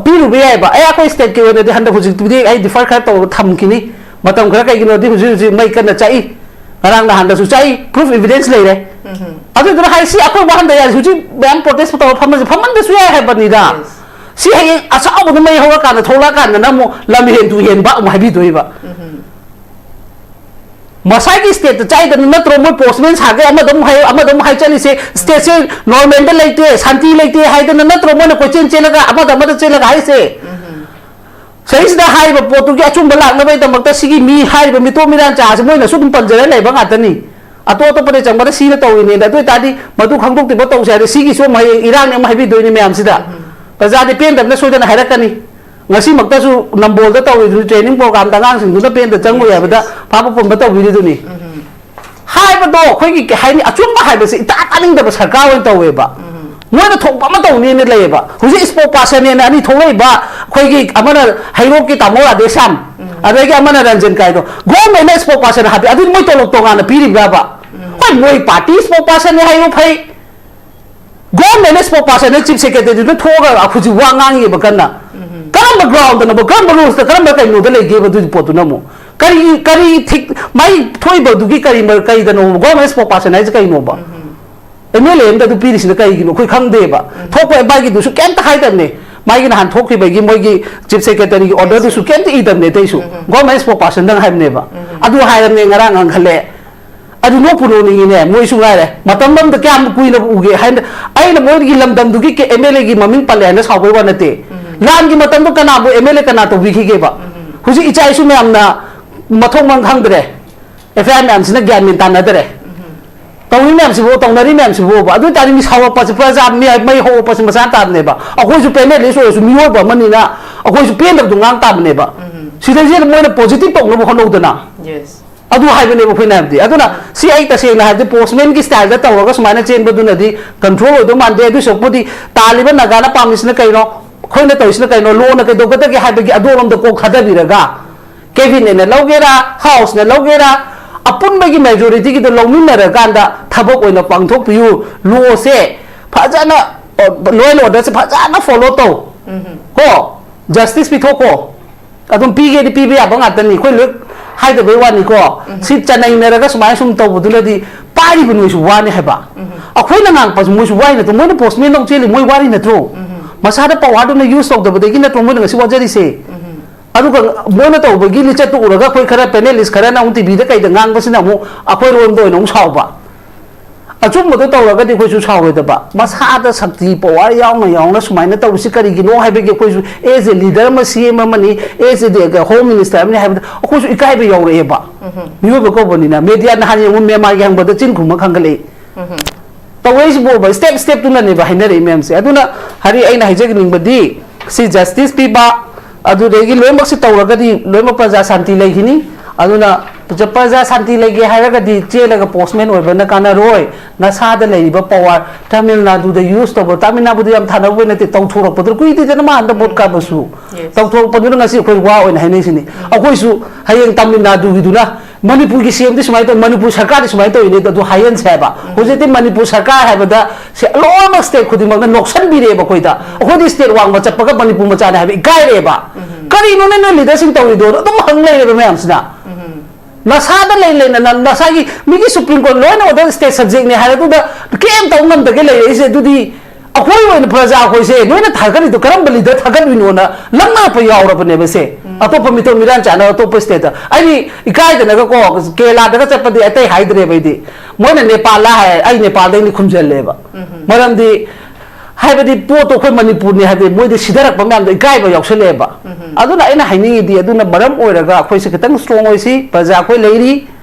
ꯄꯤꯔꯨꯕ ꯌꯥꯏꯕ꯫ ꯑꯦ, ꯑꯩꯈꯣꯏ stateꯀꯤ ꯑꯣꯏꯅꯗꯤ ꯍꯟꯗꯛ ꯍꯧꯖꯤꯛꯇꯨꯗꯤ ꯑꯩ defer ꯈꯔ ꯇꯧꯔꯒ ꯊꯝꯈꯤꯅꯤ꯫ ꯃꯇꯝ ꯈꯔ, ꯀꯩꯒꯤꯅꯣꯗꯤ ꯍꯧꯖꯤꯛ ꯍꯧꯖꯤꯛ ꯃꯩ ꯀꯟꯅ ꯆꯥꯛꯏ, ꯉꯔꯥꯡ ꯅꯍꯥꯟꯗꯁꯨ ꯆꯥꯛꯏ, proof evidence ꯂꯩꯔꯦ꯫ ꯑꯗꯨꯗꯨꯅ ꯍꯥꯏ ꯁꯤ ꯑꯩꯈꯣꯏ ꯋꯥꯍꯟꯗ ꯌꯥꯔꯦ꯫ ꯍꯧꯖꯤꯛ ꯃꯌꯥꯝ protest ꯇꯧꯔ ꯐꯝꯃꯁꯦ, ꯐꯝꯃꯟꯗꯁꯨ ꯌꯥꯏ ꯍꯥꯏꯕꯅꯤꯗ꯫ Yes. ꯁꯤ ꯍꯌꯦꯡ ꯑꯆꯥꯎꯕꯗ ꯃꯩ ꯍꯧꯔꯀꯥꯟꯗ, ꯊꯣꯛꯂꯛꯑꯀꯥꯟꯗꯅ ꯑꯃꯨꯛ ꯂꯝ ꯍꯦꯟ ꯇꯨ ꯍꯦꯟꯕ ꯑꯃꯨꯛ ꯍꯥꯏꯕꯤꯗꯣꯏꯕ꯫ ꯃꯁꯥꯒꯤ stateꯇ ꯆꯥꯏꯗꯅ ꯅꯠꯇ꯭ꯔꯣ ꯃꯣꯏ postman ꯁꯥꯒꯦ, ꯑꯃꯗ ꯑꯃꯨꯛ ꯍꯥꯏ, ꯑꯃꯗ ꯑꯃꯨꯛ ꯍꯥꯏ ꯆꯠꯂꯤꯁꯦ? Stateꯁꯦ normalꯗ ꯂꯩꯇꯦ, ꯁꯥꯟꯇꯤ ꯂꯩꯇꯦ ꯍꯥꯏꯗꯅ ꯅꯠꯇ꯭ꯔꯣ ꯃꯣꯏꯅ ꯀꯣꯏꯆꯦꯟ ꯆꯦꯜꯂꯒ, ꯑꯃꯗ ꯑꯃꯗ ꯆꯦꯜꯂꯒ ꯍꯥꯏꯁꯦ? ꯁꯤꯗꯩꯁꯤꯗ ꯍꯥꯏꯔꯤꯕ ꯄꯣꯠꯇꯨꯒꯤ ꯑꯆꯨꯝꯕ ꯂꯥꯛꯅꯕꯒꯤꯗꯃꯛꯇ ꯁꯤꯒꯤ ꯃꯤ ꯍꯥꯏꯔꯤꯕ ꯃꯤꯇꯣꯞ ꯃꯤꯔꯥꯟ ꯆꯥꯁꯦ ꯃꯣꯏꯅꯁꯨ ꯑꯗꯨꯝ ꯄꯟꯖꯔ ꯂꯩꯕ ꯉꯥꯛꯇꯅꯤ꯫ ꯑꯇꯣꯞ ꯑꯇꯣꯞꯄꯗ ꯆꯪꯕꯗ ꯁꯤꯅ ꯇꯧꯔꯤꯅꯦꯅ꯫ ꯑꯗꯨ ꯑꯣꯏꯇꯥꯔꯗꯤ ꯃꯗꯨ ꯈꯪꯗꯣꯛꯇ꯭ꯔꯤꯕ ꯇꯧꯁꯦ ꯍꯥꯏꯔꯗꯤ ꯁꯤꯒꯤꯁꯨ ꯑꯃꯨꯛ ꯍꯌꯦꯡ ꯏꯔꯥꯡꯅꯦ ꯑꯃꯨꯛ ꯍꯥꯏꯕꯤꯗꯣꯏꯅꯤ ꯃꯌꯥꯝꯁꯤꯗ꯫ ꯄ꯭ꯔꯖꯥꯗꯤ ꯄꯦꯟꯗꯕꯅ ꯁꯣꯏꯗꯅ ꯍꯥꯏꯔꯛꯀꯅꯤ꯫ ꯉꯁꯤꯃꯛꯇꯁꯨ ꯅꯝꯕꯣꯜꯗ ꯇꯧꯔꯤꯗꯨꯅꯤ, training programꯗ ꯑꯉꯥꯡꯁꯤꯡꯗꯨꯅ ꯄꯦꯟꯗ ꯆꯪꯉꯣꯏ ꯍꯥꯏꯕꯗ ꯐꯥꯕ ꯄꯨꯝꯕ ꯇꯧꯕꯤꯔꯤꯗꯨꯅꯤ꯫ ꯍꯥꯏꯕꯗꯣ ꯑꯩꯈꯣꯏꯒꯤ ꯀꯩ ꯍꯥꯏꯅꯤ, ꯑꯆꯨꯝꯕ ꯍꯥꯏꯕꯁꯤ ꯏꯇꯥ ꯇꯥꯅꯤꯡꯗꯕ ꯁꯔꯀꯥꯔ ꯑꯣꯏꯅ ꯇꯧꯋꯦꯕ꯫ ꯃꯣꯏꯅ ꯊꯣꯛꯄ ꯑꯃ ꯇꯧꯅꯤꯅ ꯂꯩꯌꯦꯕ꯫ ꯍꯧꯖꯤꯛ spokespersonꯅꯦꯅ ꯑꯅꯤ ꯊꯣꯛꯂꯛꯏꯕ, ꯑꯩꯈꯣꯏꯒꯤ ꯑꯃꯅ ꯍꯩꯔꯣꯛꯀꯤ ꯇꯥꯃꯣ ꯔꯥꯙꯦꯁ꯭ꯌꯥꯝ, ꯑꯗꯒꯤ ꯑꯃꯅ ꯔꯟꯖꯟ ꯀꯥꯏꯗꯣ꯫ Governmentꯅ spokesperson ꯍꯥꯞꯄꯤ, ꯑꯗꯨꯗꯤ ꯃꯣꯏ ꯇꯣꯂꯣꯞ ꯇꯣꯉꯥꯟꯅ ꯄꯤꯔꯤꯕ꯭ꯔꯕ? ꯍꯣꯏ, ꯃꯣꯏ party spokespersonꯅꯦ ꯍꯥꯏꯌꯨ ꯐꯩ, governmentꯅ spokespersonꯅ chief secretaryꯗꯨꯅ ꯊꯣꯛꯑꯒ ꯍꯧꯖꯤꯛ ꯋꯥ ꯉꯥꯡꯉꯤꯕ ꯀꯟꯅ꯫ ꯀꯔꯝꯕ groundꯗꯅꯣꯕ, ꯀꯔꯝꯕ rulesꯇ, ꯀꯔꯝꯕ ꯀꯩꯅꯣꯗ ꯂꯩꯒꯦꯕ ꯑꯗꯨꯒꯤ ꯄꯣꯠꯇꯨꯅ ꯑꯃꯨꯛ? ꯀꯔꯤ ꯀꯔꯤ ꯊꯤꯛ ꯃꯥꯏ ꯊꯣꯛꯏꯕꯗꯨꯒꯤ ꯀꯔꯤ ꯃꯔ- ꯀꯔꯤꯗꯅꯣ? ꯒꯣꯔꯃꯦꯟ ꯁ꯭ꯄꯣꯛ ꯄꯥꯔꯁꯟ ꯍꯥꯏꯁꯦ ꯀꯩꯅꯣꯕ? ꯑꯦꯝ ꯑꯦꯜ ꯑꯦ ꯑꯃꯗ ꯑꯗꯨ ꯄꯤꯔꯤꯁꯤꯅ ꯀꯩꯒꯤꯅꯣ? ꯑꯩꯈꯣꯏ ꯈꯪꯗꯦꯕ꯫ ꯊꯣꯛꯄ ꯃꯥꯒꯤꯗꯨꯁꯨ ꯀꯩꯝꯇ ꯍꯥꯏꯗꯕꯅꯦ꯫ ꯃꯥꯒꯤ ꯅꯍꯥꯟ ꯊꯣꯛꯈꯤꯕꯒꯤ ꯃꯣꯏꯒꯤ ꯆꯤꯐ ꯁꯦꯀ꯭ꯔꯦꯇꯔꯤꯒꯤ ꯑꯣꯔꯗꯔꯗꯨꯁꯨ ꯀꯩꯝꯇ ꯏꯗꯕꯅꯦ ꯑꯇꯩꯁꯨ꯫ ꯒꯣꯔꯃꯦꯟ ꯁ꯭ꯄꯣꯛ ꯄꯥꯔꯁꯟꯗꯪ ꯍꯥꯏꯕꯅꯦꯕ꯫ ꯑꯗꯨ ꯍꯥꯏꯔꯕꯅꯦ, ꯉꯔꯥꯡ ꯉꯥꯡꯈꯠꯂꯦ꯫ ꯑꯗꯨ ꯅꯣꯛꯄꯨ ꯅꯣꯛꯅꯤꯡꯉꯤꯅꯦ꯫ ꯃꯣꯏꯁꯨ ꯉꯥꯏꯔꯦ, ꯃꯇꯝ ꯑꯃꯗ ꯀꯌꯥꯝ ꯀꯨꯏꯅ ꯎꯒꯦ ꯍꯥꯏꯅ꯫ ꯑꯩꯅ ꯃꯣꯏꯒꯤ ꯂꯝꯗꯝꯗꯨꯒꯤ ꯑꯦꯝ ꯑꯦꯜ ꯑꯦꯒꯤ ꯃꯃꯤꯡ ꯄꯜꯂꯦ ꯍꯥꯏꯅ ꯁꯥꯎꯕꯩ ꯋꯥ ꯅꯠꯇꯦ꯫ ꯂꯥꯟꯒꯤ ꯃꯇꯝꯗꯣ ꯀꯅꯥꯕꯨ ꯑꯦꯝ ꯑꯦꯜ ꯑꯦ ꯀꯅꯥ ꯇꯧꯕꯤꯈꯤꯒꯦꯕ? ꯍꯧꯖꯤꯛ ꯏꯆꯥ ꯏꯁꯨ ꯃꯌꯥꯝꯅ ꯃꯊꯣꯡ ꯃꯔꯝ ꯈꯪꯗ꯭ꯔꯦ꯫ ꯑꯦꯐ ꯑꯥꯏ ꯑꯥꯔ ꯃꯌꯥꯝꯁꯤꯅ ꯒ꯭ꯌꯥꯟ ꯃꯦꯟ ꯇꯥꯟꯅꯗ꯭ꯔꯦ꯫ ꯇꯧꯔꯤ ꯃꯌꯥꯝꯁꯤꯕꯨ, ꯇꯧꯅꯔꯤ ꯃꯌꯥꯝꯁꯤꯕꯨꯕ꯫ ꯑꯗꯨ ꯑꯣꯏ ꯇꯥꯔꯗꯤ ꯃꯤ ꯁꯥꯎꯔꯛꯄꯁꯦ, ꯄ꯭ꯔꯖꯥ ꯃꯤ ꯃꯩ ꯍꯧꯔꯛꯄꯁꯦ ꯃꯁꯥ ꯇꯥꯕꯅꯦꯕ꯫ ꯑꯩꯈꯣꯏꯁꯨ ꯄꯦꯅꯦꯂꯤꯁ ꯑꯣꯏꯔꯁꯨ ꯃꯤꯑꯣꯏꯕ ꯑꯃꯅꯤꯅ ꯑꯩꯈꯣꯏꯁꯨ ꯄꯦꯟꯗꯕꯗꯣ ꯉꯥꯡ ꯇꯥꯕꯅꯦꯕ꯫ ꯁꯤꯗꯩꯁꯤꯗ ꯃꯣꯏꯅ ꯄꯣꯖꯤꯇꯤꯚ ꯇꯧꯅꯕ ꯍꯣꯠꯅꯧꯗꯅ꯫ ꯑꯗꯨ ꯍꯥꯏꯕꯅꯦꯕ ꯑꯩꯈꯣꯏꯅ ꯍꯥꯏꯕꯗꯤ꯫ ꯑꯗꯨꯅ ꯁꯤ ꯑꯩ ꯇꯁꯦꯡꯅ ꯍꯥꯏꯕꯗꯤ ꯄꯣꯁꯃꯦꯟꯒꯤ ꯁ꯭ꯇꯥꯏꯜꯗ ꯇꯧꯔꯒ ꯁꯨꯃꯥꯏꯅ ꯆꯦꯟꯕꯗꯨꯅꯗꯤ ꯀꯟꯇ꯭ꯔꯣꯜ ꯑꯣꯏꯗꯧ ꯃꯥꯟꯗꯦ꯫ ꯑꯗꯨ ꯁꯔꯨꯛꯄꯨꯗꯤ ꯇꯥꯜꯂꯤꯕ ꯅꯥꯒꯥꯅ ꯄꯥꯝꯃꯤꯁꯤꯅ ꯀꯩꯅꯣ, ꯑꯩꯈꯣꯏꯅ ꯇꯧꯔꯤꯁꯤꯅ ꯀꯩꯅꯣ, ꯂꯣꯅ ꯀꯩꯗꯧꯒꯗꯒꯦ ꯍꯥꯏꯕꯒꯤ ꯑꯗꯣꯝꯂꯣꯝꯗ ꯀꯣꯛ ꯊꯥꯗꯕꯤꯔꯒ ꯀꯦꯕꯤꯅꯦꯠꯅ ꯂꯧꯒꯦꯔꯥ, ꯍꯥꯎꯁꯅ ꯂꯧꯒꯦꯔꯥ, ꯑꯄꯨꯟꯕꯒꯤ ꯃꯦꯖꯣꯔꯤꯇꯤꯒꯤꯗꯣ ꯂꯧꯃꯤꯟꯅꯔꯀꯥꯟꯗ ꯊꯕꯛ ꯑꯣꯏꯅ ꯄꯥꯡꯊꯣꯛꯄꯤꯌꯨ꯫ ꯂꯣꯁꯦ ꯐꯖꯅ, ꯂꯣ ꯑꯦꯟ ꯑꯣꯔꯗꯔꯁꯦ ꯐꯖꯅ ꯐꯣꯂꯣ ꯇꯧ꯫ ꯀꯣ, ꯖꯁꯇꯤꯁ ꯄꯤꯊꯣꯛꯀꯣ꯫ ꯑꯗꯨꯝ ꯄꯤꯒꯦꯗꯤ ꯄꯤꯕ ꯌꯥꯕ ꯉꯥꯛꯇꯅꯤ, ꯑꯩꯈꯣꯏ ꯂꯣꯏ ꯍꯥꯏꯗꯕꯩ ꯋꯥꯅꯤꯀꯣ꯫ ꯁꯤ ꯆꯅꯩꯅꯔꯒ ꯁꯨꯃꯥꯏꯅ ꯁꯨꯝ ꯇꯧꯕꯗꯨꯅꯗꯤ ꯄꯥꯏꯔꯤꯕ ꯅꯣꯏꯁꯨ ꯋꯥꯅꯤ ꯍꯥꯏꯕ꯫ ꯑꯩꯈꯣꯏꯅ ꯉꯥꯡꯉꯛꯄꯁꯨ ꯃꯣꯏꯁꯨ ꯋꯥꯔꯤ ꯅꯠꯇ꯭ꯔꯣ? ꯃꯣꯏꯅ ꯄꯣꯁꯃꯦꯟ ꯂꯧ ꯆꯦꯜꯂꯤ, ꯃꯣꯏ ꯋꯥꯔꯤ ꯅꯠꯇ꯭ꯔꯣ? ꯃꯁꯥꯗ ꯄꯋꯥꯔꯗꯨꯅ ꯌꯨꯁ ꯇꯧꯗꯕꯗꯒꯤ ꯅꯠꯇ꯭ꯔꯣ ꯃꯣꯏꯅ ꯉꯁꯤ ꯋꯥꯖꯔꯤꯁꯦ? ꯑꯗꯨꯒ ꯃꯣꯏꯅ ꯇꯧꯕꯒꯤ ꯂꯤꯆꯠꯇꯨ ꯎꯔꯒ ꯑꯩꯈꯣꯏ ꯈꯔ ꯄꯦꯅꯦꯂꯤꯁ ꯈꯔꯅ ꯑꯃꯨꯛ ꯇꯤꯚꯤꯗ ꯀꯩꯗ ꯉꯥꯡꯕꯁꯤꯅ ꯑꯃꯨꯛ ꯑꯩꯈꯣꯏꯔꯣꯝꯗ ꯑꯣꯏꯅ ꯑꯃꯨꯛ ꯁꯥꯎꯕ꯫ ꯑꯆꯨꯝꯕꯗꯣ ꯇꯧꯔꯒꯗꯤ ꯑꯩꯈꯣꯏꯁꯨ ꯁꯥꯎꯔꯣꯏꯗꯕ꯫ ꯃꯁꯥꯗ ꯁꯛꯇꯤ ꯄꯋꯥꯔ ꯌꯥꯎꯅ ꯌꯥꯎꯅ ꯁꯨꯃꯥꯏꯅ ꯇꯧꯔꯤꯁꯤ ꯀꯔꯤꯒꯤꯅꯣ ꯍꯥꯏꯕꯒꯤ ꯑꯩꯈꯣꯏꯁꯨ as a leader ꯑꯃ, ꯁꯤ ꯑꯦꯝ ꯑꯃꯅꯤ, as a home minister ꯑꯃꯅꯤ ꯍꯥꯏꯕꯗ ꯑꯩꯈꯣꯏꯁꯨ ꯏꯀꯥꯏꯕ ꯌꯥꯎꯔꯛꯑꯦꯕ꯫ ꯃꯤꯑꯣꯏꯕ ꯀꯧꯕꯅꯤꯅ꯫ ꯃꯦꯗꯤꯌꯥ ꯅꯍꯥꯟ ꯌꯦꯡꯉꯨ, ꯃ꯭ꯌꯥꯟꯃꯥꯔꯒꯤ ꯍꯪꯕꯗ ꯆꯤꯟ ꯈꯨꯝꯕ ꯈꯪꯒꯠꯂꯛꯏ꯫ ꯇꯧꯔꯛꯏꯁꯤꯕꯣꯕ ꯁ꯭ꯇꯦꯞ ꯁ꯭ꯇꯦꯞꯇꯨꯅꯅꯦꯕ ꯍꯥꯏꯅꯔꯛꯏ ꯃꯌꯥꯝꯁꯦ꯫ ꯑꯗꯨꯅ ꯍꯥꯏꯗꯤ ꯑꯩꯅ ꯍꯥꯏꯖꯅꯤꯡꯕꯗꯤ ꯁꯤ ꯖꯁꯇꯤꯁ ꯄꯤꯕ, ꯑꯗꯨꯗꯒꯤ ꯂꯣꯏꯅꯃꯛꯁꯤ ꯇꯧꯔꯒꯗꯤ ꯂꯣꯏꯅꯃꯛ ꯄ꯭ꯔꯖꯥ ꯁꯥꯟꯇꯤ ꯂꯩꯈꯤꯅꯤ꯫ ꯑꯗꯨꯅ ꯄ꯭ꯔꯖꯥ ꯁꯥꯟꯇꯤ ꯂꯩꯒꯦ ꯍꯥꯏꯔꯒꯗꯤ ꯆꯦꯜꯂꯒ ꯄꯣꯁꯃꯦꯟ ꯑꯣꯏꯕꯅ ꯀꯥꯟꯅꯔꯣꯏ꯫ ꯅꯁꯥꯗ ꯂꯩꯔꯤꯕ ꯄꯋꯥꯔ ꯇꯥꯃꯤꯜ ꯅꯥꯗꯨꯗ ꯌꯨꯁ ꯇꯧꯕ, ꯇꯥꯃꯤꯜ ꯅꯥꯗꯨꯗ ꯌꯥꯝ ꯊꯥꯅꯕ ꯅꯠꯇꯦ, ꯇꯧꯊꯣꯔꯛꯄꯗꯨꯅ ꯀꯨꯏꯗꯦꯗꯅ ꯃꯥ ꯍꯟꯗꯛ ꯚꯣꯠ ꯀꯥꯕꯁꯨ꯫ ꯇꯧꯊꯣꯔꯛꯄꯗꯨꯅ ꯉꯁꯤ ꯑꯩꯈꯣꯏ ꯋꯥ ꯑꯣꯏꯅ ꯍꯥꯏꯅꯩꯁꯤꯅꯤ꯫ ꯑꯩꯈꯣꯏꯁꯨ ꯍꯌꯦꯡ ꯇꯥꯃꯤꯜ ꯅꯥꯗꯨꯒꯤꯗꯨꯅ ꯃꯅꯤꯄꯨꯔꯒꯤ ꯁꯤ ꯑꯦꯝꯗꯤ ꯁꯨꯃꯥꯏꯅ ꯇꯧꯏ, ꯃꯅꯤꯄꯨꯔ ꯁꯔꯀꯥꯔꯗꯤ ꯁꯨꯃꯥꯏꯅ ꯇꯧꯔꯤꯅꯦ ꯑꯗꯨ ꯍꯥꯏꯍꯟꯁꯦ ꯍꯥꯏꯕ꯫ ꯍꯧꯖꯤꯛꯇꯤ ꯃꯅꯤꯄꯨꯔ ꯁꯔꯀꯥꯔ ꯍꯥꯏꯕꯗ ꯁꯤ ꯂꯣꯏꯅꯃꯛ ꯁ꯭ꯇꯦꯠ ꯈꯨꯗꯤꯡꯃꯛꯅ ꯅꯣꯛꯁꯟꯕꯤꯔꯛꯑꯦꯕ ꯑꯩꯈꯣꯏꯗ꯫ ꯑꯩꯈꯣꯏꯗꯤ ꯁ꯭ꯇꯦꯠ ꯋꯥꯡꯃ ꯆꯠꯄꯒ ꯃꯅꯤꯄꯨꯔ ꯃꯆꯥꯅꯦ ꯍꯥꯏꯕ ꯏꯀꯥꯏꯔꯛꯑꯦꯕ꯫ ꯀꯔꯤꯅꯣꯅꯦ ꯅꯣꯏ ꯂꯤꯗꯔꯁꯤꯡ ꯇꯧꯔꯤꯗꯣ? ꯑꯗꯨꯝ ꯍꯪ ꯂꯩꯔꯦꯕ ꯃꯌꯥꯝꯁꯤꯅ꯫ ꯅꯁꯥꯗ ꯂꯩ ꯂꯩꯅ ꯅ-, ꯅꯁꯥꯒꯤ ꯃꯤꯒꯤ ꯁꯨꯄ꯭ꯔꯤꯝ ꯀꯣꯔꯠ ꯂꯣꯏꯅ ꯑꯣꯔꯗꯔ ꯁ꯭ꯇꯦꯠ ꯁꯕꯖꯦꯛꯅꯦ ꯍꯥꯏꯔꯗꯨꯗ ꯀꯩꯝ ꯇꯧ ꯉꯝꯗꯒꯦ ꯂꯩꯔꯛꯏꯁꯦ꯫ ꯑꯗꯨꯗꯤ ꯑꯩꯈꯣꯏ ꯑꯣꯏꯅ ꯄ꯭ꯔꯖꯥ ꯑꯩꯈꯣꯏꯁꯦ ꯅꯣꯏꯅ ꯊꯥꯒꯠꯂꯤꯗꯣ ꯀꯔꯝꯕ ꯂꯤꯗꯔ ꯊꯥꯒꯠꯂꯨꯏꯅꯣꯅ ꯂꯪꯅꯔꯛꯄ ꯌꯥꯎꯔꯕꯅꯦꯕ ꯁꯦ꯫ ꯑꯇꯣꯞꯄ ꯃꯤꯊꯣꯟ ꯃꯤꯔꯥꯟ ꯆꯥꯅ ꯑꯇꯣꯞꯄ ꯁ꯭ꯇꯦꯠꯇ꯫ ꯑꯩꯗꯤ ꯏꯀꯥꯏꯗꯅꯒꯀꯣ ꯀꯦꯔꯂꯥꯗꯒ ꯆꯠꯄꯗꯤ ꯑꯇꯩ ꯍꯥꯏꯗ꯭ꯔꯦꯕ ꯑꯩꯗꯤ꯫ ꯃꯣꯏꯅ ꯅꯦꯄꯥꯜꯂ ꯍꯥꯏ, ꯑꯩ ꯅꯦꯄꯥꯜꯗꯩꯅꯤ ꯈꯨꯝꯖꯜꯂꯦꯕ꯫ ꯃꯔꯝꯗꯤ ꯍꯥꯏꯕꯗꯤ ꯄꯣꯠꯇꯣ ꯑꯩꯈꯣꯏ ꯃꯅꯤꯄꯨꯔꯅꯤ ꯍꯥꯏꯕꯗꯤ ꯃꯣꯏꯗꯤ ꯁꯤꯊꯔꯛꯄ ꯃꯌꯥꯝꯗꯣ ꯏꯀꯥꯏꯕ ꯌꯥꯎꯁꯜꯂꯛꯑꯦꯕ꯫ ꯑꯗꯨꯅ ꯑꯩꯅ ꯍꯥꯏꯅꯤꯡꯉꯤꯗꯤ ꯑꯗꯨꯅ ꯃꯔꯝ ꯑꯣꯏꯔꯒ ꯑꯩꯈꯣꯏꯁꯦ ꯈꯤꯇꯪ ꯁ꯭ꯇꯔꯣꯡ ꯑꯣꯏꯁꯤ, ꯄ꯭ꯔꯖꯥ ꯑꯩꯈꯣꯏ ꯂꯩꯔꯤ,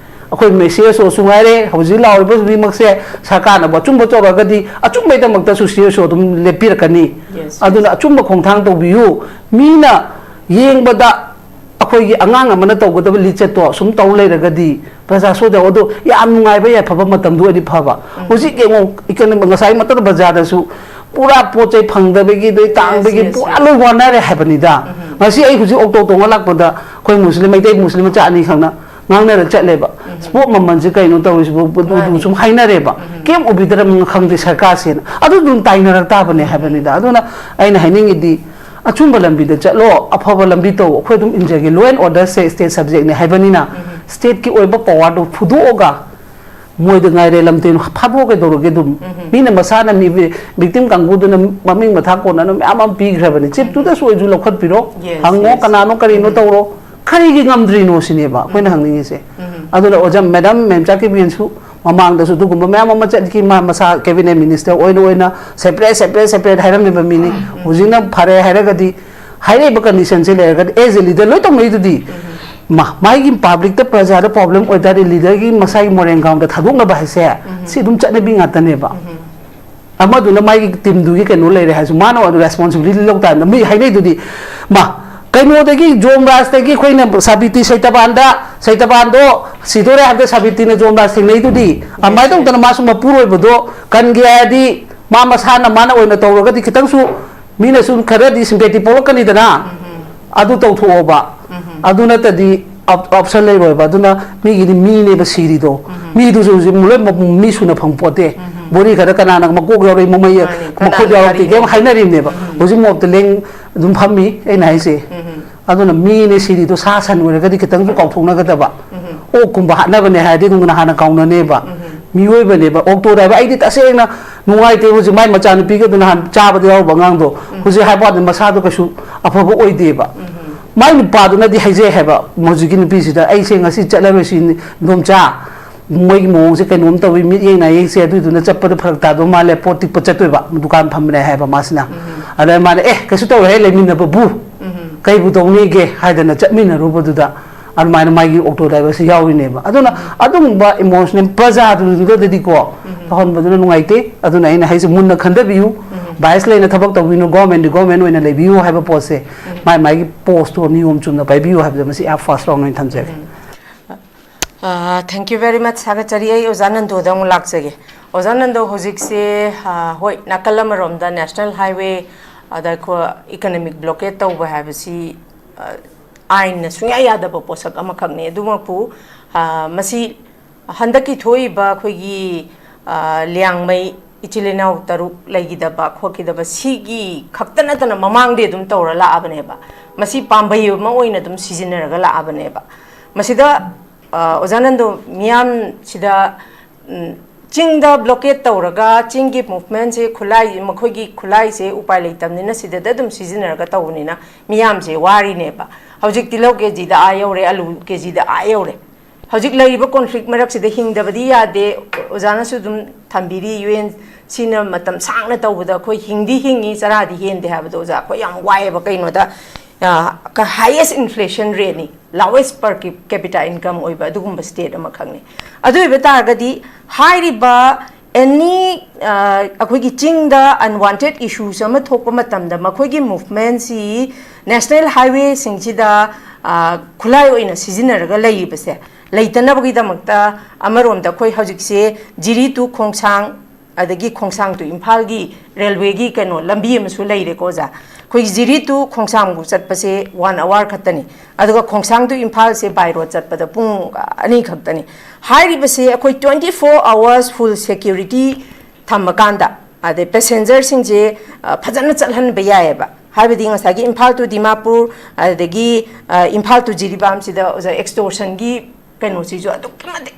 ꯑꯩꯈꯣꯏ ꯃꯦ-, ꯁꯤ ꯑꯦꯁ ꯑꯣꯁꯨ ꯉꯥꯏꯔꯦ, ꯍꯧꯖꯤꯛ ꯂꯥꯎꯔꯤꯕ ꯃꯤꯃꯛꯁꯦ ꯁꯔꯀꯥꯔꯅꯕꯨ ꯑꯆꯨꯝꯕ ꯇꯧꯔꯒꯗꯤ ꯑꯆꯨꯝꯕꯩꯗꯃꯛꯇꯁꯨ ꯁꯤ ꯑꯦꯁ ꯑꯣ ꯑꯗꯨꯝ ꯂꯦꯞꯄꯤꯔꯛꯀꯅꯤ꯫ Yes, ꯑꯗꯨꯅ yes. ꯑꯆꯨꯝꯕ ꯈꯣꯡꯊꯥꯡ ꯇꯧꯕꯤꯌꯨ꯫ ꯃꯤꯅ ꯌꯦꯡꯕꯗ ꯑꯩꯈꯣꯏꯒꯤ ꯑꯉꯥꯡ ꯑꯃꯅ ꯇꯧꯒꯗꯕ ꯂꯤꯆꯠꯇꯣ ꯁꯨꯝ ꯇꯧ ꯂꯩꯔꯒꯗꯤ ꯄ꯭ꯔꯖꯥ ꯁꯣꯏꯗꯕ ꯑꯗꯣ ꯌꯥꯝ ꯅꯨꯡꯉꯥꯏꯕ ꯌꯥꯏꯐꯕ ꯃꯇꯝꯗꯣ ꯑꯣꯏꯗꯤ ꯐꯕ꯫ ꯎꯝ꯫ ꯍꯧꯖꯤꯛ ꯌꯦꯡꯉꯣ, economic, ꯉꯁꯥꯏ ꯃꯇꯝꯗ ꯕꯖꯥꯔꯗꯁꯨ ꯄꯨꯔꯥ ꯄꯣꯠ ꯆꯩ ꯐꯪꯗꯕꯒꯤ ꯑꯗꯩ Yes, ꯇꯥꯡꯕꯒꯤ yes, ꯄꯨꯔꯥ yes. ꯂꯣꯏ ꯋꯥꯅꯔꯦ ꯍꯥꯏꯕꯅꯤꯗ꯫ ꯎꯝ꯫ ꯉꯁꯤ ꯑꯩ ꯍꯧꯖꯤꯛ ꯑꯣꯛꯇꯣ ꯇꯣꯡꯉ ꯂꯥꯛꯄꯗ ꯑꯩꯈꯣꯏ ꯃꯨꯁꯂꯤꯝ, ꯃꯩꯇꯩ ꯃꯨꯁꯂꯤꯝ ꯃꯆꯥ ꯑꯅꯤꯈꯛꯅ ꯉꯥꯡꯅꯔ ꯆꯠꯂꯦꯕ꯫ ꯎꯝ꯫ ꯄꯣꯠ ꯃꯃꯜꯁꯦ ꯀꯩꯅꯣ ꯇꯧꯔꯤꯁꯤꯕꯨ? ꯑꯗꯨ ꯃꯥꯅꯤ꯫ ꯁꯨꯝ ꯍꯥꯏꯅꯔꯦꯕ꯫ ꯎꯝ꯫ ꯀꯩꯝ ꯑꯣꯏꯕꯤꯗ꯭ꯔꯕꯅꯤꯅ ꯈꯪꯗꯦ ꯁꯔꯀꯥꯔꯁꯦꯅ꯫ ꯑꯗꯨ ꯑꯗꯨꯝ ꯇꯥꯏꯅꯔꯛ ꯇꯥꯕꯅꯦ ꯍꯥꯏꯕꯅꯤꯗ꯫ ꯑꯗꯨꯅ ꯑꯩꯅ ꯍꯥꯏꯅꯤꯡꯉꯤꯗꯤ ꯑꯆꯨꯝꯕ ꯂꯝꯕꯤꯗ ꯆꯠꯂꯣ, ꯑꯐꯕ ꯂꯝꯕꯤ ꯇꯧ, ꯑꯩꯈꯣꯏ ꯑꯗꯨꯝ ꯏꯟꯖꯒꯦ꯫ Law and order say state subject ꯅꯦ ꯍꯥꯏꯕꯅꯤꯅ ꯎꯝ꯫ State ꯀꯤ ꯑꯣꯏꯕ power ꯗꯣ ꯐꯨꯗꯣꯛꯑꯒ ꯃꯣꯏꯗ ꯉꯥꯏꯔꯦ ꯂꯝꯇꯦꯟ ꯐꯥꯗꯣꯛꯑ ꯀꯩꯗꯧꯔꯒꯦ ꯑꯗꯨꯝ? ꯎꯝ꯫ ꯃꯤꯅ ꯃꯁꯥꯅ ꯃꯤ vi-, victim ꯀꯥꯡꯕꯨꯗꯨꯅ ꯃꯃꯤꯡ ꯃꯊꯥ ꯀꯣꯟꯅꯅ ꯃꯌꯥꯝ ꯑꯃ ꯄꯤꯈ꯭ꯔꯕꯅꯤ꯫ Chief ꯇꯨꯗꯁꯨ ꯑꯣꯏꯁꯨ ꯂꯧꯈꯠꯄꯤꯔꯣ꯫ Yes, ꯍꯪꯉꯣ, yes. ꯀꯅꯥꯅꯣ ꯀꯔꯤꯅꯣ ꯎꯝ꯫ ꯇꯧꯔꯣ꯫ ꯀꯔꯤꯒꯤ ꯉꯝꯗ꯭ꯔꯤꯅꯣ ꯁꯤꯅꯦꯕ ꯑꯩꯈꯣꯏꯅ ꯎꯝ꯫ ꯍꯪꯅꯤꯡꯉꯤꯁꯦ꯫ ꯎꯝ꯫ ꯑꯗꯨꯅ ꯑꯣꯖꯥ ꯃꯦꯗꯥꯝ ꯃꯦꯝꯆꯥ ꯀꯦꯕꯤꯅꯁꯨ ꯃꯃꯥꯡꯗꯁꯨ ꯑꯗꯨꯒꯨꯝꯕ ꯃꯌꯥꯝ ꯑꯃ ꯆꯠꯈꯤ꯫ ꯃꯥ ꯃꯁꯥ cabinet minister ꯑꯣꯏꯅ ꯑꯣꯏꯅ separate, separate, separate ꯍꯥꯏꯔꯝꯃꯤꯕ ꯃꯤꯅꯤ꯫ ꯎꯝ꯫ ꯍꯧꯖꯤꯛꯅ ꯐꯔꯦ ꯍꯥꯏꯔꯒꯗꯤ, ꯍꯥꯏꯔꯛꯏꯕ condition ꯁꯦ ꯂꯩꯔꯒꯗꯤ as a leader ꯂꯣꯏ ꯇꯧꯅꯩꯗꯨꯗꯤ꯫ ꯎꯝ꯫ ꯃꯥ, ꯃꯥꯒꯤ public ꯇ ꯄ꯭ꯔꯖꯥꯗ problem ꯑꯣꯏꯇꯥꯔꯗꯤ leader ꯒꯤ ꯃꯁꯥꯒꯤ ꯃꯣꯏꯔꯥꯡ ꯒ꯭ꯔꯥꯎꯟꯗ ꯊꯥꯗꯣꯛꯅꯕ ꯍꯥꯏꯁꯦ ꯎꯝ꯫ ꯁꯤ ꯑꯗꯨꯝ ꯆꯠꯅꯕꯤ ꯉꯥꯛꯇꯅꯦꯕ꯫ ꯎꯝ꯫ ꯑꯃꯗꯨꯅ ꯃꯥꯒꯤ team ꯗꯨꯒꯤ ꯀꯩꯅꯣ ꯂꯩꯔꯦ ꯍꯥꯏꯔꯁꯨ ꯃꯥꯅ ꯑꯗꯨ responsibility ꯂꯧ ꯇꯥꯔꯗꯤ ꯃꯤ ꯍꯥꯏꯅꯩꯗꯨꯗꯤ, ꯃꯥ, ꯀꯩꯅꯣꯗꯒꯤ ꯖꯣꯝꯔꯥꯖꯇꯒꯤ ꯑꯩꯈꯣꯏꯅ ꯁꯥꯕꯤꯇꯤ ꯁꯩꯇꯕꯥꯟꯗ, ꯁꯩꯇꯕꯥꯟꯗꯣ ꯁꯤꯗꯣꯔꯦ ꯍꯥꯏꯕꯗ ꯁꯥꯕꯤꯇꯤꯅ ꯖꯣꯝꯔꯥꯖ ꯊꯦꯡꯅꯩꯗꯨꯗꯤ꯫ ꯑꯗꯨꯃꯥꯏꯅ ꯇꯧꯗꯅ ꯃꯥꯁꯨ ꯃꯄꯨꯔꯣꯏꯕꯗꯣ ꯀꯟꯒꯦ ꯍꯥꯏꯔꯗꯤ ꯃꯥ ꯃꯁꯥꯅ ꯃꯥꯅ ꯑꯣꯏꯅ ꯇꯧꯔꯒꯗꯤ ꯈꯤꯇꯪꯁꯨ ꯃꯤꯅꯁꯨ ꯈꯔꯗꯤ sympathy ꯄꯣꯛꯂꯛꯀꯅꯤꯗꯅ꯫ ꯎꯝ꯫ ꯑꯗꯨ ꯇꯧꯊꯣꯛꯑꯣꯕ꯫ ꯎꯝ꯫ ꯑꯗꯨ ꯅꯠꯇꯗꯤ op-, option ꯂꯩꯔꯣꯏꯕ꯫ ꯑꯗꯨꯅ ꯃꯤꯒꯤꯗꯤ ꯃꯤꯅꯦꯕ ꯁꯤꯔꯤꯗꯣ꯫ ꯎꯝ꯫ ꯃꯤꯗꯨꯁꯨ ꯍꯧꯖꯤꯛ ꯂꯣꯏ ꯃ-, ꯃꯤ ꯁꯨꯅ ꯐꯪ ꯄꯣꯠꯇꯦ꯫ ꯎꯝ꯫ ꯕꯣꯔꯤ ꯈꯔ ꯀꯅꯥꯅ ꯃꯀꯣꯛ ꯌꯥꯎꯔꯛꯏ, ꯃꯃꯩ, ꯃꯥꯅꯤ, ꯃꯈꯨꯠ ꯀꯅꯥꯅ ꯌꯥꯎꯔꯛꯇꯦ, ꯀꯔꯤ ꯀꯩꯝ ꯂꯩ? ꯍꯥꯏꯅꯔꯤꯕꯅꯦꯕ꯫ ꯎꯝ꯫ ꯍꯧꯖꯤꯛ ꯃꯣꯞꯇ ꯂꯦꯡ ꯑꯗꯨꯝ ꯐꯝꯃꯤ ꯑꯩꯅ ꯍꯥꯏꯁꯦ꯫ ꯎꯝ꯫ ꯑꯗꯨꯅ ꯃꯤꯅꯦ ꯁꯤꯔꯤꯗꯣ, ꯁꯥ ꯁꯟ ꯑꯣꯏꯔꯒꯗꯤ ꯈꯤꯇꯪꯁꯨ ꯀꯥꯎꯊꯣꯛꯅꯒꯗꯕ꯫ ꯑꯣꯛꯀꯨꯝꯕ ꯍꯥꯠꯅꯕꯅꯦ ꯍꯥꯏꯔꯗꯤ ꯑꯗꯨꯝ ꯍꯥꯟꯅ ꯀꯥꯎꯅꯅꯦꯕ꯫ ꯃꯤꯑꯣꯏꯕꯅꯦꯕ꯫ ꯑꯣꯛꯇꯣ ꯗ꯭ꯔꯥꯏꯚꯔ, ꯑꯩꯗꯤ ꯇꯁꯦꯡꯅ ꯅꯨꯡꯉꯥꯏꯇꯦ꯫ ꯍꯧꯖꯤꯛ ꯃꯥꯏ ꯃꯆꯥꯅꯨꯄꯤꯒ ꯑꯗꯨ ꯅꯍꯥꯟ ꯆꯥꯕꯗ ꯌꯥꯎꯔꯨꯕ ꯑꯉꯥꯡꯗꯣ, ꯍꯧꯖꯤꯛ ꯍꯥꯏꯕ ꯋꯥꯅꯤ, ꯃꯁꯥꯗꯣ ꯀꯩꯁꯨ ꯑꯐꯕ ꯑꯣꯏꯗꯦꯕ꯫ ꯃꯥꯏ ꯅꯨꯄꯥꯗꯨꯅꯗꯤ ꯍꯥꯏꯖꯩ ꯍꯥꯏꯕ, ꯍꯧꯖꯤꯛꯀꯤ ꯅꯨꯄꯤꯁꯤꯗ, "ꯑꯩꯁꯦ ꯉꯁꯤ ꯆꯠꯂꯔꯣꯏ, ꯁꯤ ꯏꯟꯗꯣꯝꯆꯥ, ꯃꯣꯏꯒꯤ ꯃꯑꯣꯡꯁꯦ ꯀꯩꯅꯣꯝ ꯇꯧꯏ, ꯃꯤꯠꯌꯦꯡ ꯅꯥꯌꯦꯡꯁꯦ, ꯑꯗꯨꯏꯗꯨꯅ ꯆꯠꯄꯗꯣ ꯐꯔꯛ ꯇꯥꯗꯧ ꯃꯥꯜꯂꯦ, ꯄꯣꯠ ꯇꯤꯛꯄ ꯆꯠꯇꯣꯏꯕ, ꯗꯨꯀꯥꯟ ꯐꯝꯕꯅꯦ" ꯍꯥꯏꯕ ꯃꯥꯁꯤꯅ꯫ ꯑꯗ ꯃꯥꯅ, "ꯑꯦ, ꯀꯩꯁꯨ ꯇꯧꯔꯣꯏꯍꯦ, ꯂꯩꯃꯤꯟꯅꯕꯕꯨ ꯀꯩꯕꯨ ꯇꯧꯅꯤꯒꯦ" ꯍꯥꯏꯗꯅ ꯆꯠꯃꯤꯟꯅꯔꯨꯕꯗꯨꯗ ꯑꯗꯨꯃꯥꯏꯅ ꯃꯥꯒꯤ ꯑꯣꯛꯇꯣ ꯗ꯭ꯔꯥꯏꯚꯔꯁꯤ ꯌꯥꯎꯔꯤꯅꯦꯕ꯫ ꯑꯗꯨꯅ ꯑꯗꯨꯒꯨꯝꯕ ꯏꯃꯣꯁꯅꯦꯜ ꯄ꯭ꯔꯖꯥꯗꯨꯗꯗꯤꯀꯣ ꯇꯧꯍꯟꯕꯗꯨꯅ ꯅꯨꯡꯉꯥꯏꯇꯦ꯫ ꯑꯗꯨꯅ ꯑꯩꯅ ꯍꯥꯏꯁꯦ, ꯃꯨꯟꯅ ꯈꯟꯊꯕꯤꯌꯨ, ꯕꯥꯏꯁ ꯂꯩꯅ ꯊꯕꯛ ꯇꯧꯕꯤꯅꯨ, ꯒꯣꯔꯃꯦꯟꯗꯤ ꯒꯣꯔꯃꯦꯟ ꯑꯣꯏꯅ ꯂꯩꯕꯤꯌꯨ ꯍꯥꯏꯕ ꯄꯣꯠꯁꯦ, ꯃꯥꯏ ꯃꯥꯒꯤ ꯄꯣꯁꯇꯣ ꯅꯤꯌꯣꯝ ꯆꯨꯝꯅ ꯄꯥꯏꯕꯤꯌꯨ ꯍꯥꯏꯕꯗꯣ ꯃꯁꯤ ꯑꯩ ꯐꯥꯔꯁ ꯔꯥꯎꯟ ꯑꯣꯏꯅ ꯊꯝꯖꯒꯦ꯫ Thank you very much. ꯊꯥꯒꯠꯆꯔꯤ꯫ ꯑꯩ ꯑꯣꯖꯥ ꯅꯟꯗꯣꯗ ꯑꯃꯨꯛ ꯂꯥꯛꯆꯒꯦ꯫ ꯑꯣꯖꯥ ꯅꯟꯗꯣ, ꯍꯧꯖꯤꯛꯁꯦ, ꯑ, ꯍꯣꯏ, ꯅꯥꯀꯜ ꯑꯃꯔꯣꯝꯗ ꯅꯦꯁꯅꯦꯜ ꯍꯥꯏꯋꯦ, ꯑꯗ ꯑꯩꯈꯣꯏ ꯏꯀꯣꯅꯣꯃꯤꯛ ꯕ꯭ꯂꯣꯀꯦꯠ ꯇꯧꯕ ꯍꯥꯏꯕꯁꯤ, ꯑ, ꯑꯥꯏꯟꯅ ꯁꯨꯡꯌꯥ ꯌꯥꯗꯕ ꯄꯣꯠꯁꯛ ꯑꯃꯈꯛꯅꯤ꯫ ꯑꯗꯨꯃꯛꯄꯨ, ꯑ, ꯃꯁꯤ ꯍꯟꯗꯛꯀꯤ ꯊꯣꯛꯏꯕ ꯑꯩꯈꯣꯏꯒꯤ, ꯑ, ꯂꯤꯌꯥꯡꯃꯩ ꯏꯆꯤꯜ ꯏꯅꯥꯎ ꯇꯔꯨꯛ ꯂꯩꯈꯤꯗꯕ ꯈꯣꯠꯈꯤꯗꯕ ꯁꯤꯒꯤ ꯈꯛꯇ ꯅꯠꯇꯅ ꯃꯃꯥꯡꯗꯤ ꯑꯗꯨꯝ ꯇꯧꯔ ꯂꯥꯛꯑꯕꯅꯦꯕ꯫ ꯃꯁꯤ ꯄꯥꯝꯕꯩ ꯑꯃ ꯑꯣꯏꯅ ꯑꯗꯨꯝ ꯁꯤꯖꯤꯟꯅꯔꯒ ꯂꯥꯛꯑꯕꯅꯦꯕ꯫ ꯃꯁꯤꯗ, ꯑ, ꯑꯣꯖꯥ ꯅꯟꯗꯣ, ꯃꯤꯌꯥꯝꯁꯤꯗ, ꯎꯝ, ꯆꯤꯡꯗ ꯕ꯭ꯂꯣꯀꯦꯠ ꯇꯧꯔꯒ ꯆꯤꯡꯒꯤ ꯃꯨꯚꯃꯦꯟꯁꯦ, ꯈꯨꯠꯂꯥꯏ, ꯃꯈꯣꯏꯒꯤ ꯈꯨꯠꯂꯥꯏꯁꯦ ꯎꯄꯥꯏ ꯂꯩꯇꯕꯅꯤꯅ ꯁꯤꯗꯗ ꯑꯗꯨꯝ ꯁꯤꯖꯤꯟꯅꯔꯒ ꯇꯧꯕꯅꯤꯅ ꯃꯤꯌꯥꯝꯁꯦ ꯋꯥꯔꯤꯅꯦꯕ꯫ ꯍꯧꯖꯤꯛ ꯇꯤꯜꯍꯧ ꯀꯦꯖꯤꯗ ꯑꯥ ꯌꯧꯔꯦ, ꯑꯂꯨ ꯀꯦꯖꯤꯗ ꯑꯥ ꯌꯧꯔꯦ꯫ ꯍꯧꯖꯤꯛ ꯂꯩꯔꯤꯕ ꯀꯣꯟꯐ꯭ꯂꯤꯛ ꯃꯔꯛꯁꯤꯗ ꯍꯤꯡꯗꯕꯗꯤ ꯌꯥꯗꯦ꯫ ꯑꯣꯖꯥꯅꯁꯨ ꯑꯗꯨꯝ ꯊꯝꯕꯤꯔꯤ, ꯌꯨ ꯑꯦꯟ ꯁꯤꯅ ꯃꯇꯝ ꯁꯥꯡꯅ ꯇꯧꯕꯗ ꯑꯩꯈꯣꯏ ꯍꯤꯡꯗꯤ ꯍꯤꯡꯉꯤ, ꯆꯔꯥꯗꯤ ꯍꯦꯟꯗꯦ ꯍꯥꯏꯕꯗꯣ ꯑꯣꯖꯥ, ꯑꯩꯈꯣꯏ ꯌꯥꯝ ꯋꯥꯏꯑꯦꯕ꯫ ꯀꯩꯅꯣꯗ, ꯑ, highest inflation rate ꯅꯤ, lowest per capita income ꯑꯣꯏꯕ ꯑꯗꯨꯒꯨꯝꯕ state ꯑꯃꯈꯛꯅꯤ꯫ ꯑꯗꯨ ꯑꯣꯏꯕ ꯇꯥꯔꯒꯗꯤ ꯍꯥꯏꯔꯤꯕ ꯑꯦꯅꯤ, ꯑ, ꯑꯩꯈꯣꯏꯒꯤ ꯆꯤꯡꯗ unwanted issues ꯑꯃ ꯊꯣꯛꯄ ꯃꯇꯝꯗ ꯃꯈꯣꯏꯒꯤ ꯃꯨꯚꯃꯦꯟꯁꯤ ꯅꯦꯁꯅꯦꯜ ꯍꯥꯏꯋꯦꯁꯤꯡꯁꯤꯗ, ꯑ, ꯈꯨꯠꯂꯥꯏ ꯑꯣꯏꯅ ꯁꯤꯖꯤꯟꯅꯔꯒ ꯂꯩꯔꯤꯕꯁꯦ ꯂꯩꯇꯅꯕꯒꯤꯗꯃꯛꯇ ꯑꯃꯔꯣꯝꯗ ꯑꯩꯈꯣꯏ ꯍꯧꯖꯤꯛꯁꯦ ꯖꯤꯔꯤ to ꯈꯣꯡꯁꯥꯡ, ꯑꯗꯒꯤ ꯈꯣꯡꯁꯥꯡ to ꯏꯝꯐꯥꯜꯒꯤ ꯔꯦꯜꯋꯦꯒꯤ ꯀꯩꯅꯣ ꯂꯝꯕꯤ ꯑꯃꯁꯨ ꯂꯩꯔꯦꯀꯣ ꯑꯣꯖꯥ꯫ ꯑꯩꯈꯣꯏꯒꯤ ꯖꯤꯔꯤ to ꯈꯣꯡꯁꯥꯡꯕꯨ ꯆꯠꯄꯁꯦ one hour ꯈꯛꯇꯅꯤ, ꯑꯗꯨꯒ ꯈꯣꯡꯁꯥꯡ to ꯏꯝꯐꯥꯜꯁꯦ by road ꯆꯠꯄꯗ ꯄꯨꯡ ꯑꯅꯤ ꯈꯛꯇꯅꯤ꯫ ꯍꯥꯏꯔꯤꯕꯁꯦ ꯑꯩꯈꯣꯏ twenty four hours full security ꯊꯝꯃꯀꯥꯟꯗ, ꯑꯗꯩ ꯄꯦꯁꯦꯟꯖꯔꯁꯤꯡꯁꯦ, ꯑ, ꯐꯖꯅ ꯆꯠꯍꯟꯕ ꯌꯥꯏꯑꯕ꯫ ꯍꯥꯏꯕꯗꯤ ꯉꯁꯥꯏꯒꯤ ꯏꯝꯐꯥꯜ to ꯗꯤꯃꯥꯄꯨꯔ, ꯑꯗꯒꯤ, ꯑ, ꯏꯝꯐꯥꯜ to ꯖꯤꯔꯤꯕꯥꯝꯁꯤꯗ ꯑꯣꯖꯥ extortionꯒꯤ ꯀꯩꯅꯣꯁꯤꯁꯨ ꯑꯗꯨꯛꯀꯤ ꯃꯇꯤꯛ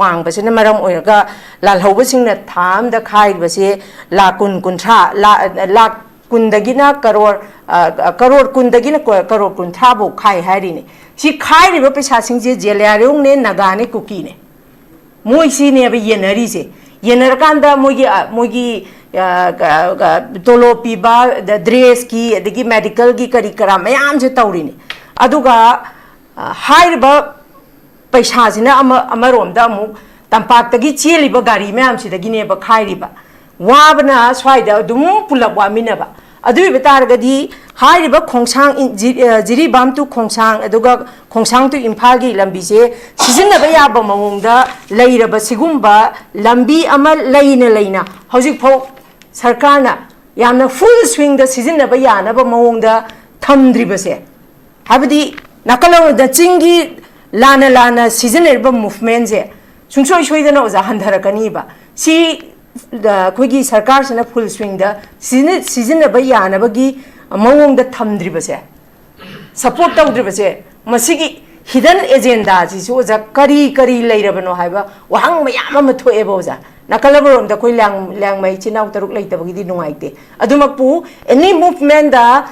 ꯋꯥꯡꯕꯁꯤꯅ ꯃꯔꯝ ꯑꯣꯏꯔꯒ ꯂꯥꯜꯍꯧꯕꯁꯤꯡꯅ ꯊꯥ ꯑꯃꯗ ꯈꯥꯏꯔꯤꯕꯁꯦ ꯂꯥꯈ ꯀꯨꯟ, ꯀꯨꯟꯊ꯭ꯔꯥ, ꯂꯥ-, ꯂꯥꯈ ꯀꯨꯟꯗꯒꯤꯅ ꯀꯔꯣꯔ, ꯑ, ꯀꯔꯣꯔ ꯀꯨꯟꯗꯒꯤꯅ ꯀꯣ-, ꯀꯔꯣꯔ ꯀꯨꯟꯊ꯭ꯔꯥ ꯐꯥꯎ ꯈꯥꯏ ꯍꯥꯏꯔꯤꯅꯤ꯫ ꯁꯤ ꯈꯥꯏꯔꯤꯕ ꯄꯩꯁꯥꯁꯤꯡꯁꯦ ꯖꯦꯂꯤꯌꯥꯡꯔꯣꯡꯅꯦ, ꯅꯥꯒꯥꯅꯦ, ꯀꯨꯀꯤꯅꯦ꯫ ꯃꯣꯏꯁꯤꯅꯦꯕ ꯌꯦꯟꯅꯔꯤꯁꯦ꯫ ꯌꯦꯟꯅꯔꯀꯥꯟꯗ ꯃꯣꯏꯒꯤ, ꯑ, ꯃꯣꯏꯒꯤ, ꯑ, ꯒ-, ꯒ-, ꯇꯣꯂꯣꯞ ꯄꯤꯕ, ꯑꯗ dressꯀꯤ, ꯑꯗꯒꯤ medicalꯒꯤ ꯀꯔꯤ ꯀꯔꯥ ꯃꯌꯥꯝꯁꯦ ꯇꯧꯔꯤꯅꯤ꯫ ꯑꯗꯨꯒ, ꯑ, ꯍꯥꯏꯔꯤꯕ ꯄꯩꯁꯥꯁꯤꯅ ꯑꯃ-, ꯑꯃꯔꯣꯝꯗ ꯑꯃꯨꯛ ꯇꯝꯄꯥꯛꯇꯒꯤ ꯆꯦꯜꯂꯤꯕ ꯒꯥꯔꯤ ꯃꯌꯥꯝꯁꯤꯗꯒꯤꯅꯦꯕ ꯈꯥꯏꯔꯤꯕ꯫ ꯋꯥꯕꯅ ꯁ꯭ꯋꯥꯏꯗ ꯑꯗꯨꯝ ꯄꯨꯂꯞ ꯋꯥꯃꯤꯟꯅꯕ꯫ ꯑꯗꯨ ꯑꯣꯏꯕ ꯇꯥꯔꯒꯗꯤ ꯍꯥꯏꯔꯤꯕ ꯈꯣꯡꯁꯥꯡ ꯏꯟ-, ꯖꯤ-, ꯑ, ꯖꯤꯔꯤꯕꯥꯝ to ꯈꯣꯡꯁꯥꯡ, ꯑꯗꯨꯒ ꯈꯣꯡꯁꯥꯡ to ꯏꯝꯐꯥꯜꯒꯤ ꯂꯝꯕꯤꯁꯦ ꯁꯤꯖꯤꯟꯅꯕ ꯌꯥꯕ ꯃꯑꯣꯡꯗ ꯂꯩꯔꯕ ꯁꯤꯒꯨꯝꯕ ꯂꯝꯕꯤ ꯑꯃ ꯂꯩꯅ ꯂꯩꯅ ꯍꯧꯖꯤꯛꯐꯥꯎ ꯁꯔꯀꯥꯔꯅ ꯌꯥꯝꯅ full swingꯗ ꯁꯤꯖꯤꯟꯅꯕ ꯌꯥꯅꯕ ꯃꯑꯣꯡꯗ ꯊꯝꯗ꯭ꯔꯤꯕꯁꯦ, ꯍꯥꯏꯕꯗꯤ ꯅꯥꯀꯜ ꯑꯃꯗ ꯆꯤꯡꯒꯤ ꯂꯥꯟꯅ ꯂꯥꯟꯅ ꯁꯤꯖꯤꯟꯅꯔꯤꯕ movementꯁꯦ ꯁꯨꯡꯁꯣꯏ ꯁꯣꯏꯗꯅ ꯑꯣꯖꯥ ꯍꯟꯊꯔꯛꯀꯅꯤꯕ꯫ ꯁꯤ, ꯑ, ꯑꯩꯈꯣꯏꯒꯤ ꯁꯔꯀꯥꯔꯁꯤꯅ full swingꯗ ꯁꯤꯖꯤꯟꯅ-, ꯁꯤꯖꯤꯟꯅꯕ ꯌꯥꯅꯕꯒꯤ ꯃꯑꯣꯡꯗ ꯊꯝꯗ꯭ꯔꯤꯕꯁꯦ, support ꯇꯧꯗ꯭ꯔꯤꯕꯁꯦ, ꯃꯁꯤꯒꯤ hidden agendaꯁꯤꯁꯨ ꯑꯣꯖꯥ ꯀꯔꯤ ꯀꯔꯤ ꯂꯩꯔꯕꯅꯣ ꯍꯥꯏꯕ ꯋꯥꯍꯪ ꯃꯌꯥꯝ ꯑꯃ ꯊꯣꯛꯑꯦꯕ ꯑꯣꯖꯥ꯫ ꯅꯥꯀꯜ ꯑꯃꯔꯣꯝꯗ ꯑꯩꯈꯣꯏ ꯂꯥꯡ-, ꯂꯥꯡꯃꯩ ꯏꯆꯤꯟ ꯏꯅꯥꯎ ꯇꯔꯨꯛ ꯂꯩꯇꯕꯒꯤꯗꯤ ꯅꯨꯡꯉꯥꯏꯇꯦ꯫ ꯑꯗꯨꯃꯛꯄꯨ any movementꯗ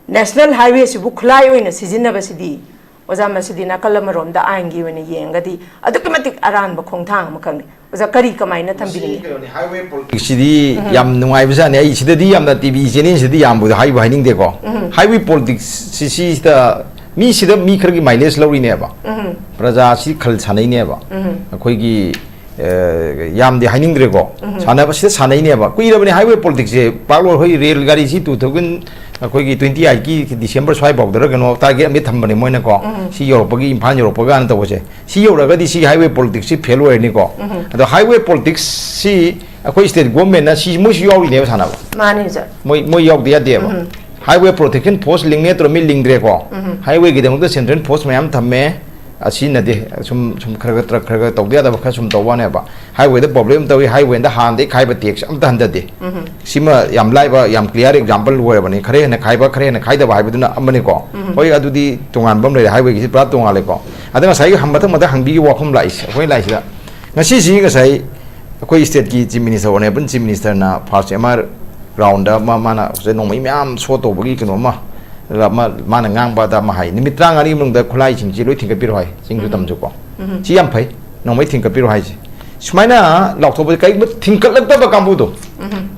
national highwayꯁꯤꯕꯨ ꯈꯨꯠꯂꯥꯏ ꯑꯣꯏꯅ ꯁꯤꯖꯤꯟꯅꯕꯁꯤꯗꯤ ꯑꯣꯖꯥ, ꯃꯁꯤꯗꯤ ꯅꯥꯀꯜ ꯑꯃꯔꯣꯝꯗ ꯑꯥꯏꯟꯒꯤ ꯑꯣꯏꯅ ꯌꯦꯡꯉꯒꯗꯤ ꯑꯗꯨꯛꯀꯤ ꯃꯇꯤꯛ ꯑꯔꯥꯟꯕ ꯈꯣꯡꯊꯥꯡ ꯑꯃꯈꯛꯅꯤ꯫ ꯑꯣꯖꯥ, ꯀꯔꯤ ꯀꯃꯥꯏꯅ ꯃꯁꯤ ꯊꯝꯕꯤꯅꯤꯡꯉꯤ? ꯀꯩꯅꯣꯅꯤ, highway politicsꯁꯤꯗꯤ ꯎꯝ꯫ ꯌꯥꯝ ꯅꯨꯡꯉꯥꯏꯕꯖꯥꯠꯅꯤ꯫ ꯑꯩ ꯁꯤꯗꯗꯤ ꯌꯥꯝꯅ TV channelꯁꯤꯗꯗꯤ ꯌꯥꯝꯕꯨꯗꯤ ꯍꯥꯏꯕꯨ ꯍꯥꯏꯅꯤꯡꯗꯦꯀꯣ꯫ ꯎꯝ꯫ Highway politicsꯁꯤ ꯁꯤꯁꯤꯗ ꯃꯤꯁꯤꯗ ꯃꯤ ꯈꯔꯒꯤ mileage ꯂꯧꯔꯤꯅꯦꯕ꯫ ꯎꯝ꯫ ꯄ꯭ꯔꯖꯥꯁꯤ ꯈꯜ ꯁꯥꯟꯅꯩꯅꯦꯕ꯫ ꯎꯝ꯫ ꯑꯩꯈꯣꯏꯒꯤ, ꯑ, ꯌꯥꯝꯗꯤ ꯍꯥꯏꯅꯤꯡꯗ꯭ꯔꯦꯀꯣ꯫ ꯎꯝ꯫ ꯁꯥꯟꯅꯕꯁꯤꯗ ꯁꯥꯟꯅꯩꯅꯦꯕ꯫ ꯀꯨꯏꯔꯕꯅꯤ highway politicsꯁꯦ꯫ ꯄꯥꯛꯂꯣꯏ ꯍꯣꯏ ꯔꯦꯜ ꯒꯥꯔꯤꯁꯤ two thousand, ꯑꯩꯈꯣꯏꯒꯤ twenty eightꯀꯤ December ꯁ꯭ꯋꯥꯏꯐꯥꯎꯗꯔ ꯀꯩꯅꯣ target ꯑꯃꯗꯤ ꯊꯝꯕꯅꯦ ꯃꯣꯏꯅꯀꯣ꯫ ꯎꯝ꯫ ꯁꯤ ꯌꯧꯔꯛꯄꯒꯤ, ꯏꯝꯐꯥꯜ ꯌꯧꯔꯛꯄꯒ ꯀꯥꯏꯅ ꯇꯧꯕꯁꯦ꯫ ꯁꯤ ꯌꯧꯔꯒꯗꯤ ꯁꯤꯒꯤ highway politicsꯁꯤ fail ꯑꯣꯏꯔꯅꯤꯀꯣ꯫ ꯎꯝ꯫ ꯑꯗꯣ highway politicsꯁꯤ ꯑꯩꯈꯣꯏ state governmentꯅ ꯁꯤ ꯃꯣꯏꯁꯨ ꯌꯥꯎꯔꯤꯅꯦꯕ ꯁꯥꯟꯅꯕ꯫ ꯃꯥꯅꯤ, ꯁꯥꯔ꯫ ꯃꯣꯏ, ꯃꯣꯏ ꯌꯥꯎꯗ ꯌꯥꯗꯦꯕ꯫ ꯎꯝ꯫ Highway Protection Force ꯂꯤꯡꯅꯦ ꯇꯧꯔ ꯃꯤ ꯂꯤꯡꯗ꯭ꯔꯦꯀꯣ꯫ ꯎꯝ꯫ Highwayꯒꯤꯗꯃꯛꯇ central force ꯃꯌꯥꯝ ꯊꯝꯃꯦ꯫ ꯁꯤꯖꯤꯟꯅꯗꯦ꯫ ꯁꯨꯝ ꯁꯨꯝ ꯈꯔ ꯈꯔ ꯈꯔ ꯈꯔ ꯇꯧꯗ ꯌꯥꯗꯕ ꯈꯔ ꯁꯨꯝ ꯇꯧꯕ ꯋꯥꯅꯦꯕ꯫ ꯍꯥꯏꯋꯦꯗ ꯄ꯭ꯔꯣꯕ꯭ꯂꯦꯝ ꯇꯧꯏ, ꯍꯥꯏꯋꯦꯗ ꯍꯥꯟꯅꯗꯩ ꯈꯥꯏꯕ ꯇꯦꯛꯁ ꯑꯝꯇ ꯍꯟꯊꯗꯦ꯫ ꯁꯤꯃ ꯌꯥꯝ ꯂꯥꯏꯕ, ꯌꯥꯝ ꯀ꯭ꯂꯤꯌꯥꯔ ꯑꯦꯛꯖꯥꯝꯄꯜ ꯑꯣꯏꯔꯕꯅꯤ꯫ ꯈꯔ ꯍꯦꯟꯅ ꯈꯥꯏꯕ, ꯈꯔ ꯍꯦꯟꯅ ꯈꯥꯏꯗꯕ ꯍꯥꯏꯕꯗꯨꯅ ꯑꯃꯅꯤꯀꯣ꯫ ꯍꯣꯏ, ꯑꯗꯨꯗꯤ ꯇꯣꯉꯥꯟꯕ ꯑꯃ ꯂꯩꯔꯦ, ꯍꯥꯏꯋꯦꯒꯤꯁꯤ ꯄꯨꯔꯥ ꯇꯣꯉꯥꯜꯂꯦꯀꯣ꯫ ꯑꯗ ꯉꯁꯥꯏꯒꯤ ꯍꯝ-, ꯃꯊꯪ ꯃꯊꯪ ꯍꯪꯕꯤꯒꯤ ꯋꯥꯐꯝ ꯂꯥꯛꯏꯁꯦ, ꯑꯩꯈꯣꯏ ꯂꯥꯛꯏꯁꯤꯗ ꯉꯁꯤꯁꯤ ꯉꯁꯥꯏ ꯑꯩꯈꯣꯏ ꯁ꯭ꯇꯦꯠꯀꯤ ꯆꯤꯐ ꯃꯤꯅꯤꯁꯇꯔ, ꯑꯣꯅꯔꯦꯕꯜ ꯆꯤꯐ ꯃꯤꯅꯤꯁꯇꯔꯅ ꯐꯥꯔꯁ ꯑꯦꯝ ꯑꯥꯔ ꯒ꯭ꯔꯥꯎꯟꯗ ꯃꯥ-, ꯃꯥꯅ ꯉꯁꯥꯏ ꯅꯣꯡꯃꯩ ꯃꯌꯥꯝ ꯁꯣ ꯇꯧꯕꯒꯤ ꯀꯩꯅꯣ ꯑꯃ, ꯑꯃ ꯃꯥꯅ ꯉꯥꯡꯕꯗ ꯑꯃ ꯍꯥꯏ, "ꯅꯨꯃꯤꯠ ꯇꯔꯥꯃꯉꯥꯅꯤꯒꯤ ꯃꯅꯨꯡꯗ ꯈꯨꯠꯂꯥꯏꯁꯤꯡꯁꯤ ꯂꯣꯏ ꯊꯤꯡꯒꯠꯄꯤꯔꯣ" ꯍꯥꯏ, ꯆꯤꯡꯁꯨ ꯎꯝ꯫ ꯇꯝꯁꯨꯀꯣ꯫ ꯎꯝ꯫ ꯁꯤ ꯌꯥꯝ ꯐꯩ, ꯅꯣꯡꯃꯩ ꯊꯤꯡꯒꯠꯄꯤꯔꯣ ꯍꯥꯏꯁꯦ꯫ ꯁꯨꯃꯥꯏꯅ ꯂꯥꯎꯊꯣꯛꯄꯁꯦ ꯀꯔꯤꯒꯨꯝꯕ ꯊꯤꯡꯒꯠꯂꯛꯇꯕ ꯀꯥꯡꯕꯨꯗꯣ, ꯎꯝ꯫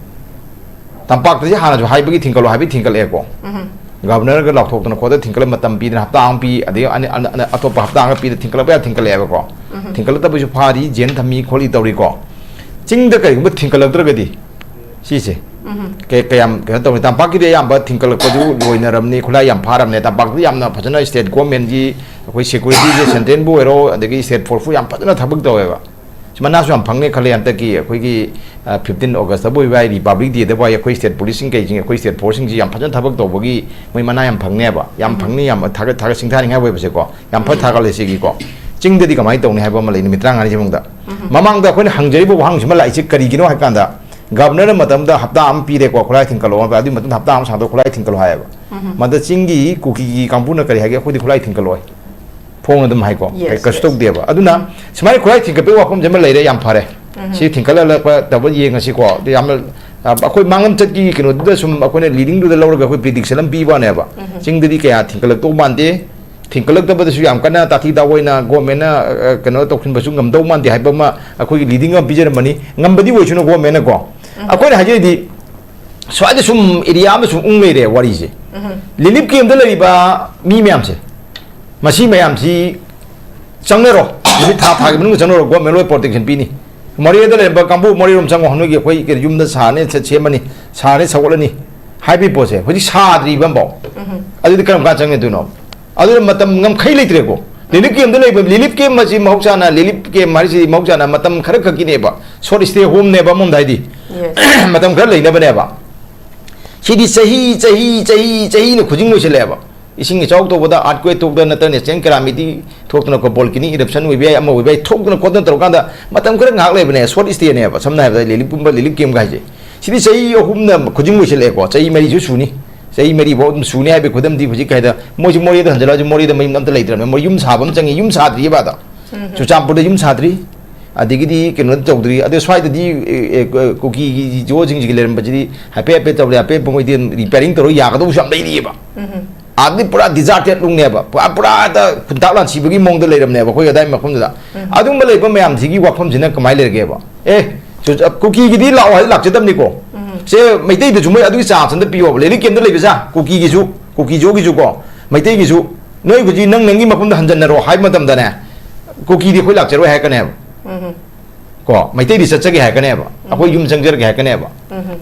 ꯇꯝꯄꯥꯛꯇꯗꯤ ꯍꯥꯟꯅꯁꯨ ꯍꯥꯏꯕꯒꯤ ꯊꯤꯡꯒꯠꯂꯣ ꯍꯥꯏꯕꯒꯤ ꯊꯤꯡꯒꯠꯂꯛꯑꯦꯀꯣ꯫ ꯎꯝ꯫ ꯒꯚꯔꯅꯔꯒ ꯂꯥꯎꯊꯣꯛꯇꯅ ꯈꯣꯠꯇꯅ ꯊꯤꯡꯒꯠꯂ ꯃꯇꯝ ꯄꯤꯗꯅ ꯍꯞꯇꯥ ꯑꯃ ꯄꯤ, ꯑꯗꯩ ꯑꯅꯤ-, ꯑꯅ-, ꯑꯅ-, ꯑꯇꯣꯞꯄ ꯍꯞꯇꯥ ꯑꯃ ꯄꯤꯗ ꯊꯤꯡꯒꯠꯂꯛꯄ ꯌꯥ ꯊꯤꯡꯒꯠꯂꯛꯑꯦꯕꯀꯣ꯫ ꯎꯝ꯫ ꯊꯤꯡꯒꯠꯂꯛꯇꯕꯁꯨ ꯐꯥꯔꯤ, ꯖꯦꯟ ꯊꯝꯃꯤ ꯈꯣꯠꯂꯤ ꯇꯧꯔꯤꯀꯣ꯫ ꯆꯤꯡꯗ ꯀꯔꯤꯒꯨꯝꯕ ꯊꯤꯡꯒꯠꯂꯛꯇ꯭ꯔꯒꯗꯤ ꯁꯤꯁꯦ ꯎꯝ꯫ ꯀꯩ-, ꯀꯌꯥꯝ ꯀꯩꯅꯣ ꯇꯧꯅꯤ? ꯇꯝꯄꯥꯛꯀꯤꯗꯤ ꯑꯌꯥꯝꯕ ꯊꯤꯡꯒꯠꯂꯛꯄꯁꯨ ꯂꯣꯏꯅꯔꯝꯅꯤ, ꯈꯨꯠꯂꯥꯏ ꯌꯥꯝ ꯐꯥꯔꯝꯅꯦ꯫ ꯇꯝꯄꯥꯛꯇ ꯌꯥꯝꯅ ꯐꯖꯅ ꯁ꯭ꯇꯦꯠ ꯒꯣꯔꯃꯦꯟꯒꯤ ꯑꯩꯈꯣꯏ ꯁꯦꯀ꯭ꯌꯨꯔꯤꯇꯤꯁꯦ, ꯁꯦꯟꯇ꯭ꯔꯦꯜꯕꯨ ꯑꯣꯏꯔꯣ, ꯑꯗꯒꯤ ꯁ꯭ꯇꯦꯠ ꯐꯣꯔꯁꯄꯨ ꯌꯥꯝ ꯐꯖꯅ ꯊꯕꯛ ꯇꯧꯋꯦꯕ꯫ ꯁꯤ ꯃꯅꯥꯁꯨ ꯌꯥꯝ ꯐꯪꯅꯤ ꯈꯜꯂꯦ꯫ ꯍꯟꯗꯛꯀꯤ ꯑꯩꯈꯣꯏꯒꯤ, ꯑ, ꯐꯤꯐꯇꯤꯟ ꯑꯣꯒꯁꯇꯕꯨ ꯑꯣꯏꯕ ꯌꯥꯏ, ꯔꯤꯄꯕ꯭ꯂꯤꯛ ꯗꯦꯗꯕꯨ ꯍꯥꯏ, ꯑꯩꯈꯣꯏ ꯁ꯭ꯇꯦꯠ ꯄꯨꯂꯤꯁꯁꯤꯡ ꯀꯩꯁꯤꯡ, ꯑꯩꯈꯣꯏ ꯁ꯭ꯇꯦꯠ ꯐꯣꯔꯁꯁꯤꯡꯁꯤ ꯌꯥꯝ ꯐꯖꯅ ꯊꯕꯛ ꯇꯧꯕꯒꯤ ꯃꯣꯏ ꯃꯅꯥ ꯌꯥꯝ ꯐꯪꯅꯦꯕ꯫ ꯌꯥꯝ ꯎꯝ꯫ ꯐꯪꯅꯤ, ꯌꯥꯝ ꯊꯥꯒꯠ-, ꯊꯥꯒꯠ ꯁꯤꯡꯊꯥꯅꯤꯡꯉꯥꯏ ꯑꯣꯏꯕꯁꯦꯀꯣ꯫ ꯌꯥꯝ ꯐ ꯎꯝ꯫ ꯊꯥꯒꯠꯂꯦ ꯁꯤꯒꯤꯀꯣ꯫ ꯆꯤꯡꯗꯗꯤ ꯀꯃꯥꯏꯅ ꯇꯧꯅꯤ ꯍꯥꯏꯕ ꯑꯃ ꯂꯩ ꯅꯨꯃꯤꯠ ꯇꯔꯥꯃꯉꯥꯅꯤꯁꯤ ꯃꯅꯨꯡꯗ꯫ ꯎꯝ꯫ ꯃꯃꯥꯡꯗ ꯑꯩꯈꯣꯏꯅ ꯍꯪꯖꯔꯤꯕ ꯋꯥꯍꯪꯁꯤꯃ ꯂꯥꯛꯏꯁꯦ ꯀꯔꯤꯒꯤꯅꯣ ꯍꯥꯏ ꯀꯥꯟꯗ, ꯒꯚꯔꯅꯔꯅ ꯃꯇꯝꯗ ꯍꯞꯇꯥ ꯑꯃ ꯄꯤꯔꯦꯀꯣ, ꯈꯨꯠꯂꯥꯏ ꯊꯤꯡꯀꯠꯂꯣ ꯍꯥꯏꯕ, ꯑꯗꯨꯒꯤ ꯃꯇꯨꯡꯗ ꯍꯞꯇꯥ ꯑꯃ ꯁꯥꯡꯗꯣꯛ ꯈꯨꯠꯂꯥꯏ ꯊꯤꯡꯀꯠꯂꯣ ꯍꯥꯏꯌꯦꯕ꯫ ꯎꯝ꯫ ꯃꯗ ꯆꯤꯡꯒꯤ ꯀꯨꯀꯤꯒꯤ ꯀꯥꯡꯕꯨꯅ ꯀꯔꯤ ꯍꯥꯏꯒꯦ? "ꯑꯩꯈꯣꯏꯗꯤ ꯈꯨꯠꯂꯥꯏ ꯊꯤꯡꯀꯠꯂꯣꯏ"꯫ ꯐꯣꯡꯅ ꯑꯗꯨꯝ ꯍꯥꯏꯀꯣ꯫ Yes, ꯀꯩ-, ꯀꯩꯁꯨ yes꯫ ꯇꯧꯗꯦꯕ꯫ ꯑꯗꯨꯅ ꯁꯨꯃꯥꯏꯅ ꯈꯨꯠꯂꯥꯏ ꯊꯤꯡꯒꯠꯄꯒꯤ ꯋꯥꯐꯝꯁꯦ ꯑꯃ ꯂꯩꯔꯦ, ꯌꯥꯝ ꯐꯔꯦ꯫ ꯎꯝ꯫ ꯁꯤ ꯊꯤꯡꯀꯠꯍꯜꯂꯛꯄ ꯇꯧꯕ ꯌꯦꯡꯉꯁꯤꯀꯣ꯫ ꯑꯗꯨ ꯌꯥꯝꯅ, ꯑ, ꯑꯩꯈꯣꯏ ꯃꯥꯡꯂꯝ ꯆꯠꯀꯤ ꯀꯩꯅꯣꯗꯨꯗ ꯁꯨꯝ ꯑꯩꯈꯣꯏꯅ ꯂꯤꯗꯤꯡꯗꯨꯗ ꯂꯧꯔꯒ ꯑꯩꯈꯣꯏ ꯄ꯭ꯔꯤꯗꯤꯛꯁꯟ ꯑꯃ ꯄꯤꯕ ꯋꯥꯅꯦꯕ꯫ ꯎꯝ꯫ ꯆꯤꯡꯗꯗꯤ ꯀꯌꯥ ꯊꯤꯡꯀꯠꯂꯛꯇꯧ ꯃꯥꯟꯗꯦ꯫ ꯊꯤꯡꯀꯠꯂꯛꯇꯕꯗꯁꯨ ꯌꯥꯝ ꯀꯟꯅ ꯇꯥꯊꯤ ꯇꯥꯑꯣꯏꯅ ꯒꯣꯔꯃꯦꯟꯅ, ꯑ, ꯀꯩꯅꯣ ꯇꯧꯁꯤꯟꯕꯁꯨ ꯉꯝꯗꯧ ꯃꯥꯟꯗꯦ ꯍꯥꯏꯕ ꯑꯃ ꯑꯩꯈꯣꯏꯒꯤ ꯂꯤꯗꯤꯡ ꯑꯃ ꯄꯤꯖꯔꯝꯕꯅꯤ꯫ ꯉꯝꯕꯗꯤ ꯑꯣꯏꯁꯅꯨ ꯒꯣꯔꯃꯦꯟꯅꯀꯣ꯫ ꯎꯝ꯫ ꯑꯩꯈꯣꯏꯅ ꯍꯥꯏꯖꯔꯤꯗꯤ ꯁ꯭ꯋꯥꯏꯗ ꯁꯨꯝ ꯑꯦꯔꯤꯌꯥ ꯑꯃ ꯁꯨꯝ ꯎꯪ ꯂꯩꯔꯦ ꯋꯥꯔꯤꯁꯦ꯫ ꯎꯝ꯫ ꯔꯤꯂꯤꯐ ꯀꯦꯝꯞꯇ ꯂꯩꯔꯤꯕ ꯃꯤ ꯃꯌꯥꯝꯁꯦ, ꯃꯁꯤ ꯃꯌꯥꯝꯁꯤ ꯆꯪꯅꯔꯣ, ꯅꯨꯃꯤꯠ ꯊꯥ ꯊꯥꯒꯤ ꯃꯅꯨꯡꯗ ꯆꯪꯅꯔꯣ, ꯒꯣꯔꯃꯦꯟ ꯂꯣꯏ ꯄ꯭ꯔꯣꯇꯦꯛꯁꯟ ꯄꯤꯅꯤ꯫ ꯃꯣꯔꯦꯗ ꯂꯩꯔꯝꯕ ꯀꯥꯡꯕꯨ ꯃꯣꯔꯦꯔꯣꯝ ꯆꯪꯉꯣ, ꯅꯣꯏꯒꯤ ꯑꯩꯈꯣꯏ ꯀꯩꯅꯣ ꯌꯨꯝꯗ ꯁꯥꯅꯤ, ꯁꯦ-, ꯁꯦꯝꯃꯅꯤ, ꯁꯥꯅꯤ ꯁꯧꯒꯠꯂꯅꯤ ꯍꯥꯏꯕꯒꯤ ꯄꯣꯠꯁꯦ ꯍꯧꯖꯤꯛ ꯁꯥꯗ꯭ꯔꯤꯕ ꯑꯃꯐꯥꯎ꯫ ꯎꯝ꯫ ꯑꯗꯨꯗꯤ ꯀꯔꯝ ꯀꯥꯟꯗ ꯆꯪꯒꯗꯣꯏꯅꯣ? ꯑꯗꯨꯅ ꯃꯇꯝ ꯉꯝꯈꯩ ꯂꯩꯇ꯭ꯔꯦꯀꯣ꯫ ꯔꯤꯂꯤꯐ ꯀꯦꯝꯞꯇ ꯂꯩꯕ, ꯔꯤꯂꯤꯐ ꯀꯦꯝꯞ ꯑꯁꯤ ꯃꯍꯧꯁꯥꯅ, ꯔꯤꯂꯤꯐ ꯀꯦꯝꯞ ꯍꯥꯏꯔꯤꯁꯤꯗꯤ ꯃꯍꯧꯁꯥꯅ ꯃꯇꯝ ꯈꯔ ꯈꯛꯀꯤꯅꯦꯕ, ꯁꯣꯔꯠ ꯁ꯭ꯇꯦ ꯍꯣꯝꯅꯦꯕ ꯑꯃꯔꯣꯝꯗ ꯍꯥꯏꯗꯤ꯫ Yes꯫ ꯃꯇꯝ ꯈꯔ ꯂꯩꯅꯕꯅꯦꯕ꯫ ꯁꯤꯗꯤ ꯆꯍꯤ, ꯆꯍꯤ, ꯆꯍꯤ, ꯆꯍꯤꯅ ꯈꯨꯖꯤꯡ ꯂꯣꯏꯁꯤꯜꯂꯛꯑꯦꯕ꯫ ꯏꯁꯤꯡ ꯏꯆꯥꯎ ꯇꯧꯕꯗ, earthquake ꯊꯣꯛꯇꯅ ꯅꯠꯇ꯭ꯔꯒ natural calamity ꯊꯣꯛꯇꯅꯀꯣ, volcanic eruption ꯑꯣꯏꯕ ꯌꯥꯏ, ꯑꯃ ꯑꯣꯏꯕ ꯌꯥꯏ, ꯊꯣꯛꯇꯅ ꯈꯣꯠꯇꯅ ꯇꯧꯔꯀꯥꯟꯗ ꯃꯇꯝ ꯈꯔ ꯉꯥꯏꯍꯥꯛ ꯂꯩꯕꯅꯦ, short stayꯅꯦꯕ꯫ ꯁꯝꯅ ꯍꯥꯏꯔꯕꯗ reliefꯀꯨꯝꯕ, relief camp ꯍꯥꯏꯁꯦ꯫ ꯁꯤꯗꯤ ꯆꯍꯤ ꯑꯍꯨꯝꯅ ꯈꯨꯖꯤꯡ ꯂꯣꯏꯁꯤꯜꯂꯛꯑꯦꯀꯣ, ꯆꯍꯤ ꯃꯔꯤꯁꯨ ꯁꯨꯅꯤ꯫ ꯆꯍꯤ ꯃꯔꯤ ꯐꯥꯎ ꯑꯗꯨꯝ ꯁꯨꯅꯤ ꯍꯥꯏꯕꯒꯤ ꯈꯨꯗꯝꯗꯤ ꯍꯧꯖꯤꯛ ꯀꯩꯗ ꯃꯣꯏꯁꯨ ꯃꯣꯔꯦꯗ ꯍꯟꯖꯤꯜꯂꯛꯑꯁꯨ ꯃꯣꯔꯦꯗ ꯃꯌꯨꯝ ꯑꯝꯇ ꯂꯩꯇ꯭ꯔꯕꯅꯦ꯫ ꯃꯣꯏ ꯌꯨꯝ ꯁꯥꯕ ꯑꯃ ꯆꯪꯉꯤ, ꯌꯨꯝ ꯁꯥꯗ꯭ꯔꯤꯕ ꯑꯗ꯫ ꯆꯨꯔꯆꯥꯟꯄꯨꯔꯗ ꯌꯨꯝ ꯁꯥꯗ꯭ꯔꯤ, ꯑꯗꯒꯤꯗꯤ ꯀꯩꯅꯣ ꯇꯧꯗ꯭ꯔꯤ꯫ ꯑꯗꯣ ꯁ꯭ꯋꯥꯏꯗꯗꯤ, ꯑꯦ, ꯑꯦ, ꯀꯨꯀꯤꯒꯤ ꯖꯣꯁꯤꯡꯁꯤꯒꯤ ꯂꯩꯔꯝꯕꯁꯤꯗꯤ ꯍꯥꯏꯐꯦꯠ ꯍꯥꯏꯐꯦꯠ ꯇꯧꯔꯦ, ꯍꯥꯏꯐꯦꯠ ꯃꯣꯏꯗꯤ repairing ꯇꯧꯔꯒ ꯌꯥꯒꯗꯧꯕꯁꯨ ꯌꯥꯝ ꯂꯩꯔꯤꯑꯕ꯫ ꯑꯗꯨꯗꯤ ꯄꯨꯔꯥ deserted ꯂꯨꯡꯅꯦꯕ, ꯄꯨꯔꯥ, ꯄꯨꯔꯥ ꯈꯨꯟꯇꯥꯛ ꯂꯥꯟꯁꯤꯕꯒꯤ ꯃꯑꯣꯡꯗ ꯂꯩꯔꯝꯅꯦꯕ ꯑꯩꯈꯣꯏ ꯑꯗꯥꯏ ꯃꯐꯝꯗꯨꯗ꯫ ꯑꯗꯨꯝꯕ ꯂꯩꯕ ꯃꯌꯥꯝꯁꯤꯒꯤ ꯋꯥꯐꯝꯁꯤꯅ ꯀꯃꯥꯏꯅ ꯂꯩꯔꯒꯦꯕ? ꯑꯦ, ꯆꯨ-, ꯀꯨꯀꯤꯒꯤꯗꯤ ꯂꯥꯛꯑꯣ ꯍꯥꯏꯗꯤ ꯂꯥꯛꯆꯗꯕꯅꯤꯀꯣ꯫ ꯁꯦ, ꯃꯩꯇꯩꯗꯁꯨ ꯃꯣꯏ ꯑꯗꯨꯒꯤ chance ꯑꯝꯇ ꯄꯤꯌꯣꯕ, relief campꯇ ꯂꯩꯕꯁꯦ, ꯀꯨꯀꯤꯒꯤꯁꯨ, ꯀꯨꯀꯤꯖꯣꯒꯤꯁꯨꯀꯣ, ꯃꯩꯇꯩꯒꯤꯁꯨ꯫ ꯅꯣꯏ ꯍꯧꯖꯤꯛ ꯅꯪ ꯅꯪꯒꯤ ꯃꯐꯝꯗ ꯍꯟꯖꯟꯅꯔꯣ ꯍꯥꯏꯕ ꯃꯇꯝꯗꯅꯦ, ꯀꯨꯀꯤꯗꯤ ꯑꯩꯈꯣꯏ ꯂꯥꯛꯆꯔꯣꯏ ꯍꯥꯏꯔꯛꯀꯅꯦꯕ꯫ ꯀꯣ, ꯃꯩꯇꯩꯗꯤ ꯆꯠꯆꯒꯦ ꯍꯥꯏꯔꯛꯀꯅꯦꯕ, ꯑꯩꯈꯣꯏ ꯌꯨꯝ ꯆꯪꯖꯔꯒꯦ ꯍꯥꯏꯔꯛꯀꯅꯦꯕ꯫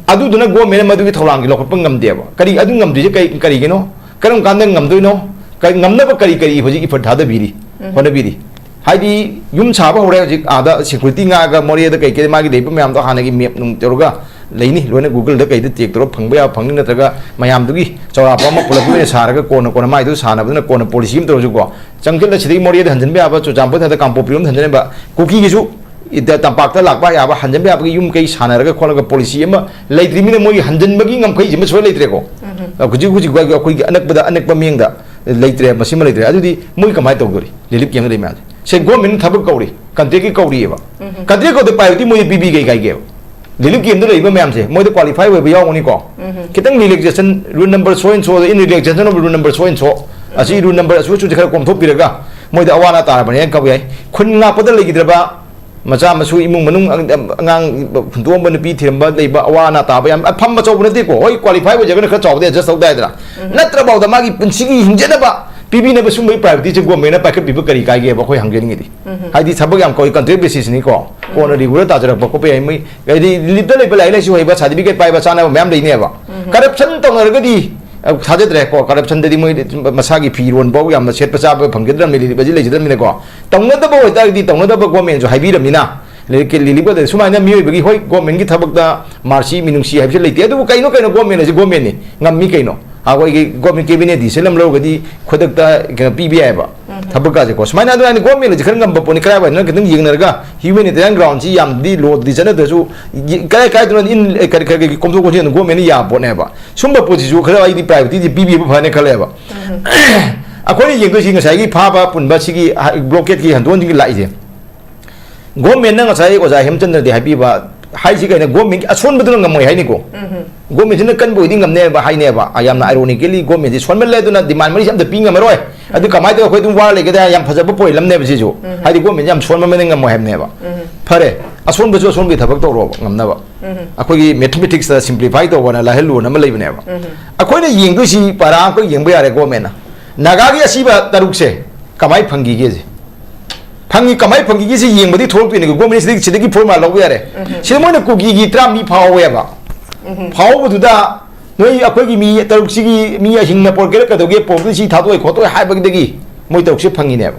ꯑꯗꯨꯗꯨꯅ governmentꯅ ꯃꯗꯨꯒꯤ ꯊꯧꯔꯥꯡꯁꯤ ꯂꯧꯈꯠꯄ ꯉꯝꯗꯦꯕ꯫ ꯀꯔꯤ ꯑꯗꯨ ꯉꯝꯗ꯭ꯔꯤꯁꯦ ꯀꯔꯤ, ꯀꯔꯤꯒꯤꯅꯣ? ꯀꯔꯝ ꯀꯥꯟꯗ ꯉꯝꯗꯣꯏꯅꯣ? ꯀꯔꯤ, ꯉꯝꯅꯕ ꯀꯔꯤ ꯀꯔꯤ ꯍꯧꯖꯤꯛ effort ꯊꯥꯗꯕꯤꯔꯤ, ꯍꯣꯠꯅꯕꯤꯔꯤ? ꯍꯥꯏꯗꯤ ꯌꯨꯝ ꯁꯥꯕ ꯍꯧꯔꯦ ꯍꯧꯖꯤꯛ, ꯑꯥꯗ security ꯉꯥꯛꯑꯒ ꯃꯣꯔꯦꯗ ꯀꯩ ꯀꯩ ꯃꯥꯒꯤ ꯂꯩꯕ ꯃꯌꯥꯝꯗꯣ ꯍꯥꯟꯅꯒꯤ map ꯅꯨꯡ ꯇꯧꯔꯒ ꯂꯩꯅꯤ, ꯂꯣꯏꯅ Googleꯗ ꯀꯩꯗ check ꯇꯧꯔꯒ ꯐꯪꯕ ꯌꯥꯕ ꯐꯪꯅꯤ, ꯅꯠꯇ꯭ꯔꯒ ꯃꯌꯥꯝꯗꯨꯒꯤ ꯆꯥꯎꯔꯥꯛꯄ ꯑꯃ ꯄꯨꯂꯞꯀꯤ ꯑꯣꯏꯅ ꯁꯥꯔꯒ ꯀꯣꯟꯅ ꯀꯣꯟꯅ ꯃꯥꯏꯗꯨ ꯁꯥꯟꯅꯕꯗꯨꯅ ꯀꯣꯟꯅ policy ꯑꯃ ꯇꯧꯔꯁꯨꯀꯣ꯫ ꯆꯪꯁꯤꯜꯂ ꯁꯤꯗꯒꯤ ꯃꯣꯔꯦꯗ ꯍꯟꯖꯤꯟꯕ ꯌꯥꯕ, ꯆꯨꯔꯆꯥꯟꯄꯨꯔ ꯊꯥꯗ ꯀꯥꯡꯄꯣꯛꯄꯤꯔꯣꯝ ꯍꯟꯖꯤꯟꯕ, ꯀꯨꯀꯤꯒꯤꯁꯨ ꯏꯗ-, ꯇꯝꯄꯥꯛꯇ ꯂꯥꯛꯄ ꯌꯥꯕ, ꯍꯟꯖꯤꯟꯕ ꯌꯥꯕꯒꯤ ꯌꯨꯝ ꯀꯩ ꯁꯥꯟꯅꯔꯒ ꯈꯣꯠꯂꯒ policy ꯑꯃ ꯂꯩꯇ꯭ꯔꯤꯕꯅꯤꯅ ꯃꯣꯏꯒꯤ ꯍꯟꯖꯤꯟꯕꯒꯤ ꯉꯝꯈꯩꯁꯤꯃ ꯁꯣꯏ ꯂꯩꯇ꯭ꯔꯦꯀꯣ꯫ ꯍꯧꯖꯤꯛ ꯍꯧꯖꯤꯛ ꯋꯥꯏꯒꯤ ꯑꯩꯈꯣꯏꯒꯤ ꯑꯅꯛꯄꯗ ꯑꯅꯛꯄ ꯃꯤꯌꯦꯡꯗ ꯂꯩꯇ꯭ꯔꯦ, ꯃꯁꯤꯃ ꯂꯩꯇ꯭ꯔꯦ꯫ ꯑꯗꯨꯗꯤ ꯃꯣꯏ ꯀꯃꯥꯏꯅ ꯇꯧꯗꯣꯔꯤ? Relief campꯗ ꯂꯩ ꯃꯌꯥꯝꯁꯦ꯫ ꯁꯦ, governmentꯅ ꯊꯕꯛ ꯀꯧꯔꯤ, contractꯀꯤ ꯀꯧꯔꯤꯑꯕ꯫ Contract ꯀꯧꯗ ꯄꯥꯏꯕꯗꯤ ꯃꯣꯏꯗꯤ ꯄꯤꯕꯤ ꯀꯩ ꯀꯥꯏꯒꯦꯕ? Relief campꯗ ꯂꯩꯕ ꯃꯌꯥꯝꯁꯦ ꯃꯣꯏꯗ qualify ꯑꯣꯏꯕ ꯌꯥꯎꯒꯅꯤꯀꯣ꯫ ꯈꯤꯇꯪ relaxation, rule number so and so, in relaxation of rule number so and so, ꯑꯁꯤ rule number ꯑꯁꯨ ꯑꯁꯨꯁꯦ ꯈꯔ ꯀꯣꯝꯊꯣꯛꯄꯤꯔꯒ ꯃꯣꯏꯗ ꯑꯋꯥ ꯑꯅꯥ ꯇꯥꯔꯕꯅꯦꯅ ꯀꯧ ꯌꯥꯏ꯫ ꯈꯨꯟ ꯉꯥꯛꯄꯗ ꯂꯩꯈꯤꯗ꯭ꯔꯕ ꯃꯆꯥ ꯃꯁꯨ, ꯏꯃꯨꯡ ꯃꯅꯨꯡ, ꯑꯉꯥꯡ ꯍꯨꯟꯗꯣꯛꯑꯝꯕ, ꯅꯨꯄꯤ ꯊꯤꯔꯝꯕ ꯂꯩꯕ, ꯑꯋꯥ ꯑꯅꯥ ꯇꯥꯕ ꯌꯥꯝ ꯐꯝꯕ ꯑꯆꯧꯕ ꯅꯠꯇꯦꯀꯣ꯫ ꯍꯣꯏ, qualify ꯑꯣꯏꯖꯔꯒꯅ ꯈꯔ ꯆꯥꯎꯕꯗꯤ adjust ꯇꯧ ꯇꯥꯏꯗꯅ꯫ ꯅꯠꯇ꯭ꯔ ꯐꯥꯎꯗ ꯃꯥꯒꯤ ꯄꯨꯟꯁꯤꯒꯤ ꯍꯤꯡꯖꯅꯕ ꯄꯤꯕꯤꯅꯕ ꯁꯨꯝꯕꯒꯤ priorityꯁꯦ governmentꯅ ꯄꯥꯏꯈꯠꯄꯤꯕ ꯀꯔꯤ ꯀꯥꯏꯒꯦꯕ? ꯑꯩꯈꯣꯏ ꯍꯪꯖꯅꯤꯡꯉꯤꯗꯤ꯫ ꯍꯥꯏꯗꯤ ꯊꯕꯛ ꯌꯥꯝ ꯀꯧꯏ, contract basisꯅꯤꯀꯣ꯫ ꯀꯣꯟꯅ regular ꯇꯥꯖꯔꯛꯄ ꯈꯣꯠꯄ ꯌꯥꯏ꯫ ꯃꯣꯏ ꯍꯥꯏꯗꯤ reliefꯇ ꯂꯩꯕ, ꯂꯥꯏꯔꯤꯛ ꯂꯥꯏꯁꯨ ꯍꯩꯕ, certificate ꯄꯥꯏꯕ, ꯆꯥꯅꯕ ꯃꯌꯥꯝ ꯂꯩꯅꯦꯕ꯫ Corruption ꯇꯧꯅꯔꯒꯗꯤ, ꯑ, ꯊꯥꯖꯗ꯭ꯔꯦꯀꯣ꯫ Corruptionꯗꯗꯤ ꯃꯣꯏ ꯃꯁꯥꯒꯤ ꯐꯤꯔꯣꯟꯐꯥꯎ ꯌꯥꯝꯅ ꯁꯦꯠꯄ ꯆꯥꯕ ꯐꯪꯒꯗ꯭ꯔꯕꯅꯤ, relief ꯑꯁꯤ ꯂꯩꯖꯗ꯭ꯔꯕꯅꯤꯅꯀꯣ꯫ ꯇꯧꯅꯗꯕ ꯑꯣꯏꯇꯥꯔꯒꯗꯤ ꯇꯧꯅꯗꯕ governmentꯁꯨ ꯍꯥꯏꯕꯤꯔꯕꯅꯤꯅ, reliefꯀꯤ, reliefꯀ ꯁꯨꯃꯥꯏꯅ ꯃꯤꯑꯣꯏꯕꯒꯤ, ꯍꯣꯏ, governmentꯀꯤ ꯊꯕꯛꯇ mercy, ꯃꯤꯅꯨꯡꯁꯤ ꯍꯥꯏꯕꯁꯤ ꯂꯩꯇꯦ, ꯑꯗꯨꯕꯨ ꯀꯩꯅꯣ, ꯀꯩꯅꯣ, government ꯍꯥꯏꯁꯤ governmentꯅꯤ, ꯉꯝꯃꯤ ꯀꯩꯅꯣ꯫ ꯑꯩꯈꯣꯏꯒꯤ ꯒꯣꯔꯃꯦꯟ ꯀꯦꯕꯤꯅꯦꯠ ꯗꯤꯁꯤꯖꯟ ꯑꯃ ꯂꯧꯔꯒꯗꯤ ꯈꯨꯗꯛꯇ ꯀꯩꯅꯣ ꯄꯤꯕ ꯌꯥꯏꯑꯕ꯫ ꯊꯕꯛꯀꯥꯁꯦꯀꯣ, ꯁꯨꯃꯥꯏꯅ ꯑꯗꯨꯃꯥꯏꯅ ꯒꯣꯔꯃꯦꯟꯅꯁꯦ ꯈꯔ ꯉꯝꯕ ꯄꯣꯠꯅꯤ꯫ ꯀꯔꯥꯏꯋꯥꯏꯗꯅ ꯈꯤꯇꯪ ꯌꯦꯡꯅꯔꯒ ꯍ꯭ꯌꯨꯃꯦꯅꯤꯇꯦꯔꯤꯌꯟ ꯒ꯭ꯔꯥꯎꯟꯁꯤ ꯌꯥꯝꯗꯤ ꯂꯣꯗꯤ ꯆꯠꯅꯗ꯭ꯔꯁꯨ, ꯀꯔꯥꯏ ꯀꯥꯏꯗꯅꯣ ꯏꯟ ꯀꯔꯤ ꯀꯔꯤ ꯀꯔꯤ ꯀꯣꯝꯊꯣꯛ ꯀꯣꯝꯁꯤꯟ ꯑꯗꯨꯝ ꯒꯣꯔꯃꯦꯟꯅ ꯌꯥꯕ ꯄꯣꯠꯅꯦꯕ꯫ ꯁꯨꯝꯕ ꯄꯣꯠꯁꯤꯁꯨ ꯈꯔ ꯑꯩꯗꯤ ꯄ꯭ꯔꯥꯏꯌꯣꯔꯤꯇꯤꯗꯤ ꯄꯤꯕꯤꯕ ꯐꯅꯤ ꯈꯜꯂꯦꯕ꯫ ꯑꯩꯈꯣꯏꯅ ꯌꯦꯡꯗꯣꯏꯁꯤ ꯉꯁꯥꯏꯒꯤ ꯐꯥꯕ ꯄꯨꯟꯕ ꯁꯤꯒꯤ ꯕ꯭ꯂꯣꯀꯦꯠꯀꯤ ꯍꯟꯗꯣꯛ ꯍꯟꯖꯤꯟꯒꯤ ꯂꯥꯛꯏꯁꯦ, ꯒꯣꯔꯃꯦꯟꯅ ꯉꯁꯥꯏ ꯑꯣꯖꯥ ꯍꯦꯝꯆꯟꯗ꯭ꯔꯗꯤ ꯍꯥꯏꯕꯤꯕ ꯍꯥꯏꯁꯤ ꯀꯩꯅꯣ, ꯒꯣꯔꯃꯦꯟꯒꯤ ꯑꯁꯣꯟꯕꯗꯨꯅ ꯉꯝꯃꯣꯏ ꯍꯥꯏꯅꯤꯀꯣ꯫ ꯒꯣꯔꯃꯦꯟꯁꯤꯅ ꯀꯟꯕ ꯑꯣꯏꯗꯤ ꯉꯝꯅꯦꯕ ꯍꯥꯏꯅꯦꯕ, ꯌꯥꯝꯅ ꯑꯥꯏꯔꯣꯅꯤꯀꯦꯂꯤ ꯒꯣꯔꯃꯦꯟꯁꯤ ꯁꯣꯟꯃꯜꯂꯦ, ꯑꯗꯨꯅ ꯗꯤꯃꯥꯟ ꯃꯔꯤ ꯑꯝꯇ ꯄꯤ ꯉꯝꯃꯔꯣꯏ꯫ ꯑꯗꯨ ꯀꯃꯥꯏꯅ ꯇꯧꯔꯒ ꯑꯩꯈꯣꯏ ꯑꯗꯨꯝ ꯋꯥꯔ ꯂꯩꯒꯗ꯭ꯔꯥ? ꯌꯥꯝ ꯐꯖꯕ ꯄꯣꯏꯟ ꯑꯃꯅꯦꯕ ꯁꯤꯁꯨ꯫ ꯍꯥꯏꯗꯤ ꯒꯣꯔꯃꯦꯟꯁꯤ ꯌꯥꯝ ꯁꯣꯟꯃꯟꯕꯅ ꯉꯝꯃꯣꯏ ꯍꯥꯏꯕꯅꯦꯕ꯫ ꯐꯔꯦ, ꯑꯁꯣꯟꯕꯁꯨ ꯑꯁꯣꯟꯕꯒꯤ ꯊꯕꯛ ꯇꯧꯔꯣꯕ ꯉꯝꯅꯕ꯫ ꯑꯩꯈꯣꯏꯒꯤ ꯃꯦꯊꯃꯦꯇꯤꯛꯁꯇ ꯁꯤꯝꯄ꯭ꯂꯤꯐꯥꯏ ꯇꯧꯕꯅ, ꯂꯥꯏꯍꯜꯂꯨꯅ ꯑꯃ ꯂꯩꯕꯅꯦꯕ꯫ ꯑꯩꯈꯣꯏꯅ ꯌꯦꯡꯗꯣꯏꯁꯤ ꯄꯔꯥ ꯑꯃꯈꯛ ꯌꯦꯡꯕ ꯌꯥꯔꯦ ꯒꯣꯔꯃꯦꯟꯅ꯫ ꯅꯥꯒꯥꯒꯤ ꯑꯁꯤꯕ ꯇꯔꯨꯛꯁꯦ ꯀꯃꯥꯏꯅ ꯐꯪꯈꯤꯒꯦꯁꯦ? ꯐꯪꯉꯤ, ꯀꯃꯥꯏꯅ ꯐꯪꯈꯤꯒꯦꯁꯦ ꯌꯦꯡꯕꯗꯤ ꯊꯣꯛꯂꯛꯇꯣꯏꯅꯦ꯫ ꯒꯣꯔꯃꯦꯟ ꯁꯤꯗꯒꯤ, ꯁꯤꯗꯒꯤ ꯐꯣꯔꯃꯨꯂꯥ ꯂꯧꯕ ꯌꯥꯔꯦ꯫ ꯁꯤꯗ ꯃꯣꯏꯅ ꯀꯨꯀꯤꯒꯤ ꯇꯔꯥꯃꯔꯤ ꯐꯥꯍꯧꯋꯦꯕ꯫ ꯐꯥꯍꯧꯕꯗꯨꯗ ꯅꯣꯏ ꯑꯩꯈꯣꯏꯒꯤ ꯃꯤ ꯇꯔꯨꯛꯁꯤꯒꯤ ꯃꯤ ꯑꯍꯤꯡꯅ ꯄꯣꯔꯛꯀꯦꯔꯥ ꯀꯩꯗꯧꯒꯦ, ꯄꯣꯔꯛꯇꯣꯏ ꯁꯤ ꯊꯥꯗꯣꯛꯑꯣꯏ ꯈꯣꯠꯇꯣꯏ ꯍꯥꯏꯕꯗꯒꯤ ꯃꯣꯏ ꯇꯔꯨꯛꯁꯦ ꯐꯪꯉꯤꯅꯦꯕ꯫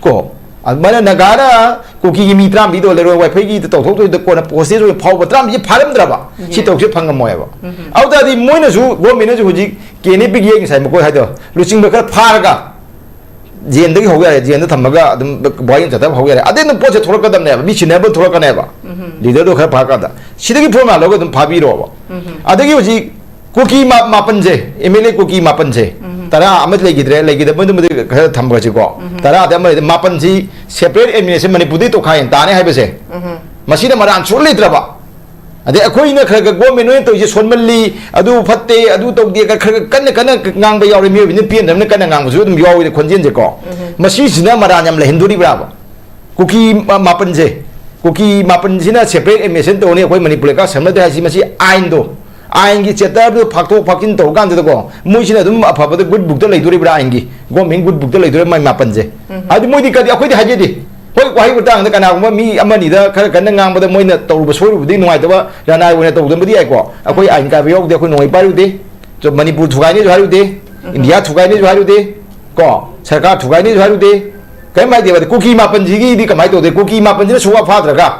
ꯀꯣ, ꯑꯗꯨꯃꯥꯏꯅ ꯅꯥꯒꯥꯅ ꯀꯨꯀꯤꯒꯤ ꯃꯤ ꯇꯔꯥꯃꯔꯤꯗꯣ ꯂꯩꯔꯣꯏ ꯋꯥꯏꯐꯩꯒꯤꯗ ꯇꯧꯊꯣꯛꯇꯣꯏꯗ ꯀꯣꯟꯅ ꯍꯣꯁꯇꯦꯖ ꯑꯣꯏꯅ ꯐꯥꯎꯕ ꯇꯔꯥꯃꯔꯤꯁꯦ ꯐꯥꯔꯝꯗ꯭ꯔꯕ ꯁꯤ ꯇꯧꯁꯦ ꯐꯪꯉꯝꯃꯣꯏꯕ꯫ ꯑꯗꯨ ꯇꯥꯔꯗꯤ ꯃꯣꯏꯅꯁꯨ, ꯒꯣꯔꯃꯦꯟꯅꯁꯨ ꯍꯧꯖꯤꯛ ꯀꯦ ꯑꯦꯟ ꯑꯦ ꯄꯤꯒꯤ ꯉꯁꯥꯏ ꯃꯈꯣꯏ ꯍꯥꯏꯗꯣ ꯂꯨꯆꯤꯡꯕ ꯈꯔ ꯐꯥꯔꯒ ꯖꯦꯟꯗꯒꯤ ꯍꯧ ꯌꯥꯔꯦ, ꯖꯦꯟꯗ ꯊꯝꯃꯒ ꯑꯗꯨꯝ ꯕꯣꯏ ꯑꯃ ꯆꯠꯇꯕ ꯍꯧ ꯌꯥꯔꯦ꯫ ꯑꯗꯩ ꯑꯗꯨꯝ ꯄꯣꯠꯁꯦ ꯊꯣꯛꯂꯛꯀꯗꯕꯅꯦꯕ, ꯃꯤ ꯁꯤꯟꯅꯕ ꯊꯣꯛꯂꯛꯀꯅꯦꯕ꯫ ꯂꯤꯗꯔꯗꯣ ꯈꯔ ꯐꯥꯔꯀꯥꯟꯗ ꯁꯤꯗꯒꯤ ꯐꯣꯔꯃꯨꯂꯥ ꯂꯧꯔꯒ ꯑꯗꯨꯝ ꯐꯥꯕꯤꯔꯣꯕ꯫ ꯑꯗꯒꯤ ꯍꯧꯖꯤꯛ ꯀꯨꯀꯤ ꯃꯥ-, ꯃꯥꯄꯟꯁꯦ, ꯑꯦꯝ ꯑꯦꯜ ꯑꯦ ꯀꯨꯀꯤ ꯃꯥꯄꯟꯁꯦ, ꯇꯔꯥ ꯑꯃ ꯂꯩꯈꯤꯗ꯭ꯔꯦ, ꯂꯩꯈꯤꯗꯕ ꯑꯗꯨꯃꯗꯤ ꯈꯔ ꯊꯝꯈ꯭ꯔꯁꯤꯀꯣ꯫ ꯇꯔꯥꯗꯤ ꯑꯃ ꯂꯩꯗꯤ, ꯃꯥꯄꯟꯁꯤ ꯁꯦꯄꯔꯦꯠ ꯑꯦꯗꯃꯤꯅꯤꯁꯇ꯭ꯔꯦꯁꯟ ꯃꯅꯤꯄꯨꯔꯗꯒꯤ ꯇꯣꯈꯥꯏꯅ ꯇꯥꯅꯤ ꯍꯥꯏꯕꯁꯦ, ꯃꯁꯤꯗ ꯃꯔꯥꯟ ꯁꯨꯡꯂꯩ ꯂꯩꯇ꯭ꯔꯕ꯫ ꯑꯗꯩ ꯑꯩꯈꯣꯏꯅ ꯈꯔ ꯈꯔ ꯒꯣꯔꯃꯦꯟ ꯅꯣꯏꯅ ꯇꯧꯔꯤꯁꯦ ꯁꯣꯟꯃꯜꯂꯤ, ꯑꯗꯨ ꯐꯠꯇꯦ, ꯑꯗꯨ ꯇꯧꯗꯦ, ꯈꯔ ꯈꯔ ꯀꯟꯅ ꯀꯟꯅ ꯉꯥꯡꯕ ꯌꯥꯎꯔꯤ, ꯃꯤꯑꯣꯏꯕꯅ ꯄꯦꯟꯗꯕꯅ ꯀꯟꯅ ꯉꯥꯡꯕꯁꯨ ꯑꯗꯨꯝ ꯌꯥꯎꯋꯤ ꯈꯣꯟꯖꯦꯜꯁꯦꯀꯣ꯫ ꯃꯁꯤꯁꯤꯅ ꯃꯔꯥꯟ ꯌꯥꯝ ꯂꯩꯍꯟꯗꯣꯔꯤꯕ꯭ꯔꯥꯕ? ꯀꯨꯀꯤ ꯃꯥ-, ꯃꯥꯄꯟꯁꯦ, ꯀꯨꯀꯤ ꯃꯥꯄꯟꯁꯤꯅ ꯁꯦꯄꯔꯦꯠ ꯑꯦꯗꯃꯤꯅꯤꯁꯇ꯭ꯔꯦꯁꯟ ꯇꯧꯔꯅꯤ, ꯑꯩꯈꯣꯏ ꯃꯅꯤꯄꯨꯔ ꯂꯩꯀꯥꯏ ꯁꯝꯅꯗꯦ ꯍꯥꯏꯁꯤ, ꯃꯁꯤ ꯑꯥꯏꯟꯗꯣ, ꯑꯥꯏꯟꯒꯤ ꯆꯦꯞꯇꯔꯗꯨ ꯐꯥꯛꯇꯣꯛ ꯐꯥꯛꯆꯤꯟ ꯇꯧꯔ ꯀꯥꯟꯗꯨꯗꯀꯣ, ꯃꯣꯏꯁꯤꯅ ꯑꯗꯨꯝ ꯑꯐꯕꯗ ꯒꯨꯗ ꯕꯨꯛꯇ ꯂꯩꯗꯣꯔꯤꯕ꯭ꯔꯥ, ꯑꯥꯏꯟꯒꯤ ꯒꯣꯔꯃꯦꯟ ꯒꯨꯗ ꯕꯨꯛꯇ ꯂꯩꯗꯣꯔꯤꯕ꯭ꯔꯥ, ꯃꯥꯏ ꯃꯥꯄꯟꯁꯦ? ꯍꯥꯏꯗꯤ ꯃꯣꯏꯗꯤ ꯀꯗꯤ, ꯑꯩꯈꯣꯏꯗꯤ ꯍꯥꯏꯖꯗꯦ꯫ ꯍꯣꯏ, ꯋꯥꯍꯩ ꯋꯥꯇꯥꯡꯗ ꯀꯅꯥꯒꯨꯝꯕ ꯃꯤ ꯑꯃꯅꯤꯗ ꯈꯔ ꯀꯟꯅ ꯉꯥꯡꯕꯗ ꯃꯣꯏꯅ ꯇꯧꯔꯨꯕ ꯁꯣꯏꯔꯨꯕꯗꯤ ꯅꯨꯡꯉꯥꯏꯇꯕ, ꯔꯥꯅꯥꯏ ꯑꯣꯏꯅ ꯇꯧꯗꯕꯗꯤ ꯌꯥꯏꯀꯣ꯫ ꯑꯩꯈꯣꯏ ꯑꯥꯏꯟ ꯀꯥꯏꯕ ꯌꯥꯎꯗꯦ, ꯑꯩꯈꯣꯏ ꯅꯣꯡꯃꯩ ꯄꯥꯏꯔꯨꯗꯦ, ꯆꯨꯝ, ꯃꯅꯤꯄꯨꯔ ꯊꯨꯒꯥꯏꯅꯤꯁꯨ ꯍꯥꯏꯔꯨꯗꯦ, ꯏꯟꯗꯤꯌꯥ ꯊꯨꯒꯥꯏꯅꯤꯁꯨ ꯍꯥꯏꯔꯨꯗꯦ, ꯀꯣ, ꯁꯔꯀꯥꯔ ꯊꯨꯒꯥꯏꯅꯤꯁꯨ ꯍꯥꯏꯔꯨꯗꯦ, ꯀꯔꯤꯝ ꯍꯥꯏꯗꯦꯕ꯫ ꯑꯗ ꯀꯨꯀꯤ ꯃꯥꯄꯟꯁꯤꯒꯤꯗꯤ ꯀꯃꯥꯏꯅ ꯇꯧꯗꯦ? ꯀꯨꯀꯤ ꯃꯥꯄꯟꯁꯤꯅ ꯁꯨꯡꯐꯥ ꯐꯥꯗ꯭ꯔꯒ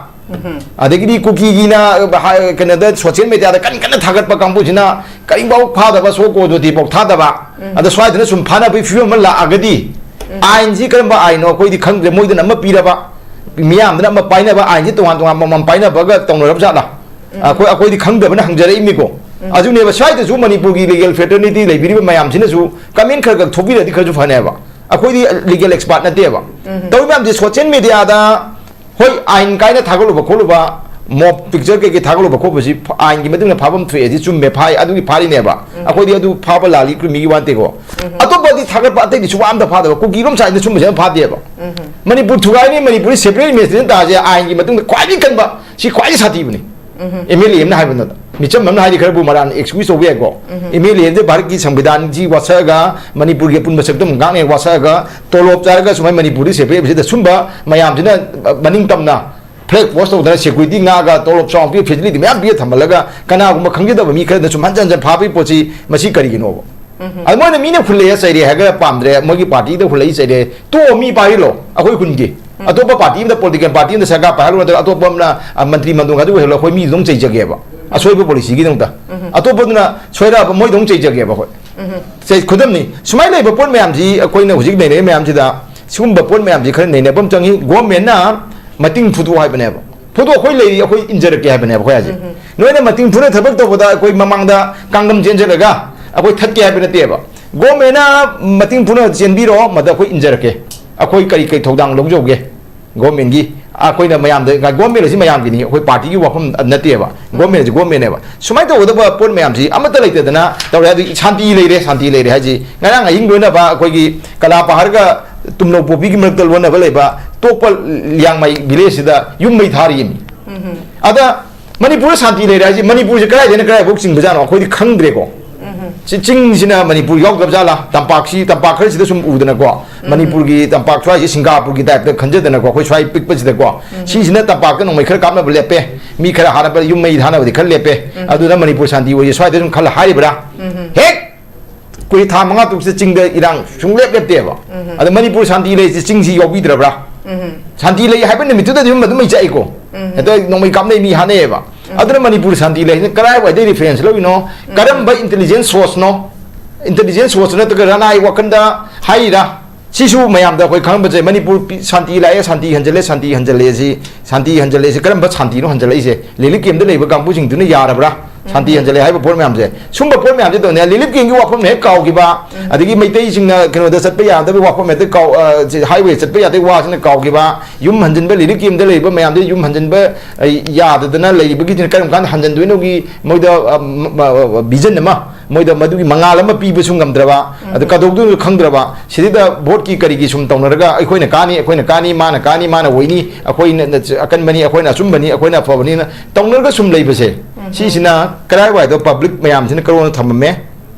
ꯑꯗꯒꯤꯗꯤ ꯀꯨꯀꯤꯒꯤꯅ, ꯑ, ꯍꯥꯏ-, ꯀꯩꯅꯣꯗ, ꯁꯣꯁꯤꯌꯦꯜ ꯃꯦꯗꯤꯌꯥꯗ ꯀꯟꯅ ꯀꯟꯅ ꯊꯥꯒꯠꯄ ꯀꯥꯡꯕꯨꯁꯤꯅ ꯀꯔꯤꯐꯥꯎ ꯐꯥꯗꯕ, ꯁꯣ ꯀꯣ ꯖꯣꯇꯤꯐꯥꯎ ꯊꯥꯗꯕ, ꯑꯗ ꯁ꯭ꯋꯥꯏꯗꯅ ꯁꯨꯝ ꯐꯥꯅꯕꯒꯤ ꯐꯤꯕꯝ ꯑꯃ ꯂꯥꯛꯑꯒꯗꯤ, ꯑꯥꯏꯟꯁꯤ ꯀꯔꯝꯕ ꯑꯥꯏꯟꯅꯣ ꯑꯩꯈꯣꯏꯗꯤ ꯈꯪꯗ꯭ꯔꯦ, ꯃꯣꯏꯗꯅ ꯑꯃ ꯄꯤꯔꯕ, ꯃꯤꯌꯥꯝꯗꯅ ꯑꯃ ꯄꯥꯏꯅꯕ, ꯑꯥꯏꯟꯁꯤ ꯇꯣꯉꯥꯟ ꯇꯣꯉꯥꯟ ꯑꯃꯃꯝ ꯄꯥꯏꯅꯕꯒ ꯇꯧꯅꯔꯕ ꯖꯥꯠꯂꯥ? ꯑꯩꯈꯣꯏ, ꯑꯩꯈꯣꯏꯗꯤ ꯈꯪꯗꯕꯅ ꯍꯪꯖꯔꯛꯏꯅꯤꯀꯣ꯫ ꯑꯗꯨꯅꯦꯕ, ꯁ꯭ꯋꯥꯏꯗꯁꯨ ꯃꯅꯤꯄꯨꯔꯒꯤ ꯂꯤꯒꯦꯜ ꯐ꯭ꯔꯦꯇꯔꯅꯤꯇꯤ ꯂꯩꯕꯤꯔꯤꯕ ꯃꯌꯥꯝꯁꯤꯅꯁꯨ ꯀꯃꯦꯟ ꯈꯔ ꯈꯔ ꯊꯣꯛꯄꯤꯔꯗꯤ ꯈꯔꯁꯨ ꯐꯅꯦꯕ꯫ ꯑꯩꯈꯣꯏꯗꯤ ꯂꯤꯒꯦꯜ ꯑꯦꯛꯁꯄꯥꯔꯠ ꯅꯠꯇꯦꯕ꯫ ꯇꯧꯔꯤꯕ ꯃꯌꯥꯝꯁꯦ ꯁꯣꯁꯤꯌꯦꯜ ꯃꯦꯗꯤꯌꯥꯗ, ꯍꯣꯏ, ꯑꯥꯏꯟ ꯀꯥꯏꯅ ꯊꯥꯒꯠꯂꯨꯕ ꯈꯣꯠꯂꯨꯕ, ꯃꯣꯞ ꯄꯤꯛꯆꯔ ꯀꯩꯀꯩ ꯊꯥꯒꯠꯂꯨꯕ ꯈꯣꯠꯄꯁꯤ ꯐ-, ꯑꯥꯏꯟꯒꯤ ꯃꯇꯨꯡ ꯏꯟꯅ ꯐꯥꯐꯝ ꯊꯣꯛꯑꯦ, ꯁꯤ ꯆꯨꯝꯃꯦ, ꯐꯥꯏ, ꯑꯗꯨꯒꯤ ꯐꯥꯔꯤꯅꯦꯕ꯫ ꯑꯩꯈꯣꯏꯗꯤ ꯑꯗꯨ ꯐꯥꯕ ꯂꯥꯜꯂꯤ ꯀ꯭ꯔꯤꯃꯤꯒꯤ ꯋꯥ ꯅꯠꯇꯦꯀꯣ꯫ ꯑꯇꯣꯞꯄꯗꯤ ꯊꯥꯒꯠꯄ ꯑꯇꯩꯗꯤ ꯁꯨꯡꯐꯥ ꯑꯝꯇ ꯐꯥꯗꯕ, ꯀꯨꯀꯤꯔꯣꯝ ꯁꯥꯏꯗ ꯁꯨꯝꯕꯁꯦ ꯑꯝꯇ ꯐꯥꯗꯦꯕ꯫ ꯃꯅꯤꯄꯨꯔ ꯊꯨꯒꯥꯏꯅꯤ, ꯃꯅꯤꯄꯨꯔꯗꯤ ꯁꯦꯄꯔꯦꯠ ꯏꯃꯦꯖ ꯇꯥꯁꯦ, ꯑꯥꯏꯟꯒꯤ ꯃꯇꯨꯡꯗ ꯈ꯭ꯋꯥꯏꯗꯒꯤ ꯀꯟꯕ, ꯁꯤ ꯈ꯭ꯋꯥꯏꯗꯒꯤ ꯁꯥꯊꯤꯕꯅꯤ꯫ ꯑꯦꯝ ꯑꯦꯜ ꯑꯦ ꯑꯃꯅ ꯍꯥꯏꯕ ꯅꯠꯇ, ꯃꯤꯆꯝ ꯑꯃꯅ ꯍꯥꯏꯗꯤ ꯈꯔꯕꯨ ꯃꯔꯥꯟ ꯑꯦꯛꯁꯀ꯭ꯌꯨꯁ ꯇꯧꯕ ꯌꯥꯏꯀꯣ꯫ ꯑꯦꯝ ꯑꯦꯜ ꯑꯦ ꯑꯃꯗꯤ ꯚꯥꯔꯠꯀꯤ ꯁꯪꯕꯤꯙꯥꯟꯁꯤ ꯋꯥꯁꯛꯑꯒ, ꯃꯅꯤꯄꯨꯔꯒꯤ ꯑꯄꯨꯟꯕ ꯁꯛꯇꯝ ꯉꯥꯛꯅ ꯋꯥꯁꯛꯑꯒ, ꯇꯣꯂꯣꯞ ꯆꯥꯔꯒ ꯁꯨꯃꯥꯏꯅ ꯃꯅꯤꯄꯨꯔꯗ ꯁꯦꯄꯔꯦꯠ ꯏꯃꯦꯖꯇ ꯁꯨꯝꯕ ꯃꯌꯥꯝꯁꯤꯅ, ꯑ, ꯃꯅꯤꯡ ꯇꯝꯅ ꯐ꯭ꯂꯦꯛ ꯄꯣꯁ ꯇꯧꯗꯅ ꯁꯦꯀ꯭ꯌꯨꯔꯤꯇꯤ ꯉꯥꯛꯑꯒ ꯇꯣꯂꯣꯞ ꯆꯥꯎꯅ ꯄꯤ, ꯐꯦꯁꯤꯂꯤꯇꯤ ꯃꯌꯥꯝ ꯄꯤꯔ ꯊꯝꯍꯜꯂꯒ ꯀꯅꯥꯒꯨꯝꯕ ꯈꯪꯖꯗꯕ ꯃꯤ ꯈꯔꯗ ꯁꯨꯝ ꯍꯟꯖꯟ ꯍꯟꯖꯟ ꯐꯥꯕꯒꯤ ꯄꯣꯠꯁꯤ ꯃꯁꯤ ꯀꯔꯤꯒꯤꯅꯣꯕ? ꯑꯗ ꯃꯣꯏꯅ ꯃꯤꯅ ꯍꯨꯜꯂꯛꯑꯦ ꯆꯩꯔꯦ ꯍꯥꯏꯔꯒ ꯄꯥꯝꯗ꯭ꯔꯦ, ꯃꯣꯏꯒꯤ ꯄꯥꯔꯇꯤꯗ ꯍꯨꯜꯂꯛꯏ ꯆꯩꯔꯦ, ꯇꯣꯛꯑꯣ, ꯃꯤ ꯄꯥꯏꯔꯤꯂꯣ, ꯑꯩꯈꯣꯏ ꯍꯨꯟꯒꯦ꯫ ꯑꯇꯣꯞꯄ ꯄꯥꯔꯇꯤ ꯑꯃꯗ, ꯄꯣꯂꯤꯇꯤꯀꯦꯜ ꯄꯥꯔꯇꯤ ꯑꯃꯗ ꯁꯔꯀꯥꯔ ꯄꯥꯏꯍꯜꯂꯨ, ꯅꯠꯇ꯭ꯔꯒ ꯑꯇꯣꯞꯄ ꯑꯃꯅ, ꯑ, ꯃꯟꯇ꯭ꯔꯤ ꯃꯟꯗꯣꯟ ꯑꯗꯨ ꯑꯣꯏꯍꯜꯂꯣ, ꯑꯩꯈꯣꯏ ꯃꯤꯗꯨꯗꯪ ꯆꯩꯖꯒꯦꯕ, ꯑꯁꯣꯏꯕ ꯄꯣꯂꯤꯁꯤꯒꯤꯗꯃꯛꯇ꯫ ꯑꯇꯣꯞꯄꯗꯨꯅ ꯁꯣꯏꯔꯛꯑꯕ ꯃꯣꯏꯗꯪ ꯆꯩꯖꯒꯦꯕ ꯑꯩꯈꯣꯏ꯫ ꯁꯦ, ꯈꯨꯗꯝꯅꯤ, ꯁꯨꯃꯥꯏꯅ ꯂꯩꯕ ꯄꯣꯠ ꯃꯌꯥꯝꯁꯤ, ꯑꯩꯈꯣꯏꯅ ꯍꯧꯖꯤꯛ ꯅꯩꯅꯔꯤꯕ ꯃꯌꯥꯝꯁꯤꯗ ꯁꯤꯒꯨꯝꯕ ꯄꯣꯠ ꯃꯌꯥꯝꯁꯤ ꯈꯔ ꯅꯩꯅꯕ ꯑꯃ ꯆꯪꯉꯤ꯫ ꯒꯣꯔꯃꯦꯟꯅ ꯃꯇꯤꯡ ꯐꯨꯗꯣꯛꯑꯣ ꯍꯥꯏꯕꯅꯦꯕ꯫ ꯐꯨꯗꯣꯛ, ꯑꯩꯈꯣꯏ ꯂꯩꯔꯤ, ꯑꯩꯈꯣꯏ ꯏꯟꯖꯔꯛꯀꯦ ꯍꯥꯏꯕꯅꯦꯕ ꯑꯩꯈꯣꯏ ꯍꯥꯏꯁꯦ꯫ ꯅꯣꯏꯅ ꯃꯇꯤꯡ ꯐꯨꯅ ꯊꯕꯛ ꯇꯧꯕꯗ ꯑꯩꯈꯣꯏ ꯃꯃꯥꯡꯗ ꯀꯥꯡꯗꯝ ꯆꯦꯟꯖꯔꯒ ꯑꯩꯈꯣꯏ ꯊꯠꯀꯦ ꯍꯥꯏꯕ ꯅꯠꯇꯦꯕ꯫ ꯒꯣꯔꯃꯦꯟꯅ ꯃꯇꯤꯡ ꯐꯨꯅ ꯆꯦꯟꯕꯤꯔꯣ, ꯃꯗ ꯑꯩꯈꯣꯏ ꯏꯟꯖꯔꯛꯀꯦ꯫ ꯑꯩꯈꯣꯏ ꯀꯔꯤ ꯀꯔꯤ ꯊꯧꯗꯥꯡ ꯂꯧꯖꯧꯒꯦ? ꯒꯣꯔꯃꯦꯟꯒꯤ, ꯑꯩꯈꯣꯏꯅ ꯃꯌꯥꯝꯗ, ꯒꯣꯔꯃꯦꯟ ꯑꯁꯤ ꯃꯌꯥꯝꯒꯤꯅꯤ, ꯑꯩꯈꯣꯏ ꯄꯥꯔꯇꯤꯒꯤ ꯋꯥꯐꯝ ꯅꯠꯇꯦꯕ꯫ ꯒꯣꯔꯃꯦꯟ ꯑꯁꯤ ꯒꯣꯔꯃꯦꯟꯅꯦꯕ꯫ ꯁꯨꯃꯥꯏꯅ ꯇꯧꯒꯗꯕ ꯄꯣꯠ ꯃꯌꯥꯝꯁꯤ ꯑꯃꯠꯇ ꯂꯩꯇꯗꯅ ꯇꯧꯔꯦ꯫ ꯑꯗꯨ ꯁꯥꯟꯇꯤ ꯂꯩꯔꯦ, ꯁꯥꯟꯇꯤ ꯂꯩꯔꯦ ꯍꯥꯏꯁꯤ ꯉꯔꯥꯡ ꯑꯍꯤꯡ ꯂꯣꯏꯅꯕ ꯑꯩꯈꯣꯏꯒꯤ ꯀꯂꯥ ꯄꯍꯥꯔꯒ ꯇꯨꯝꯅꯧ ꯄꯣꯄꯤꯒꯤ ꯃꯔꯛꯇ ꯂꯣꯟꯅꯕ ꯂꯩꯕ ꯇꯣꯛꯄ ꯂꯤꯌꯥꯡꯃꯩ ꯚꯤꯂꯦꯖꯁꯤꯗ ꯌꯨꯝ ꯃꯩ ꯊꯥꯔꯤꯃꯤ꯫ ꯑꯗ ꯃꯅꯤꯄꯨꯔꯗ ꯁꯥꯟꯇꯤ ꯂꯩꯔꯦ ꯍꯥꯏꯁꯤ ꯃꯅꯤꯄꯨꯔꯁꯦ ꯀꯗꯥꯏꯗꯩꯅ ꯀꯗꯥꯏꯐꯥꯎ ꯆꯤꯡꯕꯖꯥꯠꯅꯣ ꯑꯩꯈꯣꯏꯗꯤ ꯈꯪꯗ꯭ꯔꯦꯀꯣ꯫ ꯁꯤ ꯆꯤꯡꯁꯤꯅ ꯃꯅꯤꯄꯨꯔ ꯌꯥꯎꯗꯕ ꯖꯥꯠꯂꯥ? ꯇꯝꯄꯥꯛꯁꯤ, ꯇꯝꯄꯥꯛ ꯈꯔꯁꯤꯗ ꯁꯨꯝ ꯎꯗꯅꯀꯣ, ꯃꯅꯤꯄꯨꯔꯒꯤ ꯇꯝꯄꯥꯛ ꯁ꯭ꯋꯥꯏꯁꯤ ꯁꯤꯡꯒꯥꯄꯨꯔꯒꯤ ꯇꯥꯏꯞꯇ ꯈꯟꯖꯗꯅꯀꯣ, ꯑꯩꯈꯣꯏ ꯁ꯭ꯋꯥꯏ ꯄꯤꯛꯄꯁꯤꯗꯀꯣ, ꯁꯤꯁꯤꯅ ꯇꯝꯄꯥꯛꯇ ꯅꯣꯡꯃꯩ ꯈꯔ ꯀꯥꯞꯅꯕ ꯂꯦꯞꯄꯦ, ꯃꯤ ꯈꯔ ꯍꯥꯠꯅꯕ, ꯌꯨꯝ ꯃꯩ ꯊꯥꯅꯕꯗꯤ ꯈꯔ ꯂꯦꯞꯄꯦ, ꯑꯗꯨꯅ ꯃꯅꯤꯄꯨꯔ ꯁꯥꯟꯇꯤ ꯑꯣꯏꯌꯦ ꯁ꯭ꯋꯥꯏꯗ ꯁꯨꯝ ꯈꯜꯂ ꯍꯥꯏꯔꯤꯕ꯭ꯔꯥ? ꯍꯦꯛ ꯑꯩꯈꯣꯏ ꯊꯥ ꯃꯉꯥ ꯇꯔꯨꯛꯁꯤꯗ ꯆꯤꯡꯗ ꯏꯔꯥꯡ ꯁꯨꯡꯂꯦꯞ ꯂꯦꯞꯇꯦꯕ꯫ ꯑꯗ ꯃꯅꯤꯄꯨꯔ ꯁꯥꯟꯇꯤ ꯂꯩꯔꯤꯁꯦ ꯆꯤꯡꯁꯤ ꯌꯥꯎꯕꯤꯗ꯭ꯔꯕ꯭ꯔꯥ? ꯁꯥꯟꯇꯤ ꯂꯩ ꯍꯥꯏꯕ ꯅꯨꯃꯤꯠꯇꯨꯗꯗꯤ ꯑꯗꯨꯝ ꯑꯗꯨꯝ ꯃꯩ ꯆꯥꯛꯏꯀꯣ꯫ ꯎꯝ꯫ ꯍꯦꯛꯇ ꯅꯣꯡꯃꯩ ꯀꯥꯞꯅꯩ, ꯃꯤ ꯍꯥꯠꯅꯩꯌꯦꯕ꯫ ꯎꯝ꯫ ꯑꯗꯨꯅ ꯃꯅꯤꯄꯨꯔ ꯁꯥꯟꯇꯤ ꯂꯩ ꯍꯥꯏꯁꯤꯅ ꯀꯔꯥꯏꯋꯥꯏꯗꯩ reference ꯂꯧꯔꯤꯅꯣ? ꯎꯝ꯫ ꯀꯔꯝꯕ intelligence source ꯅꯣ? Intelligence source ꯅꯠꯇ꯭ꯔꯒ ꯔꯅꯥꯏ ꯋꯥꯈꯟꯗ ꯍꯥꯏꯔꯤꯔꯥ? ꯁꯤꯁꯨ ꯃꯌꯥꯝꯗ ꯑꯩꯈꯣꯏ ꯈꯪꯍꯟꯕꯁꯦ, ꯃꯅꯤꯄꯨꯔ ꯄꯤ-, ꯁꯥꯟꯇꯤ ꯂꯥꯛꯑꯦ, ꯁꯥꯟꯇꯤ ꯍꯟꯖꯜꯂꯦ, ꯁꯥꯟꯇꯤ ꯍꯟꯖꯜꯂꯦ ꯁꯤ, ꯁꯥꯟꯇꯤ ꯍꯟꯖꯜꯂꯦ ꯁꯤ ꯀꯔꯝꯕ ꯁꯥꯟꯇꯤꯅꯣ ꯍꯟꯖꯜꯂꯛꯏꯁꯦ? ꯂꯤꯂꯤꯞ camp ꯇ ꯂꯩꯕ ꯀꯥꯡꯕꯨꯁꯤꯡꯗꯨꯅ ꯌꯥꯔꯕ꯭ꯔꯥ? ꯁꯥꯟꯇꯤ ꯎꯝ꯫ ꯍꯟꯖꯜꯂꯦ ꯍꯥꯏꯕ ꯄꯣꯠ ꯃꯌꯥꯝꯁꯦ, ꯁꯨꯝꯕ ꯄꯣꯠ ꯃꯌꯥꯝꯁꯦ ꯇꯧꯅꯦ꯫ ꯂꯤꯂꯤꯞ camp ꯀꯤ ꯋꯥꯐꯝ ꯍꯦꯛ ꯀꯥꯎꯈꯤꯕ, ꯎꯝ꯫ ꯑꯗꯒꯤ ꯃꯩꯇꯩꯁꯤꯡꯅ ꯀꯩꯅꯣꯗ ꯆꯠꯄ ꯌꯥꯗꯕꯒꯤ ꯋꯥꯐꯝ ꯍꯦꯛꯇ ꯀꯥꯎ-, ꯑ, ꯁꯤ highway ꯆꯠꯄ ꯌꯥꯗꯕꯒꯤ ꯋꯥꯁꯤꯅ ꯀꯥꯎꯈꯤꯕ, ꯌꯨꯝ ꯍꯟꯖꯤꯟꯕ, ꯂꯤꯂꯤꯞ camp ꯇ ꯂꯩꯔꯤꯕ ꯃꯌꯥꯝꯗꯨ ꯌꯨꯝ ꯍꯟꯖꯤꯟꯕ, ꯑ, ꯌꯥꯗꯗꯅ ꯂꯩꯔꯤꯕꯒꯤꯗꯨꯅ ꯀꯔꯝ ꯀꯥꯟꯗ ꯍꯟꯖꯤꯟꯗꯣꯏꯅꯣꯒꯤ ꯃꯣꯏꯗ, ꯑ, ꯃ-, ꯃ-, vision ꯑꯃ, ꯃꯣꯏꯗ ꯃꯗꯨꯒꯤ ꯃꯉꯥꯜ ꯑꯃ ꯄꯤꯕꯁꯨ ꯉꯝꯗ꯭ꯔꯕ, ꯑꯗꯨ ꯎꯝ꯫ ꯀꯗꯧꯗꯣꯏꯅꯣ ꯈꯪꯗ꯭ꯔꯕ, ꯁꯤꯗꯩꯗ ꯚꯣꯠꯀꯤ ꯀꯔꯤꯒꯤ ꯁꯨꯝ ꯇꯧꯅꯔꯒ ꯑꯩꯈꯣꯏꯅ ꯀꯥꯅꯤ, ꯑꯩꯈꯣꯏꯅ ꯀꯥꯅꯤ, ꯃꯥꯅ ꯀꯥꯅꯤ, ꯃꯥꯅ ꯑꯣꯏꯅꯤ, ꯑꯩꯈꯣꯏꯅ ꯑꯀꯟꯕꯅꯤ, ꯑꯩꯈꯣꯏꯅ ꯑꯆꯨꯝꯕꯅꯤ, ꯑꯩꯈꯣꯏꯅ ꯑꯐꯕꯅꯤꯅ ꯇꯧꯅꯔꯒ ꯁꯨꯝ ꯂꯩꯕꯁꯦ, ꯎꯝ꯫ ꯁꯤꯁꯤꯅ ꯀꯔꯥꯏꯋꯥꯏꯗ public ꯃꯌꯥꯝꯁꯤꯅ ꯀꯔꯣꯅ ꯊꯝꯃꯝꯃꯦ?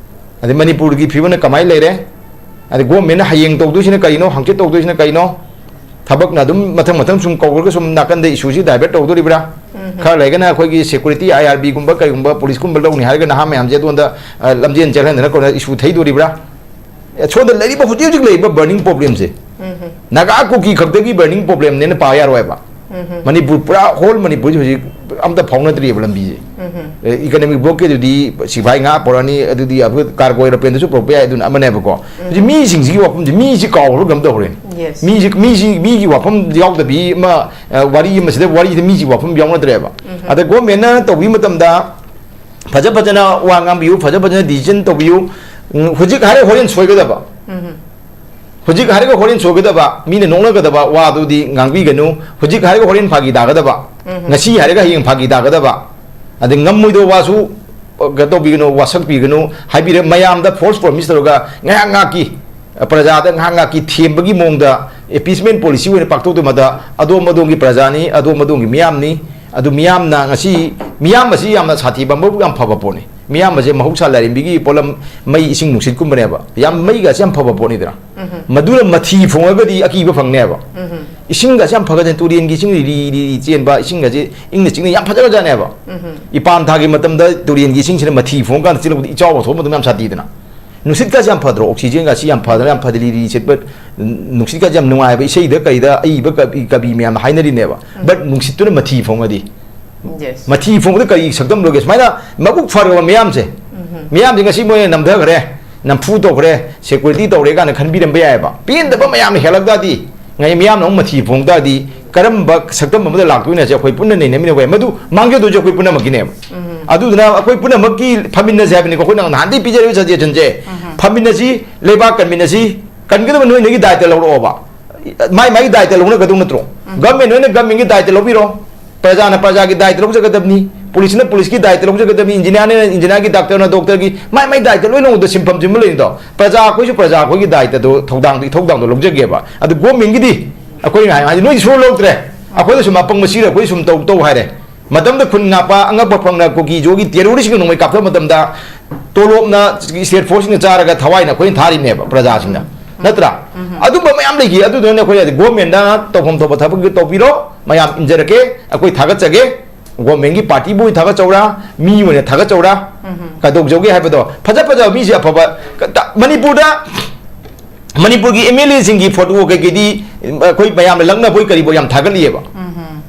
ꯑꯗꯩ ꯃꯅꯤꯄꯨꯔꯒꯤ ꯐꯤꯕꯝꯅ ꯀꯃꯥꯏꯅ ꯂꯩꯔꯦ? ꯑꯗꯩ government ꯅ ꯍꯌꯦꯡ ꯇꯧꯗꯣꯏꯁꯤꯅ ꯀꯔꯤꯅꯣ, ꯍꯪꯆꯤꯠ ꯇꯧꯗꯣꯏꯁꯤꯅ ꯀꯔꯤꯅꯣ? ꯊꯕꯛꯅ ꯑꯗꯨꯝ ꯃꯊꯪ ꯃꯊꯪ ꯁꯨꯝ ꯀꯧꯔꯒ ꯁꯨꯝ ꯅꯥꯀꯟꯗ issue ꯁꯤ divert ꯇꯧꯗꯣꯔꯤꯕ꯭ꯔꯥ? ꯎꯝ꯫ ꯈꯔ ꯂꯩꯔꯒꯅ ꯑꯩꯈꯣꯏꯒꯤ security, I R B ꯒꯨꯝꯕ ꯀꯩꯒꯨꯝꯕ, police ꯀꯨꯝꯕ ꯂꯧꯅꯤ ꯍꯥꯏꯔꯒ ꯅꯍꯥ ꯃꯌꯥꯝꯁꯦ ꯑꯗꯣꯝꯗ, ꯑ, ꯂꯝꯖꯦꯟ ꯆꯦꯜꯍꯟꯗꯅ ꯀꯣꯟꯅ issue ꯊꯩꯗꯣꯔꯤꯕ꯭ꯔꯥ? ꯑꯦ, ꯁꯣꯝꯗ ꯂꯩꯔꯤꯕ, ꯍꯧꯖꯤꯛ ꯍꯧꯖꯤꯛ ꯂꯩꯔꯤꯕ burning problem ꯁꯦ, ꯎꯝ꯫ ꯅꯥꯒꯥ ꯀꯨꯀꯤ ꯈꯛꯇꯒꯤ burning problem ꯅꯦꯅ ꯄꯥ ꯌꯥꯔꯣꯏꯕ꯫ ꯎꯝ꯫ ꯃꯅꯤꯄꯨꯔ ꯄꯨꯔꯥ, whole ꯃꯅꯤꯄꯨꯔꯁꯦ ꯍꯧꯖꯤꯛ ꯑꯝꯇ ꯐꯥꯎꯅꯗ꯭ꯔꯤꯑꯕ ꯂꯝꯕꯤꯁꯦ꯫ ꯎꯝ꯫ ꯑꯦ, economic blockade ꯇꯨꯗꯤ ꯁꯤꯐꯥꯏ ꯉꯥ ꯄꯨꯔꯛꯑꯅꯤ, ꯑꯗꯨꯗꯤ ꯑꯩꯈꯣꯏ cargo aeroplane ꯗꯁꯨ ꯄꯨꯔꯛꯄ ꯌꯥꯏ, ꯑꯗꯨꯅ ꯑꯃꯅꯦꯕꯀꯣ꯫ ꯎꯝ꯫ ꯍꯧꯖꯤꯛ ꯃꯤꯁꯤꯡꯁꯤꯒꯤ ꯋꯥꯐꯝꯁꯦ, ꯃꯤꯁꯤ ꯀꯥꯎꯈ꯭ꯔꯕ ꯀꯩꯅꯣꯝ ꯇꯧꯔꯦ꯫ Yes꯫ ꯃꯤꯁꯤ, ꯃꯤꯁꯤ, ꯃꯤꯒꯤ ꯋꯥꯐꯝ ꯌꯥꯎꯗꯕꯤ ꯑꯃ, ꯑ, ꯋꯥꯔꯤ ꯑꯃ, ꯁꯤꯗ ꯋꯥꯔꯤꯁꯤꯗ ꯃꯤꯁꯤ ꯋꯥꯐꯝ ꯌꯥꯎꯅꯗ꯭ꯔꯦꯕ꯫ ꯎꯝ꯫ ꯑꯗ government ꯅ ꯇꯧꯕꯤꯕ ꯃꯇꯝꯗ ꯐꯖ ꯐꯖꯅ ꯋꯥ ꯉꯥꯡꯕꯤꯌꯨ, ꯐꯖ ꯐꯖꯅ decision ꯇꯧꯕꯤꯌꯨ꯫ ꯎꯝ, ꯍꯧꯖꯤꯛ ꯍꯥꯏꯔꯒ ꯍꯣꯔꯦꯟ ꯁꯣꯏꯒꯗꯕ꯫ ꯎꯝ꯫ ꯍꯧꯖꯤꯛ ꯍꯥꯏꯔꯒ ꯍꯣꯔꯦꯟ ꯁꯣꯏꯒꯗꯕ, ꯃꯤꯅ ꯅꯣꯛꯅꯒꯗꯕ ꯋꯥꯗꯨꯗꯤ ꯉꯥꯡꯕꯤꯒꯅꯨ꯫ ꯍꯧꯖꯤꯛ ꯍꯥꯏꯔꯒ ꯍꯣꯔꯦꯟ ꯐꯥꯒꯤ ꯇꯥꯒꯗꯕ, ꯎꯝ꯫ ꯉꯁꯤ ꯍꯥꯏꯔꯒ ꯍꯌꯦꯡ ꯐꯥꯒꯤ ꯇꯥꯒꯗꯕ, ꯑꯗꯩ ꯉꯝꯃꯣꯏꯗꯕ ꯋꯥꯁꯨ, ꯑ, ꯀꯩꯅꯣ ꯇꯧꯕꯤꯒꯅꯨ, ꯋꯥꯁꯛꯄꯤꯒꯅꯨ, ꯍꯥꯏꯕꯤꯔꯦ꯫ ꯃꯌꯥꯝꯗ false promise ꯇꯧꯔꯒ ꯉꯥꯏꯍꯥꯛ ꯉꯥꯏꯍꯥꯛꯀꯤ, ꯑ, ꯄ꯭ꯔꯖꯥꯗ ꯉꯥꯏꯍꯥꯛ ꯉꯥꯏꯍꯥꯛꯀꯤ ꯊꯦꯝꯕꯒꯤ ꯃꯑꯣꯡꯗ appeasement policy ꯑꯣꯏꯅ ꯄꯥꯡꯊꯣꯛꯇꯨꯃꯗ ꯑꯗꯣꯝ ꯑꯗꯣꯝꯒꯤ ꯄ꯭ꯔꯖꯥꯅꯤ, ꯑꯗꯣꯝ ꯑꯗꯣꯝꯒꯤ ꯃꯤꯌꯥꯝꯅꯤ꯫ ꯑꯗꯨ ꯃꯤꯌꯥꯝꯅ ꯉꯁꯤ, ꯃꯤꯌꯥꯝ ꯑꯁꯤ ꯌꯥꯝꯅ ꯁꯥꯊꯤꯕ, ꯃꯕꯨꯛ ꯌꯥꯝ ꯐꯕ ꯄꯣꯠꯅꯤ꯫ ꯃꯤꯌꯥꯝ ꯑꯁꯦ ꯃꯍꯧꯁꯥ ꯂꯥꯏꯔꯦꯝꯕꯤꯒꯤ ꯄꯣꯠꯂꯝ, ꯃꯩ, ꯏꯁꯤꯡ, ꯅꯨꯡꯁꯤꯠꯀꯨꯝꯕꯅꯦꯕ꯫ ꯌꯥꯝ, ꯃꯩꯒꯁꯦ ꯌꯥꯝ ꯐꯕ ꯄꯣꯠꯅꯤꯗꯅ꯫ ꯎꯝ꯫ ꯃꯗꯨꯅ ꯃꯊꯤ ꯐꯣꯡꯉꯒꯗꯤ ꯑꯀꯤꯕ ꯐꯪꯅꯦꯕ꯫ ꯎꯝ꯫ ꯏꯁꯤꯡꯒꯁꯦ ꯌꯥꯝ ꯐꯒꯗꯅꯤ, ꯇꯨꯔꯦꯟꯒꯤ ꯏꯁꯤꯡ ꯂꯤꯔꯤ ꯂꯤꯔꯤ ꯆꯦꯟꯕ, ꯏꯁꯤꯡꯒꯁꯦ ꯏꯪꯅ ꯆꯤꯛꯅ ꯌꯥꯝ ꯐꯖꯈ꯭ꯔꯖꯥꯠꯅꯦꯕ꯫ ꯎꯝ꯫ ꯏꯄꯥꯟ ꯊꯥꯒꯤ ꯃꯇꯝꯗ ꯇꯨꯔꯦꯟꯒꯤ ꯏꯁꯤꯡꯁꯤꯅ ꯃꯊꯤ ꯐꯣꯡꯉꯀꯥꯟꯗ ꯆꯦꯜꯂꯛꯄꯗ ꯏꯆꯥꯎꯕ ꯊꯣꯛꯄ ꯃꯇꯝ ꯌꯥꯝ ꯁꯥꯊꯤꯗꯅ꯫ ꯅꯨꯡꯁꯤꯠꯀꯁꯦ ꯌꯥꯝ ꯐꯗ꯭ꯔꯣ? ꯑꯣꯛꯁꯤꯖꯦꯟꯒꯁꯤ ꯌꯥꯝ ꯐꯗꯅ, ꯌꯥꯝ ꯐꯗ ꯂꯤꯔꯤ ꯁꯤꯠꯄ, ꯅꯨꯡꯁꯤꯠꯀꯁꯦ ꯌꯥꯝ ꯅꯨꯡꯉꯥꯏꯕ, ꯏꯁꯩꯗ ꯀꯩꯗ ꯑꯏꯕ ꯀꯕꯤ, ꯀꯕꯤ ꯃꯌꯥꯝꯅ ꯍꯥꯏꯅꯔꯤꯅꯦꯕ꯫ ꯕꯠ ꯅꯨꯡꯁꯤꯠꯇꯨꯅ ꯃꯊꯤ ꯐꯣꯡꯉꯗꯤ, ꯃꯊꯤ ꯐꯣꯡꯕꯗ ꯀꯔꯤ ꯁꯛꯇꯝ ꯂꯣꯏꯒꯦ? ꯁꯨꯃꯥꯏꯅ ꯃꯕꯨꯛ ꯐꯔꯕ ꯃꯤꯌꯥꯝꯁꯦ, ꯃꯤꯌꯥꯝꯁꯦ ꯉꯁꯤ ꯃꯣꯏꯅ ꯅꯝꯊꯈ꯭ꯔꯦ, ꯅꯝꯐꯨ ꯇꯧꯈ꯭ꯔꯦ, ꯁꯦꯀ꯭ꯌꯨꯔꯤꯇꯤ ꯇꯧꯔꯦ ꯀꯥꯏꯅ ꯈꯟꯕꯤꯔꯝꯕ ꯌꯥꯏꯑꯕ꯫ ꯄꯦꯟꯗꯕ ꯃꯌꯥꯝꯅ ꯍꯦꯜꯂꯛ ꯇꯥꯔꯗꯤ, ꯉꯥꯏ ꯃꯤꯌꯥꯝꯅ ꯑꯃꯨꯛ ꯃꯊꯤ ꯐꯣꯡ ꯇꯥꯔꯗꯤ, ꯀꯔꯝꯕ ꯁꯛꯇꯝ ꯑꯃꯗ ꯂꯥꯛꯇꯣꯏꯅꯣ ꯍꯥꯏꯁꯦ ꯑꯩꯈꯣꯏ ꯄꯨꯟꯅ ꯅꯩꯅꯃꯤꯟꯅꯕ ꯌꯥꯏ꯫ ꯃꯗꯨ ꯃꯥꯡꯖꯗꯣꯏꯁꯦ ꯑꯩꯈꯣꯏ ꯄꯨꯝꯅꯃꯛꯀꯤꯅꯦꯕ꯫ ꯑꯗꯨꯗꯨꯅ ꯑꯩꯈꯣꯏ ꯄꯨꯝꯅꯃꯛꯀꯤ ꯐꯝꯃꯤꯟꯅꯁꯦ ꯍꯥꯏꯕꯅꯤꯀꯣ, ꯑꯩꯈꯣꯏꯅ ꯅꯍꯥꯟꯗꯒꯤ ꯄꯤꯖꯔꯤꯕ ꯁꯖꯦꯁꯟꯁꯦ꯫ ꯐꯝꯃꯤꯟꯅꯁꯤ, ꯂꯩꯕꯥꯛ ꯀꯟꯃꯤꯟꯅꯁꯤ, ꯀꯟꯒꯗꯕ ꯅꯣꯏ ꯅꯣꯏꯒꯤ ꯗꯥꯏꯇ ꯂꯧꯔꯛꯑꯣꯕ꯫ ꯃꯥꯏ ꯃꯥꯏꯒꯤ ꯗꯥꯏꯇ ꯂꯧꯅꯒꯗꯧ ꯅꯠꯇ꯭ꯔꯣ? ꯒꯚꯔꯟꯃꯦꯟ ꯍꯣꯏꯅ ꯒꯚꯔꯟꯃꯦꯟꯒꯤ ꯗꯥꯏꯇ ꯂꯧꯕꯤꯔꯣ, ꯄ꯭ꯔꯖꯥꯅ ꯄ꯭ꯔꯖꯥꯒꯤ ꯗꯥꯏꯇ ꯂꯧꯖꯒꯗꯕꯅꯤ, ꯄꯨꯂꯤꯁꯅ ꯄꯨꯂꯤꯁꯀꯤ ꯗꯥꯏꯇ ꯂꯧꯖꯒꯗꯕꯅꯤ, ꯏꯟꯖꯤꯅꯤꯌꯥꯔꯅ ꯏꯟꯖꯤꯅꯤꯌꯥꯔꯒꯤ, ꯗꯥꯛꯇꯔꯅ ꯗꯣꯛꯇꯔꯒꯤ, ꯃꯥꯏ ꯃꯥꯏ ꯗꯥꯏꯇ ꯂꯣꯏ ꯂꯧꯕꯗ ꯁꯤꯟꯐꯝ ꯁꯤꯟꯕ ꯂꯩꯔꯤꯗꯣ꯫ ꯄ꯭ꯔꯖꯥ ꯑꯩꯈꯣꯏꯁꯨ ꯄ꯭ꯔꯖꯥ ꯑꯩꯈꯣꯏꯒꯤ ꯗꯥꯏꯇꯗꯣ, ꯊꯧꯗꯥꯡꯗꯣ, ꯏꯊꯧꯗꯥꯡꯗꯣ ꯂꯧꯖꯒꯦꯕ꯫ ꯑꯗꯨ ꯒꯣꯔꯃꯦꯟꯒꯤꯗꯤ ꯑꯩꯈꯣꯏꯅ ꯍꯥꯏ, ꯍꯥꯏꯗꯤ ꯅꯣꯏꯗꯤ ꯁꯨꯡꯂꯧ ꯂꯧꯗ꯭ꯔꯦ, ꯑꯩꯈꯣꯏꯗ ꯁꯨꯝ ꯑꯄꯪꯕ ꯁꯤꯔ ꯑꯩꯈꯣꯏ ꯁꯨꯝ ꯇꯧ ꯇꯧ ꯍꯥꯏꯔꯦ꯫ ꯃꯇꯝꯗ ꯈꯨꯟ ꯉꯥꯛꯄ ꯑꯉꯛꯄ ꯐꯪꯅ ꯀꯨꯀꯤ ꯖꯣꯒꯤ ꯇꯦꯔꯣꯔꯤꯁꯀꯤ ꯅꯣꯡꯃꯩ ꯀꯥꯞꯊꯣꯛꯄ ꯃꯇꯝꯗ ꯇꯣꯂꯣꯞꯅ ꯁ꯭ꯇꯦꯠ ꯐꯣꯔꯁꯁꯤꯡꯅ ꯆꯥꯔꯒ ꯊꯋꯥꯏꯅ ꯑꯩꯈꯣꯏꯅ ꯊꯥꯔꯤꯅꯦꯕ ꯄ꯭ꯔꯖꯥꯁꯤꯡꯅ꯫ ꯅꯠꯇ꯭ꯔꯥ? ꯑꯗꯨꯝꯕ ꯃꯌꯥꯝ ꯂꯩꯈꯤ꯫ ꯑꯗꯨꯗꯨꯅꯅꯦ ꯑꯩꯈꯣꯏ ꯍꯥꯏꯗꯤ ꯒꯣꯔꯃꯦꯟꯅ ꯇꯧꯐꯝ ꯊꯣꯛꯄ ꯊꯕꯛꯇꯨ ꯇꯧꯕꯤꯔꯣ, ꯃꯌꯥꯝ ꯏꯟꯖꯔꯒꯦ, ꯑꯩꯈꯣꯏ ꯊꯥꯒꯠꯆꯒꯦ꯫ ꯒꯣꯔꯃꯦꯟꯒꯤ ꯄꯥꯔꯇꯤꯕꯨ ꯑꯣꯏꯅ ꯊꯥꯒꯠꯆꯧꯔꯥ, ꯃꯤ ꯑꯣꯏꯅ ꯊꯥꯒꯠꯆꯧꯔꯥ, ꯀꯩꯗꯧꯖꯧꯒꯦ ꯍꯥꯏꯕꯗꯣ꯫ ꯐꯖ ꯐꯖꯕ ꯃꯤꯁꯦ ꯑꯐꯕ ꯀ-, ꯇ-, ꯃꯅꯤꯄꯨꯔꯗ ꯃꯅꯤꯄꯨꯔꯒꯤ ꯑꯦꯝ ꯑꯦꯜ ꯑꯦꯁꯤꯡꯒꯤ ꯐꯣꯇꯣ ꯀꯩꯀꯩꯗꯤ ꯑꯩꯈꯣꯏ ꯃꯌꯥꯝꯅ ꯂꯛꯅꯕꯣꯏ ꯀꯔꯤꯕꯣꯏ ꯌꯥꯝ ꯊꯥꯒꯠꯂꯤꯑꯕ꯫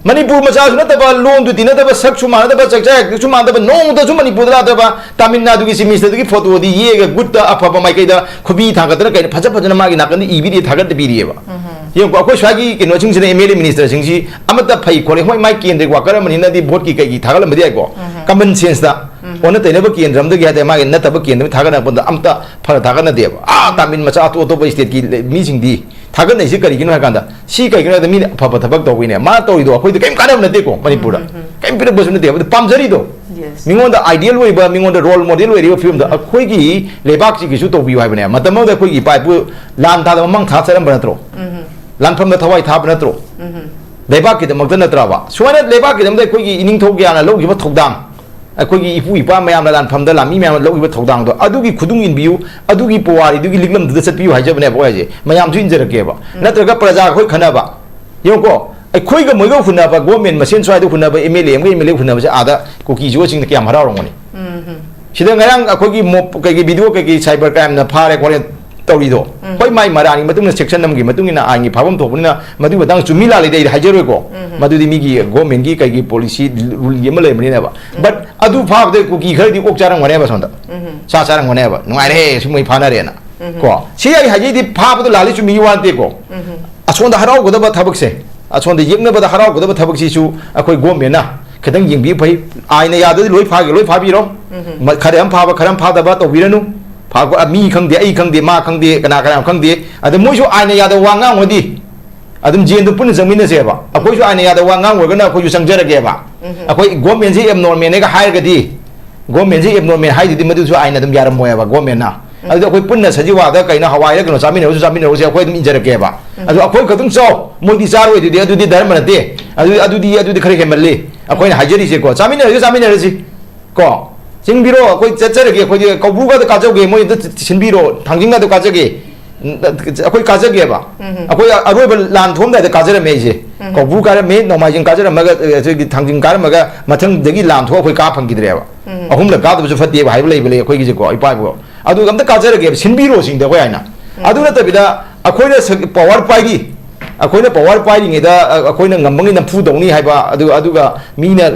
ꯃꯅꯤꯄꯨꯔ ꯃꯆꯥꯁꯨ ꯅꯠꯇꯕ, ꯂꯣꯟꯗꯨ ꯇꯤꯟꯅꯗꯕ, ꯁꯛꯁꯨ ꯃꯥꯟꯅꯗꯕ, ꯆꯥꯛꯆꯥ ꯍꯩꯔꯛꯇꯁꯨ ꯃꯥꯟꯅꯗꯕ, ꯅꯣꯡꯃꯇꯁꯨ ꯃꯅꯤꯄꯨꯔꯗ ꯂꯥꯛꯇꯕ, ꯇꯥꯃꯤꯜ ꯅꯥꯗꯨꯒꯤ ꯆꯤꯐ ꯃꯤꯅꯤꯁꯇꯔꯗꯨꯒꯤ ꯐꯣꯇꯣꯗꯤ ꯌꯦꯛꯑꯒ ꯒꯨꯠꯇ ꯑꯐꯕ ꯃꯥꯏꯀꯩꯗ ꯈꯨꯕꯤ ꯊꯥꯡꯒꯠꯇꯅ ꯀꯩꯅ ꯐꯖ ꯐꯖꯅ ꯃꯥꯒꯤ ꯅꯥꯀꯟꯗ ꯏꯕꯤꯔꯤ, ꯊꯥꯒꯠꯄꯤꯔꯤꯑꯕ꯫ ꯌꯦꯡꯉꯨꯀꯣ, ꯑꯩꯈꯣꯏ ꯁ꯭ꯋꯥꯏꯒꯤ ꯀꯩꯅꯣꯁꯤꯡꯁꯤꯅ, ꯑꯦꯝ ꯑꯦꯜ ꯑꯦ ꯃꯤꯅꯤꯁꯇꯔꯁꯤꯡꯁꯤ ꯑꯃꯠꯇ ꯐꯩ ꯈꯣꯠꯂꯦ, ꯍꯣꯏ, ꯃꯥꯏ ꯀꯦꯟꯗ꯭ꯔꯒꯤ ꯋꯥꯀꯔ ꯑꯃꯅꯤꯅꯗꯤ ꯚꯣꯠꯀꯤ ꯀꯩꯒꯤ ꯊꯥꯒꯠꯂꯝꯕꯗꯤ ꯌꯥꯏꯀꯣ, ꯀꯃꯟ ꯁꯦꯟꯁꯇ ꯑꯣꯟꯅ ꯇꯩꯅꯕ ꯀꯦꯟꯗ꯭ꯔ ꯑꯃꯗꯒꯤ ꯍꯥꯏ ꯇꯥꯔꯦ, ꯃꯥꯒꯤ ꯅꯠꯇꯕ ꯀꯦꯟꯗ꯭ꯔ ꯑꯃ ꯊꯥꯒꯠꯅꯔꯛꯄꯗ ꯑꯝꯇ ꯐꯅ ꯊꯥꯒꯠꯅꯗꯦꯕ꯫ ꯑꯥ, ꯇꯥꯃꯤꯜ ꯃꯆꯥ ꯑꯇꯣꯞ ꯑꯇꯣꯞꯄ ꯁ꯭ꯇꯦꯠꯀꯤ ꯂꯩ-, ꯃꯤꯁꯤꯡꯗꯤ ꯊꯥꯒꯠꯅꯔꯤꯁꯤ ꯀꯔꯤꯒꯤꯅꯣ ꯍꯥꯏ ꯀꯥꯟꯗ, ꯁꯤ ꯀꯩꯒꯤꯅꯣ ꯍꯥꯏ ꯀꯥꯟꯗ ꯃꯤꯅ ꯑꯐꯕ ꯊꯕꯛ ꯇꯧꯕꯩꯅꯦ꯫ ꯃꯥ ꯇꯧꯔꯤꯗꯣ ꯑꯩꯈꯣꯏꯗ ꯀꯔꯤꯝ ꯀꯥꯟꯅꯕ ꯅꯠꯇꯦꯀꯣ, ꯃꯅꯤꯄꯨꯔꯗ ꯀꯔꯤꯝ ꯄꯤꯔꯛꯄꯁꯨ ꯅꯠꯇꯦꯕ꯫ ꯑꯗꯨ ꯄꯥꯝꯖꯔꯤꯗꯣ, ꯃꯤꯉꯣꯟꯗ ꯑꯥꯏꯗꯤꯌꯦꯜ ꯑꯣꯏꯕ, ꯃꯤꯉꯣꯟꯗ ꯔꯣꯜ ꯃꯣꯗꯦꯜ ꯑꯣꯏꯔꯤꯕ ꯐꯤꯕꯝꯗ ꯑꯩꯈꯣꯏꯒꯤ ꯂꯩꯕꯥꯛꯁꯤꯒꯤꯁꯨ ꯇꯧꯕꯤꯌꯨ ꯍꯥꯏꯕꯅꯦ꯫ ꯃꯇꯝ ꯑꯃꯗ ꯑꯩꯈꯣꯏꯒꯤ ꯏꯄꯥ ꯏꯄꯨ ꯂꯥꯟ ꯊꯥꯗ ꯃꯃꯥꯡ ꯊꯥ ꯆꯠꯂꯝꯕ ꯅꯠꯇ꯭ꯔꯣ? ꯂꯥꯟꯐꯝꯗ ꯊꯋꯥꯏ ꯊꯥꯕ ꯅꯠꯇ꯭ꯔꯣ? ꯂꯩꯕꯥꯛꯀꯤꯗꯃꯛꯇ ꯅꯠꯇ꯭ꯔꯕ? ꯁꯨꯃꯥꯏꯅ ꯂꯩꯕꯥꯛꯀꯤꯗꯃꯛꯇ ꯑꯩꯈꯣꯏꯒꯤ ꯏꯅꯤꯡꯊꯧ ꯀꯌꯥꯅ ꯂꯧꯈꯤꯕ ꯊꯧꯗꯥꯡ, ꯑꯩꯈꯣꯏꯒꯤ ꯏꯄꯨ ꯏꯄꯥ ꯃꯌꯥꯝꯅ ꯂꯥꯟꯐꯝꯗ ꯂꯥꯟꯃꯤ ꯃꯌꯥꯝꯅ ꯂꯧꯈꯤꯕ ꯊꯧꯗꯥꯡꯗꯣ, ꯑꯗꯨꯒꯤ ꯈꯨꯗꯨꯡ ꯏꯟꯕꯤꯌꯨ, ꯑꯗꯨꯒꯤ ꯄꯨꯋꯥꯔꯤꯗꯨꯒꯤ ꯂꯤꯛꯂꯝꯗꯨꯗ ꯆꯠꯄꯤꯌꯨ ꯍꯥꯏꯖꯕꯅꯦꯕ ꯑꯩ ꯍꯥꯏꯁꯦ꯫ ꯃꯌꯥꯝꯁꯨ ꯏꯟꯖꯔꯛꯀꯦꯕ꯫ ꯅꯠꯇ꯭ꯔꯒ ꯄ꯭ꯔꯖꯥ ꯑꯩꯈꯣꯏ ꯈꯟꯅꯕ, ꯌꯦꯡꯉꯨꯀꯣ, ꯑꯩꯈꯣꯏꯒ ꯃꯣꯏꯒ ꯍꯨꯟꯅꯕ, ꯒꯣꯔꯃꯦꯟ ꯃꯁꯦꯟ ꯁ꯭ꯋꯥꯏꯗ ꯍꯨꯟꯅꯕ, ꯑꯦꯝ ꯑꯦꯜ ꯑꯦ ꯑꯃꯒ ꯑꯦꯝ ꯑꯦꯜ ꯑꯦ ꯍꯨꯟꯅꯕꯁꯦ ꯑꯥꯗ ꯀꯨꯀꯤ ꯖꯣꯁꯤꯡꯅ ꯀꯌꯥꯝ ꯍꯔꯥꯎꯔꯝꯒꯅꯤ? ꯁꯤꯗ ꯉꯔꯥꯡ ꯑꯩꯈꯣꯏꯒꯤ ꯃꯣꯞ ꯀꯩꯒꯤ ꯚꯤꯗꯤꯑꯣ ꯀꯩꯒꯤ ꯁꯥꯏꯕꯔ ꯀ꯭ꯔꯥꯏꯝꯅ ꯐꯥꯔꯦ ꯈꯣꯠꯂꯦ ꯇꯧꯔꯤꯗꯣ, ꯎꯝ꯫ ꯍꯣꯏ, ꯃꯥꯏ ꯃꯔꯥꯜꯒꯤ ꯃꯇꯨꯡ ꯏꯟꯅ ꯁꯦꯛꯁꯟ ꯑꯃꯒꯤ ꯃꯇꯨꯡ ꯏꯟꯅ ꯑꯥꯏꯟꯒꯤ ꯐꯥꯕꯝ ꯊꯣꯛꯄꯅꯤꯅ ꯃꯗꯨꯒꯤ ꯃꯇꯥꯡꯗ ꯆꯨꯝꯃꯤ ꯂꯥꯜꯂꯤꯗꯤ ꯑꯩ ꯍꯥꯏꯖꯔꯣꯏꯀꯣ꯫ ꯎꯝ꯫ ꯃꯗꯨꯗꯤ ꯃꯤꯒꯤ ꯒꯣꯔꯃꯦꯟꯒꯤ ꯀꯩꯒꯤ ꯄꯣꯂꯤꯁꯤ ꯔꯨꯜꯒꯤ ꯑꯃ ꯂꯩꯕꯅꯤꯅꯦꯕ꯫ ꯎꯝ꯫ But ꯑꯗꯨ ꯐꯥꯕꯗ ꯀꯨꯀꯤ ꯈꯔꯗꯤ ꯑꯣꯛ ꯆꯥꯔꯝꯒꯅꯦꯕ ꯁꯣꯝꯗ꯫ ꯎꯝ꯫ ꯁꯥ ꯆꯥꯔꯝꯒꯅꯦꯕ꯫ ꯅꯨꯡꯉꯥꯏꯔꯦ, ꯁꯤ ꯃꯣꯏ ꯐꯥꯅꯔꯦꯅ꯫ ꯎꯝ꯫ ꯀꯣ? ꯁꯤ ꯑꯩ ꯍꯥꯏꯖꯩꯗꯤ ꯐꯥꯕꯗꯣ ꯂꯥꯜꯂꯤ ꯆꯨꯝꯃꯤꯒꯤ ꯋꯥ ꯅꯠꯇꯦꯀꯣ꯫ ꯎꯝ꯫ ꯑꯁꯣꯝꯗ ꯍꯔꯥꯎꯒꯗꯕ ꯊꯕꯛꯁꯦ, ꯑꯁꯣꯝꯗ ꯌꯦꯛꯅꯕꯗ ꯍꯔꯥꯎꯒꯗꯕ ꯊꯕꯛꯁꯤꯁꯨ ꯑꯩꯈꯣꯏ ꯒꯣꯔꯃꯦꯟꯅ ꯈꯤꯇꯪ ꯌꯦꯡꯕꯤꯕ ꯐꯩ꯫ ꯑꯥꯏꯟꯅ ꯌꯥꯗꯗꯤ ꯂꯣꯏ ꯐꯥꯒꯦ, ꯂꯣꯏ ꯐꯥꯕꯤꯔꯣ꯫ ꯎꯝ꯫ ꯃ-, ꯈꯔ ꯑꯃ ꯐꯥꯕ, ꯈꯔ ꯑꯃ ꯐꯥꯗꯕ ꯇꯧꯕꯤꯔꯅꯨ꯫ ꯐꯥ-, ꯃꯤ ꯈꯪꯗꯦ, ꯑꯩ ꯈꯪꯗꯦ, ꯃꯥ ꯈꯪꯗꯦ, ꯀꯅꯥ ꯀꯅꯥ ꯈꯪꯗꯦ꯫ ꯑꯗ ꯃꯣꯏꯁꯨ ꯑꯥꯏꯟꯅ ꯌꯥꯗꯕ ꯋꯥ ꯉꯥꯡꯉꯨꯔꯗꯤ ꯑꯗꯨꯝ ꯖꯦꯜꯗꯣ ꯄꯨꯟꯅ ꯆꯪꯃꯤꯟꯅꯁꯦꯕ꯫ ꯑꯩꯈꯣꯏꯁꯨ ꯑꯥꯏꯟꯅ ꯌꯥꯗꯕ ꯋꯥ ꯉꯥꯡꯉꯨꯔꯒꯅ ꯑꯩꯈꯣꯏꯁꯨ ꯆꯪꯖꯔꯒꯦꯕ꯫ ꯎꯝ꯫ ꯑꯩꯈꯣꯏ ꯒꯣꯔꯃꯦꯟꯁꯦ ꯑꯦꯕꯅꯣꯔꯃꯦꯜꯅꯦꯒ ꯍꯥꯏꯔꯒꯗꯤ, ꯒꯣꯔꯃꯦꯟꯁꯦ ꯑꯦꯕꯅꯣꯔꯃꯦꯜ ꯍꯥꯏꯗꯨꯗꯤ ꯃꯗꯨꯁꯨ ꯑꯥꯏꯟꯅ ꯑꯗꯨꯝ ꯌꯥꯔꯝꯃꯣꯏꯕ ꯒꯣꯔꯃꯦꯟꯅ꯫ ꯎꯝ꯫ ꯑꯗꯨꯗꯤ ꯑꯩꯈꯣꯏ ꯄꯨꯟꯅ ꯁꯖꯤꯋꯥꯗ ꯀꯩꯅꯣ ꯍꯋꯥꯏꯔ ꯀꯩꯅꯣ ꯆꯥꯃꯤꯟꯅꯔꯁꯨ ꯆꯥꯃꯤꯟꯅꯔꯁꯦ, ꯑꯩꯈꯣꯏ ꯑꯗꯨꯝ ꯏꯟꯖꯔꯛꯀꯦꯕ꯫ ꯎꯝ꯫ ꯑꯗꯨ ꯑꯩꯈꯣꯏ ꯈꯛꯇꯪ ꯆꯥꯎ, ꯃꯣꯏꯗꯤ ꯆꯥꯔꯣꯏ, ꯑꯗꯨꯗꯤ, ꯑꯗꯨꯗꯤ ꯙꯔꯃ ꯅꯠꯇꯦ꯫ ꯑꯗꯨ, ꯑꯗꯨꯗꯤ, ꯑꯗꯨꯗꯤ ꯈꯔ ꯍꯦꯟꯃꯜꯂꯤ꯫ ꯑꯩꯈꯣꯏꯅ ꯍꯥꯏꯖꯔꯤꯁꯦꯀꯣ, ꯆꯥꯃꯤꯟꯅꯔꯁꯨ ꯆꯥꯃꯤꯟꯅꯔꯁꯤ꯫ ꯀꯣ? ꯆꯤꯡꯕꯤꯔꯣ, ꯑꯩꯈꯣꯏ ꯆꯠꯆꯔꯒꯦ, ꯑꯩꯈꯣꯏꯗꯤ ꯀꯧꯕ꯭ꯔꯨꯒꯗ ꯀꯥꯖꯧꯒꯦ, ꯃꯣꯏ ꯑꯝꯇ ꯁꯤꯟꯕꯤꯔꯣ, ꯊꯥꯡꯖꯤꯡꯒꯗ ꯀꯥꯖꯒꯦ꯫ ꯑꯩꯈꯣꯏ ꯀꯥꯖꯒꯦꯕ꯫ ꯎꯝ꯫ ꯑꯩꯈꯣꯏ ꯑꯔꯣꯏꯕ ꯂꯥꯟ ꯊꯣꯛꯑꯝꯗꯥꯏꯗ ꯀꯥꯖꯔꯝꯃꯦ ꯑꯩꯁꯦ꯫ ꯎꯝ꯫ ꯀꯧꯕ꯭ꯔꯨ ꯀꯥꯔꯝꯃꯤ, ꯅꯣꯡꯃꯥꯏꯖꯤꯡ ꯀꯥꯖꯔꯝꯃꯒ, ꯑ, ꯑꯩꯈꯣꯏꯒꯤ ꯊꯥꯡꯖꯤꯡ ꯀꯥꯔꯝꯃꯒ ꯃꯊꯪꯗꯒꯤ ꯂꯥꯟ ꯊꯣꯛꯑ ꯑꯩꯈꯣꯏ ꯀꯥ ꯐꯪꯈꯤꯗ꯭ꯔꯦꯕ꯫ ꯎꯝ꯫ ꯑꯍꯨꯝꯂꯛ ꯀꯥꯗꯕꯁꯨ ꯐꯠꯇꯦꯕ ꯍꯥꯏꯕ ꯂꯩꯕ ꯂꯩ ꯑꯩꯈꯣꯏꯒꯤꯁꯦꯀꯣ, ꯏꯄꯥ ꯏꯄꯨ꯫ ꯑꯗꯨꯒ ꯑꯝꯇ ꯀꯥꯖꯔꯒꯦꯕ, ꯁꯤꯟꯕꯤꯔꯣ ꯁꯤꯅꯤꯗ ꯑꯩꯈꯣꯏ ꯍꯥꯏꯅ꯫ ꯎꯝ꯫ ꯑꯗꯨ ꯅꯠꯇꯕꯤꯗ ꯑꯩꯈꯣꯏꯅ ꯁ-, ꯄꯋꯥꯔ ꯄꯥꯏꯔꯤ, ꯑꯩꯈꯣꯏꯅ ꯄꯋꯥꯔ ꯄꯥꯏꯔꯤꯉꯩꯗ, ꯑ, ꯑꯩꯈꯣꯏꯅ ꯉꯝꯕꯉꯩ ꯅꯝꯐꯨ ꯇꯧꯅꯤ ꯍꯥꯏꯕ, ꯑꯗꯨ, ꯑꯗꯨꯒ ꯃꯤꯅ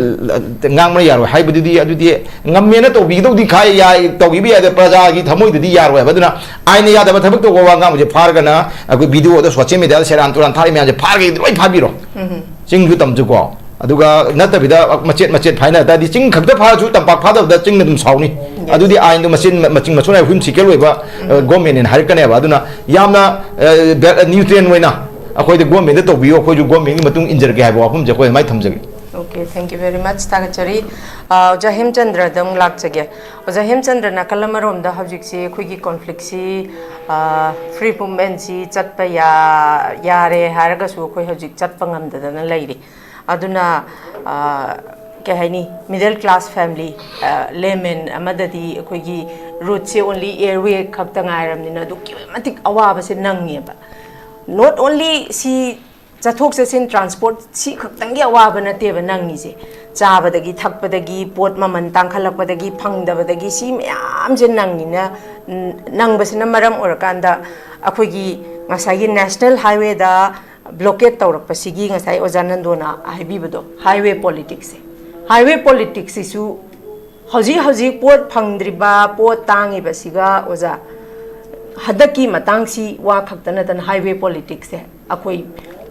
ꯉꯥꯡꯕꯅ ꯌꯥꯔꯣꯏ ꯍꯥꯏꯕꯗꯨꯗꯤ, ꯑꯗꯨꯗꯤ ꯉꯝꯃꯦꯅ ꯇꯧꯕꯤꯒꯗꯧꯗꯤ ꯈꯥꯏ ꯌꯥꯏ, ꯇꯧꯈꯤꯕ ꯌꯥꯏ, ꯑꯗ ꯄ꯭ꯔꯖꯥꯒꯤ ꯊꯃꯣꯏꯗꯗꯤ ꯌꯥꯔꯣꯏ ꯍꯥꯏꯕ꯫ ꯑꯗꯨꯅ ꯑꯥꯏꯟꯅ ꯌꯥꯗꯕ ꯊꯕꯛ ꯇꯧꯕ ꯋꯥ ꯉꯥꯡꯕꯁꯦ ꯐꯥꯔꯒꯅ ꯑꯩꯈꯣꯏ ꯚꯤꯗꯤꯑꯣꯗ, ꯁꯣꯁꯤꯌꯦꯜ ꯃꯦꯗꯤꯌꯥꯗ ꯁꯦꯔꯥꯟ ꯇꯨꯔꯥꯟ ꯊꯥꯔꯤ ꯃꯌꯥꯝꯁꯦ ꯐꯥꯔꯒꯗꯤ ꯂꯣꯏ ꯐꯥꯕꯤꯔꯣ꯫ ꯎꯝ꯫ ꯆꯤꯡꯁꯨ ꯇꯝꯁꯨꯀꯣ꯫ ꯑꯗꯨꯒ ꯅꯠꯇꯕꯤꯗ ꯃꯆꯦꯠ ꯃꯆꯦꯠ ꯐꯥꯏꯅ ꯇꯥꯔꯗꯤ ꯆꯤꯡ ꯈꯛꯇ ꯐꯥꯔꯁꯨ ꯇꯝꯄꯥꯛ ꯐꯥꯗꯕꯗ ꯆꯤꯡꯅ ꯑꯗꯨꯝ ꯁꯥꯎꯅꯤ꯫ Yes. ꯑꯗꯨꯗꯤ ꯑꯥꯏꯟꯗꯣ ꯃꯆꯤꯟ, ꯃꯆꯤꯡ ꯃꯆꯨꯅ whimsical ꯑꯣꯏꯕ, ꯑ, ꯎꯝ꯫ ꯒꯣꯔꯃꯦꯟꯅꯦꯅ ꯍꯥꯏꯔꯛꯀꯅꯦꯕ꯫ ꯑꯗꯨꯅ ꯌꯥꯝꯅ, ꯑ, ꯕꯦ-, neutral ꯑꯣꯏꯅ ꯑꯩꯈꯣꯏꯗ ꯒꯣꯔꯃꯦꯟꯗ ꯇꯧꯕꯤꯌꯨ, ꯑꯩꯈꯣꯏꯁꯨ ꯒꯣꯔꯃꯦꯟꯒꯤ ꯃꯇꯨꯡ ꯏꯟꯖꯔꯒꯦ ꯍꯥꯏꯕ ꯋꯥꯐꯝꯁꯦ ꯑꯩꯈꯣꯏ ꯑꯗꯨꯃꯥꯏꯅ ꯊꯝꯖꯒꯦ꯫ Okay, thank you very much, ꯊꯥꯒꯠꯆꯔꯤ꯫ ꯑ, ꯑꯣꯖꯥ ꯍꯦꯝꯆꯟꯗ꯭ꯔꯗ ꯑꯃꯨꯛ ꯂꯥꯛꯆꯒꯦ꯫ ꯑꯣꯖꯥ ꯍꯦꯝꯆꯟꯗ꯭ꯔ, ꯅꯥꯀꯜ ꯑꯃꯔꯣꯝꯗ ꯍꯧꯖꯤꯛꯁꯤ ꯑꯩꯈꯣꯏꯒꯤ conflictꯁꯤ, ꯑ, free movementꯁꯤ ꯆꯠꯄ ꯌꯥ-, ꯌꯥꯔꯦ ꯍꯥꯏꯔꯒꯁꯨ ꯑꯩꯈꯣꯏ ꯍꯧꯖꯤꯛ ꯆꯠꯄ ꯉꯝꯗꯗꯅ ꯂꯩꯔꯤ꯫ ꯑꯗꯨꯅ, ꯑ, ꯀꯩ ꯍꯥꯏꯅꯤ, middle class family, ꯑ, layman ꯑꯃꯗꯗꯤ ꯑꯩꯈꯣꯏꯒꯤ routeꯁꯦ only airway ꯈꯛꯇ ꯉꯥꯏꯔꯕꯅꯤꯅ ꯑꯗꯨꯛꯀꯤ ꯃꯇꯤꯛ ꯑꯋꯥꯕꯁꯦ ꯅꯪꯉꯦꯕ꯫ Not only ꯁꯤ ꯆꯠꯊꯣꯛ ꯆꯠꯁꯤꯟ, transport ꯁꯤ ꯈꯛꯇꯪꯒꯤ ꯑꯋꯥꯕ ꯅꯠꯇꯦꯕ ꯅꯪꯉꯤꯁꯦ꯫ ꯆꯥꯕꯗꯒꯤ ꯊꯛꯄꯗꯒꯤ, ꯄꯣꯠ ꯃꯃꯜ ꯇꯥꯡꯈꯠꯂꯛꯄꯗꯒꯤ, ꯐꯪꯗꯕꯗꯒꯤ, ꯁꯤ ꯃꯌꯥꯝꯁꯦ ꯅꯪꯉꯤꯅ, ꯎꯝ, ꯅꯪꯕꯁꯤꯅ ꯃꯔꯝ ꯑꯣꯏꯔꯀꯥꯟꯗ ꯑꯩꯈꯣꯏꯒꯤ ꯉꯁꯥꯏꯒꯤ ꯅꯦꯁꯅꯦꯜ ꯍꯥꯏꯋꯦꯗ ꯕ꯭ꯂꯣꯀꯦꯠ ꯇꯧꯔꯛꯄꯁꯤꯒꯤ, ꯉꯁꯥꯏ ꯑꯣꯖꯥ ꯅꯟꯗꯣꯅ ꯍꯥꯏꯕꯤꯕꯗꯣ, ꯍꯥꯏꯋꯦ ꯄꯣꯂꯤꯇꯤꯛꯁꯁꯦ, ꯍꯥꯏꯋꯦ ꯄꯣꯂꯤꯇꯤꯛꯁꯁꯤꯁꯨ ꯍꯧꯖꯤꯛ ꯍꯧꯖꯤꯛ ꯄꯣꯠ ꯐꯪꯗ꯭ꯔꯤꯕ, ꯄꯣꯠ ꯇꯥꯡꯉꯤꯕꯁꯤꯒ, ꯑꯣꯖꯥ, ꯍꯟꯗꯛꯀꯤ ꯃꯇꯥꯡꯁꯤ ꯋꯥ ꯈꯛꯇ ꯅꯠꯇꯅ ꯍꯥꯏꯋꯦ ꯄꯣꯂꯤꯇꯤꯛꯁꯁꯦ ꯑꯩꯈꯣꯏ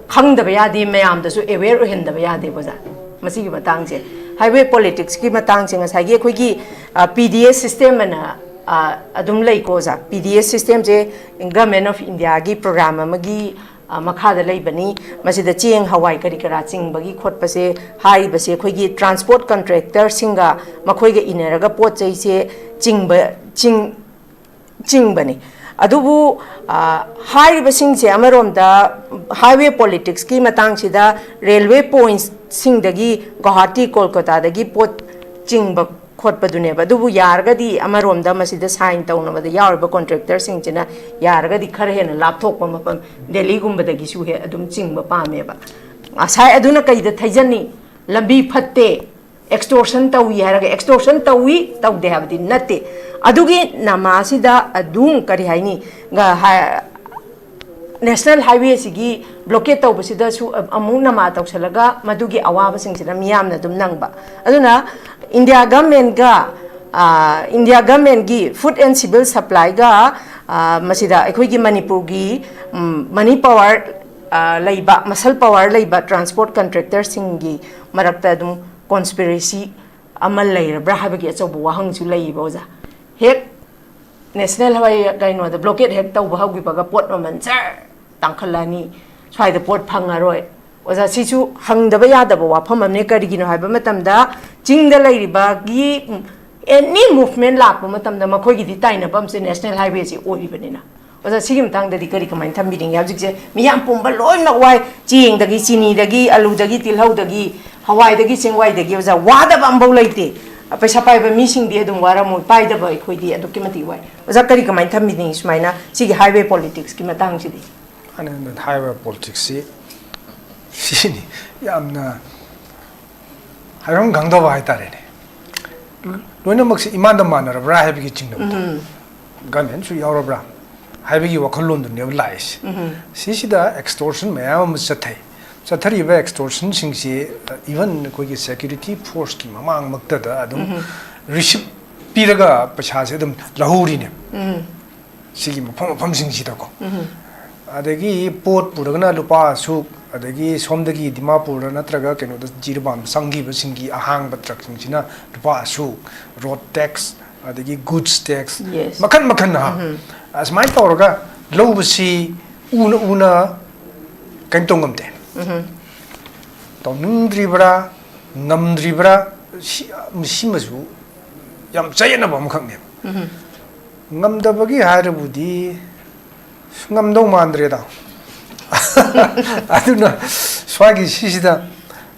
ꯈꯪꯗꯕ ꯌꯥꯗꯦ, ꯃꯌꯥꯝꯗꯁꯨ ꯑꯦꯋꯦꯌꯔ ꯑꯣꯏꯍꯟꯗꯕ ꯌꯥꯗꯦ ꯑꯣꯖꯥ꯫ ꯃꯁꯤꯒꯤ ꯃꯇꯥꯡꯁꯦ, ꯍꯥꯏꯋꯦ ꯄꯣꯂꯤꯇꯤꯛꯁꯀꯤ ꯃꯇꯥꯡꯁꯦ, ꯉꯁꯥꯏꯒꯤ ꯑꯩꯈꯣꯏꯒꯤ ꯄꯤ ꯗꯤ ꯑꯦꯁ ꯁꯤꯁꯇꯦꯝ ꯑꯅ ꯑ, ꯑꯗꯨꯝ ꯂꯩꯀꯣ ꯑꯣꯖꯥ꯫ ꯄꯤ ꯗꯤ ꯑꯦꯁ ꯁꯤꯁꯇꯦꯝꯁꯦ ꯒꯃꯦꯟ ꯑꯣꯐ ꯏꯟꯗꯤꯌꯥꯒꯤ ꯄ꯭ꯔꯣꯒ꯭ꯔꯥꯝ ꯑꯃꯒꯤ ꯑ, ꯃꯈꯥꯗ ꯂꯩꯕꯅꯤ꯫ ꯃꯁꯤꯗ ꯆꯦꯡ, ꯍꯋꯥꯏ, ꯀꯔꯤ ꯀꯔꯥ ꯆꯤꯡꯕꯒꯤ ꯈꯣꯠꯄꯁꯦ, ꯍꯥꯏꯔꯤꯕꯁꯦ ꯑꯩꯈꯣꯏꯒꯤ ꯇ꯭ꯔꯥꯟꯁꯄꯣꯔꯠ ꯀꯟꯇ꯭ꯔꯦꯛꯇꯔꯁꯤꯡꯒ ꯃꯈꯣꯏꯒ ꯏꯟꯅꯔꯒ ꯄꯣꯠ ꯆꯩꯁꯦ ꯆꯤꯡꯕ, ꯆꯤꯡ, ꯆꯤꯡꯕꯅꯤ꯫ ꯑꯗꯨꯕꯨ, ꯑ, ꯍꯥꯏꯔꯤꯕꯁꯤꯡꯁꯦ ꯑꯃꯔꯣꯝꯗ ꯍꯥꯏꯋꯦ ꯄꯣꯂꯤꯇꯤꯛꯁꯀꯤ ꯃꯇꯥꯡꯁꯤꯗ ꯔꯦꯜꯋꯦ ꯄꯣꯏꯟꯠꯁꯤꯡꯗꯒꯤ ꯒꯨꯋꯥꯍꯥꯇꯤ, ꯀꯣꯜꯀꯇꯥꯗꯒꯤ ꯄꯣꯠ ꯆꯤꯡꯕ ꯈꯣꯠꯄꯗꯨꯅꯦꯕ꯫ ꯑꯗꯨꯕꯨ ꯌꯥꯔꯒꯗꯤ ꯑꯃꯔꯣꯝꯗ ꯃꯁꯤꯗ ꯁꯥꯏꯟ ꯇꯧꯅꯕꯗ ꯌꯥꯎꯔꯤꯕ ꯀꯣꯟꯇ꯭ꯔꯦꯛꯇꯔꯁꯤꯡꯁꯤꯅ ꯌꯥꯔꯒꯗꯤ ꯈꯔ ꯍꯦꯟꯅ ꯂꯥꯞꯊꯣꯛꯄ ꯃꯐꯝ, ꯗꯦꯜꯂꯤꯒꯨꯝꯕꯗꯒꯤꯁꯨ ꯍꯦꯛ ꯑꯗꯨꯝ ꯆꯤꯡꯕ ꯄꯥꯝꯃꯦꯕ꯫ ꯉꯁꯥꯏ ꯑꯗꯨꯅ ꯀꯩꯗ ꯊꯩꯖꯟꯅꯤ? ꯂꯝꯕꯤ ꯐꯠꯇꯦ, ꯑꯦꯛꯁꯇꯣꯔꯁꯟ ꯇꯧꯏ ꯍꯥꯏꯔꯒ, ꯑꯦꯛꯁꯇꯣꯔꯁꯟ ꯇꯧꯏ, ꯇꯧꯗꯦ ꯍꯥꯏꯕꯗꯤ ꯅꯠꯇꯦ꯫ ꯑꯗꯨꯒꯤ ꯅꯃꯥꯁꯤꯗ ꯑꯗꯨꯝ ꯀꯔꯤ ꯍꯥꯏꯅꯤ, ꯒ-, ꯍꯥ-, ꯅꯦꯁꯅꯦꯜ ꯍꯥꯏꯋꯦꯁꯤꯒꯤ ꯕ꯭ꯂꯣꯀꯦꯠ ꯇꯧꯕꯁꯤꯗꯁꯨ ꯑꯃꯨꯛ ꯅꯃꯥ ꯇꯧꯁꯜꯂꯒ ꯃꯗꯨꯒꯤ ꯑꯋꯥꯕꯁꯤꯡꯁꯤꯅ ꯃꯤꯌꯥꯝꯅ ꯑꯗꯨꯝ ꯅꯪꯕ꯫ ꯑꯗꯨꯅ ꯏꯟꯗꯤꯌꯥ ꯒꯃꯦꯟꯒ, ꯑ, ꯏꯟꯗꯤꯌꯥ ꯒꯃꯦꯟꯒꯤ ꯐꯨꯗ ꯑꯦꯟ ꯁꯤꯚꯤꯜ ꯁꯄ꯭ꯂꯥꯏꯒ, ꯑ, ꯃꯁꯤꯗ ꯑꯩꯈꯣꯏꯒꯤ ꯃꯅꯤꯄꯨꯔꯒꯤ, ꯎꯝ, ꯃꯅꯤ ꯄꯋꯥꯔ, ꯑ, ꯂꯩꯕ, ꯃꯁꯜ ꯄꯋꯥꯔ ꯂꯩꯕ ꯇ꯭ꯔꯥꯟꯁꯄꯣꯔꯠ ꯀꯟꯇ꯭ꯔꯦꯛꯇꯔꯁꯤꯡꯒꯤ ꯃꯔꯛꯇ ꯑꯗꯨꯝ ꯀꯣꯟꯁꯄꯤꯔꯦꯁꯤ ꯑꯃ ꯂꯩꯔꯕ꯭ꯔꯥ ꯍꯥꯏꯕꯒꯤ ꯑꯆꯧꯕ ꯋꯥꯍꯪꯁꯨ ꯂꯩꯌꯦꯕ ꯑꯣꯖꯥ꯫ ꯍꯦꯛ ꯅꯦꯁꯅꯦꯜ ꯍꯥꯏꯋꯦ ꯀꯩꯅꯣꯗ ꯕ꯭ꯂꯣꯀꯦꯠ ꯍꯦꯛ ꯇꯧꯕ ꯍꯧꯈꯤꯕꯒ ꯄꯣꯠ ꯃꯃꯜ ꯖꯔ ꯇꯥꯡꯈꯠꯂꯛꯑꯅꯤ, ꯁ꯭ꯋꯥꯏꯗ ꯄꯣꯠ ꯐꯪꯉꯔꯣꯏ꯫ ꯑꯣꯖꯥ, ꯁꯤꯁꯨ ꯍꯪꯗꯕ ꯌꯥꯗꯕ ꯋꯥꯐꯝ ꯑꯃꯅꯦ꯫ ꯀꯔꯤꯒꯤꯅꯣ ꯍꯥꯏꯕ ꯃꯇꯝꯗ ꯆꯤꯡꯗ ꯂꯩꯔꯤꯕꯒꯤ ꯑꯦꯅꯤ ꯃꯨꯚꯃꯦꯟ ꯂꯥꯛꯄ ꯃꯇꯝꯗ ꯃꯈꯣꯏꯒꯤꯗꯤ ꯇꯥꯏꯅꯐꯝꯁꯦ ꯅꯦꯁꯅꯦꯜ ꯍꯥꯏꯋꯦꯁꯤ ꯑꯣꯏꯔꯤꯕꯅꯤꯅ꯫ ꯑꯣꯖꯥ, ꯁꯤꯒꯤ ꯃꯇꯥꯡꯗꯗꯤ ꯀꯔꯤ ꯀꯃꯥꯏꯅ ꯊꯝꯕꯤꯅꯤꯡꯉꯤ? ꯍꯧꯖꯤꯛꯁꯦ ꯃꯤꯌꯥꯝ ꯄꯨꯝꯕ ꯂꯣꯏꯅꯃꯛ ꯋꯥꯏ, ꯆꯦꯡꯗꯒꯤ, ꯆꯤꯅꯤꯗꯒꯤ, ꯑꯂꯨꯗꯒꯤ, ꯇꯤꯜꯍꯧꯗꯒꯤ, ꯍꯋꯥꯏꯗꯒꯤ, ꯆꯦꯡꯋꯥꯏꯗꯒꯤ, ꯑꯣꯖꯥ, ꯋꯥꯗꯕ ꯑꯝꯐꯥꯎ ꯂꯩꯇꯦ꯫ ꯄꯩꯁꯥ ꯄꯥꯏꯕ ꯃꯤꯁꯤꯡꯗꯤ ꯑꯗꯨꯝ ꯋꯥꯔꯝꯃꯣꯏ, ꯄꯥꯏꯗꯕ ꯑꯩꯈꯣꯏꯗꯤ ꯑꯗꯨꯛꯀꯤ ꯃꯇꯤꯛ ꯋꯥꯏ꯫ ꯑꯣꯖꯥ, ꯀꯔꯤ ꯀꯃꯥꯏꯅ ꯊꯝꯕꯤꯅꯤꯡꯉꯤ ꯁꯨꯃꯥꯏꯅ ꯁꯤꯒꯤ ꯍꯥꯏꯋꯦ ꯄꯣꯂꯤꯇꯤꯛꯁꯀꯤ ꯃꯇꯥꯡꯁꯤꯗꯤ? ꯑꯅ ꯍꯥꯏꯔꯤꯕ ꯄꯣꯂꯤꯇꯤꯛꯁꯁꯤ ꯁꯤꯅꯤ ꯌꯥꯝꯅ ꯍꯥꯏꯐꯝ ꯈꯪꯗꯕ ꯍꯥꯏꯇꯥꯔꯦꯅꯦ꯫ ꯂꯣꯏꯅꯃꯛꯁꯦ ꯏꯃꯥꯟꯗ ꯃꯥꯟꯅꯔꯕ꯭ꯔꯥ ꯍꯥꯏꯕꯒꯤ ꯆꯤꯡꯅꯕꯗꯣ, ꯎꯝ꯫ ꯒꯃꯦꯟꯁꯨ ꯌꯥꯎꯔꯕ꯭ꯔꯥ ꯍꯥꯏꯕꯒꯤ ꯋꯥꯈꯜꯂꯣꯟꯗꯨꯅꯦꯕ ꯂꯥꯛꯏꯁꯦ꯫ ꯎꯝ꯫ ꯁꯤꯁꯤꯗ extortion ꯃꯌꯥꯝ ꯑꯃ ꯆꯠꯊꯩ꯫ ꯆꯠꯊꯔꯤꯕ extortionꯁꯤꯡꯁꯤ, even ꯑꯩꯈꯣꯏꯒꯤ security forceꯀꯤ ꯃꯃꯥꯡꯃꯛꯇꯗ ꯑꯗꯨꯝ, ꯎꯝ꯫ Receipt ꯄꯤꯔꯒ ꯄꯩꯁꯥꯁꯦ ꯑꯗꯨꯝ ꯂꯧꯍꯧꯔꯤꯅꯦ꯫ ꯎꯝ꯫ ꯁꯤꯒꯤ ꯃꯐꯝ ꯃꯐꯝꯁꯤꯡꯁꯤꯗꯀꯣ꯫ ꯎꯝ꯫ ꯑꯗꯒꯤ ꯄꯣꯠ ꯄꯨꯔꯒꯅ ꯂꯨꯄꯥ ꯑꯁꯨꯛ, ꯑꯗꯒꯤ ꯁꯣꯝꯗꯒꯤ ꯗꯤꯃꯥꯄꯨꯔꯗ ꯅꯠꯇ꯭ꯔꯒ ꯀꯩꯅꯣꯗ ꯖꯤꯔꯤꯕꯥꯝꯗ ꯆꯪꯈꯤꯕꯁꯤꯡꯒꯤ ꯑꯍꯥꯡꯕ truckꯁꯤꯡꯁꯤꯅ ꯂꯨꯄꯥ ꯑꯁꯨꯛ, road tax, ꯑꯗꯒꯤ goods tax, yes꯫ ꯃꯈꯟ ꯃꯈꯟ ꯍꯥ꯫ ꯎꯝ꯫ ꯑꯁꯨꯃꯥꯏꯅ ꯇꯧꯔꯒ ꯂꯧꯕꯁꯤ ꯎꯅ ꯎꯅ ꯀꯩꯅꯣ ꯇꯧ ꯉꯝꯗꯦ꯫ ꯎꯝ꯫ ꯇꯧꯅꯤꯡꯗ꯭ꯔꯤꯕ꯭ꯔꯥ, ꯉꯝꯗ꯭ꯔꯤꯕ꯭ꯔꯥ, ꯁꯤ-, ꯁꯤꯃꯁꯨ ꯌꯥꯝ ꯆꯌꯦꯠꯅꯕ ꯑꯃꯈꯛꯅꯦꯕ꯫ ꯎꯝ꯫ ꯉꯝꯗꯕꯒꯤ ꯍꯥꯏꯔꯕꯨꯗꯤ ꯉꯝꯗꯧ ꯃꯥꯟꯗ꯭ꯔꯦꯗ꯫ ꯑꯗꯨꯅ ꯁ꯭ꯋꯥꯏꯒꯤ ꯁꯤꯁꯤꯗ,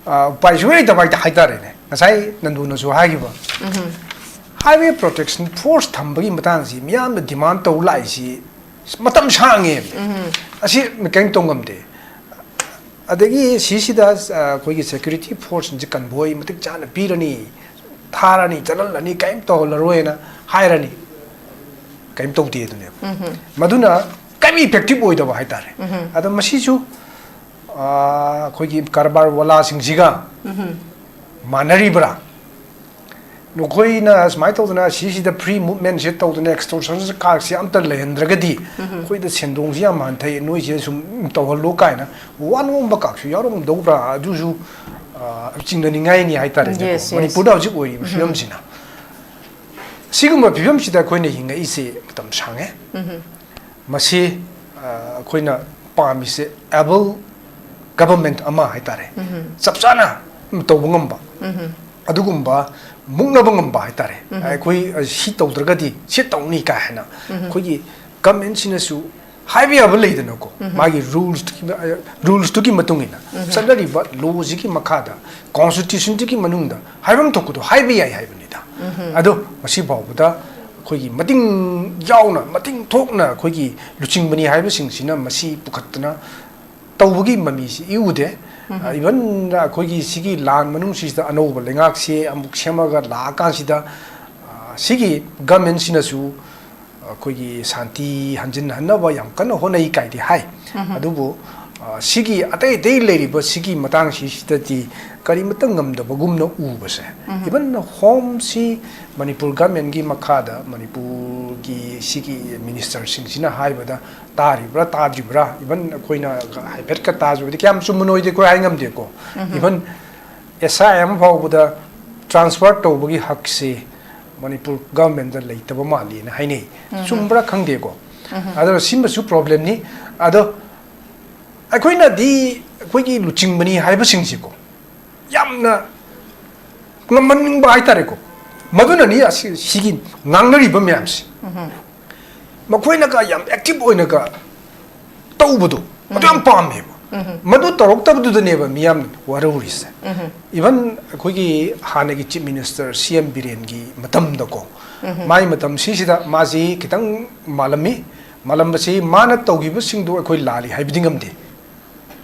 ꯑ, ꯎꯄꯥꯏ ꯁꯨꯡꯂꯩ ꯂꯩꯇꯕ ꯍꯥꯏꯇ-, ꯍꯥꯏꯇꯥꯔꯦꯅꯦ꯫ ꯉꯁꯥꯏ ꯅꯟꯗꯨꯅꯁꯨ ꯍꯥꯏꯈꯤꯕ, ꯎꯝ꯫ Highway Protection Force ꯊꯝꯕꯒꯤ ꯃꯇꯥꯡꯁꯤ ꯃꯤꯌꯥꯝꯅ demand ꯇꯧ ꯂꯥꯛꯏꯁꯤ ꯃꯇꯝ ꯁꯥꯡꯉꯦ꯫ ꯎꯝ꯫ ꯑꯁꯤ ꯀꯔꯤꯝ ꯇꯧ ꯉꯝꯗꯦ꯫ ꯑꯗꯒꯤ ꯁꯤꯁꯤꯗ, ꯑ, ꯑꯩꯈꯣꯏꯒꯤ security forceꯁꯤꯡꯁꯦ convoy ꯃꯇꯤꯛ ꯆꯥꯅ ꯄꯤꯔꯅꯤ, ꯊꯥꯔꯅꯤ, ꯆꯠꯍꯜꯂꯅꯤ, ꯀꯔꯤꯝ ꯇꯧꯍꯜꯂꯔꯣꯏꯅ ꯍꯥꯏꯔꯅꯤ꯫ ꯀꯔꯤꯝ ꯇꯧꯗꯦ ꯑꯗꯨꯅꯦꯕ꯫ ꯎꯝ꯫ ꯃꯗꯨꯅ ꯀꯔꯤꯝ effective ꯑꯣꯏꯗꯕ ꯍꯥꯏꯇꯥꯔꯦ꯫ ꯎꯝ꯫ ꯑꯗꯣ ꯃꯁꯤꯁꯨ, ꯑ, ꯑꯩꯈꯣꯏꯒꯤ ꯀꯔꯕꯥꯔ ꯋꯥꯂꯥꯁꯤꯡꯁꯤꯒ ꯎꯝ꯫ ꯃꯥꯟꯅꯔꯤꯕ꯭ꯔꯥ? ꯅꯈꯣꯏꯅ ꯁꯨꯃꯥꯏꯅ ꯇꯧꯗꯅ ꯁꯤꯁꯤꯗ free movementꯁꯦ ꯇꯧꯗꯅ extortionꯁꯦ ꯀꯥꯔꯁꯦ ꯑꯝꯇ ꯂꯩꯍꯟꯗ꯭ꯔꯒꯗꯤ ꯎꯝ꯫ ꯑꯩꯈꯣꯏꯗ ꯁꯦꯟꯗꯣꯡꯁꯤ ꯌꯥꯝ ꯍꯟꯊꯩ, ꯅꯣꯏꯁꯦ ꯁꯨꯝ ꯇꯧꯍꯜꯂꯣ ꯀꯥꯏꯅ ꯋꯥ ꯅꯣꯝꯕ ꯀꯥꯔꯁꯨ ꯌꯥꯎꯔꯝꯗꯧꯕ꯭ꯔꯥ? ꯑꯗꯨꯁꯨ, ꯑ, ꯆꯤꯡꯅꯅꯤꯡꯉꯥꯏꯅꯤ ꯍꯥꯏꯇꯥꯔꯦꯅꯦꯀꯣ꯫ Yes, yes꯫ ꯃꯅꯤꯄꯨꯔꯗ ꯍꯧꯖꯤꯛ ꯑꯣꯏꯔꯤꯕ ꯎꯝ꯫ ꯐꯤꯕꯝꯁꯤꯅ꯫ ꯁꯤꯒꯨꯝꯕ ꯐꯤꯕꯝꯁꯤꯗ ꯑꯩꯈꯣꯏꯅ ꯍꯤꯡꯉꯛꯏꯁꯦ ꯃꯇꯝ ꯁꯥꯡꯉꯦ꯫ ꯎꯝ꯫ ꯃꯁꯤ, ꯑ, ꯑꯩꯈꯣꯏꯅ ꯄꯥꯝꯃꯤꯁꯦ able government ꯑꯃ ꯍꯥꯏꯇꯥꯔꯦ꯫ ꯎꯝ꯫ ꯆꯞ ꯆꯥꯅ ꯇꯧꯕ ꯉꯝꯕ, ꯎꯝ꯫ ꯑꯗꯨꯒꯨꯝꯕ ꯃꯨꯛꯅꯕ ꯉꯝꯕ ꯍꯥꯏꯇꯥꯔꯦ꯫ ꯎꯝ꯫ ꯑꯩꯈꯣꯏ, ꯑ, ꯁꯤ ꯇꯧꯗ꯭ꯔꯒꯗꯤ ꯁꯤ ꯇꯧꯅꯤ ꯀꯥꯏ ꯍꯥꯏꯅ ꯎꯝ꯫ ꯑꯩꯈꯣꯏꯒꯤ governmentꯁꯤꯅꯁꯨ ꯍꯥꯏꯕ ꯌꯥꯕ ꯂꯩꯗꯅꯀꯣ, ꯎꯝ꯫ ꯃꯥꯒꯤ rulesꯇꯨꯒꯤ, ꯑ, rulesꯇꯨꯒꯤ ꯃꯇꯨꯡ ꯏꯟꯅ ꯎꯝ꯫ ꯆꯠꯅꯔꯤꯕ lawꯁꯤꯒꯤ ꯃꯈꯥꯗ, constitutionꯁꯤꯒꯤ ꯃꯅꯨꯡꯗ ꯍꯥꯏꯐꯝ ꯊꯣꯛꯄꯗꯣ ꯍꯥꯏꯕ ꯌꯥꯏ ꯍꯥꯏꯕꯅꯤꯗ꯫ ꯎꯝ꯫ ꯑꯗꯣ ꯉꯁꯤ ꯐꯥꯎꯕꯗ ꯑꯩꯈꯣꯏꯒꯤ ꯃꯇꯤꯡ ꯌꯥꯎꯅ, ꯃꯇꯤꯡ ꯊꯣꯛꯅ ꯑꯩꯈꯣꯏꯒꯤ ꯂꯨꯆꯤꯡꯕꯅꯤ ꯍꯥꯏꯕꯁꯤꯡꯁꯤꯅ ꯃꯁꯤ ꯄꯨꯈꯠꯇꯅ ꯇꯧꯕꯒꯤ ꯃꯃꯤꯁꯤ ꯏꯎꯗꯦ꯫ ꯏꯚꯟ ꯑꯩꯈꯣꯏꯒꯤ ꯁꯤꯒꯤ ꯂꯥꯟ ꯃꯅꯨꯡꯁꯤꯗ ꯑꯅꯧꯕ ꯂꯩꯉꯥꯛꯁꯤ ꯑꯃꯨꯛ ꯁꯦꯝꯃꯒ ꯂꯥꯛꯑꯀꯥꯟꯁꯤꯗ, ꯑ, ꯁꯤꯒꯤ ꯒꯃꯦꯟꯁꯤꯅꯁꯨ ꯑꯩꯈꯣꯏꯒꯤ ꯁꯥꯟꯇꯤ ꯍꯟꯖꯤꯟꯍꯟꯅꯕ ꯌꯥꯝ ꯀꯟꯅ ꯍꯣꯠꯅꯩ ꯀꯥꯏꯗꯤ ꯍꯥꯏ꯫ ꯑꯗꯨꯕꯨ, ꯑ, ꯁꯤꯒꯤ ꯑꯇꯩ ꯑꯇꯩ ꯂꯩꯔꯤꯕ ꯁꯤꯒꯤ ꯃꯇꯥꯡꯁꯤꯗꯗꯤ ꯀꯔꯤꯃꯇ ꯉꯝꯗꯕꯒꯨꯝꯅ ꯎꯕꯁꯦ꯫ ꯏꯚꯟ ꯍꯣꯝꯁꯤ ꯃꯅꯤꯄꯨꯔ ꯒꯃꯦꯟꯒꯤ ꯃꯈꯥꯗ ꯃꯅꯤꯄꯨꯔꯒꯤ ꯁꯤꯒꯤ ꯃꯤꯅꯤꯁꯇꯔꯁꯤꯡꯁꯤꯅ ꯍꯥꯏꯕꯗ ꯇꯥꯔꯤꯕ꯭ꯔꯥ ꯇꯥꯗ꯭ꯔꯤꯕ꯭ꯔꯥ, ꯏꯚꯟ ꯑꯩꯈꯣꯏꯅ ꯍꯥꯏꯐꯦꯠꯀ ꯇꯥꯖꯕꯗꯤ ꯀꯌꯥꯝ ꯆꯨꯝꯕꯅꯣꯗꯤ ꯑꯩꯈꯣꯏ ꯍꯥꯏ ꯉꯝꯗꯦꯀꯣ꯫ ꯏꯚꯟ ꯑꯦꯁ ꯑꯥꯏ ꯑꯃ ꯐꯥꯎꯕꯗ ꯇ꯭ꯔꯥꯟꯁꯐꯔ ꯇꯧꯕꯒꯤ ꯍꯛꯁꯦ ꯃꯅꯤꯄꯨꯔ ꯒꯚꯔꯟꯃꯦꯟꯗ ꯂꯩꯇꯕ ꯃꯥꯜꯂꯤꯅ ꯍꯥꯏꯅꯩ꯫ ꯆꯨꯝꯕ꯭ꯔꯥ ꯈꯪꯗꯦꯀꯣ꯫ ꯑꯗꯨꯅ ꯁꯤꯃꯁꯨ ꯄ꯭ꯔꯣꯕ꯭ꯂꯦꯝꯅꯤ꯫ ꯑꯗꯣ ꯑꯩꯈꯣꯏꯅꯗꯤ ꯑꯩꯈꯣꯏꯒꯤ ꯂꯨꯆꯤꯡꯕꯅꯤ ꯍꯥꯏꯕꯁꯤꯡꯁꯤꯀꯣ, ꯌꯥꯝꯅ ꯉꯝꯍꯟꯅꯤꯡꯕ ꯍꯥꯏꯇꯥꯔꯦꯀꯣ꯫ ꯃꯗꯨꯅꯅꯤ ꯑꯁꯤ, ꯁꯤꯒꯤ ꯉꯥꯡꯅꯔꯤꯕ ꯃꯌꯥꯝꯁꯦ꯫ ꯃꯈꯣꯏꯅꯒ ꯌꯥꯝ ꯑꯦꯛꯇꯤꯚ ꯑꯣꯏꯅꯒ ꯇꯧꯕꯗꯣ, ꯑꯗꯨ ꯌꯥꯝ ꯄꯥꯝꯃꯦꯕ꯫ ꯃꯗꯨ ꯇꯧꯔꯛꯇꯕꯗꯨꯗꯅꯦꯕ ꯃꯤꯌꯥꯝꯅ ꯋꯥꯔꯧꯔꯤꯁꯦ꯫ ꯏꯚꯟ ꯑꯩꯈꯣꯏꯒꯤ ꯍꯥꯟꯅꯒꯤ ꯆꯤꯐ ꯃꯤꯅꯤꯁꯇꯔ ꯁꯤ ꯑꯦꯝ ꯕꯤꯔꯦꯟꯒꯤ ꯃꯇꯝꯗꯀꯣ, ꯃꯥꯏ ꯃꯇꯝꯁꯤꯁꯤꯗ ꯃꯥꯁꯤ ꯈꯤꯇꯪ ꯃꯥꯜꯂꯝꯃꯤ꯫ ꯃꯥꯜꯂꯝꯕꯁꯤ ꯃꯥꯅ ꯇꯧꯈꯤꯕꯁꯤꯡꯗꯣ ꯑꯩꯈꯣꯏ ꯂꯥꯜꯂꯤ ꯍꯥꯏꯕꯗꯤ ꯉꯝꯗꯦ꯫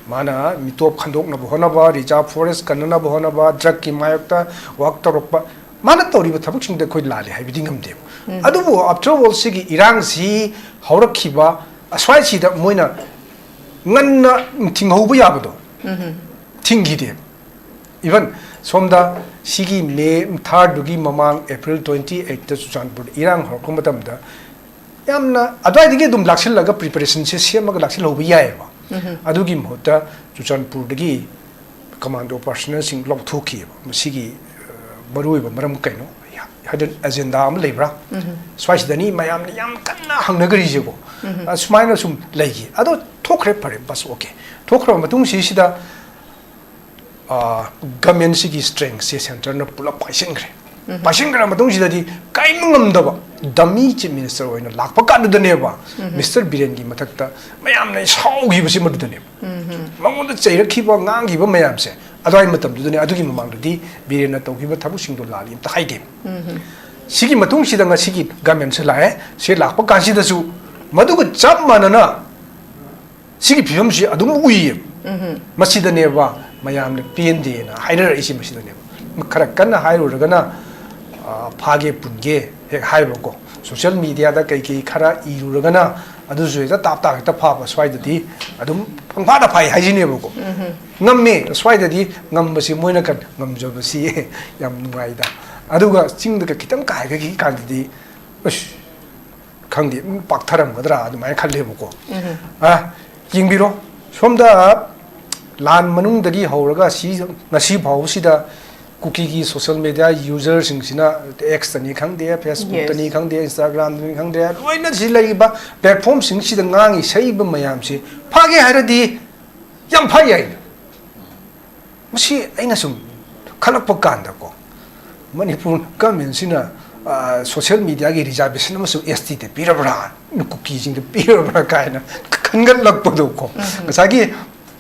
ꯃꯥꯅ ꯃꯤꯇꯣꯞ ꯈꯟꯗꯣꯛꯅꯕ ꯍꯣꯠꯅꯕ, ꯔꯤꯖꯥꯔꯚ ꯐꯣꯔꯦꯁ ꯀꯟꯅꯅꯕ ꯍꯣꯠꯅꯕ, ꯗ꯭ꯔꯒꯀꯤ ꯃꯥꯌꯣꯛꯇ ꯋꯥꯛ ꯇꯧꯔꯛꯄ, ꯃꯥꯅ ꯇꯧꯔꯤꯕ ꯊꯕꯛꯁꯤꯡꯗꯣ ꯑꯩꯈꯣꯏ ꯂꯥꯜꯂꯤ ꯍꯥꯏꯕꯗꯤ ꯉꯝꯗꯦꯕ꯫ ꯑꯗꯨꯕꯨ after all ꯁꯤꯒꯤ ꯏꯔꯥꯡꯁꯤ ꯍꯧꯔꯛꯈꯤꯕ ꯑꯁ꯭ꯋꯥꯏꯁꯤꯗ ꯃꯣꯏꯅ ꯉꯟꯅ ꯊꯤꯡꯍꯧꯕ ꯌꯥꯕꯗꯣ ꯊꯤꯡꯈꯤꯗꯦꯕ꯫ ꯏꯚꯟ ꯁꯣꯝꯗ ꯁꯤꯒꯤ ꯃꯦ ꯊꯥꯔꯗꯨꯒꯤ ꯃꯃꯥꯡ ꯑꯦꯄ꯭ꯔꯤꯜ ꯇ꯭ꯋꯦꯟꯇꯤ ꯑꯩꯠꯇ ꯆꯨꯔꯆꯥꯟꯄꯨꯔꯗ ꯏꯔꯥꯡ ꯍꯧꯔꯛꯄ ꯃꯇꯝꯗ ꯌꯥꯝꯅ ꯑꯗꯨꯋꯥꯏꯗꯒꯤ ꯑꯗꯨꯝ ꯂꯥꯛꯁꯤꯜꯂꯒ ꯄ꯭ꯔꯤꯄꯦꯔꯦꯁꯟꯁꯦ ꯁꯦꯝꯃꯒ ꯂꯥꯛꯁꯤꯜꯍꯧꯕ ꯌꯥꯏꯑꯕ꯫ ꯑꯗꯨꯒꯤ ꯃꯍꯨꯠꯇ ꯆꯨꯔꯆꯥꯟꯄꯨꯔꯗꯒꯤ ꯀꯃꯥꯟꯗꯣ ꯄꯥꯔꯁꯅꯦꯜꯁꯤꯡ ꯂꯧꯊꯣꯛꯈꯤꯑꯕ꯫ ꯃꯁꯤꯒꯤ, ꯑ, ꯃꯔꯨꯑꯣꯏꯕ ꯃꯔꯝ ꯀꯩꯅꯣ? ꯍꯥꯏꯗꯤ ꯑꯦꯖꯦꯟꯗꯥ ꯑꯃ ꯂꯩꯕ꯭ꯔꯥ? ꯁ꯭ꯋꯥꯏꯁꯤꯗꯅꯤ ꯃꯌꯥꯝꯅ ꯌꯥꯝ ꯀꯟꯅ ꯍꯪꯅꯈ꯭ꯔꯤꯁꯦꯀꯣ꯫ ꯑ, ꯁꯨꯃꯥꯏꯅ ꯁꯨꯝ ꯂꯩꯈꯤ꯫ ꯑꯗꯣ ꯊꯣꯛꯈ꯭ꯔꯦ, ꯐꯔꯦ, ꯕꯁ, ꯑꯣꯀꯦ꯫ ꯊꯣꯛꯈ꯭ꯔꯕ ꯃꯇꯨꯡꯁꯤꯁꯤꯗ ꯑ, ꯒꯃꯦꯟꯁꯤꯒꯤ ꯁ꯭ꯇꯔꯦꯡꯁꯦ ꯁꯦꯟꯇꯔꯅ ꯄꯨꯂꯞ ꯄꯥꯏꯁꯤꯟꯈ꯭ꯔꯦ꯫ ꯄꯥꯏꯁꯤꯟꯈ꯭ꯔ ꯃꯇꯨꯡꯁꯤꯗꯗꯤ ꯀꯔꯤꯝ ꯉꯝꯗꯕ ꯗꯃꯤ ꯆꯤꯐ ꯃꯤꯅꯤꯁꯇꯔ ꯑꯣꯏꯅ ꯂꯥꯛꯄ ꯀꯥꯟꯗꯨꯗꯅꯦꯕ ꯃꯤꯁꯇꯔ ꯕꯤꯔꯦꯟꯒꯤ ꯃꯊꯛꯇ ꯃꯌꯥꯝꯅ ꯁꯥꯎꯈꯤꯕꯁꯤ ꯃꯗꯨꯗꯅꯦꯕ꯫ ꯃꯉꯣꯟꯗ ꯆꯩꯔꯛꯈꯤꯕ, ꯉꯥꯡꯈꯤꯕ ꯃꯌꯥꯝꯁꯦ ꯑꯗꯨꯋꯥꯏ ꯃꯇꯝꯗꯨꯗꯅꯦ꯫ ꯑꯗꯨꯒꯤ ꯃꯃꯥꯡꯗꯗꯤ ꯕꯤꯔꯦꯟꯅ ꯇꯧꯈꯤꯕ ꯊꯕꯛꯁꯤꯡꯗꯣ ꯂꯥꯜꯂꯤ ꯑꯝꯇ ꯍꯥꯏꯗꯦ꯫ ꯁꯤꯒꯤ ꯃꯇꯨꯡꯁꯤꯗ ꯉꯁꯤꯒꯤ ꯒꯃꯦꯟꯁꯦ ꯂꯥꯛꯑꯦ꯫ ꯁꯤ ꯂꯥꯛꯄ ꯀꯥꯟꯁꯤꯗꯁꯨ ꯃꯗꯨꯒ ꯆꯞ ꯃꯥꯟꯅꯅ ꯁꯤꯒꯤ ꯐꯤꯕꯝꯁꯤ ꯑꯗꯨꯝ ꯎꯏꯌꯦ꯫ ꯃꯁꯤꯗꯅꯦꯕ ꯃꯌꯥꯝꯅ ꯄꯦꯟꯗꯦꯅ ꯍꯥꯏꯅꯔꯛꯏꯁꯦ꯫ ꯃꯁꯤꯗꯅꯦꯕ ꯈꯔ ꯀꯟꯅ ꯍꯥꯏꯔꯨꯔꯒꯅ, ꯑ, ꯐꯥꯒꯦ ꯄꯨꯟꯒꯦ ꯍꯦꯛ ꯍꯥꯏꯕꯀꯣ, ꯁꯣꯁꯤꯌꯦꯜ ꯃꯤꯗꯤꯌꯥꯗ ꯀꯩꯀꯩ ꯈꯔ ꯏꯔꯨꯔꯒꯅ ꯑꯗꯨꯁꯨ ꯍꯦꯛꯇ ꯇꯥꯞ ꯇꯥꯞ ꯍꯦꯛꯇ ꯐꯥꯕ꯫ ꯁ꯭ꯋꯥꯏꯗꯗꯤ ꯑꯗꯨꯝ ꯄꯪꯐꯥꯗ ꯐꯥꯏ ꯍꯥꯏꯁꯤꯅꯦꯕꯀꯣ꯫ ꯉꯝꯃꯦ, ꯁ꯭ꯋꯥꯏꯗꯗꯤ ꯉꯝꯕꯁꯤ ꯃꯣꯏꯅ ꯀꯟ-, ꯉꯝꯖꯕꯁꯤ ꯌꯥꯝ ꯅꯨꯡꯉꯥꯏꯗ꯫ ꯑꯗꯨꯒ ꯆꯤꯡꯗꯒ ꯈꯤꯇꯪ ꯀꯥꯏꯈꯠꯈꯤ ꯀꯥꯟꯗꯗꯤ, ꯑꯁ, ꯈꯪꯗꯦ, ꯑꯗꯨꯝ ꯄꯥꯛꯊꯔꯝꯒꯗ꯭ꯔꯥ ꯑꯗꯨꯃꯥꯏꯅ ꯈꯜꯂꯦꯕꯀꯣ꯫ ꯑ, ꯌꯦꯡꯕꯤꯔꯣ, ꯁꯣꯝꯗ ꯂꯥꯟ ꯃꯅꯨꯡꯗꯒꯤ ꯍꯧꯔꯒ ꯁꯤ, ꯉꯁꯤ ꯐꯥꯎꯕꯁꯤꯗ ꯀꯨꯀꯤꯒꯤ ꯁꯣꯁꯤꯌꯦꯜ ꯃꯤꯗꯤꯌꯥ ꯌꯨꯖꯔꯁꯤꯡꯁꯤꯅ, X ꯇꯅꯤ ꯈꯪꯗꯦ, Facebook ꯇꯅꯤ Yes. ꯈꯪꯗꯦ, Instagram ꯗꯅꯤ ꯈꯪꯗꯦ, ꯂꯣꯏꯅ ꯁꯤ ꯂꯩꯔꯤꯕ ꯄ꯭ꯂꯦꯠꯐꯣꯝꯁꯤꯡꯁꯤꯗ ꯉꯥꯡꯉꯤ ꯁꯛꯏꯕ ꯃꯌꯥꯝꯁꯤ ꯐꯥꯒꯦ ꯍꯥꯏꯔꯗꯤ ꯌꯥꯝ ꯐꯩ ꯍꯥꯏꯅ꯫ ꯃꯁꯤ ꯑꯩꯅ ꯁꯨꯝ ꯈꯜꯂꯛꯄ ꯀꯥꯟꯗꯀꯣ, ꯃꯅꯤꯄꯨꯔ ꯒꯃꯦꯟꯁꯤꯅ, ꯑ, ꯁꯣꯁꯤꯌꯦꯜ ꯃꯤꯗꯤꯌꯥꯒꯤ ꯔꯤꯖꯥꯔꯕꯦꯁꯟ ꯑꯃꯁꯨ S T ꯗ ꯄꯤꯔꯕ꯭ꯔꯥ, ꯀꯨꯀꯤꯁꯤꯡꯗ ꯄꯤꯔꯕ꯭ꯔꯥ ꯀꯥꯏꯅ ꯈꯟꯒꯠꯂꯛꯄꯗꯣꯀꯣ꯫ ꯎꯝ꯫ ꯉꯁꯥꯏꯒꯤ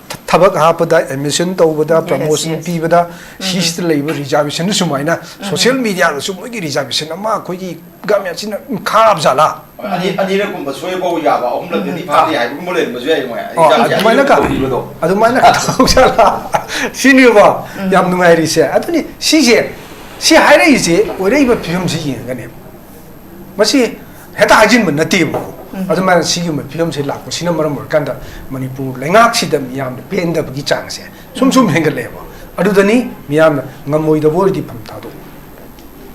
ꯊ-, ꯊꯕꯛ ꯍꯥꯞꯄꯗ, ꯑꯦꯗꯃꯤꯁꯟ ꯇꯧꯕꯗ, Yes, ꯄ꯭ꯔꯃꯣꯁꯟ yes. ꯄꯤꯕꯗ, ꯎꯝ꯫ ꯁꯤꯁꯤꯗ ꯂꯩꯕ ꯔꯤꯖꯥꯔꯕꯦꯁꯟꯗꯨ ꯁꯨꯃꯥꯏꯅ ꯎꯝ꯫ ꯁꯣꯁꯤꯌꯦꯜ ꯃꯤꯗꯤꯌꯥꯗꯁꯨ ꯃꯣꯏꯒꯤ ꯔꯤꯖꯥꯔꯕꯦꯁꯟ ꯑꯃ ꯑꯩꯈꯣꯏꯒꯤ ꯒꯃꯦꯟꯁꯤꯅ ꯈꯥꯕ ꯖꯥꯠꯂꯥ? ꯑꯅꯤ-, ꯑꯅꯤꯔꯛꯀꯨꯝꯕ ꯁꯣꯏꯕ ꯌꯥꯕ, ꯑꯍꯨꯝꯂꯛꯇꯗꯤ ꯎꯝ꯫ ꯐꯥꯗꯦ ꯍꯥꯏꯕꯒꯨꯝꯕ ꯂꯩꯔꯝꯕꯁꯨ ꯌꯥꯏ ꯃꯣꯏ꯫ ꯑꯣ, ꯔꯤꯖꯥꯔꯕꯦꯁꯟ ꯑꯗꯨꯃꯥꯏꯅ ꯀ-, ꯇꯧꯕꯤꯕꯗꯣ꯫ ꯑꯗꯨꯃꯥꯏꯅ ꯀ-, ꯇꯧꯖꯥꯠꯂꯥ? ꯁꯤꯅꯦꯕ ꯎꯝ꯫ ꯌꯥꯝ ꯅꯨꯡꯉꯥꯏꯔꯤꯁꯦ꯫ ꯑꯗꯨꯅꯤ ꯁꯤꯁꯦ, ꯁꯤ ꯍꯥꯏꯔꯛꯏꯁꯦ ꯑꯣꯏꯔꯛꯏꯕ ꯐꯤꯕꯝꯁꯤ ꯌꯦꯡꯉꯒꯅꯦꯕ꯫ ꯃꯁꯤ ꯍꯦꯛꯇ ꯍꯥꯏꯖꯤꯟꯕ ꯅꯠꯇꯦꯕꯀꯣ꯫ ꯎꯝ꯫ ꯑꯗꯨꯃꯥꯏꯅ ꯁꯤꯒꯨꯝꯕ ꯐꯤꯕꯝꯁꯤ ꯂꯥꯛꯄꯁꯤꯅ ꯃꯔꯝ ꯑꯣꯏꯔꯀꯥꯟꯗ ꯃꯅꯤꯄꯨꯔ ꯂꯩꯉꯥꯛꯁꯤꯗ ꯃꯤꯌꯥꯝꯅ ꯄꯦꯟꯗꯕꯒꯤ ꯆꯥꯡꯁꯦ ꯁꯨꯝ ꯁꯨꯝ ꯍꯦꯟꯒꯠꯂꯛꯑꯦꯕ꯫ ꯑꯗꯨꯗꯅꯤ ꯃꯤꯌꯥꯝꯅ ꯉꯝꯃꯣꯏꯗꯕ ꯑꯣꯏꯔꯗꯤ ꯐꯝ ꯊꯥꯗꯣꯛꯎ꯫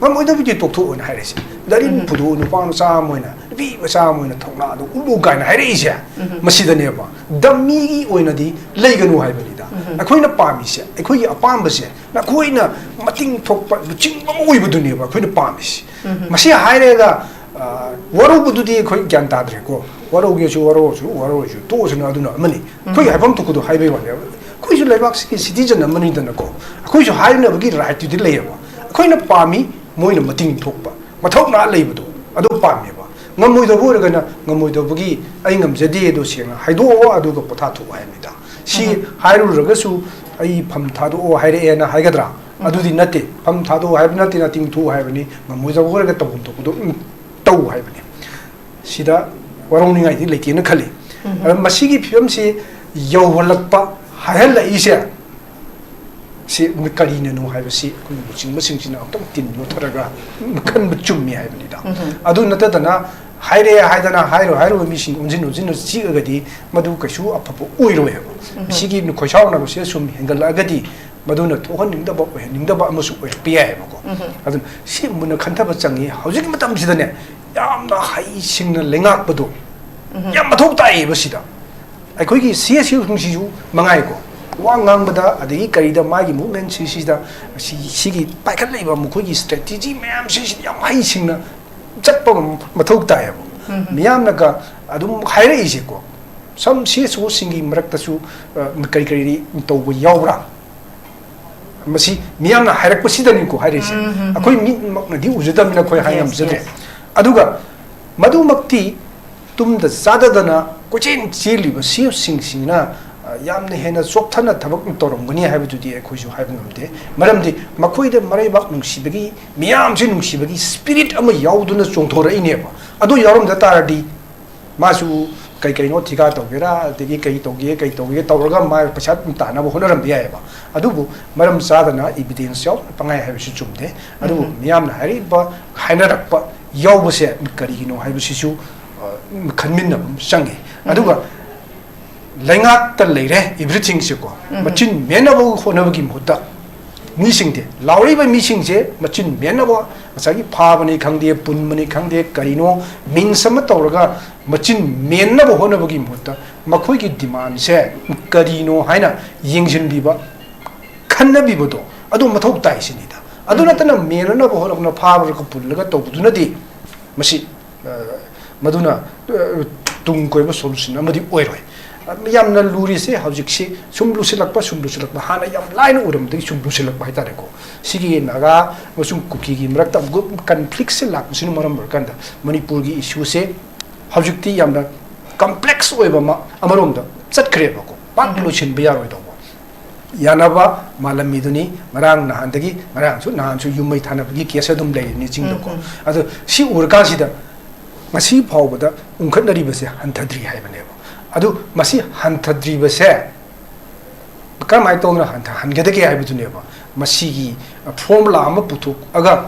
ꯉꯝꯃꯣꯏꯗꯕꯗꯤ ꯇꯣꯛꯊꯣꯛꯑꯣꯅ ꯍꯥꯏꯔꯤꯁꯦ꯫ ꯂꯥꯏꯔꯤꯛ ꯎꯝ꯫ ꯄꯨꯊꯣꯛꯎ, ꯅꯨꯄꯥ ꯃꯆꯥ ꯑꯃ ꯑꯣꯏꯅ, ꯅꯨꯄꯤ ꯃꯆꯥ ꯑꯃ ꯑꯣꯏꯅ ꯊꯧꯅꯥꯗꯣ ꯎꯠꯂꯨ ꯀꯥꯏꯅ ꯍꯥꯏꯔꯛꯏꯁꯦ꯫ ꯎꯝ꯫ ꯃꯁꯤꯗꯅꯦꯕ ꯗꯝꯃꯤꯒꯤ ꯑꯣꯏꯅꯗꯤ ꯂꯩꯒꯅꯨ ꯍꯥꯏꯕꯅꯤꯗ꯫ ꯎꯝ꯫ ꯑꯩꯈꯣꯏꯅ ꯄꯥꯝꯃꯤꯁꯦ, ꯑꯩꯈꯣꯏꯒꯤ ꯑꯄꯥꯝꯕꯁꯦ ꯅꯈꯣꯏꯅ ꯃꯇꯤꯡ ꯊꯣꯛꯄ ꯂꯨꯆꯤꯡꯕ ꯑꯃ ꯑꯣꯏꯕꯗꯨꯅꯦꯕ ꯑꯩꯈꯣꯏꯅ ꯄꯥꯝꯃꯤꯁꯦ꯫ ꯎꯝ꯫ ꯃꯁꯤ ꯍꯥꯏꯔꯒ, ꯑ, ꯋꯥꯔꯧꯕꯗꯨꯗꯤ ꯑꯩꯈꯣꯏ ꯒ꯭ꯌꯥꯟ ꯇꯥꯗ꯭ꯔꯦꯀꯣ꯫ ꯋꯥꯔꯧꯒꯦꯁꯨ ꯋꯥꯔꯧꯔꯁꯨ, ꯋꯥꯔꯧꯔꯁꯨ ꯇꯣꯛꯑꯁꯅꯨ, ꯑꯗꯨꯅ ꯑꯃꯅꯤ꯫ ꯑꯩꯈꯣꯏꯒꯤ ꯎꯝ꯫ ꯍꯥꯏꯐꯝ ꯊꯣꯛꯄꯗꯣ ꯍꯥꯏꯕꯩ ꯋꯥꯅꯦꯕ꯫ ꯑꯩꯈꯣꯏꯁꯨ ꯂꯩꯕꯥꯛꯁꯤꯒꯤ ꯁꯤꯇꯤꯖꯟ ꯑꯃꯅꯤꯗꯅꯀꯣ꯫ ꯑꯩꯈꯣꯏꯁꯨ ꯍꯥꯏꯅꯕꯒꯤ ꯔꯥꯏꯠꯇꯨꯗꯤ ꯂꯩꯌꯦꯕ꯫ ꯑꯩꯈꯣꯏꯅ ꯄꯥꯝꯃꯤ, ꯃꯣꯏꯅ ꯃꯇꯤꯡ ꯊꯣꯛꯄ, ꯃꯊꯧꯅꯥ ꯂꯩꯕꯗꯣ, ꯑꯗꯨ ꯄꯥꯝꯃꯦꯕ꯫ ꯉꯝꯃꯣꯏꯗꯕ ꯑꯣꯏꯔꯒꯅ ꯉꯝꯃꯣꯏꯗꯕꯒꯤ "ꯑꯩ ꯉꯝꯖꯗꯦ" ꯑꯗꯣ ꯁꯦꯡꯅ ꯍꯥꯏꯗꯣꯛꯑꯣ, ꯑꯗꯨꯒ ꯄꯣꯊꯥꯊꯣꯛꯑꯣ ꯍꯥꯏꯕꯅꯤꯗ꯫ ꯁꯤ ꯎꯝ꯫ ꯍꯥꯏꯔꯨꯔꯒꯁꯨ "ꯑꯩ ꯐꯝ ꯊꯥꯗꯣꯛꯑꯣ ꯍꯥꯏꯔꯛꯑꯦꯅ" ꯍꯥꯏꯒꯗ꯭ꯔꯥ? ꯎꯝ꯫ ꯑꯗꯨꯗꯤ ꯅꯠꯇꯦ꯫ ꯐꯝ ꯊꯥꯗꯣꯛꯑꯣ ꯍꯥꯏꯕ ꯅꯠꯇꯦ, ꯅꯇꯤꯡ ꯊꯣꯛꯑꯣ ꯍꯥꯏꯕꯅꯤ꯫ ꯉꯝꯃꯣꯏꯗꯕ ꯑꯣꯏꯔꯒ ꯇꯧꯐꯝ ꯊꯣꯛꯄꯗꯣ, ꯎꯝ, ꯇꯧ ꯍꯥꯏꯕꯅꯤ꯫ ꯁꯤꯗ ꯋꯥꯔꯧꯅꯤꯡꯉꯥꯏꯗꯤ ꯂꯩꯇꯦꯅ ꯈꯜꯂꯤ꯫ ꯎꯝ꯫ ꯑꯗ ꯃꯁꯤꯒꯤ ꯐꯤꯕꯝꯁꯤ ꯌꯧꯍꯜꯂꯛꯄ ꯍꯥꯏꯍꯜꯂꯛꯏꯁꯦ ꯁꯤ ꯀꯔꯤꯅꯅꯣ ꯍꯥꯏꯕꯁꯤ ꯑꯩꯈꯣꯏ ꯂꯨꯆꯤꯡꯕꯁꯤꯡꯁꯤꯅ ꯑꯃꯨꯛꯇꯪ ꯇꯤꯟ ꯌꯣꯠꯊꯔꯒ ꯈꯟꯕ ꯆꯨꯝꯃꯤ ꯍꯥꯏꯕꯅꯤꯗ꯫ ꯑꯗꯨ ꯅꯠꯇꯗꯅ ꯍꯥꯏꯔꯛꯑꯦ ꯍꯥꯏꯗꯅ ꯍꯥꯏꯔꯣꯏ ꯍꯥꯏꯔꯣꯏ ꯃꯤꯁꯤꯡ ꯑꯣꯟꯁꯤꯟ ꯑꯣꯟꯁꯤꯟꯅ ꯆꯤꯛꯑꯒꯗꯤ ꯃꯗꯨ ꯀꯩꯁꯨ ꯑꯐꯕ ꯑꯣꯏꯔꯣꯏꯕ꯫ ꯁꯤꯒꯤ ꯈꯣꯏꯁꯥꯎꯅꯕꯁꯦ ꯁꯨꯝ ꯍꯦꯟꯒꯠꯂꯛꯑꯒꯗꯤ ꯃꯗꯨꯅ ꯊꯣꯛꯍꯟꯅꯤꯡꯗꯕ ꯑꯣꯏꯍꯟꯅꯤꯡꯗꯕ ꯑꯃꯁꯨ ꯑꯣꯏꯔꯛꯄ ꯌꯥꯏꯑꯕꯀꯣ꯫ ꯑꯗꯨꯅ ꯁꯤ ꯃꯨꯟꯅ ꯈꯟꯊꯕ ꯆꯪꯉꯤ꯫ ꯍꯧꯖꯤꯛꯀꯤ ꯃꯇꯝꯁꯤꯗꯅꯦ ꯌꯥꯝꯅ ꯍꯩꯁꯤꯡꯅ ꯂꯩꯉꯥꯛꯄꯗꯣ ꯌꯥꯝ ꯃꯊꯧ ꯇꯥꯏꯌꯦꯕ ꯁꯤꯗ꯫ ꯑꯩꯈꯣꯏꯒꯤ ꯁꯤ ꯑꯦꯁ ꯌꯨꯁꯤꯡꯁꯤꯁꯨ ꯃꯉꯥꯏꯀꯣ, ꯋꯥ ꯉꯥꯡꯕꯗ ꯑꯗꯒꯤ ꯀꯔꯤꯗ ꯃꯥꯒꯤ ꯃꯨꯞꯃꯦꯟꯁꯤꯁꯤꯗ ꯁꯤ-, ꯁꯤꯒꯤ ꯄꯥꯏꯈꯠꯂꯛꯏꯕ ꯃꯈꯣꯏꯒꯤ ꯁ꯭ꯇ꯭ꯔꯦꯇꯤꯖꯤ ꯃꯌꯥꯝꯁꯤꯁꯤꯗ ꯌꯥꯝ ꯍꯩꯁꯤꯡꯅ ꯆꯠꯄ ꯑꯃ ꯃꯊꯧ ꯇꯥꯏꯌꯦꯕ꯫ ꯃꯤꯌꯥꯝꯅꯒ ꯑꯗꯨꯝ ꯍꯥꯏꯔꯛꯏꯁꯦꯀꯣ, ꯁꯝ ꯁꯤ ꯑꯦꯁ ꯑꯣꯁꯤꯡꯒꯤ ꯃꯔꯛꯇꯁꯨ, ꯑ, ꯀꯔꯤ ꯀꯔꯤ ꯇꯧꯕ ꯌꯥꯎꯕ꯭ꯔꯥ? ꯃꯁꯤ ꯃꯤꯌꯥꯝꯅ ꯍꯥꯏꯔꯛꯄꯁꯤꯗꯅꯤꯀꯣ ꯍꯥꯏꯔꯛꯏꯁꯦ꯫ ꯑꯩꯈꯣꯏ ꯃꯤꯠꯃꯛꯅꯗꯤ ꯎꯖꯗꯕꯅꯤꯅ ꯑꯩꯈꯣꯏ ꯍꯥꯏ ꯉꯝꯖꯗ꯭ꯔꯦ꯫ ꯑꯗꯨꯒ ꯃꯗꯨꯃꯛꯇꯤ ꯇꯨꯝꯗ ꯆꯥꯗꯗꯅ ꯀꯣꯏꯆꯦꯟ ꯆꯦꯜꯂꯤꯕ ꯁꯤ ꯏ ꯑꯣꯁꯤꯡꯁꯤꯅ, ꯑ, ꯌꯥꯝꯅ ꯍꯦꯟꯅ ꯆꯣꯞꯊꯅ ꯊꯕꯛ ꯇꯧꯔꯝꯒꯅꯤ ꯍꯥꯏꯕꯗꯨꯗꯤ ꯑꯩꯈꯣꯏꯁꯨ ꯍꯥꯏꯕ ꯉꯝꯗꯦ꯫ ꯃꯔꯝꯗꯤ ꯃꯈꯣꯏꯗ ꯃꯔꯩꯕꯥꯛ ꯅꯨꯡꯁꯤꯕꯒꯤ, ꯃꯤꯌꯥꯝꯁꯤ ꯅꯨꯡꯁꯤꯕꯒꯤ ꯁ꯭ꯄꯤꯔꯤꯠ ꯑꯃ ꯌꯥꯎꯗꯨꯅ ꯆꯣꯡꯊꯣꯔꯛꯏꯅꯦꯕ꯫ ꯑꯗꯨ ꯌꯥꯎꯔꯝꯗ ꯇꯥꯔꯗꯤ ꯃꯥꯁꯨ ꯀꯩ ꯀꯩꯅꯣ ꯊꯤꯀꯥ ꯇꯧꯒꯦꯔꯥ, ꯑꯗꯒꯤ ꯀꯩ ꯇꯧꯒꯦ, ꯀꯩ ꯇꯧꯒꯦ ꯇꯧꯔꯒ ꯃꯥ ꯄꯩꯁꯥ ꯑꯗꯨꯝ ꯇꯥꯟꯅꯕ ꯍꯣꯠꯅꯔꯝꯕ ꯌꯥꯏꯑꯕ꯫ ꯑꯗꯨꯕꯨ ꯃꯔꯝ ꯆꯥꯗꯅ ꯏꯕꯤꯗꯦꯟꯁ ꯌꯥꯎꯗꯅ ꯄꯪꯍꯥꯏ ꯍꯥꯏꯕꯁꯤ ꯆꯨꯝꯗꯦ꯫ ꯑꯗꯨꯕꯨ ꯃꯤꯌꯥꯝꯅ ꯍꯥꯏꯔꯛꯏꯕ, ꯍꯥꯏꯅꯔꯛꯄ ꯌꯥꯎꯕꯁꯦ ꯀꯔꯤꯒꯤꯅꯣ ꯍꯥꯏꯕꯁꯤꯁꯨ, ꯑ, ꯈꯟꯃꯤꯟꯅꯕ ꯑꯃ ꯆꯪꯉꯤ꯫ ꯑꯗꯨꯒ ꯂꯩꯉꯥꯛꯇ ꯂꯩꯔꯦ ꯏꯕ꯭ꯔꯤꯊꯤꯡꯁꯦꯀꯣ꯫ ꯃꯆꯤꯟ ꯃꯦꯟꯅꯕ ꯍꯣꯠꯅꯕꯒꯤ ꯃꯍꯨꯠꯇ ꯃꯤꯁꯤꯡꯁꯦ, ꯂꯥꯎꯔꯛꯏꯕ ꯃꯤꯁꯤꯡꯁꯦ ꯃꯆꯤꯟ ꯃꯦꯟꯅꯕ, ꯉꯁꯥꯏꯒꯤ ꯐꯥꯕꯅꯤ ꯈꯪꯗꯦ, ꯄꯨꯟꯕꯅꯤ ꯈꯪꯗꯦ, ꯀꯔꯤꯅꯣ ꯃꯤꯟꯁ ꯑꯃ ꯇꯧꯔꯒ ꯃꯆꯤꯟ ꯃꯦꯟꯅꯕ ꯍꯣꯠꯅꯕꯒꯤ ꯃꯍꯨꯠꯇ ꯃꯈꯣꯏꯒꯤ ꯗꯤꯃꯥꯟꯁꯦ ꯀꯔꯤꯅꯣ ꯍꯥꯏꯅ ꯌꯦꯡꯁꯤꯟꯕꯤꯕ, ꯈꯟꯅꯕꯤꯕꯗꯣ ꯑꯗꯨ ꯃꯊꯧ ꯇꯥꯏ ꯁꯤꯅꯤꯗ꯫ ꯑꯗꯨ ꯅꯠꯇꯅ ꯃꯦꯟꯅꯅꯕ ꯍꯣꯠꯅꯕꯅ ꯐꯥꯕꯔꯒ ꯄꯨꯜꯂꯒ ꯇꯧꯕꯗꯨꯅꯗꯤ ꯃꯁꯤ, ꯑ, ꯃꯗꯨꯅ, ꯑ, ꯇꯨꯡ ꯀꯣꯏꯕ ꯁꯣꯂꯨꯁꯟ ꯑꯃꯗꯤ ꯑꯣꯏꯔꯣꯏ꯫ ꯑ, ꯌꯥꯝꯅ ꯂꯨꯔꯤꯁꯦ ꯍꯧꯖꯤꯛꯁꯤ ꯁꯨꯝ ꯂꯨꯁꯤꯜꯂꯛꯄ, ꯁꯨꯝ ꯂꯨꯁꯤꯜꯂꯛꯄ, ꯍꯥꯟꯅ ꯌꯥꯝ ꯂꯥꯏꯅ ꯎꯔꯝꯕꯗꯒꯤ ꯁꯨꯝ ꯂꯨꯁꯤꯜꯂꯛꯄ ꯍꯥꯏꯇꯥꯔꯦꯀꯣ꯫ ꯁꯤꯒꯤ ꯅꯥꯒꯥ ꯑꯃꯁꯨꯡ ꯀꯨꯀꯤꯒꯤ ꯃꯔꯛꯇ ꯑꯃꯨꯛ ꯀꯟꯐ꯭ꯂꯤꯛꯁꯦ ꯂꯥꯛꯄꯁꯤꯅ ꯃꯔꯝ ꯑꯣꯏꯔꯀꯥꯟꯗ ꯃꯅꯤꯄꯨꯔꯒꯤ ꯏꯁꯨꯁꯦ ꯍꯧꯖꯤꯛꯇꯤ ꯌꯥꯝꯅ ꯀꯝꯄ꯭ꯂꯦꯛꯁ ꯑꯣꯏꯕ ꯑꯃ ꯑꯃꯔꯣꯝꯗ ꯆꯠꯈ꯭ꯔꯦꯕꯀꯣ꯫ ꯄꯥꯛ ꯂꯣꯏꯁꯤꯟꯕ ꯌꯥꯔꯣꯏꯗꯧꯕ꯫ ꯌꯥꯅꯕ ꯃꯥꯜꯂꯝꯃꯤꯗꯨꯅꯤ ꯉꯔꯥꯡ ꯅꯍꯥꯟꯗꯒꯤ, ꯉꯔꯥꯡꯁꯨ ꯅꯍꯥꯟꯁꯨ ꯌꯨꯝ ꯃꯩ ꯊꯥꯅꯕꯒꯤ ꯀꯦꯁ ꯑꯗꯨꯝ ꯂꯩꯔꯤꯅꯤ ꯆꯤꯡꯗꯀꯣ꯫ ꯑꯗꯣ ꯁꯤ ꯎꯔꯀꯥꯟꯁꯤꯗ ꯉꯁꯤ ꯐꯥꯎꯕꯗ ꯎꯪꯈꯠꯅꯔꯤꯕꯁꯦ ꯍꯟꯊꯗ꯭ꯔꯤ ꯍꯥꯏꯕꯅꯦꯕ꯫ ꯑꯗꯨ ꯃꯁꯤ ꯍꯟꯊꯗ꯭ꯔꯤꯕꯁꯦ ꯀꯔꯝꯍꯥꯏꯅ ꯇꯧꯗꯅ ꯍꯟꯊꯍꯟꯒꯗꯒꯦ ꯍꯥꯏꯕꯗꯨꯅꯦꯕ ꯃꯁꯤꯒꯤ ꯐꯣꯔꯃꯨꯂꯥ ꯑꯃ ꯄꯨꯊꯣꯛꯑꯒ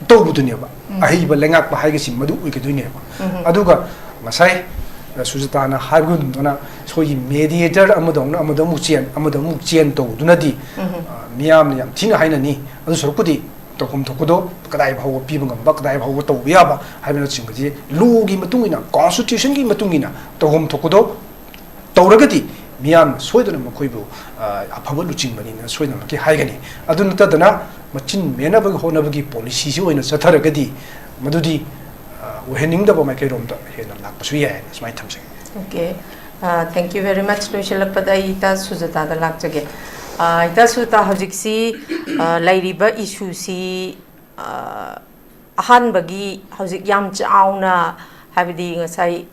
ꯇꯧꯕꯗꯨꯅꯦꯕ꯫ ꯑꯍꯩꯕ ꯂꯩꯉꯥꯛꯄ ꯍꯥꯏꯕꯁꯤ ꯃꯗꯨ ꯑꯣꯏꯒꯗꯣꯏꯅꯦꯕ꯫ ꯑꯗꯨꯒ ꯉꯁꯥꯏ ꯁꯨꯖꯇꯥꯅ ꯍꯥꯏꯕꯒꯨꯝꯗꯅ ꯑꯩꯈꯣꯏꯒꯤ ꯃꯦꯗꯤꯌꯦꯇꯔ ꯑꯃꯗꯧꯅ ꯑꯃꯗ ꯑꯃꯨꯛ ꯆꯦꯟ ꯑꯃꯗ ꯑꯃꯨꯛ ꯆꯦꯟ ꯇꯧꯗꯨꯅꯗꯤ, ꯑ, ꯃꯤꯌꯥꯝꯅ ꯌꯥꯝ ꯊꯤꯅ ꯍꯥꯏꯅꯅꯤ꯫ ꯑꯗꯨ ꯁꯔꯨꯛꯄꯨꯗꯤ ꯇꯧꯐꯝ ꯊꯣꯛꯄꯗꯣ ꯀꯗꯥꯏ ꯐꯥꯎꯕ ꯄꯤꯕ ꯉꯝꯕ, ꯀꯗꯥꯏ ꯐꯥꯎꯕ ꯇꯧꯕ ꯌꯥꯕ ꯍꯥꯏꯕꯅꯆꯤꯡꯕꯁꯤ ꯂꯣꯒꯤ ꯃꯇꯨꯡ ꯏꯟꯅ, ꯀꯣꯟꯁꯇꯤꯇ꯭ꯌꯨꯁꯟꯒꯤ ꯃꯇꯨꯡ ꯏꯟꯅ ꯇꯧꯐꯝ ꯊꯣꯛꯄꯗꯣ ꯇꯧꯔꯒꯗꯤ ꯃꯤꯌꯥꯝꯅ ꯁꯣꯏꯗꯅ ꯃꯈꯣꯏꯕꯨ, ꯑ, ꯑꯐꯕ ꯂꯨꯆꯤꯡꯕꯅꯤꯅ ꯁꯣꯏꯗꯅꯃꯛꯀꯤ ꯍꯥꯏꯒꯅꯤ꯫ ꯑꯗꯨ ꯅꯠꯇꯗꯅ ꯃꯆꯤꯟ ꯃꯦꯟꯅꯕꯒꯤ ꯍꯣꯠꯅꯕꯒꯤ ꯄꯣꯂꯤꯁꯤꯁꯤ ꯑꯣꯏꯅ ꯆꯠꯊꯔꯒꯗꯤ ꯃꯗꯨꯗꯤ, ꯑ, ꯑꯣꯏꯍꯟꯅꯤꯡꯗꯕ ꯃꯥꯏꯀꯩꯔꯣꯝꯗ ꯍꯦꯟꯅ ꯂꯥꯛꯄꯁꯨ ꯌꯥꯏ ꯍꯥꯏꯅ ꯁꯨꯃꯥꯏꯅ ꯊꯝꯖꯒꯦ꯫ Okay. Uh, thank you very much. ꯂꯣꯏꯁꯤꯜꯂꯛꯄꯗ ꯑꯩ ꯏꯇꯥ ꯁꯨꯖꯇꯥꯗ ꯂꯥꯛꯆꯒꯦ꯫ Uh, ꯏꯇꯥ ꯁꯨꯖꯇꯥ, ꯍꯧꯖꯤꯛꯁꯤ, uh, ꯂꯩꯔꯤꯕ ꯏꯁꯨꯁꯤ, uh, ꯑꯍꯥꯟꯕꯒꯤ ꯍꯧꯖꯤꯛ ꯌꯥꯝ ꯆꯥꯎꯅ, ꯍꯥꯏꯕꯗꯤ ꯉꯁꯥꯏ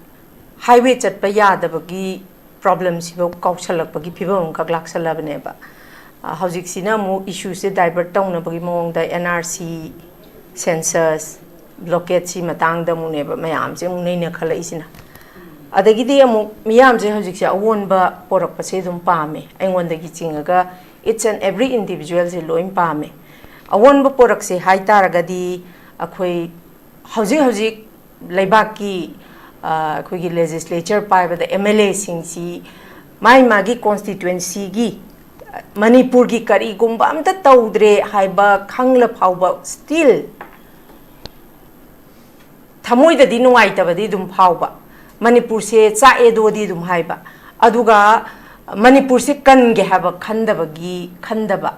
ꯍꯥꯏꯋꯦ ꯆꯠꯄ ꯌꯥꯗꯕꯒꯤ ꯄ꯭ꯔꯣꯕ꯭ꯂꯦꯝꯁꯤꯐꯥꯎ ꯀꯥꯎꯁꯜꯂꯛꯄꯒꯤ ꯐꯤꯕꯝ ꯑꯃꯈꯛ ꯂꯥꯛꯁꯜꯂꯕꯅꯦꯕ꯫ ꯑ, ꯍꯧꯖꯤꯛꯁꯤꯅ ꯑꯃꯨꯛ ꯏꯁꯨꯁꯦ ꯗꯥꯏꯚꯔꯠ ꯇꯧꯅꯕꯒꯤ ꯃꯑꯣꯡꯗ ꯑꯦꯟ ꯑꯥꯔ ꯁꯤ, ꯁꯦꯟꯁꯁ, ꯕ꯭ꯂꯣꯀꯦꯠꯁꯤ ꯃꯇꯥꯡꯗ ꯑꯃꯨꯛꯅꯦꯕ ꯃꯌꯥꯝꯁꯦ ꯑꯃꯨꯛ ꯅꯩꯅꯈꯠꯂꯛꯏꯁꯤꯅ꯫ ꯑꯗꯒꯤꯗꯤ ꯑꯃꯨꯛ ꯃꯤꯌꯥꯝꯁꯦ ꯍꯧꯖꯤꯛꯁꯦ ꯑꯑꯣꯟꯕ ꯄꯣꯔꯛꯄꯁꯦ ꯑꯗꯨꯝ ꯄꯥꯝꯃꯦ, ꯑꯩꯉꯣꯟꯗꯒꯤ ꯆꯤꯡꯉꯒ each and every individualꯁꯦ ꯂꯣꯏ ꯄꯥꯝꯃꯦ꯫ ꯑꯑꯣꯟꯕ ꯄꯣꯔꯛꯁꯦ ꯍꯥꯏ ꯇꯥꯔꯒꯗꯤ ꯑꯩꯈꯣꯏ ꯍꯧꯖꯤꯛ ꯍꯧꯖꯤꯛ ꯂꯩꯕꯥꯛꯀꯤ, ꯑ, ꯑꯩꯈꯣꯏꯒꯤ ꯂꯦꯖꯤꯁꯂꯦꯆꯔ ꯄꯥꯏꯕꯗ ꯑꯦꯝ ꯑꯦꯜ ꯑꯦꯁꯤꯡꯁꯤ ꯃꯥꯒꯤ ꯃꯥꯒꯤ ꯀꯣꯟꯁꯇꯤꯇ꯭ꯋꯦꯟꯁꯤꯒꯤ, ꯃꯅꯤꯄꯨꯔꯒꯤ ꯀꯔꯤꯒꯨꯝꯕ ꯑꯝꯇ ꯇꯧꯗ꯭ꯔꯦ ꯍꯥꯏꯕ ꯈꯪꯂ ꯐꯥꯎꯕ still ꯊꯃꯣꯏꯗꯗꯤ ꯅꯨꯡꯉꯥꯏꯇꯕꯗꯤ ꯑꯗꯨꯝ ꯐꯥꯎꯕ, ꯃꯅꯤꯄꯨꯔꯁꯦ ꯆꯥꯛꯑꯦꯗꯣꯗꯤ ꯑꯗꯨꯝ ꯍꯥꯏꯕ, ꯑꯗꯨꯒ ꯃꯅꯤꯄꯨꯔꯁꯦ ꯀꯟꯒꯦ ꯍꯥꯏꯕ ꯈꯟꯗꯕꯒꯤ, ꯈꯟꯗꯕ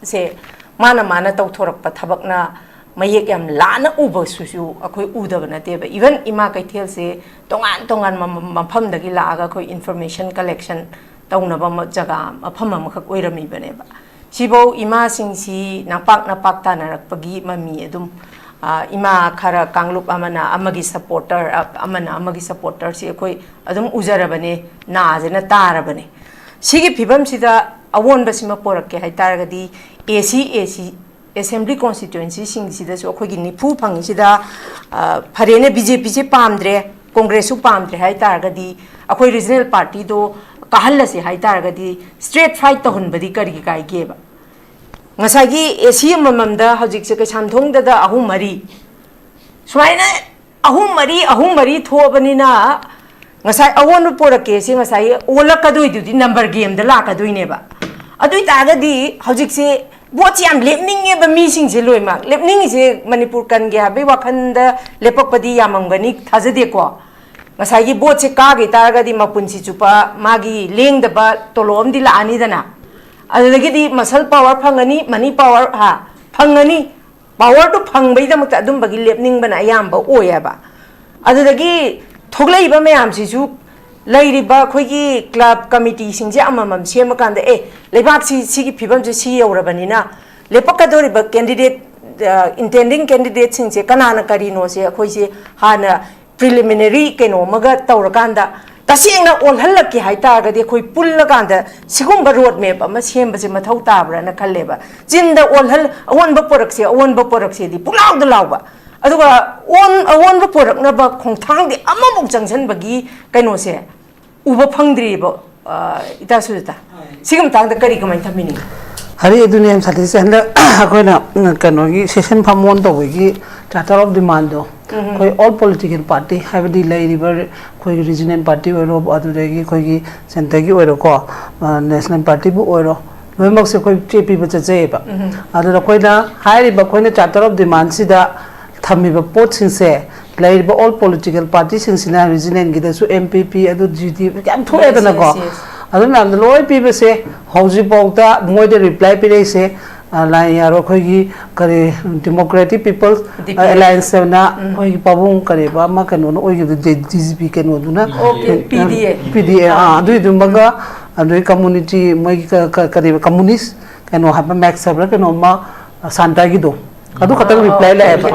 ꯁꯦ ꯃꯥꯅ ꯃꯥꯅ ꯇꯧꯊꯣꯔꯛꯄ ꯊꯕꯛꯅ ꯃꯌꯦꯛ ꯌꯥꯝ ꯂꯥꯅ ꯎꯕꯁꯨꯁꯨ ꯑꯩꯈꯣꯏ ꯎꯗꯕ ꯅꯠꯇꯦꯕ꯫ Even ꯏꯃꯥ ꯀꯩꯊꯦꯜꯁꯦ ꯇꯣꯉꯥꯟ ꯇꯣꯉꯥꯟꯕ ꯃ-, ꯃꯐꯝꯗꯒꯤ ꯂꯥꯛꯑꯒ ꯑꯩꯈꯣꯏ information collection ꯇꯧꯅꯕ ꯃ-, ꯖꯒꯥ ꯃꯐꯝ ꯑꯃꯈꯛ ꯑꯣꯏꯔꯝꯃꯤꯕꯅꯦꯕ꯫ ꯁꯤꯐꯧ ꯏꯃꯥꯁꯤꯡꯁꯤ ꯅꯄꯥꯛ ꯅꯄꯥꯛ ꯇꯥꯅꯔꯛꯄꯒꯤ ꯃꯃꯤ ꯑꯗꯨꯝ, ꯑ, ꯏꯃꯥ ꯈꯔ ꯀꯥꯡꯂꯨꯞ ꯑꯃꯅ ꯑꯃꯒꯤ supporter, ꯑ-, ꯑꯃꯅ ꯑꯃꯒꯤ supporterꯁꯤ ꯑꯩꯈꯣꯏ ꯑꯗꯨꯝ ꯎꯖꯔꯕꯅꯦ, ꯅꯥꯁꯤꯅ ꯇꯥꯔꯕꯅꯦ꯫ ꯁꯤꯒꯤ ꯐꯤꯕꯝꯁꯤꯗ ꯑꯑꯣꯟꯕꯁꯤꯃ ꯄꯣꯔꯛꯀꯦ ꯍꯥꯏ ꯇꯥꯔꯒꯗꯤ, ꯑꯦ ꯁꯤ, ꯑꯦ ꯁꯤ, assembly constituencyꯁꯤꯡꯁꯤꯗꯁꯨ ꯑꯩꯈꯣꯏꯒꯤ ꯅꯤꯐꯨ ꯐꯪꯉꯤꯁꯤꯗ, ꯑ, ꯐꯔꯦꯅꯦ, ꯕꯤ ꯖꯦ ꯄꯤꯁꯦ ꯄꯥꯝꯗ꯭ꯔꯦ, ꯀꯣꯡꯒ꯭ꯔꯦꯁꯁꯨ ꯄꯥꯝꯗ꯭ꯔꯦ ꯍꯥꯏ ꯇꯥꯔꯒꯗꯤ, ꯑꯩꯈꯣꯏ regional partyꯗꯣ ꯀꯥꯍꯜꯂꯁꯤ ꯍꯥꯏꯇꯥꯔꯒꯗꯤ, ꯁ꯭ꯇ꯭ꯔꯤꯠ ꯐꯥꯏꯠ ꯇꯧꯍꯟꯕꯗꯤ ꯀꯔꯤꯒꯤ ꯀꯥꯏꯒꯦꯕ? ꯉꯁꯥꯏꯒꯤ ꯑꯦ ꯁꯤ ꯑꯃꯃꯝꯗ ꯍꯧꯖꯤꯛꯁꯦ ꯀꯩꯁꯥꯝꯊꯣꯡꯗꯗ ꯑꯍꯨꯝ ꯃꯔꯤ ꯁꯨꯃꯥꯏꯅ, ꯑꯍꯨꯝ ꯃꯔꯤ ꯑꯍꯨꯝ ꯃꯔꯤ ꯊꯣꯛꯑꯕꯅꯤꯅ, ꯉꯁꯥꯏ ꯑꯑꯣꯟꯕ ꯄꯣꯔꯛꯀꯦ ꯁꯤ ꯉꯁꯥꯏ ꯑꯣꯜꯂꯛꯀꯗꯣꯏꯗꯨꯗꯤ ꯅꯝꯕꯔ ꯒꯦꯝꯗ ꯂꯥꯛꯀꯗꯣꯏꯅꯦꯕ꯫ ꯑꯗꯨ ꯑꯣꯏꯇꯥꯔꯒꯗꯤ ꯍꯧꯖꯤꯛꯁꯦ ꯚꯣꯠꯁꯦ ꯌꯥꯝ ꯂꯦꯞꯅꯤꯡꯉꯦꯕ ꯃꯤꯁꯤꯡꯁꯦ ꯂꯣꯏꯅꯃꯛ꯫ ꯂꯦꯞꯅꯤꯡꯉꯤꯁꯦ ꯃꯅꯤꯄꯨꯔ ꯀꯟꯒꯦ ꯍꯥꯏꯕꯒꯤ ꯋꯥꯈꯜꯗ ꯂꯦꯞꯄꯛꯄꯗꯤ ꯌꯥꯝꯃꯝꯒꯅꯤ ꯊꯥꯖꯗꯦꯀꯣ꯫ ꯉꯁꯥꯏꯒꯤ ꯚꯣꯠꯁꯦ ꯀꯥꯈꯤ ꯇꯥꯔꯒꯗꯤ ꯃꯄꯨꯟꯁꯤ ꯆꯨꯞꯄ ꯃꯥꯒꯤ ꯂꯦꯡꯗꯕ ꯇꯣꯂꯣꯞ ꯑꯃꯗꯤ ꯂꯥꯛꯑꯅꯤꯗꯅ꯫ ꯑꯗꯨꯗꯒꯤꯗꯤ ꯃꯁꯜ ꯄꯥꯋꯔ ꯐꯪꯉꯅꯤ, ꯃꯅꯤ ꯄꯥꯋꯔ, ꯍꯥ, ꯐꯪꯉꯅꯤ꯫ ꯄꯥꯋꯔꯗꯨ ꯐꯪꯕꯒꯤꯗꯃꯛꯇ ꯑꯗꯨꯝꯕꯒꯤ ꯂꯦꯞꯅꯤꯡꯕꯅ ꯑꯌꯥꯝꯕ ꯑꯣꯏꯌꯦꯕ꯫ ꯑꯗꯨꯗꯒꯤ ꯊꯣꯛꯂꯛꯏꯕ ꯃꯌꯥꯝꯁꯤꯁꯨ ꯂꯩꯔꯤꯕ ꯑꯩꯈꯣꯏꯒꯤ ꯀ꯭ꯂꯕ ꯀꯃꯤꯇꯤꯁꯤꯡꯁꯦ ꯑꯃꯃꯝ ꯁꯦꯝꯃꯀꯥꯟꯗ, ꯑꯦ, ꯂꯩꯕꯥꯛꯁꯤ ꯁꯤꯒꯤ ꯐꯤꯕꯝꯁꯦ ꯁꯤ ꯌꯧꯔꯕꯅꯤꯅ ꯂꯦꯞꯄꯛꯀꯗꯧꯔꯤꯕ ꯀꯦꯟꯗꯤꯗꯦꯠ, intending ꯀꯦꯟꯗꯤꯗꯦꯠꯁꯤꯡꯁꯦ ꯀꯅꯥꯅ ꯀꯔꯤꯅꯣꯁꯦ ꯑꯩꯈꯣꯏꯁꯦ ꯍꯥꯟꯅ ꯄ꯭ꯔꯤꯂꯤꯃꯤꯅꯔꯤ ꯀꯩꯅꯣ ꯑꯃꯒ ꯇꯧꯔꯀꯥꯟꯗ ꯇꯁꯦꯡꯅ ꯑꯣꯜꯍꯜꯂꯛꯀꯦ ꯍꯥꯏꯇꯥꯔꯒꯗꯤ ꯑꯩꯈꯣꯏ ꯄꯨꯜꯂꯀꯥꯟꯗ ꯁꯤꯒꯨꯝꯕ ꯔꯣꯗ ꯃꯦꯞ ꯑꯃ ꯁꯦꯝꯕꯁꯦ ꯃꯊꯧ ꯇꯥꯕ꯭ꯔꯥꯅ ꯈꯜꯂꯦꯕ꯫ ꯆꯤꯟꯗ ꯑꯣꯜꯍꯜ-, ꯑꯑꯣꯟꯕ ꯄꯣꯔꯛꯁꯦ, ꯑꯑꯣꯟꯕ ꯄꯣꯔꯛꯁꯦꯗꯤ ꯄꯨꯡꯂꯥꯎꯗ ꯂꯥꯎꯕ, ꯑꯗꯨꯒ ꯑꯣꯟ-, ꯑꯑꯣꯟꯕ ꯄꯣꯔꯛꯅꯕ ꯈꯣꯡꯊꯥꯡꯗꯤ ꯑꯃꯐꯥꯎ ꯆꯪꯁꯤꯟꯕꯒꯤ ꯀꯩꯅꯣꯁꯦ ꯎꯕ ꯐꯪꯗ꯭ꯔꯤꯕ, ꯑ, ꯏꯇꯥ ꯁꯨꯖꯥꯇꯥ꯫ ꯁꯤꯒꯤ ꯃꯇꯥꯡꯗ ꯀꯔꯤ ꯀꯃꯥꯏꯅ ꯊꯝꯕꯤꯅꯤꯡꯉꯤ? ꯍꯥꯏꯔꯤ ꯑꯗꯨꯅꯦ ꯌꯥꯝ ꯁꯥꯊꯤꯁꯦ꯫ ꯍꯟꯗꯛ ꯑꯩꯈꯣꯏꯅ, ꯎꯝ, ꯀꯩꯅꯣꯒꯤ session ꯐꯝ ꯑꯣꯟ ꯇꯧꯕꯒꯤ Charter of Demandꯗꯣ, ꯎꯝ꯫ ꯑꯩꯈꯣꯏ all political party, ꯍꯥꯏꯕꯗꯤ ꯂꯩꯔꯤꯕ ꯑꯩꯈꯣꯏꯒꯤ regional party ꯑꯣꯏꯔꯣ, ꯑꯗꯨꯗꯒꯤ ꯑꯩꯈꯣꯏꯒꯤ centreꯒꯤ ꯑꯣꯏꯔꯣꯀꯣ, ꯑ, national partyꯕꯨ ꯑꯣꯏꯔꯣ, ꯂꯣꯏꯅꯃꯛꯁꯦ ꯑꯩꯈꯣꯏ ꯆꯦ ꯄꯤꯕ ꯆꯠꯆꯩꯌꯦꯕ꯫ ꯎꯝ꯫ ꯑꯗꯨꯅ ꯑꯩꯈꯣꯏꯅ ꯍꯥꯏꯔꯤꯕ ꯑꯩꯈꯣꯏꯅ Charter of Demandꯁꯤꯗ ꯊꯝꯃꯤꯕ ꯄꯣꯠꯁꯤꯡꯁꯦ ꯂꯩꯔꯤꯕ all political partyꯁꯤꯡꯁꯤꯅ regionalꯒꯤꯗꯁꯨ M P P ꯑꯗꯨ G D ꯌꯥꯝ ꯊꯣꯛꯑꯦꯗꯅꯀꯣ꯫ Yes, yes, yes. ꯑꯗꯨ ꯃꯌꯥꯝꯗꯣ ꯂꯣꯏ ꯄꯤꯕꯁꯦ ꯍꯧꯖꯤꯛꯐꯥꯎꯗ ꯃꯣꯏꯗ reply ꯄꯤꯔꯛꯏꯁꯦ, ꯑ, line ꯌꯥꯔꯣ, ꯑꯩꯈꯣꯏꯒꯤ ꯀꯔꯤ Democratic People, ꯑ, Alliance ꯑꯅ ꯎꯝ꯫ ꯑꯩꯈꯣꯏꯒꯤ ꯄꯥꯕꯨꯡ ꯀꯔꯤꯕ ꯑꯃ ꯀꯩꯅꯣꯅ ꯑꯣꯏꯈꯤꯕꯗꯣ, D G P ꯀꯩꯅꯣꯗꯨꯅ꯫ ꯑꯣ, P-, P D A꯫ P D A, ꯑꯥ, ꯑꯗꯨꯏꯗꯨꯃꯒ ꯑꯗꯨꯒꯤ community ꯃꯣꯏꯒꯤ ꯀ-, ꯀ-, ꯀꯔꯤꯕ communist ꯀꯩꯅꯣ ꯍꯥꯏꯕ Max ꯍꯥꯏꯕ꯭ꯔꯥ ꯀꯩꯅꯣꯝꯃ, ꯑ, ꯁꯥꯟꯇꯥꯒꯤꯗꯣ꯫ ꯑꯗꯨ ꯈꯛꯇꯪ ꯔꯤꯄ꯭ꯂꯥꯏ ꯂꯥꯛꯑꯦꯕ꯫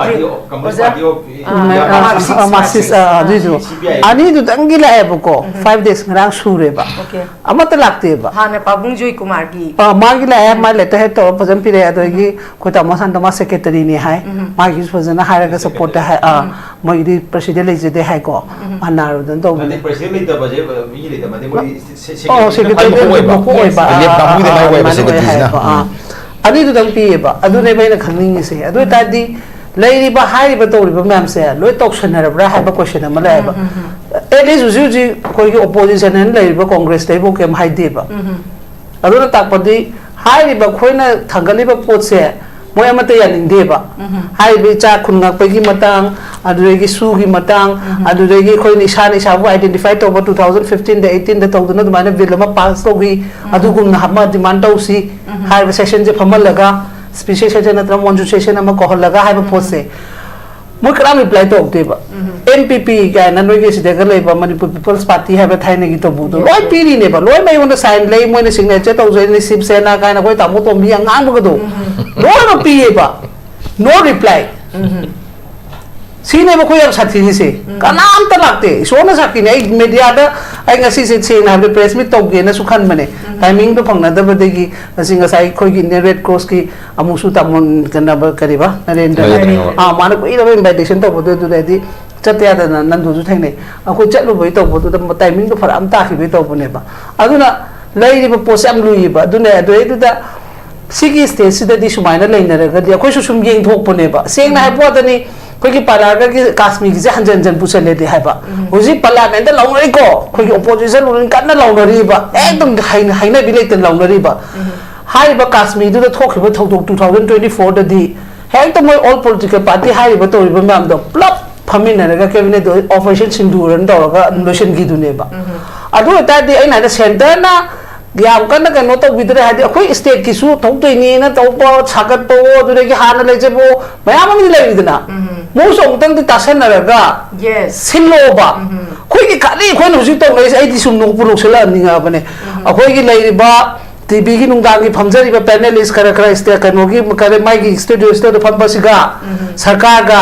ꯎꯝ, ꯑ, ꯑ, ꯑ, ꯃꯥꯔꯛꯁꯤꯁ, ꯑ, ꯑꯗꯨꯏꯗꯣ ꯑꯅꯤꯗꯨꯗꯪꯒꯤ ꯂꯥꯛꯑꯦꯕꯀꯣ꯫ ꯐꯥꯏꯚ ꯗꯦꯖ ꯉꯔꯥꯡ ꯁꯨꯔꯦꯕ꯫ ꯑꯃꯠꯇ ꯂꯥꯛꯇꯦꯕ꯫ ꯍꯥꯟꯅ ꯄꯥꯕꯨꯡ ꯖꯣꯏꯀꯨꯃꯥꯔꯒꯤ꯫ ꯑ, ꯃꯥꯒꯤ ꯂꯥꯛꯑꯦ, ꯃꯥ ꯂꯦꯇꯔ ꯍꯦꯗ ꯇꯧꯔ ꯐꯖꯅ ꯄꯤꯔꯛꯑꯦ꯫ ꯑꯗꯣ ꯑꯩꯒꯤ ꯑꯩꯈꯣꯏ ꯇꯥꯃꯣ ꯁꯥꯟꯇ, ꯃꯥ ꯁꯦꯀ꯭ꯔꯦꯇꯔꯤꯅꯤ ꯍꯥꯏ꯫ ꯃꯥꯒꯤꯁꯨ ꯐꯖꯅ ꯍꯥꯏꯔꯒ ꯁꯞꯄꯣꯔꯠꯇ ꯍꯥꯏ꯫ ꯑ, ꯃꯣꯏꯒꯤꯗꯤ ꯄ꯭ꯔꯦꯁꯤꯗꯦꯟ ꯂꯩꯖꯗꯦ ꯍꯥꯏꯀꯣ꯫ ꯃꯥ ꯅꯥꯔꯨꯗꯅ ꯇꯧꯕꯅꯦ꯫ ꯄ꯭ꯔꯦꯁꯤꯗꯦꯟ ꯂꯩꯇꯕꯁꯦ ꯃꯤ ꯂꯩꯇꯕ ꯅꯠꯇꯦ, ꯃꯣꯏ ꯁꯦ-, ꯁꯦ-, ꯑꯣ, ꯁꯦꯀ꯭ꯔꯦꯇꯔꯤ ꯁꯦꯀ꯭ꯔꯦꯇꯔꯤ ꯃꯀꯣꯛ ꯑꯣꯏꯕ꯫ ꯃꯀꯣꯛ ꯑꯣꯏꯕ꯫ ꯂꯦꯞ ꯀꯥꯡꯕꯨꯗꯤ ꯑꯥ, ꯃꯥꯏ ꯑꯣꯏꯕ ꯑꯗꯨꯃꯥꯏꯅ ꯑꯣꯏ ꯁꯦꯀ꯭ꯔꯦꯇꯔꯤꯁꯤꯅ꯫ ꯍꯥꯏꯌꯦꯕ꯫ ꯑꯥ꯫ ꯎꯝ꯫ ꯑꯅꯤꯗꯨꯗꯪ ꯄꯤꯌꯦꯕ꯫ ꯑꯗꯨꯅꯦꯕ ꯑꯩꯅ ꯈꯪꯅꯤꯡꯉꯤꯁꯦ꯫ ꯑꯗꯨ ꯑꯣꯏꯇꯥꯔꯗꯤ ꯂꯩꯔꯤꯕ, ꯍꯥꯏꯔꯤꯕ, ꯇꯧꯔꯤꯕ ꯃꯌꯥꯝꯁꯦ ꯂꯣꯏ ꯇꯧꯁꯟꯅꯔꯕ꯭ꯔꯥ ꯍꯥꯏꯕ ꯀꯣꯏꯁꯟ ꯑꯃ ꯂꯩꯌꯦꯕ꯫ ꯎꯝ, ꯎꯝ, ꯎꯝ꯫ ꯑꯦꯠ ꯂꯤꯁ ꯍꯧꯖꯤꯛ ꯍꯧꯖꯤꯛ ꯑꯩꯈꯣꯏꯒꯤ ꯑꯣꯄꯣꯖꯤꯁꯟ ꯑꯅ ꯂꯩꯔꯤꯕ ꯀꯣꯡꯒ꯭ꯔꯦꯁꯇꯩꯕꯨ ꯀꯩꯝ ꯍꯥꯏꯗꯦꯕ꯫ ꯎꯝ, ꯎꯝ꯫ ꯑꯗꯨꯅ ꯇꯥꯛꯄꯗꯤ ꯍꯥꯏꯔꯤꯕ ꯑꯩꯈꯣꯏꯅ ꯊꯥꯡꯒꯠꯂꯤꯕ ꯄꯣꯠꯁꯦ ꯃꯣꯏ ꯑꯃꯠꯇ ꯌꯥꯅꯤꯡꯗꯦꯕ꯫ ꯎꯝ꯫ ꯍꯥꯏꯔꯤꯕ ꯏꯆꯥ ꯈꯨꯟ ꯉꯥꯛꯄꯒꯤ ꯃꯇꯥꯡ, ꯑꯗꯨꯗꯒꯤ ꯁꯨꯒꯤ ꯃꯇꯥꯡ, ꯎꯝ꯫ ꯑꯗꯨꯗꯒꯤ ꯑꯩꯈꯣꯏꯅ ꯏꯁꯥꯅ ꯏꯁꯥꯕꯨ ꯑꯥꯏꯗꯦꯟꯇꯤꯐꯥꯏ ꯇꯧꯕ two thousand fifteen ꯗ, eighteen ꯗ ꯇꯧꯗꯨꯅ ꯑꯗꯨꯃꯥꯏꯅ ꯕꯤꯜ ꯑꯃ ꯄꯥꯁ ꯇꯧꯈꯤ, ꯎꯝ꯫ ꯑꯗꯨꯒꯨꯝꯅ ꯑꯃ ꯗꯤꯃꯥꯟ ꯇꯧꯁꯤ ꯎꯝ꯫ ꯍꯥꯏꯔꯤꯕ ꯁꯦꯁꯟꯁꯦ ꯐꯝꯍꯜꯂꯒ, ꯁ꯭ꯄꯦꯁꯦꯜ ꯁꯦꯁꯟ ꯅꯠꯇ꯭ꯔꯒ ꯃꯣꯟꯁꯨꯟ ꯁꯦꯁꯟ ꯑꯃ ꯀꯧꯍꯜꯂꯒ ꯍꯥꯏꯕ ꯎꯝ꯫ ꯄꯣꯠꯁꯦ ꯃꯣꯏ ꯀꯅꯥꯝ ꯔꯤꯄ꯭ꯂꯥꯏ ꯇꯧꯔꯛꯇꯦꯕ꯫ ꯎꯝ꯫ ꯑꯦꯟ ꯄꯤ ꯄꯤ ꯀꯥꯏꯅ ꯅꯣꯏꯒꯤ ꯁꯤꯗꯒ ꯂꯩꯕ ꯃꯅꯤꯄꯨꯔ ꯄꯤꯄꯜꯁ ꯄꯥꯔꯇꯤ ꯍꯥꯏꯕ ꯊꯥꯏꯅꯒꯤ ꯇꯧꯕꯗꯣ ꯌꯦꯁ, ꯂꯣꯏ ꯌꯦꯁ꯫ ꯄꯤꯔꯤꯅꯦꯕ, ꯂꯣꯏ ꯃꯉꯣꯟꯗ ꯁꯥꯏꯟ ꯂꯩ, ꯃꯣꯏꯅ ꯁꯤꯒꯅꯦꯆꯔ ꯇꯧꯖꯩꯅꯦ, ꯁꯤꯕ ꯁꯦꯅꯥ ꯀꯥꯏꯅ ꯑꯩꯈꯣꯏ ꯇꯥꯃꯣ ꯇꯣꯝꯕꯤ ꯌꯥꯝ ꯉꯥꯡꯕꯒꯗꯣ ꯎꯝ꯫ ꯂꯣꯏꯅꯃꯛ ꯄꯤꯌꯦꯕ꯫ ꯅꯣ ꯔꯤꯄ꯭ꯂꯥꯏ꯫ ꯎꯝ꯫ ꯁꯤꯅꯦꯕ ꯑꯩꯈꯣꯏ ꯌꯥꯝ ꯁꯥꯊꯤꯔꯤꯁꯦ꯫ ꯎꯝ꯫ ꯀꯅꯥꯝꯇ ꯂꯥꯛꯇꯦ꯫ ꯏꯁꯣꯔꯅ ꯁꯥꯈꯤꯅꯦ꯫ ꯑꯩ ꯃꯦꯗꯤꯌꯥꯗ ꯑꯩ ꯉꯁꯤꯁꯦ ꯁꯦꯡꯅ ꯍꯥꯏꯕꯗ ꯄ꯭ꯔꯦꯁ ꯃꯤꯠ ꯇꯧꯒꯦꯅꯁꯨ ꯈꯟꯕꯅꯦ꯫ ꯎꯝ꯫ ꯇꯥꯏꯃꯤꯡꯗꯣ ꯐꯪꯅꯗꯕꯗꯒꯤ ꯉꯁꯤ ꯉꯁꯥꯏ ꯑꯩꯈꯣꯏꯒꯤ ꯏꯟꯗꯤꯌꯟ ꯔꯦꯗ ꯀ꯭ꯔꯣꯁꯀꯤ ꯑꯃꯨꯛꯁꯨ ꯇꯥꯃꯣ ꯀꯩꯅꯣ ꯀꯔꯤꯕ ꯅꯔꯦꯟꯗ꯭ꯔ꯫ ꯅꯔꯦꯟꯗ꯭ꯔ꯫ ꯑꯥ, ꯃꯥꯅ ꯀꯨꯏꯔꯕ ꯏꯟꯚꯥꯏꯇꯦꯁꯟ ꯇꯧꯕꯗꯣ ꯑꯗꯨꯗꯗꯤ ꯆꯠꯇ ꯌꯥꯗꯅ ꯅꯟꯗꯨꯁꯨ ꯊꯦꯡꯅꯩ꯫ ꯑꯩꯈꯣꯏ ꯆꯠꯂꯨꯕꯩ ꯇꯧꯕꯗꯨꯗ ꯇꯥꯏꯃꯤꯡꯗꯣ ꯐꯔꯛ ꯑꯃ ꯇꯥꯈꯤꯕꯩ ꯇꯧꯕꯅꯦꯕ꯫ ꯑꯗꯨꯅ ꯂꯩꯔꯤꯕ ꯄꯣꯠꯁꯦ ꯌꯥꯝ ꯂꯨꯏꯌꯦꯕ꯫ ꯑꯗꯨꯅꯦ ꯑꯗꯨꯗꯩꯗꯨꯗ ꯁꯤꯒꯤ ꯁ꯭ꯇꯦꯖꯁꯤꯗꯗꯤ ꯁꯨꯃꯥꯏꯅ ꯂꯩꯅꯔꯒꯗꯤ ꯑꯩꯈꯣꯏꯁꯨ ꯁꯨꯝ ꯌꯦꯡꯊꯣꯛꯄꯅꯦꯕ꯫ ꯁꯦꯡꯅ ꯍꯥꯏꯕ ꯋꯥꯗꯅꯤ, ꯑꯩꯈꯣꯏꯒꯤ ꯄꯂꯥꯒꯒꯤ ꯀꯥꯁꯃꯤꯒꯤꯁꯦ ꯍꯟꯖꯟ ꯍꯟꯖꯟ ꯄꯨꯁꯜꯂꯦꯗꯤ ꯍꯥꯏꯕ꯫ ꯎꯝ꯫ ꯍꯧꯖꯤꯛ ꯄꯥꯔꯂꯤꯌꯥꯃꯦꯟꯗ ꯂꯥꯎꯅꯔꯤꯀꯣ, ꯑꯩꯈꯣꯏꯒꯤ ꯎꯝ꯫ ꯑꯣꯄꯣꯖꯤꯁꯟ ꯀꯟꯅ ꯂꯥꯎꯅꯔꯤꯕ, ꯎꯝ꯫ ꯑꯦꯛꯗꯝ ꯍꯩꯅ-, ꯍꯥꯏꯅꯕꯤ ꯂꯩꯇꯅ ꯂꯥꯎꯅꯔꯤꯕ꯫ ꯎꯝ꯫ ꯍꯥꯏꯔꯤꯕ ꯀꯥꯁꯃꯤꯔꯗꯨꯗ ꯊꯣꯛꯈꯤꯕ ꯊꯧꯗꯣꯛ two thousand twenty four ꯗꯗꯤ ꯍꯦꯛꯇ ꯃꯣꯏ ꯑꯣꯜ ꯄꯣꯂꯤꯇꯤꯀꯦꯜ ꯄꯥꯔꯇꯤ ꯍꯥꯏꯔꯤꯕ ꯇꯧꯔꯤꯕ ꯃꯌꯥꯝꯗꯣ ꯄꯨꯂꯞ ꯐꯝꯃꯤꯟꯅꯔꯒ ꯀꯦꯕꯤꯅꯦꯠ ꯑꯣꯄꯔꯦꯁꯟ ꯁꯤꯟꯗꯨꯔꯅ ꯇꯧꯔꯒ ꯂꯣꯏꯁꯤꯟꯈꯤꯗꯨꯅꯦꯕ꯫ ꯎꯝ꯫ ꯑꯗꯨ ꯑꯣꯏꯇꯥꯔꯗꯤ ꯑꯩꯅ ꯍꯥꯏꯅ ꯁꯦꯟꯇꯔꯅ ꯌꯥꯝ ꯀꯟꯅ ꯀꯩꯅꯣ ꯇꯧꯕꯤꯗ꯭ꯔꯦ ꯍꯥꯏꯗꯤ, ꯑꯩꯈꯣꯏ ꯁ꯭ꯇꯦꯠꯀꯤꯁꯨ ꯊꯣꯛꯇꯣꯏꯅꯦꯅ ꯇꯧꯕ ꯁꯥꯒꯠꯄꯋꯣ, ꯑꯗꯨꯗꯒꯤ ꯍꯥꯟꯅ ꯂꯩꯖꯕꯋꯣ ꯃꯌꯥꯝ ꯑꯃꯗꯤ ꯂꯩꯔꯤꯗꯅ, ꯎꯝ꯫ ꯃꯣꯏꯁꯨ ꯑꯃꯨꯛꯇꯪꯗꯤ ꯇꯥꯁꯟꯅꯔꯒ ꯌꯦꯁ꯫ ꯁꯤꯜꯂꯣꯕ꯫ ꯎꯝ꯫ ꯑꯩꯈꯣꯏꯒꯤ ꯈ꯭ꯋꯥꯏꯗꯒꯤ ꯑꯩꯈꯣꯏꯅ ꯍꯧꯖꯤꯛ ꯇꯧꯅꯔꯤꯁꯦ, ꯑꯩꯗꯤ ꯁꯨꯝ ꯅꯣꯛꯄꯨ ꯅꯣꯛꯁꯤꯜꯂꯛꯑꯅꯤꯡꯉꯕꯅꯦ꯫ ꯎꯝ꯫ ꯑꯩꯈꯣꯏꯒꯤ ꯂꯩꯔꯤꯕ ꯇꯤꯚꯤꯒꯤ ꯅꯨꯡꯗꯥꯡꯒꯤ ꯐꯝꯖꯔꯤꯕ ꯄꯦꯅꯦꯂꯤꯁ ꯈꯔ ꯈꯔ ꯁ꯭ꯇꯦ- ꯀꯩꯅꯣꯒꯤ ꯀꯔꯤ ꯃꯥꯒꯤ ꯁ꯭ꯇꯨꯗꯤꯑꯣꯁꯤꯗ ꯐꯝꯕꯁꯤꯒ ꯁꯔꯀꯥꯔꯒ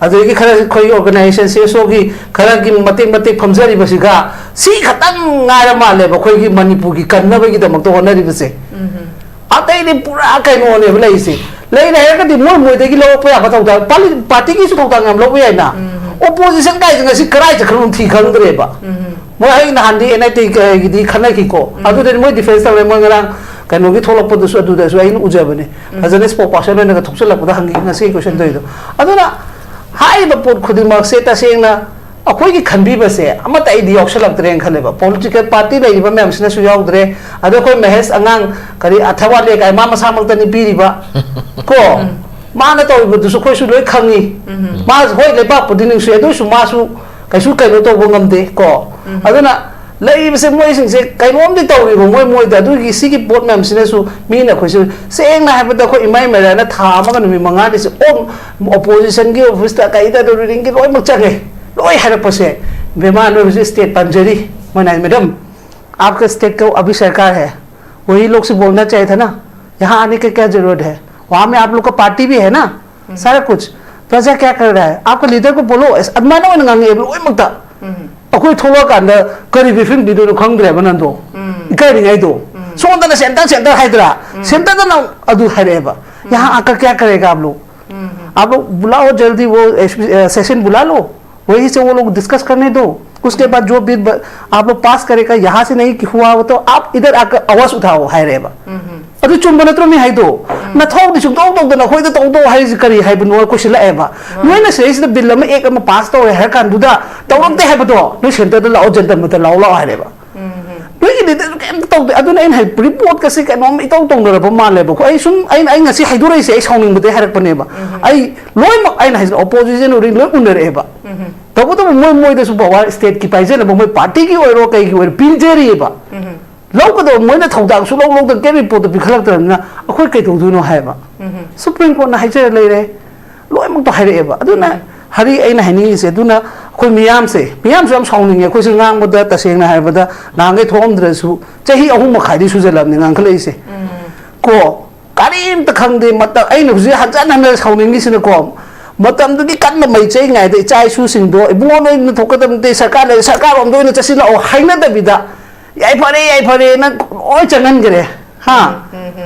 ꯑꯗꯒꯤ ꯈꯔ ꯑꯩꯈꯣꯏꯒꯤ ꯑꯣꯔꯒꯅꯥꯏꯖꯦꯁꯟ ꯁꯤ ꯑꯦꯁ ꯑꯣꯒꯤ ꯈꯔꯒꯤ ꯃꯇꯦꯛ ꯃꯇꯦꯛ ꯐꯝꯖꯔꯤꯕꯁꯤꯒ ꯁꯤ ꯈꯛꯇꯪ ꯉꯥꯏꯔ ꯃꯥꯜꯂꯦꯕ ꯑꯩꯈꯣꯏꯒꯤ ꯃꯅꯤꯄꯨꯔꯒꯤ ꯀꯟꯅꯕꯒꯤꯗꯃꯛꯇ ꯍꯣꯠꯅꯔꯤꯕꯁꯦ꯫ ꯑꯇꯩꯗꯤ ꯄꯨꯔꯥ ꯀꯩꯅꯣꯅꯦꯕ ꯂꯩꯔꯤꯁꯦ꯫ ꯂꯩꯔꯦ ꯍꯥꯏꯔꯒꯗꯤ ꯃꯣꯏ ꯃꯣꯏꯗꯒꯤ ꯂꯧꯔꯛꯄ ꯌꯥꯕ ꯊꯧꯗꯥꯡ ꯄꯥꯔꯇꯤꯒꯤꯁꯨ ꯊꯧꯗꯥꯡ ꯌꯥꯝ ꯂꯧꯕ ꯌꯥꯏꯅ꯫ ꯑꯣꯄꯣꯖꯤꯁꯟ ꯀꯥꯏꯁꯦ ꯉꯁꯤ ꯀꯔꯥꯏ ꯆꯠꯈ꯭ꯔꯕꯅꯣ ꯊꯤ ꯈꯪꯗ꯭ꯔꯦꯕ꯫ ꯃꯣꯏ ꯑꯩ ꯅꯍꯥꯟꯗꯤ ꯑꯦꯟ ꯑꯥꯏ ꯇꯤ ꯀꯩꯒꯤꯗꯤ ꯈꯟꯅꯈꯤꯀꯣ꯫ ꯑꯗꯨꯗꯗꯤ ꯃꯣꯏ ꯗꯤꯐꯦꯟꯁ ꯇꯧꯔꯦ꯫ ꯃꯣꯏ ꯉꯔꯥꯡ ꯀꯩꯅꯣꯒꯤ ꯊꯣꯛꯂꯛꯄꯗꯁꯨ ꯑꯗꯨꯗꯁꯨ ꯑꯩꯅ ꯎꯖꯕꯅꯦ꯫ ꯐꯖꯅ ꯁ꯭ꯄꯣꯛ ꯄꯥꯔꯁꯟ ꯑꯣꯏꯅꯒ ꯊꯣꯛꯆꯜꯂꯛꯄꯗ ꯍꯪꯉꯤ ꯉꯁꯤ ꯀꯣꯏꯁꯟ ꯇꯧꯔꯤꯗꯣ꯫ ꯑꯗꯨꯅ ꯍꯥꯏꯔꯤꯕ ꯄꯣꯠ ꯈꯨꯗꯤꯡꯃꯛꯁꯦ ꯇꯁꯦꯡꯅ ꯑꯩꯈꯣꯏꯒꯤ ꯈꯟꯕꯤꯕꯁꯦ ꯑꯃꯠꯇ ꯑꯩꯗꯤ ꯌꯥꯎꯁꯜꯂꯛꯇ꯭ꯔꯦꯅ ꯈꯜꯂꯦꯕ꯫ ꯄꯣꯂꯤꯇꯤꯀꯦꯜ ꯄꯥꯔꯇꯤ ꯂꯩꯔꯤꯕ ꯃꯌꯥꯝꯁꯤꯅꯁꯨ ꯌꯥꯎꯗ꯭ꯔꯦ꯫ ꯑꯗꯣ ꯑꯩꯈꯣꯏ ꯃꯍꯦꯁ ꯑꯉꯥꯡ ꯀꯔꯤ ꯑꯊꯋꯥ ꯂꯦꯛ ꯍꯥꯏ ꯃꯥ ꯃꯁꯥꯃꯛꯇꯅꯤ ꯄꯤꯔꯤꯕ ꯀꯣ꯫ ꯃꯥꯅ ꯇꯧꯔꯤꯕꯗꯨꯁꯨ ꯑꯩꯈꯣꯏꯁꯨ ꯂꯣꯏ ꯈꯪꯉꯤ꯫ ꯃꯥꯁꯨ ꯍꯣꯏ ꯂꯩꯕꯥꯛꯄꯨꯗꯤ ꯅꯨꯡꯁꯤ, ꯑꯗꯨ ꯑꯣꯏꯁꯨ ꯃꯥꯁꯨ ꯀꯩꯁꯨ ꯀꯩꯅꯣ ꯇꯧꯕ ꯉꯝꯗꯦ ꯀꯣ꯫ ꯑꯗꯨꯅ ꯂꯩꯔꯤꯕꯁꯦ ꯃꯣꯏꯁꯤꯡꯁꯦ ꯀꯩꯅꯣꯝꯗꯤ ꯇꯧꯔꯤꯕ ꯃꯣꯏ ꯃꯣꯏꯗ꯫ ꯑꯗꯨꯒꯤ ꯁꯤꯒꯤ ꯄꯣꯠ ꯃꯌꯥꯝꯁꯤꯅꯁꯨ ꯃꯤꯅ ꯑꯩꯈꯣꯏꯁꯨ ꯁꯦꯡꯅ ꯍꯥꯏꯕꯗ ꯑꯩꯈꯣꯏ ꯏꯃꯥ ꯏꯃꯥꯅ ꯊꯥ ꯑꯃꯒ ꯅꯨꯃꯤꯠ ꯃꯉꯥꯅꯤꯁꯦ ꯑꯣꯞ ꯑꯣꯄꯣꯖꯤꯁꯟꯒꯤ ꯑꯣꯐꯤꯁꯇ ꯀꯩꯗ ꯑꯗꯨ ꯔꯤꯗꯤꯡꯒꯤ ꯂꯣꯏꯅꯃꯛ ꯆꯪꯉꯦ꯫ ꯂꯣꯏ ꯍꯥꯏꯔꯛꯄꯁꯦ, ꯕꯦꯃꯥ ꯅꯣꯏ ꯍꯧꯖꯤꯛ ꯁ꯭ꯇꯦꯠ ꯄꯟꯖꯔꯤ꯫ ꯃꯣꯏꯅ ꯍꯥꯏ, "ꯃꯦꯗꯝ, आपके स्टेट का अभी सरकार है, वही लोग से बोलना चाहिए था ना, यहाँ आने की क्या जरूरत है, वहाँ में आप लोग का पार्टी भी है ना, सारा कुछ, प्रजा क्या कर रहा है, आपका लीडर को बोलो।" ꯑꯁ ꯑꯗꯨꯃꯥꯏꯅ ꯑꯣꯏꯅ ꯉꯥꯡꯉꯛꯑꯦꯕ ꯂꯣꯏꯅꯃꯛꯇ꯫ ꯑꯩꯈꯣꯏ ꯊꯣꯛꯂꯛꯑꯀꯥꯟꯗ ꯀꯔꯤ ꯕ꯭ꯔꯤꯐꯤꯡ ꯄꯤꯗꯣꯏꯅꯣ ꯈꯪꯗ꯭ꯔꯦꯕ ꯅꯟꯗꯣ꯫ ꯏꯀꯥꯏꯔꯤꯉꯩꯗꯣ꯫ ꯁꯣꯝꯗꯅ ꯁꯦꯟꯇꯔ ꯁꯦꯟꯇꯔ ꯍꯥꯏꯗ꯭ꯔꯥ? ꯁꯦꯟꯇꯔꯗꯅ ꯑꯗꯨ ꯍꯥꯏꯔꯛꯑꯦꯕ꯫ "यहाँ आकर क्या करेगा आप लोग? आप लोग बुलाओ जल्दी वो सेशन बुला लो, वही से वो लोग डिस्कस करने दो, उसके बाद जो बिल ब- आप लोग पास करेगा, यहाँ से नहीं हुआ हो तो आप इधर आकर आवाज उठाओ" ꯍꯥꯏꯔꯛꯑꯦꯕ꯫ ꯑꯗꯨ ꯆꯨꯝꯕ ꯅꯠꯇ꯭ꯔꯣ ꯃꯤ ꯍꯥꯏꯗꯣ? ꯅꯊꯧꯗꯤ ꯁꯨꯡꯇꯧ ꯇꯧꯗꯅ ꯑꯩꯈꯣꯏꯗ ꯇꯧ ꯇꯧ ꯍꯥꯏꯔꯤꯁꯤ ꯀꯔꯤ ꯍꯥꯏꯕꯅꯣ ꯀꯣꯏꯁꯤꯜꯂꯛꯑꯦꯕ꯫ ꯅꯣꯏꯅ ꯁꯤꯗꯩꯁꯤꯗ ꯕꯤꯜ ꯑꯃ ꯑꯦꯛ ꯑꯃ ꯄꯥꯁ ꯇꯧꯔꯦ ꯍꯥꯏꯔ ꯀꯥꯟꯗꯨꯗ ꯇꯧꯔꯛꯇꯦ ꯍꯥꯏꯕꯗꯣ, ꯅꯣꯏ ꯁꯦꯟꯇꯔꯗ ꯂꯥꯛꯑꯣ, ꯖꯟꯇꯔ ꯃꯟꯇꯔ ꯂꯥꯛꯑꯣ ꯂꯥꯛꯑꯣ ꯍꯥꯏꯔꯦꯕ꯫ ꯅꯣꯏꯒꯤꯗꯤ ꯑꯗꯨ ꯀꯩꯝꯇ ꯇꯧꯗꯦ꯫ ꯑꯗꯨꯅ ꯑꯩꯅ ꯍꯥꯏ, ꯔꯤꯄꯣꯔꯠꯀꯁꯦ ꯀꯩꯅꯣꯝ ꯏꯇꯧ ꯇꯧꯅꯔꯕ ꯃꯥꯜꯂꯦꯕꯀꯣ꯫ ꯑꯩ ꯁꯨꯝ ꯑꯩꯅ ꯑꯩ ꯉꯁꯤ ꯍꯥꯏꯗꯣꯔꯛꯏꯁꯦ ꯑꯩ ꯁꯥꯎꯅꯤꯡꯕꯗꯩ ꯍꯥꯏꯔꯛꯄꯅꯦꯕ꯫ ꯑꯩ ꯂꯣꯏꯅꯃꯛ ꯑꯩꯅ ꯍꯥꯏꯁꯤꯅ ꯑꯣꯄꯣꯖꯤꯁꯟ ꯎꯔꯤ ꯂꯣꯏ ꯎꯅꯔꯛꯑꯦꯕ꯫ ꯇꯧꯕꯇꯕꯨ ꯃꯣꯏ ꯃꯣꯏꯗꯁꯨ ꯄꯋꯥꯔ ꯁ꯭ꯇꯦꯠꯀꯤ ꯄꯥꯏꯖꯅꯕ ꯃꯣꯏ ꯄꯥꯔꯇꯤꯒꯤ ꯑꯣꯏꯔꯣ ꯀꯩꯒꯤ ꯑꯣꯏꯔꯣ ꯄꯤꯖꯔꯤꯑꯕ꯫ ꯂꯧꯒꯗꯕ ꯃꯣꯏꯅ ꯊꯧꯗꯥꯡ ꯁꯨꯡꯂꯧ ꯂꯧꯗꯅ ꯀꯩꯝ ꯔꯤꯄꯣꯔꯠꯇꯣ ꯄꯤꯈꯠꯂꯛꯇ꯭ꯔꯕꯅꯤꯅ ꯑꯩꯈꯣꯏ ꯀꯩꯗꯧꯗꯣꯏꯅꯣ ꯍꯥꯏꯕ꯫ ꯁꯨꯄ꯭ꯔꯤꯝ ꯀꯣꯔꯠꯅ ꯍꯥꯏꯖꯔ ꯂꯩꯔꯦ꯫ ꯂꯣꯏꯅꯃꯛꯇꯣ ꯍꯥꯏꯔꯛꯑꯦꯕ꯫ ꯑꯗꯨꯅ ꯍꯔꯤ ꯑꯩꯅ ꯍꯥꯏꯅꯤꯡꯉꯤꯁꯦ, ꯑꯗꯨꯅ ꯑꯩꯈꯣꯏ ꯃꯤꯌꯥꯝꯁꯦ, ꯃꯤꯌꯥꯝꯁꯨ ꯌꯥꯝ ꯁꯥꯎꯅꯤꯡꯉꯦ꯫ ꯑꯩꯈꯣꯏꯁꯨ ꯉꯥꯡꯕꯗ ꯇꯁꯦꯡꯅ ꯍꯥꯏꯔꯕꯗ ꯅꯍꯥꯟꯈꯩ ꯊꯣꯛꯑꯝꯗ꯭ꯔꯁꯨ ꯆꯍꯤ ꯑꯍꯨꯝ ꯃꯈꯥꯏꯗꯤ ꯁꯨꯖꯜꯂꯕꯅꯤ ꯉꯥꯡꯈꯠꯂꯛꯏꯁꯦ꯫ ꯀꯣ, ꯀꯔꯤꯝꯇ ꯈꯪꯗꯦ꯫ ꯃꯇꯝ, ꯑꯩꯅ ꯍꯧꯖꯤꯛ ꯍꯟꯖꯟ ꯍꯟꯖꯟ ꯁꯥꯎꯅꯤꯡꯉꯤꯁꯤꯅꯀꯣ, ꯃꯇꯝꯗꯨꯒꯤ ꯀꯟꯅ ꯃꯩ ꯆꯩꯉꯩꯗ ꯏꯆꯥ ꯏꯁꯨꯁꯤꯡꯗꯣ, "ꯏꯕꯨꯡꯉꯣ, ꯅꯣꯏꯅ ꯊꯣꯛꯀꯗꯕ ꯅꯠꯇꯦ, ꯁꯔꯀꯥꯔ ꯂꯩ, ꯁꯔꯀꯥꯔ ꯔꯣꯝꯗ ꯑꯣꯏꯅ ꯆꯠꯁꯤꯜꯂꯛꯑꯣ" ꯍꯥꯏꯅꯗꯕꯤꯗ, "ꯌꯥꯏꯐꯔꯦ, ꯌꯥꯏꯐꯔꯦꯅ" ꯂꯣꯏ ꯆꯪꯍꯟꯈ꯭ꯔꯦ꯫ ꯍꯥ?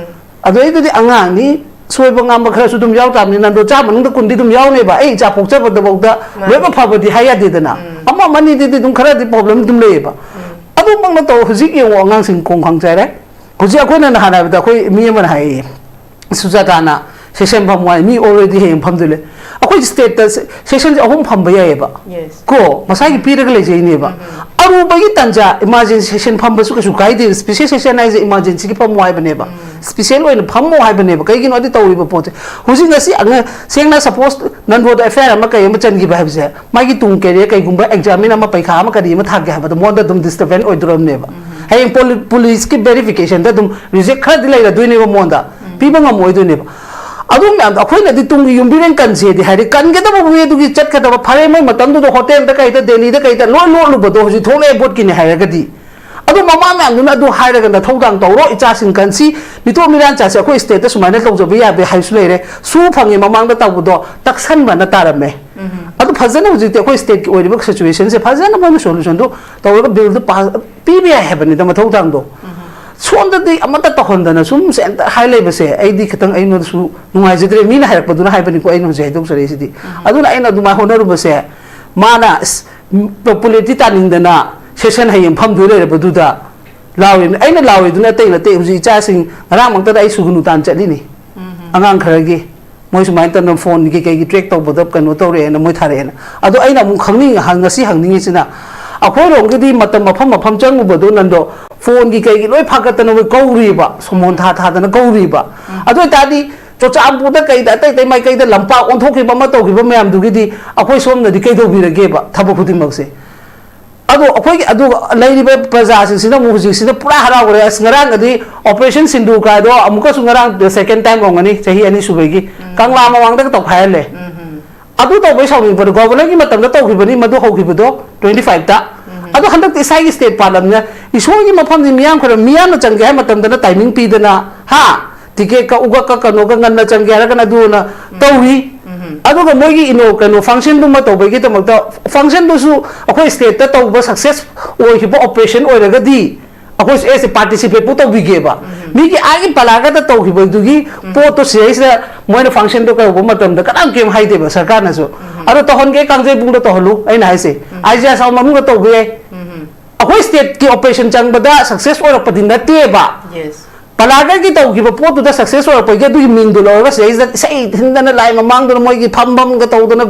ꯑꯗꯨꯗꯩꯗꯨꯗꯤ ꯑꯉꯥꯡꯅꯤ, ꯁꯣꯏꯕ ꯉꯥꯝꯕ ꯈꯔꯁꯨ ꯑꯗꯨꯝ ꯌꯥꯎ ꯇꯥꯕꯅꯤ꯫ ꯅꯪꯗꯣ ꯆꯥꯝ ꯃꯅꯨꯡꯗ ꯀꯨꯟꯗꯤ ꯑꯗꯨꯝ ꯌꯥꯎꯅꯦꯕ꯫ ꯑꯩ ꯏꯆꯥ ꯄꯣꯛꯆꯕꯗꯐꯥꯎꯗ ꯃꯥꯅꯤ꯫ ꯂꯣꯏꯅꯃꯛ ꯐꯕꯗꯤ ꯍꯥꯏ ꯌꯥꯗꯦꯗꯅ꯫ ꯎꯝ꯫ ꯑꯃ ꯑꯃꯅꯤꯗꯤ ꯑꯗꯨꯝ ꯈꯔꯗꯤ problem ꯑꯗꯨꯝ ꯂꯩꯌꯦꯕ꯫ ꯎꯝ꯫ ꯑꯗꯨꯃꯛꯅ ꯇꯧ-, ꯍꯧꯖꯤꯛ ꯌꯦꯡꯉꯣ, ꯑꯉꯥꯡꯁꯤꯡ ꯈꯣꯡ ꯈꯥꯡ ꯆꯥꯏꯔꯦ꯫ ꯍꯧꯖꯤꯛ ꯑꯩꯈꯣꯏꯅ ꯅꯍꯥꯟ ꯍꯥꯏꯕꯗ, ꯑꯩꯈꯣꯏ ꯃꯤ ꯑꯃꯅ ꯍꯥꯏꯌꯦ, "ꯁꯨꯖꯥꯇꯥꯅ session ꯐꯝꯃꯨ ꯍꯥꯏ, ꯃꯤ already ꯍꯌꯦꯡ ꯐꯝꯗꯣꯏ ꯂꯩ"꯫ ꯑꯩꯈꯣꯏ stateꯇ sessionꯁꯦ ꯑꯍꯨꯝ ꯐꯝꯕ ꯌꯥꯏꯌꯦꯕ꯫ Yes. ꯀꯣ, ꯃꯁꯥꯒꯤ ꯄꯤꯔꯒ ꯂꯩꯖꯩꯅꯦꯕ꯫ ꯎꯝ, ꯎꯝ꯫ ꯑꯔꯨꯕꯒꯤ ꯇꯥꯟꯖꯥ, emergency session ꯐꯝꯕꯁꯨ ꯀꯩꯁꯨ ꯀꯥꯏꯗꯦ꯫ Special session ꯍꯥꯏꯁꯦ emergencyꯒꯤ ꯐꯝꯃꯨ ꯍꯥꯏꯕꯅꯦꯕ꯫ ꯎꯝ꯫ Special ꯑꯣꯏꯅ ꯐꯝꯃꯣ ꯍꯥꯏꯕꯅꯦꯕ꯫ ꯀꯩꯒꯤꯅꯣꯗꯤ ꯇꯧꯔꯤꯕ ꯄꯣꯠꯁꯦ ꯍꯧꯖꯤꯛ ꯉꯁꯤ ꯑꯉ-, ꯁꯦꯡꯅ suppose ꯅꯟꯗꯣꯗ F I R ꯑꯃ ꯀꯩ ꯑꯃ ꯆꯟꯈꯤꯕ ꯍꯥꯏꯕꯁꯦ, ꯃꯥꯒꯤ ꯇꯨꯡ career ꯀꯩꯒꯨꯝꯕ examine ꯑꯃ, ꯄꯩꯈꯥ ꯑꯃ ꯀꯔꯤ ꯑꯃ ꯊꯥꯒꯦ ꯍꯥꯏꯕꯗ ꯃꯉꯣꯟꯗ ꯑꯗꯨꯝ disturbance ꯑꯣꯏꯗꯣꯔꯝꯅꯦꯕ꯫ ꯎꯝ꯫ ꯍꯌꯦꯡ ꯄꯣꯂꯤ-, policeꯀꯤ verificationꯗ ꯑꯗꯨꯝ reject ꯈꯔꯗꯤ ꯂꯩꯔꯗꯣꯏꯅꯦꯕ ꯃꯉꯣꯟꯗ꯫ ꯎꯝ꯫ ꯄꯤꯕ ꯉꯝꯃꯣꯏꯗꯣꯏꯅꯦꯕ꯫ ꯑꯗꯨ ꯃꯌꯥꯝꯗꯣ ꯑꯩꯈꯣꯏꯅꯗꯤ ꯇꯨꯡꯒꯤ ꯌꯨꯝꯕꯤꯔꯦꯟ ꯀꯟꯁꯦꯗꯤ ꯍꯥꯏꯗꯤ ꯀꯟꯒꯗꯕ ꯋꯦꯗꯨꯒꯤ ꯆꯠꯀꯗꯕ, ꯐꯔꯦ, ꯃꯣꯏ ꯃꯇꯝꯗꯨꯗ ꯍꯣꯇꯦꯜꯗ ꯀꯩꯗ, ꯗꯦꯜꯂꯤꯗ ꯀꯩꯗ ꯂꯣꯏ ꯂꯣꯠꯂꯨꯕꯗꯣ ꯍꯧꯖꯤꯛ ꯊꯣꯛꯂꯛꯑꯦ ꯚꯣꯠꯀꯤꯅꯦ ꯍꯥꯏꯔꯒꯗꯤ꯫ ꯑꯗꯨ ꯃꯃꯥ ꯃꯌꯥꯝꯗꯨꯅ ꯑꯗꯨ ꯍꯥꯏꯔꯒ ꯅꯊꯧꯗꯥꯡ ꯇꯧꯔꯣ, ꯏꯆꯥꯁꯤꯡ ꯀꯟꯁꯤ, ꯃꯤꯇꯣꯞ ꯃꯤꯔꯥꯟ ꯆꯥꯁꯤ, ꯑꯩꯈꯣꯏ stateꯇ ꯁꯨꯃꯥꯏꯅ ꯇꯧꯖꯕ ꯌꯥꯗꯦ ꯍꯥꯏꯕꯁꯨ ꯂꯩꯔꯦ꯫ ꯁꯨ ꯐꯪꯉꯦ ꯃꯃꯥꯡꯗ ꯇꯧꯕꯗꯣ ꯇꯛꯁꯟꯕꯅ ꯇꯥꯔꯝꯃꯦ꯫ ꯎꯝ꯫ ꯑꯗꯨ ꯐꯖꯅ ꯍꯧꯖꯤꯛꯇꯤ ꯑꯩꯈꯣꯏ stateꯀꯤ ꯑꯣꯏꯔꯤꯕ situationꯁꯦ ꯐꯖꯅ ꯃꯣꯏꯅ solutionꯗꯨ ꯇꯧꯔꯒ billꯗꯨ pass ꯄꯤꯕ ꯌꯥꯏ ꯍꯥꯏꯕꯅꯤꯗ ꯃꯊꯧꯗꯥꯡꯗꯣ꯫ ꯎꯝ꯫ ꯁꯣꯝꯗꯗꯤ ꯑꯃꯠꯇ ꯇꯧꯍꯟꯗꯅ ꯁꯨꯝ center ꯍꯥꯏ ꯂꯩꯕꯁꯦ ꯑꯩꯗꯤ ꯈꯤꯇꯪ ꯑꯩꯉꯣꯟꯗꯁꯨ ꯅꯨꯡꯉꯥꯏꯖꯗ꯭ꯔꯦ꯫ ꯃꯤꯅ ꯍꯥꯏꯔꯛꯄꯗꯨꯅ ꯍꯥꯏꯕꯅꯤꯀꯣ ꯑꯩꯅ ꯍꯧꯖꯤꯛ ꯍꯥꯏꯗꯣꯛꯆꯔꯛꯏꯁꯤꯗꯤ꯫ ꯎꯝ꯫ ꯑꯗꯨꯅ ꯑꯩꯅ ꯑꯗꯨꯃꯥꯏꯅ ꯍꯣꯠꯅꯔꯨꯕꯁꯦ ꯃꯥꯅ ꯑꯁ, ꯎꯝ, popularity ꯇꯥꯅꯤꯡꯗꯅ session ꯍꯌꯦꯡ ꯐꯝꯗꯣꯏ ꯂꯩꯔꯕꯗꯨꯗ ꯂꯥꯎꯔꯤꯅꯤ꯫ ꯑꯩꯅ ꯂꯥꯎꯔꯤꯗꯨꯅ ꯑꯇꯩ ꯅꯠꯇꯦ, ꯍꯧꯖꯤꯛ ꯏꯆꯥꯁꯤꯡ ꯉꯔꯥꯡꯃꯛꯇꯗ ꯑꯩ ꯁꯨꯒꯅꯨ ꯇꯥꯟ ꯆꯠꯂꯤꯅꯤ꯫ ꯎꯝ꯫ ꯑꯉꯥꯡ ꯈꯔꯒꯤ ꯃꯣꯏ ꯁꯨꯃꯥꯏꯅ ꯇꯧꯗꯅ phoneꯒꯤ ꯀꯩꯒꯤ track ꯇꯧꯕꯗ ꯀꯩꯅꯣ ꯇꯧꯔꯛꯑꯦꯅ ꯃꯣꯏ ꯊꯥꯔꯛꯑꯦꯅ꯫ ꯑꯗꯣ ꯑꯩꯅ ꯑꯃꯨꯛ ꯈꯪꯅꯤꯡ-, ꯍꯪ-, ꯉꯁꯤ ꯍꯪꯅꯤꯡꯉꯤꯁꯤꯅ, ꯑꯩꯈꯣꯏꯔꯣꯝꯒꯤꯗꯤ ꯃꯇꯝ ꯃꯐꯝ ꯃꯐꯝ ꯆꯪꯉꯨꯕꯗꯣ ꯅꯟꯗꯣ phoneꯒꯤ ꯀꯩꯒꯤ ꯂꯣꯏ ꯐꯥꯒꯠꯇꯅ ꯃꯣꯏ ꯀꯧꯔꯤꯕ, ꯁꯣꯃꯣꯟ ꯊꯥ ꯊꯥꯗꯅ ꯀꯧꯔꯤꯕ꯫ ꯎꯝ꯫ ꯑꯗꯨ ꯑꯣꯏꯇꯥꯔꯗꯤ ꯆꯨꯔꯆꯥꯟꯄꯨꯔꯗ ꯀꯩꯗ ꯑꯇꯩ ꯑꯇꯩ ꯃꯥꯏꯀꯩꯗ ꯂꯝꯄꯥꯛ ꯑꯣꯟꯊꯣꯛꯈꯤꯕ ꯑꯃ ꯇꯧꯈꯤꯕ ꯃꯌꯥꯝꯗꯨꯒꯤꯗꯤ ꯑꯩꯈꯣꯏ ꯁꯣꯝꯅꯗꯤ ꯀꯩꯗꯧꯕꯤꯔꯒꯦꯕ ꯊꯕꯛ ꯈꯨꯗꯤꯡꯃꯛꯁꯦ? ꯑꯗꯣ ꯑꯩꯈꯣꯏꯒꯤ ꯑꯗꯨ ꯂꯩꯔꯤꯕ ꯄ꯭ꯔꯖꯥꯁꯤꯡꯁꯤꯅ ꯑꯃꯨꯛ ꯍꯧꯖꯤꯛꯁꯤꯅ ꯄꯨꯔꯥ ꯍꯔꯥꯎꯈ꯭ꯔꯦ꯫ ꯑꯁ, ꯉꯔꯥꯡꯒꯗꯤ Operation Sindoor ꯀꯥꯏꯗꯣ ꯑꯃꯨꯛꯀꯁꯨ ꯉꯔꯥꯡ second time ꯑꯣꯏꯔꯝꯒꯅꯤ, ꯆꯍꯤ ꯑꯅꯤ ꯁꯨꯕꯒꯤ꯫ ꯎꯝ꯫ ꯀꯪꯂꯥ ꯃꯃꯥꯡꯗꯒ ꯇꯧꯈꯥꯏꯍꯜꯂꯦ꯫ ꯎꯝ, ꯎꯝ꯫ ꯑꯗꯨ ꯇꯧꯕꯩ ꯁꯥꯎꯅꯤꯡꯕꯗꯣ, governorꯒꯤ ꯃꯇꯝꯗ ꯇꯧꯈꯤꯕꯅꯤ ꯃꯗꯨ ꯍꯧꯈꯤꯕꯗꯣ twenty fiveꯇ꯫ ꯎꯝ꯫ ꯑꯗꯣ ꯍꯟꯗꯛꯇꯤ ꯏꯁꯥꯒꯤ ꯁ꯭ꯇꯦꯠ ꯄꯥꯜꯂꯝꯅꯤꯅ ꯏꯁꯣꯔꯒꯤ ꯃꯐꯝꯅꯤ, ꯃꯤꯌꯥꯝ ꯈꯣꯏꯔꯝ, ꯃꯤꯌꯥꯝꯅ ꯆꯪꯒꯦ ꯍꯥꯏꯕ ꯃꯇꯝꯗꯅ ꯇꯥꯏꯃꯤꯡ ꯄꯤꯗꯅ, ꯍꯥ, ꯇꯤꯀꯦꯠ ꯀꯛꯎꯒ ꯀꯛꯀꯅꯣꯒ, ꯉꯟꯅ ꯆꯪꯒꯦ ꯍꯥꯏꯔꯒꯅ ꯑꯗꯨꯅ ꯇꯧꯔꯤ꯫ ꯑꯗꯨꯒ ꯃꯣꯏꯒꯤ ꯏꯅꯣ ꯀꯩꯅꯣ ꯐꯪꯁꯟꯗꯨꯃ ꯇꯧꯕꯒꯤꯗꯃꯛꯇ, ꯐꯪꯁꯟꯗꯨꯁꯨ ꯑꯩꯈꯣꯏ ꯁ꯭ꯇꯦꯠꯇ ꯇꯧꯕ ꯁꯛꯁꯦꯁ ꯑꯣꯏꯈꯤꯕ ꯑꯣꯄꯔꯦꯁꯟ ꯑꯣꯏꯔꯒꯗꯤ ꯑꯩꯈꯣꯏꯁꯨ ꯑꯦꯁ ꯄꯥꯔꯇꯤꯁꯤꯄꯦꯠꯄꯨ ꯇꯧꯕꯤꯒꯦꯕ꯫ ꯃꯤꯒꯤ ꯑꯥꯒꯤ ꯄꯂꯥꯒꯗ ꯇꯧꯈꯤꯕꯗꯨꯒꯤ ꯄꯣꯠꯇꯣ ꯁꯤꯗꯩꯁꯤꯗ ꯃꯣꯏꯅ ꯐꯪꯁꯟꯗꯣ ꯀꯧꯕ ꯃꯇꯝꯗ ꯀꯅꯥꯝ ꯀꯩꯝ ꯍꯥꯏꯗꯦꯕ ꯁꯔꯀꯥꯔꯅꯁꯨ꯫ ꯑꯗꯣ ꯇꯧꯍꯟꯒꯦ ꯀꯥꯡꯖꯩꯕꯨꯡꯗ ꯇꯧꯍꯜꯂꯨ, ꯑꯩꯅ ꯍꯥꯏꯁꯦ, ꯑꯥꯏ ꯖꯤ ꯑꯥꯏ ꯁꯥꯎꯟ ꯃꯅꯨꯡꯗ ꯇꯧꯕ ꯌꯥꯏ꯫ ꯑꯩꯈꯣꯏ ꯁ꯭ꯇꯦꯠꯀꯤ ꯑꯣꯄꯔꯦꯁꯟ ꯆꯪꯕꯗ ꯁꯛꯁꯦꯁ ꯑꯣꯏꯔꯛꯄꯗꯤ ꯅꯠꯇꯦꯕ꯫ ꯌꯦꯁ꯫ ꯄꯂꯥꯒꯔꯒꯤ ꯇꯧꯈꯤꯕ ꯄꯣꯠꯇꯨꯗ ꯁꯛꯁꯦꯁ ꯑꯣꯏꯔꯛꯄꯒꯤ ꯑꯗꯨꯒꯤ ꯃꯤꯡꯗꯣ ꯂꯧꯔꯒ ꯁꯤꯗꯩꯁꯤꯗ ꯏꯁꯩ ꯊꯤꯟꯗꯅ ꯂꯥꯏ ꯃꯃꯥꯡꯗꯨꯅ ꯃꯣꯏꯒꯤ ꯐꯝꯐꯝꯒ ꯇꯧꯗꯅ,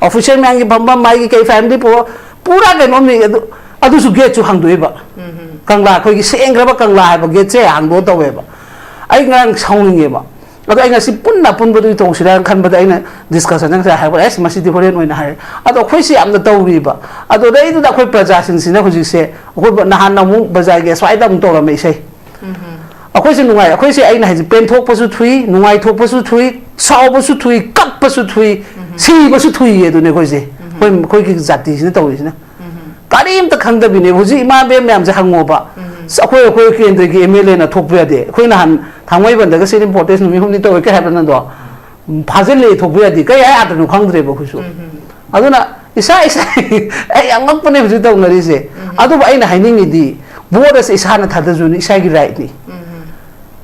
ꯑꯣꯐꯤꯁꯤꯌꯦꯜ ꯃꯌꯥꯝꯒꯤ ꯐꯝꯐꯝ, ꯃꯥꯒꯤ ꯀꯩ ꯐꯦꯃꯤꯂꯤ ꯄꯨꯔ, ꯄꯨꯔꯥ ꯀꯩꯅꯣꯝꯅꯤ ꯑꯗꯨ꯫ ꯑꯗꯨꯁꯨ ꯒꯦꯠꯁꯨ ꯍꯥꯡꯗꯣꯛꯏꯕ꯫ ꯀꯪꯂꯥ, ꯑꯩꯈꯣꯏꯒꯤ ꯁꯦꯡꯈ꯭ꯔꯕ ꯀꯪꯂꯥ ꯍꯥꯏꯕ ꯒꯦꯠꯁꯦ ꯍꯥꯡꯗꯣꯛꯑ ꯇꯧꯋꯦꯕ꯫ ꯑꯩ ꯉꯔꯥꯡ ꯁꯥꯎꯅꯤꯡꯉꯦꯕ꯫ ꯑꯗꯣ ꯑꯩ ꯉꯁꯤ ꯄꯨꯟꯅ ꯑꯄꯨꯟꯕꯗꯨꯒꯤ ꯇꯧꯁꯤꯔꯥꯅ ꯈꯟꯕꯗ ꯑꯩꯅ ꯗꯤꯁꯀꯁꯟꯁꯦ ꯉꯁꯥꯏ ꯍꯥꯏꯕ, "ꯑꯦꯁ, ꯃꯁꯤꯗꯤ ꯍꯣꯔꯦꯟ ꯑꯣꯏꯅ ꯍꯥꯏꯔꯦ"꯫ ꯑꯗꯣ ꯑꯩꯈꯣꯏꯁꯤ ꯌꯥꯝꯅ ꯇꯧꯔꯤꯕ꯫ ꯑꯗꯨꯗꯩꯗꯨꯗ ꯑꯩꯈꯣꯏ ꯄ꯭ꯔꯖꯥꯁꯤꯡꯁꯤꯅ ꯍꯧꯖꯤꯛꯁꯦ, ꯑꯩꯈꯣꯏ ꯅꯍꯥꯟ ꯑꯃꯨꯛ ꯕꯖꯥꯔꯒꯤ ꯑꯁ꯭ꯋꯥꯏꯗ ꯑꯃꯨꯛ ꯇꯧꯔꯝꯃꯦ ꯏꯁꯩ꯫ ꯑꯩꯈꯣꯏꯁꯦ ꯅꯨꯡꯉꯥꯏ, ꯑꯩꯈꯣꯏꯁꯦ ꯑꯩꯅ ꯍꯥꯏꯁꯦ ꯄꯦꯟꯊꯣꯛꯄꯁꯨ ꯊꯨꯏ, ꯅꯨꯡꯉꯥꯏꯊꯣꯛꯄꯁꯨ ꯊꯨꯏ, ꯁꯥꯎꯕꯁꯨ ꯊꯨꯏ, ꯀꯞꯄꯁꯨ ꯊꯨꯏ, ꯁꯤꯕꯁꯨ ꯊꯨꯏꯌꯦ ꯑꯗꯨꯅꯦ ꯑꯩꯈꯣꯏꯁꯦ꯫ ꯑꯩꯈꯣꯏ, ꯑꯩꯈꯣꯏꯒꯤ ꯖꯥꯇꯤꯁꯤꯅ ꯇꯧꯔꯤꯁꯤꯅ꯫ ꯀꯔꯤꯝꯇ ꯈꯪꯗꯕꯤꯅꯦ꯫ ꯍꯧꯖꯤꯛ ꯏꯃꯥ ꯏꯕꯦꯟ ꯃꯌꯥꯝꯁꯦ ꯍꯪꯉꯣꯕ꯫ ꯑꯁ, ꯑꯩꯈꯣꯏ, ꯑꯩꯈꯣꯏ ꯀꯦꯟꯗ꯭ꯔꯒꯤ ꯑꯦꯝ ꯑꯦꯜ ꯑꯦꯅ ꯊꯣꯛꯄ ꯌꯥꯗꯦ꯫ ꯑꯩꯈꯣꯏ ꯅꯍꯥꯟ ꯊꯥꯡꯃꯩꯕꯟꯗꯒ ꯁꯤꯠ ꯏꯝꯄꯣꯔꯇꯦꯟꯁ ꯅꯨꯃꯤꯠ ꯍꯨꯝꯅꯤ ꯇꯧꯋꯦ ꯀꯩ ꯍꯥꯏꯕ ꯅꯪꯗꯣ? ꯐꯥꯖꯤꯜꯂꯦ ꯊꯣꯛꯄ ꯌꯥꯗꯦ꯫ ꯀꯩ ꯍꯥꯏ ꯑꯥꯗꯅꯣ ꯈꯪꯗ꯭ꯔꯦꯕ ꯑꯩꯈꯣꯏꯁꯨ꯫ ꯑꯗꯨꯅ ꯏꯁꯥ ꯏꯁꯥ ꯑꯩ ꯌꯥꯝ ꯉꯛꯄꯅꯦ ꯍꯧꯖꯤꯛ ꯇꯧꯅꯔꯤꯁꯦ꯫ ꯑꯗꯨꯕꯨ ꯑꯩꯅ ꯍꯥꯏꯅꯤꯡꯉꯤꯗꯤ ꯚꯣꯠ ꯑꯁꯦ ꯏꯁꯥꯅ ꯊꯥꯗꯖꯕꯅꯤ, ꯏꯁꯥꯒꯤ ꯔꯥꯏꯠꯅꯤ꯫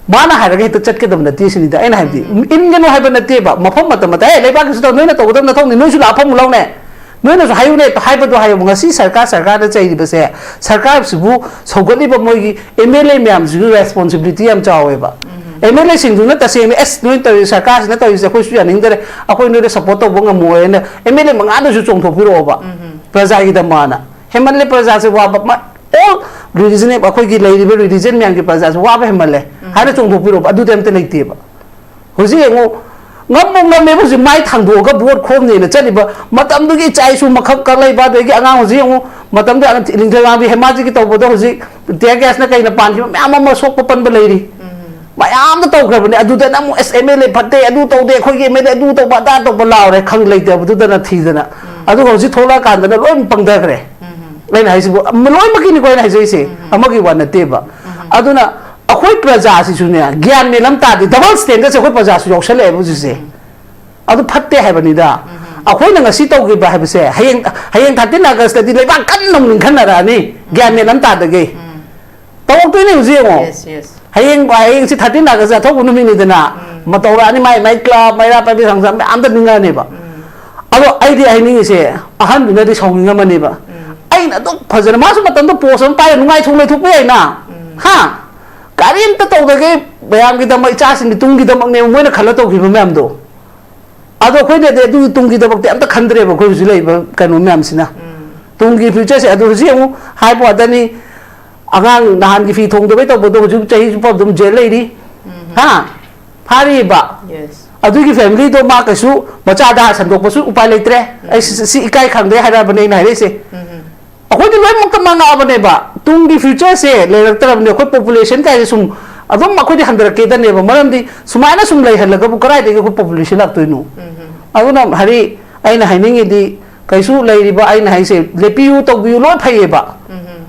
ꯃꯥꯅ ꯍꯥꯏꯔꯒ ꯍꯦꯛꯇ ꯆꯠꯀꯗꯕ ꯅꯠꯇꯦ ꯁꯤꯅꯤꯗ ꯑꯩꯅ ꯍꯥꯏꯕꯗꯤ꯫ ꯏꯟꯒꯅꯨ ꯍꯥꯏꯕ ꯅꯠꯇꯦꯕ, ꯃꯐꯝ ꯃꯇꯝ ꯃꯇꯥꯏ, "ꯑꯦ, ꯂꯩꯕꯥꯛꯀꯤꯁꯨ ꯇꯧ, ꯅꯣꯏꯅ ꯇꯧꯒꯗꯕ ꯅꯊꯧꯅꯤ, ꯅꯣꯏꯁꯨ ꯂꯥꯛꯑ ꯐꯝꯃꯨ ꯂꯥꯎꯅꯦ, ꯅꯣꯏꯅꯁꯨ ꯍꯥꯏꯌꯨꯅꯦ" ꯍꯥꯏꯕꯗꯣ ꯍꯥꯏꯌꯣꯕ꯫ ꯉꯁꯤ ꯁꯔꯀꯥꯔ, ꯁꯔꯀꯥꯔꯗ ꯆꯩꯔꯤꯕꯁꯦ, ꯁꯔꯀꯥꯔꯁꯤꯕꯨ ꯁꯧꯒꯠꯂꯤꯕ ꯃꯣꯏꯒꯤ ꯑꯦꯝ ꯑꯦꯜ ꯑꯦ ꯃꯌꯥꯝꯁꯤꯒꯤ ꯔꯦꯁꯄꯣꯟꯁꯤꯕꯤꯂꯤꯇꯤ ꯌꯥꯝ ꯆꯥꯎꯋꯦꯕ꯫ ꯑꯦꯝ ꯑꯦꯜ ꯑꯦꯁꯤꯡꯗꯨꯅ ꯇꯁꯦꯡꯅ, "ꯑꯦꯁ, ꯅꯣꯏꯅ ꯇꯧꯔꯤ ꯁꯔꯀꯥꯔꯁꯤꯅ ꯇꯧꯔꯤꯁꯦ ꯑꯩꯈꯣꯏꯁꯨ ꯌꯥꯅꯤꯡꯗꯔꯦ, ꯑꯩꯈꯣꯏ ꯅꯣꯏꯗ ꯁꯞꯄꯣꯔꯠ ꯇꯧꯕ ꯉꯝꯃꯣꯏꯅ" ꯑꯦꯝ ꯑꯦꯜ ꯑꯦ ꯃꯉꯥꯗꯨꯁꯨ ꯆꯣꯡꯊꯣꯛꯄꯤꯔꯛꯑꯣꯕ꯫ ꯄ꯭ꯔꯖꯥꯒꯤꯗꯃꯛꯅ ꯍꯦꯟꯃꯜꯂꯦ, ꯄ꯭ꯔꯖꯥꯁꯦ ꯋꯥꯕ, ꯑꯣꯜ ꯔꯤꯂꯤꯖꯟ, ꯑꯩꯈꯣꯏꯒꯤ ꯂꯩꯔꯤꯕ ꯔꯤꯂꯤꯖꯟ ꯃꯌꯥꯝꯒꯤ ꯄ꯭ꯔꯖꯥꯁꯦ ꯋꯥꯕ ꯍꯦꯟꯃꯜꯂꯦ ꯍꯥꯏꯅ ꯆꯣꯡꯊꯣꯛꯄꯤꯔꯣꯕ꯫ ꯑꯗꯨꯗꯤ ꯑꯝꯇ ꯂꯩꯇꯦꯕ꯫ ꯍꯧꯖꯤꯛ ꯌꯦꯡꯉꯨ, ꯉꯝꯃꯨ ꯉꯝꯃꯦꯕ ꯍꯧꯖꯤꯛ ꯃꯥꯏ ꯊꯥꯡꯗꯣꯛꯑꯒ ꯚꯣꯠ ꯈꯣꯝꯅꯦꯅ ꯆꯠꯂꯤꯕ ꯃꯇꯝꯗꯨꯒꯤ ꯏꯆꯥ ꯏꯁꯨ ꯃꯈꯛ ꯀꯛꯂꯛꯏꯕ, ꯑꯗꯒꯤ ꯑꯉꯥꯡ ꯍꯧꯖꯤꯛ ꯌꯦꯡꯉꯨ, ꯃꯇꯝꯗꯨꯗ ꯅꯤꯡꯊꯧꯖꯥꯡꯕꯤ ꯍꯦꯃꯥꯖꯤꯒꯤ ꯇꯧꯕꯗ ꯍꯧꯖꯤꯛ ꯇꯤꯌꯔ ꯒ꯭ꯌꯥꯁꯅ ꯀꯩꯅ ꯄꯥꯟꯈꯤꯕ ꯃꯌꯥꯝ ꯑꯃ ꯁꯣꯛꯄ ꯄꯟꯕ ꯂꯩꯔꯤ꯫ ꯃꯌꯥꯝꯗ ꯇꯧꯈ꯭ꯔꯕꯅꯦ꯫ ꯑꯗꯨꯗꯅ ꯑꯃꯨꯛ, "ꯑꯦꯁ, ꯑꯦꯝ ꯑꯦꯜ ꯑꯦ ꯐꯠꯇꯦ, ꯑꯗꯨ ꯇꯧꯗꯦ, ꯑꯩꯈꯣꯏꯒꯤ ꯑꯦꯝ ꯑꯦꯜ ꯑꯦ ꯑꯗꯨ ꯇꯧꯕ, ꯑꯗꯥ ꯇꯧꯕ" ꯂꯥꯎꯔꯦ, ꯈꯪ ꯂꯩꯇꯕꯗꯨꯗꯅ ꯊꯤꯗꯅ꯫ ꯑꯗꯨꯒ ꯍꯧꯖꯤꯛ ꯊꯣꯛꯂꯛꯑꯀꯥꯟꯗꯅ ꯂꯣꯏ ꯄꯪꯊꯈ꯭ꯔꯦ꯫ ꯑꯩꯅ ꯍꯥꯏꯁꯤꯕꯨ ꯂꯣꯏꯅꯃꯛꯀꯤꯅꯤꯀꯣ ꯑꯩꯅ ꯍꯥꯏꯖꯩꯁꯦ, ꯑꯃꯒꯤ ꯋꯥ ꯅꯠꯇꯦꯕ꯫ ꯑꯗꯨꯅ ꯑꯩꯈꯣꯏ ꯄ꯭ꯔꯖꯥꯁꯤꯁꯨꯅꯦ, ꯒ꯭ꯌꯥꯟ ꯃꯦꯟ ꯑꯃ ꯇꯥꯗꯦ, ꯗꯕꯜ ꯁ꯭ꯇꯦꯟꯗꯔꯁꯦ ꯑꯩꯈꯣꯏ ꯄ꯭ꯔꯖꯥꯁꯨ ꯌꯥꯎꯁꯜꯂꯛꯑꯦꯕ ꯍꯧꯖꯤꯛꯁꯦ꯫ ꯑꯗꯨ ꯐꯠꯇꯦ ꯍꯥꯏꯕꯅꯤꯗ꯫ ꯑꯩꯈꯣꯏꯅ ꯉꯁꯤ ꯇꯧꯈꯤꯕ ꯍꯥꯏꯕꯁꯦ ꯍꯌꯦꯡ, ꯍꯌꯦꯡ ꯊꯥꯔꯇꯤꯟ ꯑꯥꯒꯁꯇꯗꯤ ꯂꯩꯕꯥꯛ ꯀꯟꯅ ꯑꯃꯨꯛ ꯅꯤꯡꯈꯠꯅꯔꯛꯑꯅꯤ, ꯒ꯭ꯌꯥꯟ ꯃꯦꯟ ꯑꯃ ꯇꯥꯗꯒꯩ꯫ ꯇꯧꯔꯛꯇꯣꯏꯅꯦ ꯍꯧꯖꯤꯛ ꯌꯦꯡꯉꯣ꯫ Yes, yes. ꯍꯌꯦꯡ, ꯍꯌꯦꯡꯁꯤ ꯊꯥꯔꯇꯤꯟ ꯑꯥꯒꯁ ꯑꯊꯧꯕ ꯅꯨꯃꯤꯠꯅꯤꯗꯅ, ꯇꯧꯔꯛꯑꯅꯤ, ꯃꯥꯏ ꯃꯥꯏ ꯀ꯭ꯂꯕ, ꯃꯩꯔꯥ ꯄꯥꯏꯕꯤ ꯁꯪꯁ ꯃꯌꯥꯝꯗ ꯅꯤꯡꯉꯛꯑꯅꯦꯕ꯫ ꯑꯗꯣ ꯑꯩꯗꯤ ꯍꯥꯏꯅꯤꯡꯉꯤꯁꯦ, ꯑꯍꯟꯗꯨꯅꯗꯤ ꯁꯥꯎꯅꯤꯡꯉꯝꯃꯅꯦꯕ꯫ ꯑꯩꯅ ꯑꯗꯨꯛ ꯐꯖꯅ, ꯃꯥꯁꯨ ꯃꯇꯝꯗꯣ ꯄꯣꯁ ꯑꯃ ꯄꯥꯏꯔ ꯅꯨꯡꯉꯥꯏꯊꯣꯛ ꯂꯩꯊꯣꯛꯄ ꯌꯥꯏꯅ꯫ ꯍꯥ? ꯀꯔꯤꯝꯇ ꯇꯧꯗꯒꯩ ꯃꯌꯥꯝꯒꯤꯗꯃꯛ, ꯏꯆꯥꯁꯤꯡꯒꯤ ꯇꯨꯡꯒꯤꯗꯃꯛꯅꯦꯕ ꯃꯣꯏꯅ ꯈꯜꯂ ꯇꯧꯈꯤꯕ ꯃꯌꯥꯝꯗꯣ꯫ ꯑꯗꯣ ꯑꯩꯈꯣꯏꯅꯗꯤ ꯑꯗꯨ ꯇꯨꯡꯒꯤꯗꯃꯛꯇꯤ ꯑꯝꯇ ꯈꯟꯗ꯭ꯔꯦꯕ, ꯑꯩꯈꯣꯏ ꯍꯧꯖꯤꯛ ꯂꯩꯔꯤꯕ ꯀꯩꯅꯣ ꯃꯌꯥꯝꯁꯤꯅ꯫ ꯇꯨꯡꯒꯤ ꯐ꯭ꯌꯨꯆꯔꯁꯦ ꯑꯗꯨ ꯍꯧꯖꯤꯛ ꯑꯃꯨꯛ ꯍꯥꯏꯕ ꯋꯥꯗꯅꯤ, ꯑꯉꯥꯡ ꯅꯍꯥꯟꯒꯤ ꯐꯤ ꯊꯣꯡꯗꯕꯩ ꯇꯧꯕꯗꯣ ꯍꯧꯖꯤꯛ ꯆꯍꯤ ꯆꯨꯞꯄ ꯑꯗꯨꯝ ꯖꯦꯜ ꯂꯩꯔꯤ꯫ ꯍꯥ? ꯐꯥꯔꯤꯕ꯫ Yes. ꯑꯗꯨꯒꯤ ꯐꯦꯃꯤꯂꯤꯗꯣ ꯃꯥ ꯀꯩꯁꯨ ꯃꯆꯥꯗ ꯁꯟꯗꯣꯛꯄꯁꯨ ꯎꯄꯥꯏ ꯂꯩꯇ꯭ꯔꯦ꯫ ꯑꯩ ꯁꯤ, ꯁꯤ ꯏꯀꯥꯏ ꯈꯪꯗ꯭ꯔꯦ ꯍꯥꯏꯔꯛꯑꯕꯅꯦ ꯑꯩꯅ ꯍꯥꯏꯔꯛꯏꯁꯦ꯫ ꯑꯩꯈꯣꯏꯗꯤ ꯂꯣꯏꯅꯃꯛꯇ ꯃꯥꯡꯉꯛꯑꯕꯅꯦꯕ꯫ ꯇꯨꯡꯒꯤ ꯐ꯭ꯌꯨꯆꯔꯁꯦ ꯂꯩꯔꯛꯇ꯭ꯔꯕꯅꯦ꯫ ꯑꯩꯈꯣꯏ ꯄꯣꯄꯨꯂꯦꯁꯟ ꯀꯥꯏꯁꯦ ꯁꯨꯝ ꯑꯗꯨꯝ ꯑꯩꯈꯣꯏꯗꯤ ꯍꯟꯊꯔꯛꯀꯦꯗꯅꯦꯕ꯫ ꯃꯔꯝꯗꯤ ꯁꯨꯃꯥꯏꯅ ꯁꯨꯝ ꯂꯩꯍꯜꯂꯒꯕꯨ ꯀꯗꯥꯏꯗꯒꯤ ꯑꯩꯈꯣꯏ ꯄꯣꯄꯨꯂꯦꯁꯟ ꯂꯥꯛꯇꯣꯏꯅꯣ? ꯑꯗꯨꯅ ꯍꯥꯏꯗꯤ ꯑꯩꯅ ꯍꯥꯏꯅꯤꯡꯉꯤꯗꯤ ꯀꯩꯁꯨ ꯂꯩꯔꯤꯕ ꯑꯩꯅ ꯍꯥꯏꯁꯦ ꯂꯦꯞꯄꯤꯌꯨ ꯇꯧꯕꯤꯌꯨ ꯂꯣꯏ ꯐꯩꯌꯦꯕ꯫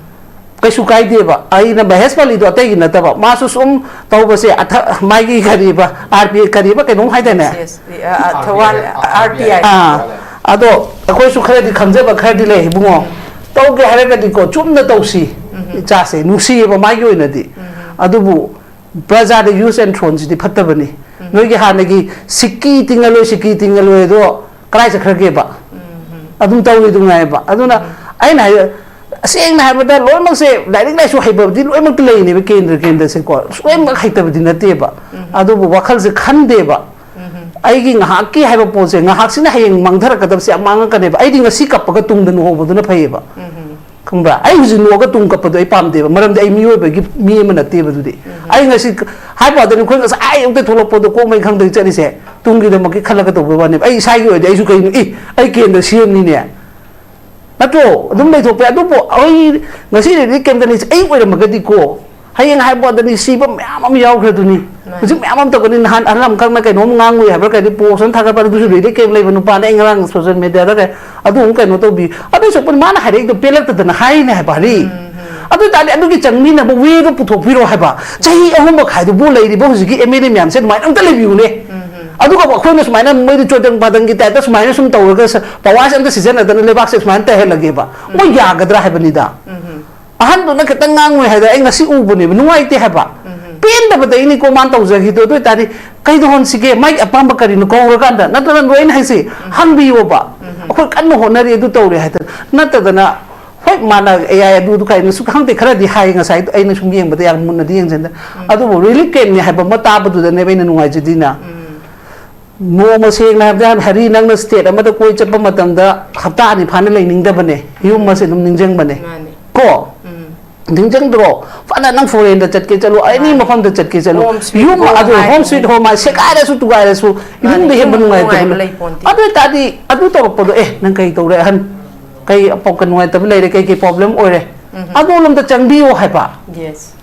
ꯀꯩꯁꯨ ꯀꯥꯏꯗꯦꯕ꯫ ꯑꯩꯅ ꯃꯍꯦꯁ ꯄꯂꯤꯗꯣ ꯑꯇꯩꯒꯤ ꯅꯠꯇꯕ꯫ ꯃꯥꯁꯨ ꯁꯨꯝ ꯇꯧꯕꯁꯦ ꯑꯊ-, ꯃꯥꯒꯤ ꯀꯔꯤꯕ, ꯑꯥꯔ ꯄꯤ ꯑꯥꯏ ꯀꯔꯤꯕ ꯀꯩꯅꯣꯝ ꯍꯥꯏꯗꯥꯏꯅꯦ? Yes, yes. ꯑ, ꯑ, ꯊꯧꯕꯥꯜ, ꯑꯥꯔ ꯄꯤ ꯑꯥꯏ꯫ ꯑꯥ, ꯑꯗꯣ ꯑꯩꯈꯣꯏꯁꯨ ꯈꯔꯗꯤ ꯈꯪꯖꯕ ꯈꯔꯗꯤ ꯂꯩ ꯏꯕꯨꯡꯉꯣ꯫ ꯇꯧꯒꯦ ꯍꯥꯏꯔꯒꯗꯤꯀꯣ ꯆꯨꯝꯅ ꯇꯧꯁꯤ꯫ ꯏꯆꯥꯁꯦ ꯅꯨꯡꯁꯤꯌꯦꯕ ꯃꯥꯒꯤ ꯑꯣꯏꯅꯗꯤ꯫ ꯑꯗꯨꯕꯨ ꯄ꯭ꯔꯖꯥꯗ use and thrownꯁꯤꯗꯤ ꯐꯠꯇꯕꯅꯤ꯫ ꯅꯣꯏꯒꯤ ꯍꯥꯟꯅꯒꯤ ꯁꯤꯛꯀꯤ ꯇꯤꯡꯉꯜꯂꯣꯏ, ꯁꯤꯛꯀꯤ ꯇꯤꯡꯉꯜꯂꯣꯏ ꯑꯗꯣ ꯀꯗꯥꯏ ꯆꯠꯈ꯭ꯔꯒꯦꯕ? ꯑꯗꯨꯝ ꯇꯧꯔꯤꯗꯨ ꯉꯥꯏꯕ꯫ ꯑꯗꯨꯅ ꯑꯩꯅ ꯍꯥꯏ, ꯑꯁꯦꯡꯅ ꯍꯥꯏꯕꯗ ꯂꯣꯏꯅꯃꯛꯁꯦ ꯂꯥꯏꯔꯤꯛ ꯂꯥꯏꯁꯨ ꯍꯩꯕꯕꯨꯗꯤ ꯂꯣꯏꯅꯃꯛꯇꯤ ꯂꯩꯅꯦꯕ, ꯀꯦꯟꯗ꯭ꯔ ꯀꯦꯟꯗ꯭ꯔꯁꯦꯀꯣ꯫ ꯂꯣꯏꯅꯃꯛ ꯍꯩꯇꯕꯗꯤ ꯅꯠꯇꯦꯕ꯫ ꯑꯗꯨꯕꯨ ꯋꯥꯈꯜꯁꯦ ꯈꯟꯗꯦꯕ꯫ ꯑꯩꯒꯤ ꯉꯥꯏꯍꯥꯛꯀꯤ ꯍꯥꯏꯕ ꯄꯣꯠꯁꯦ, ꯉꯥꯏꯍꯥꯛꯁꯤꯅ ꯍꯌꯦꯡ ꯃꯥꯡꯊꯔꯛꯀꯗꯕꯁꯦ ꯌꯥꯝ ꯃꯥꯡꯉꯛꯀꯅꯦꯕ꯫ ꯑꯩꯗꯤ ꯉꯁꯤ ꯀꯞꯄꯒ ꯇꯨꯡꯗ ꯅꯨꯍꯧꯕꯗꯨꯅ ꯐꯩꯌꯦꯕ꯫ ꯈꯪꯕ꯭ꯔꯥ? ꯑꯩ ꯍꯧꯖꯤꯛ ꯅꯣꯛꯑꯒ ꯇꯨꯡ ꯀꯞꯄꯗꯣ ꯑꯩ ꯄꯥꯝꯗꯦꯕ꯫ ꯃꯔꯝꯗꯤ ꯑꯩ ꯃꯤꯑꯣꯏꯕꯒꯤ ꯃꯤ ꯑꯃ ꯅꯠꯇꯦꯕ ꯑꯗꯨꯗꯤ꯫ ꯑꯩ ꯉꯁꯤ ꯍꯥꯏꯕ ꯋꯥꯗꯅꯤ, ꯑꯩꯈꯣꯏ ꯉꯁꯥꯏ ꯑꯌꯨꯛꯇ ꯊꯣꯛꯂꯛꯄꯗꯣ ꯀꯣꯛ ꯃꯩ ꯈꯪꯗꯒꯩ ꯆꯠꯂꯤꯁꯦ ꯇꯨꯡꯒꯤꯗꯃꯛꯀꯤ ꯈꯜꯂꯒ ꯇꯧꯕ ꯋꯥꯅꯦꯕ꯫ ꯑꯩ ꯏꯁꯥꯒꯤ ꯑꯣꯏꯔꯗꯤ ꯑꯩꯁꯨ ꯀꯩꯅꯣ, ꯏ, ꯑꯩ ꯀꯦꯟꯗ꯭ꯔ ꯁꯦꯝꯅꯤꯅꯦ꯫ ꯅꯠꯇ꯭ꯔꯣ? ꯑꯗꯨꯝ ꯂꯩꯊꯣꯛꯄ ꯌꯥꯏ꯫ ꯑꯗꯨꯕꯨ ꯑꯩ ꯉꯁꯤꯗꯒꯤ ꯀꯦꯟꯗ꯭ꯔꯅꯤꯁꯦ ꯑꯩ ꯑꯣꯏꯔꯝꯃꯒꯗꯤꯀꯣ, ꯍꯌꯦꯡ ꯍꯥꯏꯕ ꯋꯥꯗꯅꯤ ꯁꯤꯕ ꯃꯌꯥꯝ ꯑꯃ ꯌꯥꯎꯈ꯭ꯔꯗꯨꯅꯤ꯫ ꯍꯧꯖꯤꯛ ꯃꯌꯥꯝ ꯑꯃ ꯇꯧꯒꯅꯤ꯫ ꯅꯍꯥꯟ ꯑꯍꯜ ꯑꯃꯈꯛꯅ ꯀꯩꯅꯣꯝ ꯉꯥꯡꯉꯨꯏ ꯍꯥꯏꯕ꯭ꯔꯥ, ꯀꯩꯅꯣ ꯄꯣꯁ ꯑꯃ ꯊꯥꯒꯠꯄ, ꯑꯗꯨꯁꯨ ꯔꯤꯂꯤꯛ ꯀꯦꯝ ꯂꯩꯕ ꯅꯨꯄꯥꯅꯦ꯫ ꯑꯩ ꯉꯔꯥꯡ ꯁꯣꯁꯤꯌꯦꯜ ꯃꯦꯗꯤꯌꯥꯗ ꯀꯩ ꯑꯗꯨ ꯑꯃꯨꯛ ꯀꯩꯅꯣ ꯇꯧꯕꯤ꯫ ꯑꯗꯨꯏꯁꯨ ꯃꯥꯅ ꯍꯥꯏꯔꯛꯏꯗꯣ ꯄꯦꯜꯂꯛꯇꯗꯅ ꯍꯥꯏꯔꯤꯅꯦ ꯍꯥꯏꯕ, ꯍꯥꯏꯔꯤ꯫ ꯑꯗꯨ ꯑꯣꯏ ꯇꯥꯔꯗꯤ ꯑꯗꯨꯒꯤ ꯆꯪꯃꯤꯟꯅꯕ ꯋꯦꯗꯣ ꯄꯨꯊꯣꯛꯄꯤꯔꯣ ꯍꯥꯏꯕ꯫ ꯆꯍꯤ ꯑꯍꯨꯝ ꯃꯈꯥꯏꯗꯨꯕꯨ ꯂꯩꯔꯤꯕ ꯍꯧꯖꯤꯛꯀꯤ ꯑꯦꯝ ꯑꯦꯜ ꯑꯦ ꯃꯌꯥꯝꯁꯦ ꯑꯗꯨꯃꯥꯏꯅ ꯑꯝꯇ ꯂꯩꯕꯤꯌꯨꯅꯦ꯫ ꯑꯗꯨꯒ ꯑꯩꯈꯣꯏꯅ ꯁꯨꯃꯥꯏꯅ ꯃꯣꯏꯗꯤ ꯆꯣꯗꯪ ꯄꯥꯗꯪꯒꯤ ꯇꯥꯏꯞꯇ ꯁꯨꯃꯥꯏꯅ ꯁꯨꯝ ꯇꯧꯔꯒ ꯁ-, ꯄꯋꯥꯔꯁꯦ ꯑꯝꯇ ꯁꯤꯖꯤꯟꯅꯗꯅ ꯂꯩꯕꯥꯛꯁꯦ ꯁꯨꯃꯥꯏꯅ ꯇꯩꯍꯜꯂꯒꯦꯕ꯫ ꯃꯣꯏ ꯌꯥꯒꯗ꯭ꯔꯥ ꯍꯥꯏꯕꯅꯤꯗ꯫ ꯑꯍꯟꯗꯨꯅ ꯈꯤꯇꯪ ꯉꯥꯡꯉꯨꯏ ꯍꯥꯏꯗ ꯑꯩ ꯉꯁꯤ ꯎꯕꯅꯦꯕ, ꯅꯨꯡꯉꯥꯏꯇꯦ ꯍꯥꯏꯕ꯫ ꯄꯦꯟꯗꯕꯗꯩꯅꯤꯀꯣ ꯃꯥꯅ ꯇꯧꯖꯈꯤꯗꯣ꯫ ꯑꯗꯨ ꯑꯣꯏꯇꯥꯔꯗꯤ ꯀꯩꯗꯧꯍꯟꯁꯤꯒꯦ? ꯃꯥꯒꯤ ꯑꯄꯥꯝꯕ ꯀꯔꯤꯅꯣ ꯀꯧꯔꯀꯥꯟꯗ, ꯅꯠꯇ꯭ꯔꯒ ꯂꯣꯏꯅ ꯍꯥꯏꯁꯤ ꯍꯪꯕꯤꯌꯣꯕ꯫ ꯑꯩꯈꯣꯏ ꯀꯟꯅ ꯍꯣꯠꯅꯔꯤ ꯑꯗꯨ ꯇꯧꯔꯦ ꯍꯥꯏꯗꯅ, ꯅꯠꯇꯗꯅ ꯍꯣꯏ ꯃꯥꯅ ꯑꯦ ꯑꯥꯏ ꯑꯗꯨ ꯑꯗꯨ ꯀꯥꯏꯅꯁꯨ ꯈꯪꯗꯦ, ꯈꯔꯗꯤ ꯍꯥꯏ ꯉꯁꯥꯏ, ꯑꯩꯅ ꯁꯨꯝ ꯌꯦꯡꯕꯗ ꯌꯥꯝ ꯃꯨꯟꯅꯗꯤ ꯌꯦꯡꯁꯤꯟꯗꯦ꯫ ꯑꯗꯨꯕꯨ ꯔꯤꯂꯤꯐ ꯀꯦꯝꯅꯤ ꯍꯥꯏꯕ ꯑꯃ ꯇꯥꯕꯗꯨꯗꯅꯦꯕ ꯑꯩꯅ ꯅꯨꯡꯉꯥꯏꯖꯗꯤꯅ꯫ ꯅꯣꯡꯃ ꯁꯦꯡꯅ ꯍꯥꯏꯕꯗ ꯍꯔꯤ, ꯅꯪꯅ ꯁ꯭ꯇꯦꯠ ꯑꯃꯗ ꯀꯣꯏ ꯆꯠꯄ ꯃꯇꯝꯗ ꯍꯞꯇꯥ ꯑꯅꯤ ꯐꯥꯅ ꯂꯩꯅꯤꯡꯗꯕꯅꯦ, ꯌꯨꯝ ꯑꯁꯦ ꯑꯗꯨꯝ ꯅꯤꯡꯁꯤꯡꯕꯅꯦ꯫ ꯃꯥꯅꯦ꯫ ꯀꯣ? ꯎꯝ꯫ ꯅꯤꯡꯁꯤꯡꯗ꯭ꯔꯣ? ꯐꯅ ꯅꯪ ꯐꯣꯔꯦꯟꯗ ꯆꯠꯀꯦ ꯆꯠꯂꯨ, ꯑꯦꯅꯤ ꯃꯥꯅꯦ꯫ ꯃꯐꯝꯗ ꯆꯠꯀꯦ ꯆꯠꯂꯨ, Home sweet ꯌꯨꯝ home ꯑꯗꯨ ꯍꯣꯝ ꯍꯥꯏꯗꯨꯅꯦ꯫ ꯁ꯭ꯋꯤꯠ ꯍꯣꯝ ꯍꯥꯏ, ꯁꯦꯒꯥꯏꯔꯁꯨ ꯇꯨꯒꯥꯏꯔꯁꯨ ꯃꯥꯅꯦ, ꯌꯨꯝꯗ ꯍꯦꯟꯕ ꯌꯨꯝ ꯅꯨꯡꯉꯥꯏꯇꯕ ꯅꯨꯡꯉꯥꯏꯕ ꯂꯩ꯫ ꯂꯩꯄꯣꯟꯇꯦ꯫ ꯑꯗꯨ ꯑꯣꯏꯇꯥꯔꯗꯤ ꯑꯗꯨ ꯇꯧꯔꯛꯄꯗꯣ, ꯑꯦ, ꯅꯪ ꯀꯩ ꯇꯧꯔꯦ ꯑꯍꯟ? ꯀꯩ ꯑꯄ-, ꯀꯩ ꯅꯨꯡꯉꯥꯏꯇꯕ ꯂꯩꯔꯦ? ꯀꯩ ꯀꯩ ꯄ꯭ꯔꯣꯕ꯭ꯂꯦꯝ ꯑꯣꯏꯔꯦ? ꯎꯝ꯫ ꯑꯗꯣꯝꯂꯣꯝꯗ ꯆꯪꯕꯤꯌꯣ ꯍꯥꯏꯕ꯫ Yes꯫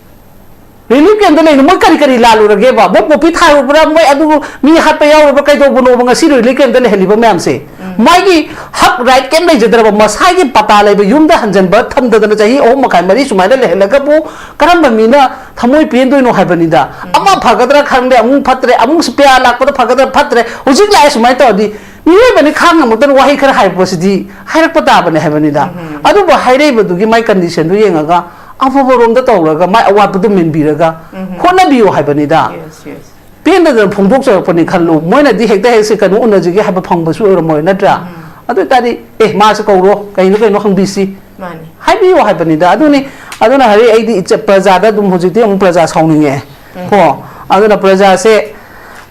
ꯔꯤꯂꯤꯐ ꯀꯦꯝꯗ ꯂꯩꯅꯤ꯫ ꯃꯣꯏ ꯀꯔꯤ ꯀꯔꯤ ꯂꯥꯜꯂꯨꯔꯒꯦꯕ? ꯃꯣꯏ ꯄꯣꯄꯤ ꯊꯥꯔꯨꯕ꯭ꯔꯥ? ꯃꯣꯏ ꯑꯗꯨ ꯃꯤ ꯍꯥꯠꯄ ꯌꯥꯎꯔꯕ꯭ꯔꯥ? ꯀꯩꯗꯧꯕꯅꯣꯕ ꯉꯁꯤ ꯔꯤꯂꯤꯐ ꯀꯦꯝꯗ ꯂꯩꯍꯜꯂꯤꯕ ꯃꯌꯥꯝꯁꯦ? ꯎꯝ꯫ ꯃꯥꯒꯤ ꯍꯛ, ꯔꯥꯏꯠ ꯀꯩꯝ ꯂꯩꯖꯗ꯭ꯔꯕ, ꯃꯁꯥꯒꯤ ꯄꯇꯥ ꯂꯩꯕ ꯌꯨꯝꯗ ꯍꯟꯖꯟꯕ ꯊꯝꯗꯗꯅ ꯆꯍꯤ ꯑꯍꯨꯝ ꯃꯈꯥꯏ, ꯃꯔꯤ ꯁꯨꯃꯥꯏꯅ ꯂꯩꯍꯜꯂꯒꯕꯨ ꯀꯔꯝꯕ ꯃꯤꯅ ꯊꯃꯣꯏ ꯄꯦꯟꯗꯣꯏꯅꯣ ꯍꯥꯏꯕꯅꯤꯗ꯫ ꯎꯝ꯫ ꯑꯃ ꯐꯒꯗ꯭ꯔꯥ ꯈꯪꯗꯦ, ꯑꯃꯨꯛ ꯐꯠꯇ꯭ꯔꯦ, ꯑꯃꯨꯛꯁꯨ ꯄꯤꯌꯥ ꯂꯥꯛꯄꯗ ꯐꯒꯗ꯭ꯔꯥ ꯐꯠꯇ꯭ꯔꯦ, ꯍꯧꯖꯤꯛ ꯂꯥꯛꯑꯦ ꯁꯨꯃꯥꯏꯅ ꯇꯧꯔꯗꯤ ꯃꯤꯑꯣꯏꯕꯅꯤ ꯈꯥꯡ ꯉꯝꯃꯛꯇꯅ ꯋꯥꯍꯩ ꯈꯔ ꯍꯥꯏꯔꯛꯄꯁꯤꯗꯤ ꯍꯥꯏꯔꯛꯄ ꯇꯥꯕꯅꯦ ꯍꯥꯏꯕꯅꯤꯗ꯫ ꯎꯝ꯫ ꯑꯗꯨꯕꯨ ꯍꯥꯏꯔꯛꯏꯕꯗꯨꯒꯤ ꯃꯥꯏ ꯀꯟꯗꯤꯁꯟꯗꯨ ꯌꯦꯡꯉꯒ ꯑꯐꯕꯔꯣꯝꯗ ꯇꯧꯔꯒ ꯃꯥꯏ ꯑꯋꯥꯠꯄꯗꯨ ꯃꯦꯟꯕꯤꯔꯒ ꯎꯝ꯫ ꯍꯣꯠꯅꯕꯤꯌꯨ ꯍꯥꯏꯕꯅꯤꯗ꯫ Yes, yes꯫ ꯄꯦꯟꯗꯗꯅ ꯐꯣꯡꯗꯣꯛꯆꯔꯛꯄꯅꯤ ꯈꯜꯂꯨ, ꯃꯣꯏꯅꯗꯤ ꯍꯦꯛꯇ ꯍꯦꯛꯁꯦ ꯀꯩꯅꯣ ꯎꯅꯁꯤꯒꯦ ꯍꯥꯏꯕ ꯐꯪꯕꯁꯨ ꯑꯣꯏꯔꯝꯃꯣꯏ, ꯅꯠꯇ꯭ꯔꯥ? ꯎꯝ꯫ ꯑꯗꯨ ꯑꯣꯏꯇꯥꯔꯗꯤ, "ꯑꯦ, ꯃꯥꯁꯦ ꯀꯧꯔꯣ, ꯀꯩꯅꯣ ꯀꯩꯅꯣ ꯍꯪꯕꯤꯁꯤ" ꯃꯥꯅꯤ꯫ ꯍꯥꯏꯕꯤꯌꯨ ꯍꯥꯏꯕꯅꯤꯗ꯫ ꯑꯗꯨꯅꯤ, ꯑꯗꯨꯅ ꯍꯧꯖꯤꯛ ꯑꯩꯗꯤ ꯏꯆ-, ꯄ꯭ꯔꯖꯥꯗ ꯑꯗꯨꯝ ꯍꯧꯖꯤꯛꯇꯤ ꯑꯃꯨꯛ ꯄ꯭ꯔꯖꯥ ꯁꯥꯎꯅꯤꯡꯉꯦ꯫ ꯎꯝ꯫ ꯀꯣ? ꯑꯗꯨꯅ ꯄ꯭ꯔꯖꯥꯁꯦ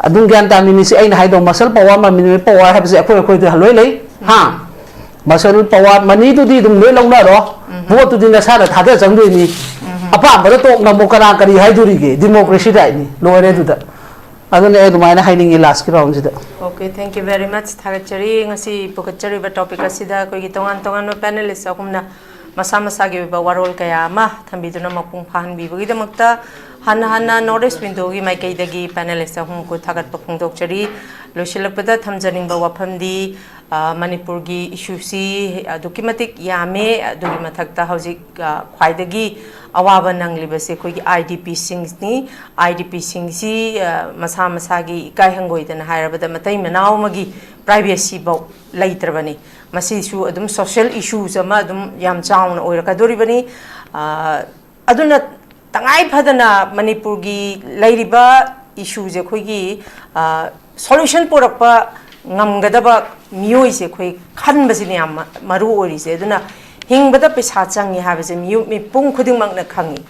ꯑꯗꯨꯝ ꯒ꯭ꯌꯥꯟ ꯇꯥꯃꯤꯟꯅꯁꯤ꯫ ꯑꯩꯅ ꯍꯥꯏꯗꯧ ꯃꯁꯜ ꯄꯋꯥꯔ, ꯃꯅꯤ ꯄꯋꯥꯔ ꯍꯥꯏꯕꯁꯦ ꯑꯩꯈꯣꯏ ꯑꯩꯈꯣꯏꯗ ꯂꯣꯏ ꯂꯩ꯫ ꯍꯥ? ꯎꯝ꯫ ꯃꯁꯜ ꯄꯋꯥꯔ, ꯃꯅꯤꯗꯨꯗꯤ ꯑꯗꯨꯝ ꯂꯣꯏ ꯂꯧꯅꯔꯣ꯫ ꯎꯝ꯫ ꯚꯣꯠꯇꯨꯗꯤ ꯅꯁꯥꯅ ꯊꯥꯗ ꯆꯪꯗꯣꯏꯅꯤ꯫ ꯎꯝ꯫ ꯑꯄꯥꯝꯕꯗ ꯇꯣꯛ ꯅꯝꯃꯣ, ꯀꯅꯥ ꯀꯔꯤ ꯍꯥꯏꯗꯣꯔꯤꯒꯦ? ꯗꯤꯃꯣꯀ꯭ꯔꯦꯁꯤ ꯔꯥꯏꯠꯅꯤ꯫ ꯂꯣꯏꯔꯦ ꯑꯗꯨꯗ꯫ ꯑꯗꯨꯅ ꯑꯩ ꯑꯗꯨꯃꯥꯏꯅ ꯍꯥꯏꯅꯤꯡꯉꯤ ꯂꯥꯁꯀꯤ ꯔꯥꯎꯟꯁꯤꯗ꯫ Okay, thank you very much꯫ ꯊꯥꯒꯠꯆꯔꯤ꯫ ꯉꯁꯤ ꯄꯨꯈꯠꯆꯔꯤꯕ ꯇꯣꯄꯤꯛ ꯑꯁꯤꯗ ꯑꯩꯈꯣꯏꯒꯤ ꯇꯣꯉꯥꯟ ꯇꯣꯉꯥꯟꯕ ꯄꯦꯅꯦꯂꯤꯁ ꯑꯍꯨꯝꯅ ꯃꯁꯥ ꯃꯁꯥꯒꯤ ꯑꯣꯏꯕ ꯋꯥꯔꯣꯜ ꯀꯌꯥ ꯑꯃ ꯊꯝꯕꯤꯗꯨꯅ ꯃꯄꯨꯡ ꯐꯥꯍꯟꯕꯤꯕꯒꯤꯗꯃꯛꯇ ꯍꯥꯟꯅ ꯍꯥꯟꯅ North East Window ꯒꯤ ꯃꯥꯏꯀꯩꯗꯒꯤ panelist ꯑꯍꯨꯝ ꯃꯈꯨ ꯊꯥꯒꯠꯄ ꯐꯣꯡꯗꯣꯛꯆꯔꯤ꯫ ꯂꯣꯏꯁꯤꯜꯂꯛꯄꯗ ꯊꯝꯖꯅꯤꯡꯕ ꯋꯥꯐꯝꯗꯤ, ꯑ, ꯃꯅꯤꯄꯨꯔꯒꯤ issue ꯁꯤ ꯑꯗꯨꯛꯀꯤ ꯃꯇꯤꯛ ꯌꯥꯝꯃꯦ꯫ ꯑꯗꯨꯒꯤ ꯃꯊꯛꯇ ꯍꯧꯖꯤꯛ, ꯑ, ꯈ꯭ꯋꯥꯏꯗꯒꯤ ꯑꯋꯥꯕ ꯅꯪꯂꯤꯕꯁꯦ ꯑꯩꯈꯣꯏꯒꯤ IDP ꯁꯤꯡꯅꯤ꯫ IDP ꯁꯤꯡꯁꯤ, ꯑ, ꯃꯁꯥ ꯃꯁꯥꯒꯤ ꯏꯀꯥꯏ ꯍꯪꯒꯣꯏꯗꯅ ꯍꯥꯏꯔꯕꯗ ꯃꯇꯩ ꯃꯅꯥꯎ ꯑꯃꯒꯤ privacy ꯐꯥꯎ ꯂꯩꯇ꯭ꯔꯕꯅꯤ꯫ ꯃꯁꯤꯁꯨ ꯑꯗꯨꯝ social issues ꯑꯃ ꯑꯗꯨꯝ ꯌꯥꯝ ꯆꯥꯎꯅ ꯑꯣꯏꯔꯛꯀꯗꯧꯔꯤꯕꯅꯤ꯫ ꯑ, ꯑꯗꯨꯅ ꯇꯉꯥꯏ ꯐꯗꯅ ꯃꯅꯤꯄꯨꯔꯒꯤ ꯂꯩꯔꯤꯕ issue ꯁꯦ ꯑꯩꯈꯣꯏꯒꯤ, ꯑ, solution ꯄꯨꯔꯛꯄ ꯉꯝꯒꯗꯕ ꯃꯤꯑꯣꯏꯁꯦ ꯑꯩꯈꯣꯏ ꯈꯟꯕꯁꯤꯅ ꯌꯥꯝ ꯃ-, ꯃꯔꯨ ꯑꯣꯏꯔꯤꯁꯦ꯫ ꯑꯗꯨꯅ ꯍꯤꯡꯕꯗ ꯄꯩꯁꯥ ꯆꯪꯉꯤ ꯍꯥꯏꯕꯁꯦ ꯃꯤꯑꯣꯏ ꯃꯤꯄꯨꯝ ꯈꯨꯗꯤꯡꯃꯛꯅ ꯈꯪꯉꯤ꯫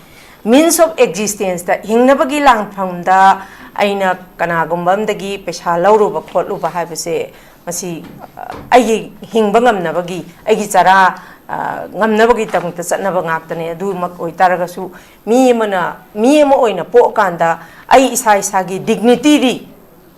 Means of existence ꯇ, ꯍꯤꯡꯅꯕꯒꯤ ꯂꯥꯟꯐꯝꯗ ꯑꯩꯅ ꯀꯅꯥꯒꯨꯝꯕ ꯑꯃꯗꯒꯤ ꯄꯩꯁꯥ ꯂꯧꯔꯨꯕ ꯈꯣꯠꯂꯨꯕ ꯍꯥꯏꯕꯁꯦ ꯃꯁꯤ, ꯑ, ꯑꯩꯒꯤ ꯍꯤꯡꯕ ꯉꯝꯅꯕꯒꯤ, ꯑꯩꯒꯤ ꯆꯔꯥ, ꯑ, ꯉꯝꯅꯕꯒꯤꯗꯃꯛꯇ ꯆꯠꯅꯕ ꯉꯥꯛꯇꯅꯦ꯫ ꯑꯗꯨꯃꯛ ꯑꯣꯏꯇꯥꯔꯒꯁꯨ ꯃꯤ ꯑꯃꯅ, ꯃꯤ ꯑꯃ ꯑꯣꯏꯅ ꯄꯣꯛꯑꯀꯥꯟꯗ ꯑꯩ ꯏꯁꯥ ꯏꯁꯥꯒꯤ dignity ꯗꯤ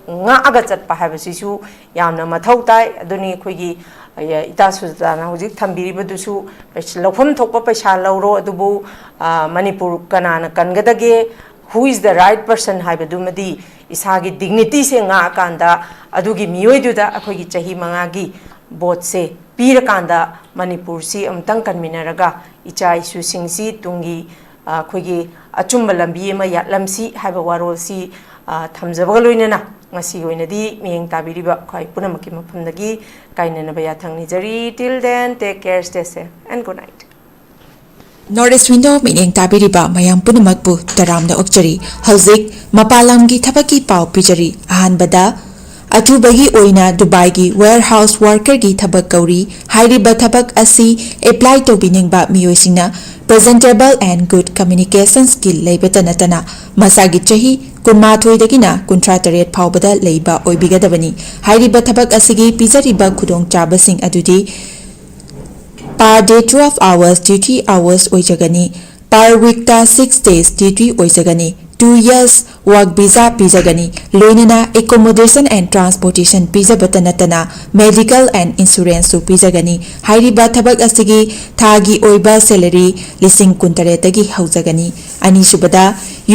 ꯉꯥꯛꯑꯒ ꯆꯠꯄ ꯍꯥꯏꯕꯁꯤꯁꯨ ꯌꯥꯝꯅ ꯃꯊꯧ ꯇꯥꯏ꯫ ꯑꯗꯨꯅꯤ ꯑꯩꯈꯣꯏꯒꯤ, ꯑ, ꯏꯇꯥ ꯁꯨꯖꯥꯇꯥꯅ ꯍꯧꯖꯤꯛ ꯊꯝꯕꯤꯔꯤꯕꯗꯨꯁꯨ, ꯄꯩꯁ-, ꯂꯧꯐꯝ ꯊꯣꯛꯄ ꯄꯩꯁꯥ ꯂꯧꯔꯣ, ꯑꯗꯨꯕꯨ, ꯑ, ꯃꯅꯤꯄꯨꯔ ꯀꯅꯥꯅ ꯀꯟꯒꯗꯒꯦ, who is the right person ꯍꯥꯏꯕꯗꯨꯃꯗꯤ ꯏꯁꯥꯒꯤ dignity ꯁꯦ ꯉꯥꯛꯑꯀꯥꯟꯗ ꯑꯗꯨꯒꯤ ꯃꯤꯑꯣꯏꯗꯨꯗ ꯑꯩꯈꯣꯏꯒꯤ ꯆꯍꯤ ꯃꯉꯥꯒꯤ vote ꯁꯦ ꯄꯤꯔꯀꯥꯟꯗ ꯃꯅꯤꯄꯨꯔꯁꯤ ꯑꯃꯨꯛꯇꯪ ꯀꯟꯃꯤꯟꯅꯔꯒ ꯏꯆꯥ ꯏꯁꯨꯁꯤꯡꯁꯤ ꯇꯨꯡꯒꯤ, ꯑ, ꯑꯩꯈꯣꯏꯒꯤ ꯑꯆꯨꯝꯕ ꯂꯝꯕꯤ ꯑꯃ ꯌꯥꯠꯂꯝꯁꯤ ꯍꯥꯏꯕ ꯋꯥꯔꯣꯜꯁꯤ, ꯑ, ꯊꯝꯖꯕꯒ ꯂꯣꯏꯅꯅ ꯉꯁꯤꯒꯤ ꯑꯣꯏꯅꯗꯤ ꯃꯤꯠꯌꯦꯡ ꯇꯥꯕꯤꯔꯤꯕ ꯑꯩꯈꯣꯏ ꯄꯨꯝꯅꯃꯛꯀꯤ ꯃꯐꯝꯗꯒꯤ ꯀꯥꯏꯅꯅꯕ ꯌꯥꯊꯪ ꯅꯤꯖꯔꯤ꯫ Till then, take care, stay safe and good night. North East Window ꯃꯤꯠꯌꯦꯡ ꯇꯥꯕꯤꯔꯤꯕ ꯃꯌꯥꯝ ꯄꯨꯝꯅꯃꯛꯄꯨ ꯇꯔꯥꯝꯅ ꯑꯣꯛꯆꯔꯤ꯫ ꯍꯧꯖꯤꯛ ꯃꯄꯥꯟ ꯂꯝꯒꯤ ꯊꯕꯛꯀꯤ ꯄꯥꯎ ꯄꯤꯖꯔꯤ꯫ ꯑꯍꯥꯟꯕꯗ, ꯑꯊꯨꯕꯒꯤ ꯑꯣꯏꯅ ꯗꯨꯕꯥꯏꯒꯤ warehouse worker ꯒꯤ ꯊꯕꯛ ꯀꯧꯔꯤ꯫ ꯍꯥꯏꯔꯤꯕ ꯊꯕꯛ ꯑꯁꯤ apply ꯇꯧꯕꯤꯅꯤꯡꯕ ꯃꯤꯑꯣꯏꯁꯤꯡꯅ presentable and good communication skill ꯂꯩꯕꯇ ꯅꯠꯇꯅ ꯃꯁꯥꯒꯤ ꯆꯍꯤ ꯀꯨꯟꯃꯥꯊꯣꯏꯗꯒꯤꯅ ꯀꯨꯟꯊ꯭ꯔꯥ ꯇꯔꯦꯠ ꯐꯥꯎꯕꯗ ꯂꯩꯕ ꯑꯣꯏꯕꯤꯒꯗꯕꯅꯤ꯫ ꯍꯥꯏꯔꯤꯕ ꯊꯕꯛ ꯑꯁꯤꯒꯤ ꯄꯤꯖꯔꯤꯕ ꯈꯨꯗꯣꯡꯆꯥꯕꯁꯤꯡ ꯑꯗꯨꯗꯤ per day twelve hours duty hours ꯑꯣꯏꯖꯒꯅꯤ꯫ Per week ꯇ six days duty ꯑꯣꯏꯖꯒꯅꯤ꯫ Two years work visa ꯄꯤꯖꯒꯅꯤ꯫ ꯂꯣꯏꯅꯅ accommodation and transportation ꯄꯤꯖꯕꯇ ꯅꯠꯇꯅ medical and insurance ꯁꯨ ꯄꯤꯖꯒꯅꯤ꯫ ꯍꯥꯏꯔꯤꯕ ꯊꯕꯛ ꯑꯁꯤꯒꯤ ꯊꯥꯒꯤ ꯑꯣꯏꯕ salary ꯂꯤꯁꯤꯡ ꯀꯨꯟꯇꯔꯦꯠꯇꯒꯤ ꯍꯧꯖꯒꯅꯤ꯫ ꯑꯅꯤꯁꯨꯕꯗ,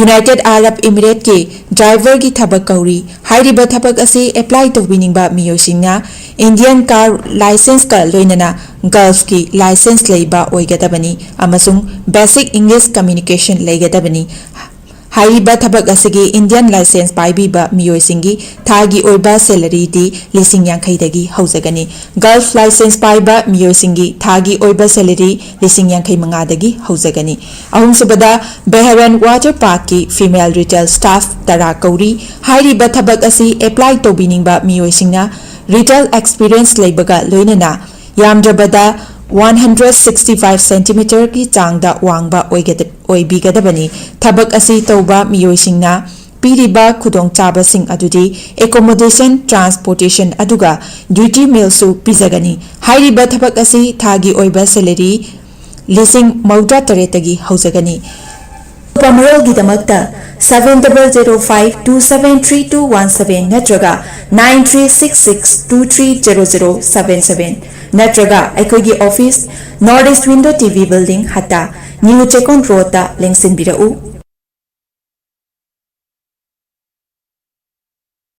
United Arab Emirates ꯀꯤ driver ꯒꯤ ꯊꯕꯛ ꯀꯧꯔꯤ꯫ ꯍꯥꯏꯔꯤꯕ ꯊꯕꯛ ꯑꯁꯤ apply ꯇꯧꯕꯤꯅꯤꯡꯕ ꯃꯤꯑꯣꯏꯁꯤꯡꯅ Indian car licence ꯀ ꯂꯣꯏꯅꯅ Gulf ꯀꯤ licence ꯂꯩꯕ ꯑꯣꯏꯒꯗꯕꯅꯤ ꯑꯃꯁꯨꯡ basic English communication ꯂꯩꯒꯗꯕꯅꯤ꯫ ꯍꯥꯏꯔꯤꯕ ꯊꯕꯛ ꯑꯁꯤꯒꯤ Indian licence ꯄꯥꯏꯕꯤꯕ ꯃꯤꯑꯣꯏꯁꯤꯡꯒꯤ ꯊꯥꯒꯤ ꯑꯣꯏꯕ salary ꯗꯤ ꯂꯤꯁꯤꯡ ꯌꯥꯡꯈꯩꯗꯒꯤ ꯍꯧꯖꯒꯅꯤ꯫ Gulf licence ꯄꯥꯏꯕ ꯃꯤꯑꯣꯏꯁꯤꯡꯒꯤ ꯊꯥꯒꯤ ꯑꯣꯏꯕ salary ꯂꯤꯁꯤꯡ ꯌꯥꯡꯈꯩ ꯃꯉꯥꯗꯒꯤ ꯍꯧꯖꯒꯅꯤ꯫ ꯑꯍꯨꯝꯁꯨꯕꯗ, Bahrain Water Park ꯀꯤ female retail staff ꯇꯔꯥ ꯀꯧꯔꯤ꯫ ꯍꯥꯏꯔꯤꯕ ꯊꯕꯛ ꯑꯁꯤ apply ꯇꯧꯕꯤꯅꯤꯡꯕ ꯃꯤꯑꯣꯏꯁꯤꯡꯅ retail experience ꯂꯩꯕꯒ ꯂꯣꯏꯅꯅ ꯌꯥꯝꯗ꯭ꯔꯕꯗ one hundred sixty five centimeter ꯒꯤ ꯆꯥꯡꯗ ꯋꯥꯡꯕ ꯑꯣꯏꯒꯗ-, ꯑꯣꯏꯕꯤꯒꯗꯕꯅꯤ꯫ ꯊꯕꯛ ꯑꯁꯤ ꯇꯧꯕ ꯃꯤꯑꯣꯏꯁꯤꯡꯅ ꯄꯤꯔꯤꯕ ꯈꯨꯗꯣꯡꯆꯥꯕꯁꯤꯡ ꯑꯗꯨꯗꯤ accommodation, transportation ꯑꯗꯨꯒ duty meal ꯁꯨ ꯄꯤꯖꯒꯅꯤ꯫ ꯍꯥꯏꯔꯤꯕ ꯊꯕꯛ ꯑꯁꯤ ꯊꯥꯒꯤ ꯑꯣꯏꯕ salary ꯂꯤꯁꯤꯡ ꯃꯧꯗ꯭ꯔꯥ ꯇꯔꯦꯠꯇꯒꯤ ꯍꯧꯖꯒꯅꯤ꯫ ꯑꯀꯨꯞꯄ ꯃꯔꯣꯜꯒꯤꯗꯃꯛꯇ seven double zero five two seven three two one seven ꯅꯠꯇ꯭ꯔꯒ nine three six six two three zero zero seven seven ꯅꯠꯇ꯭ꯔꯒ ꯑꯩꯈꯣꯏꯒꯤ office, North East Window T V Building, ꯍꯠꯇꯥ, New Chekon Road ꯇ ꯂꯦꯡꯁꯤꯟꯕꯤꯔꯛꯎ꯫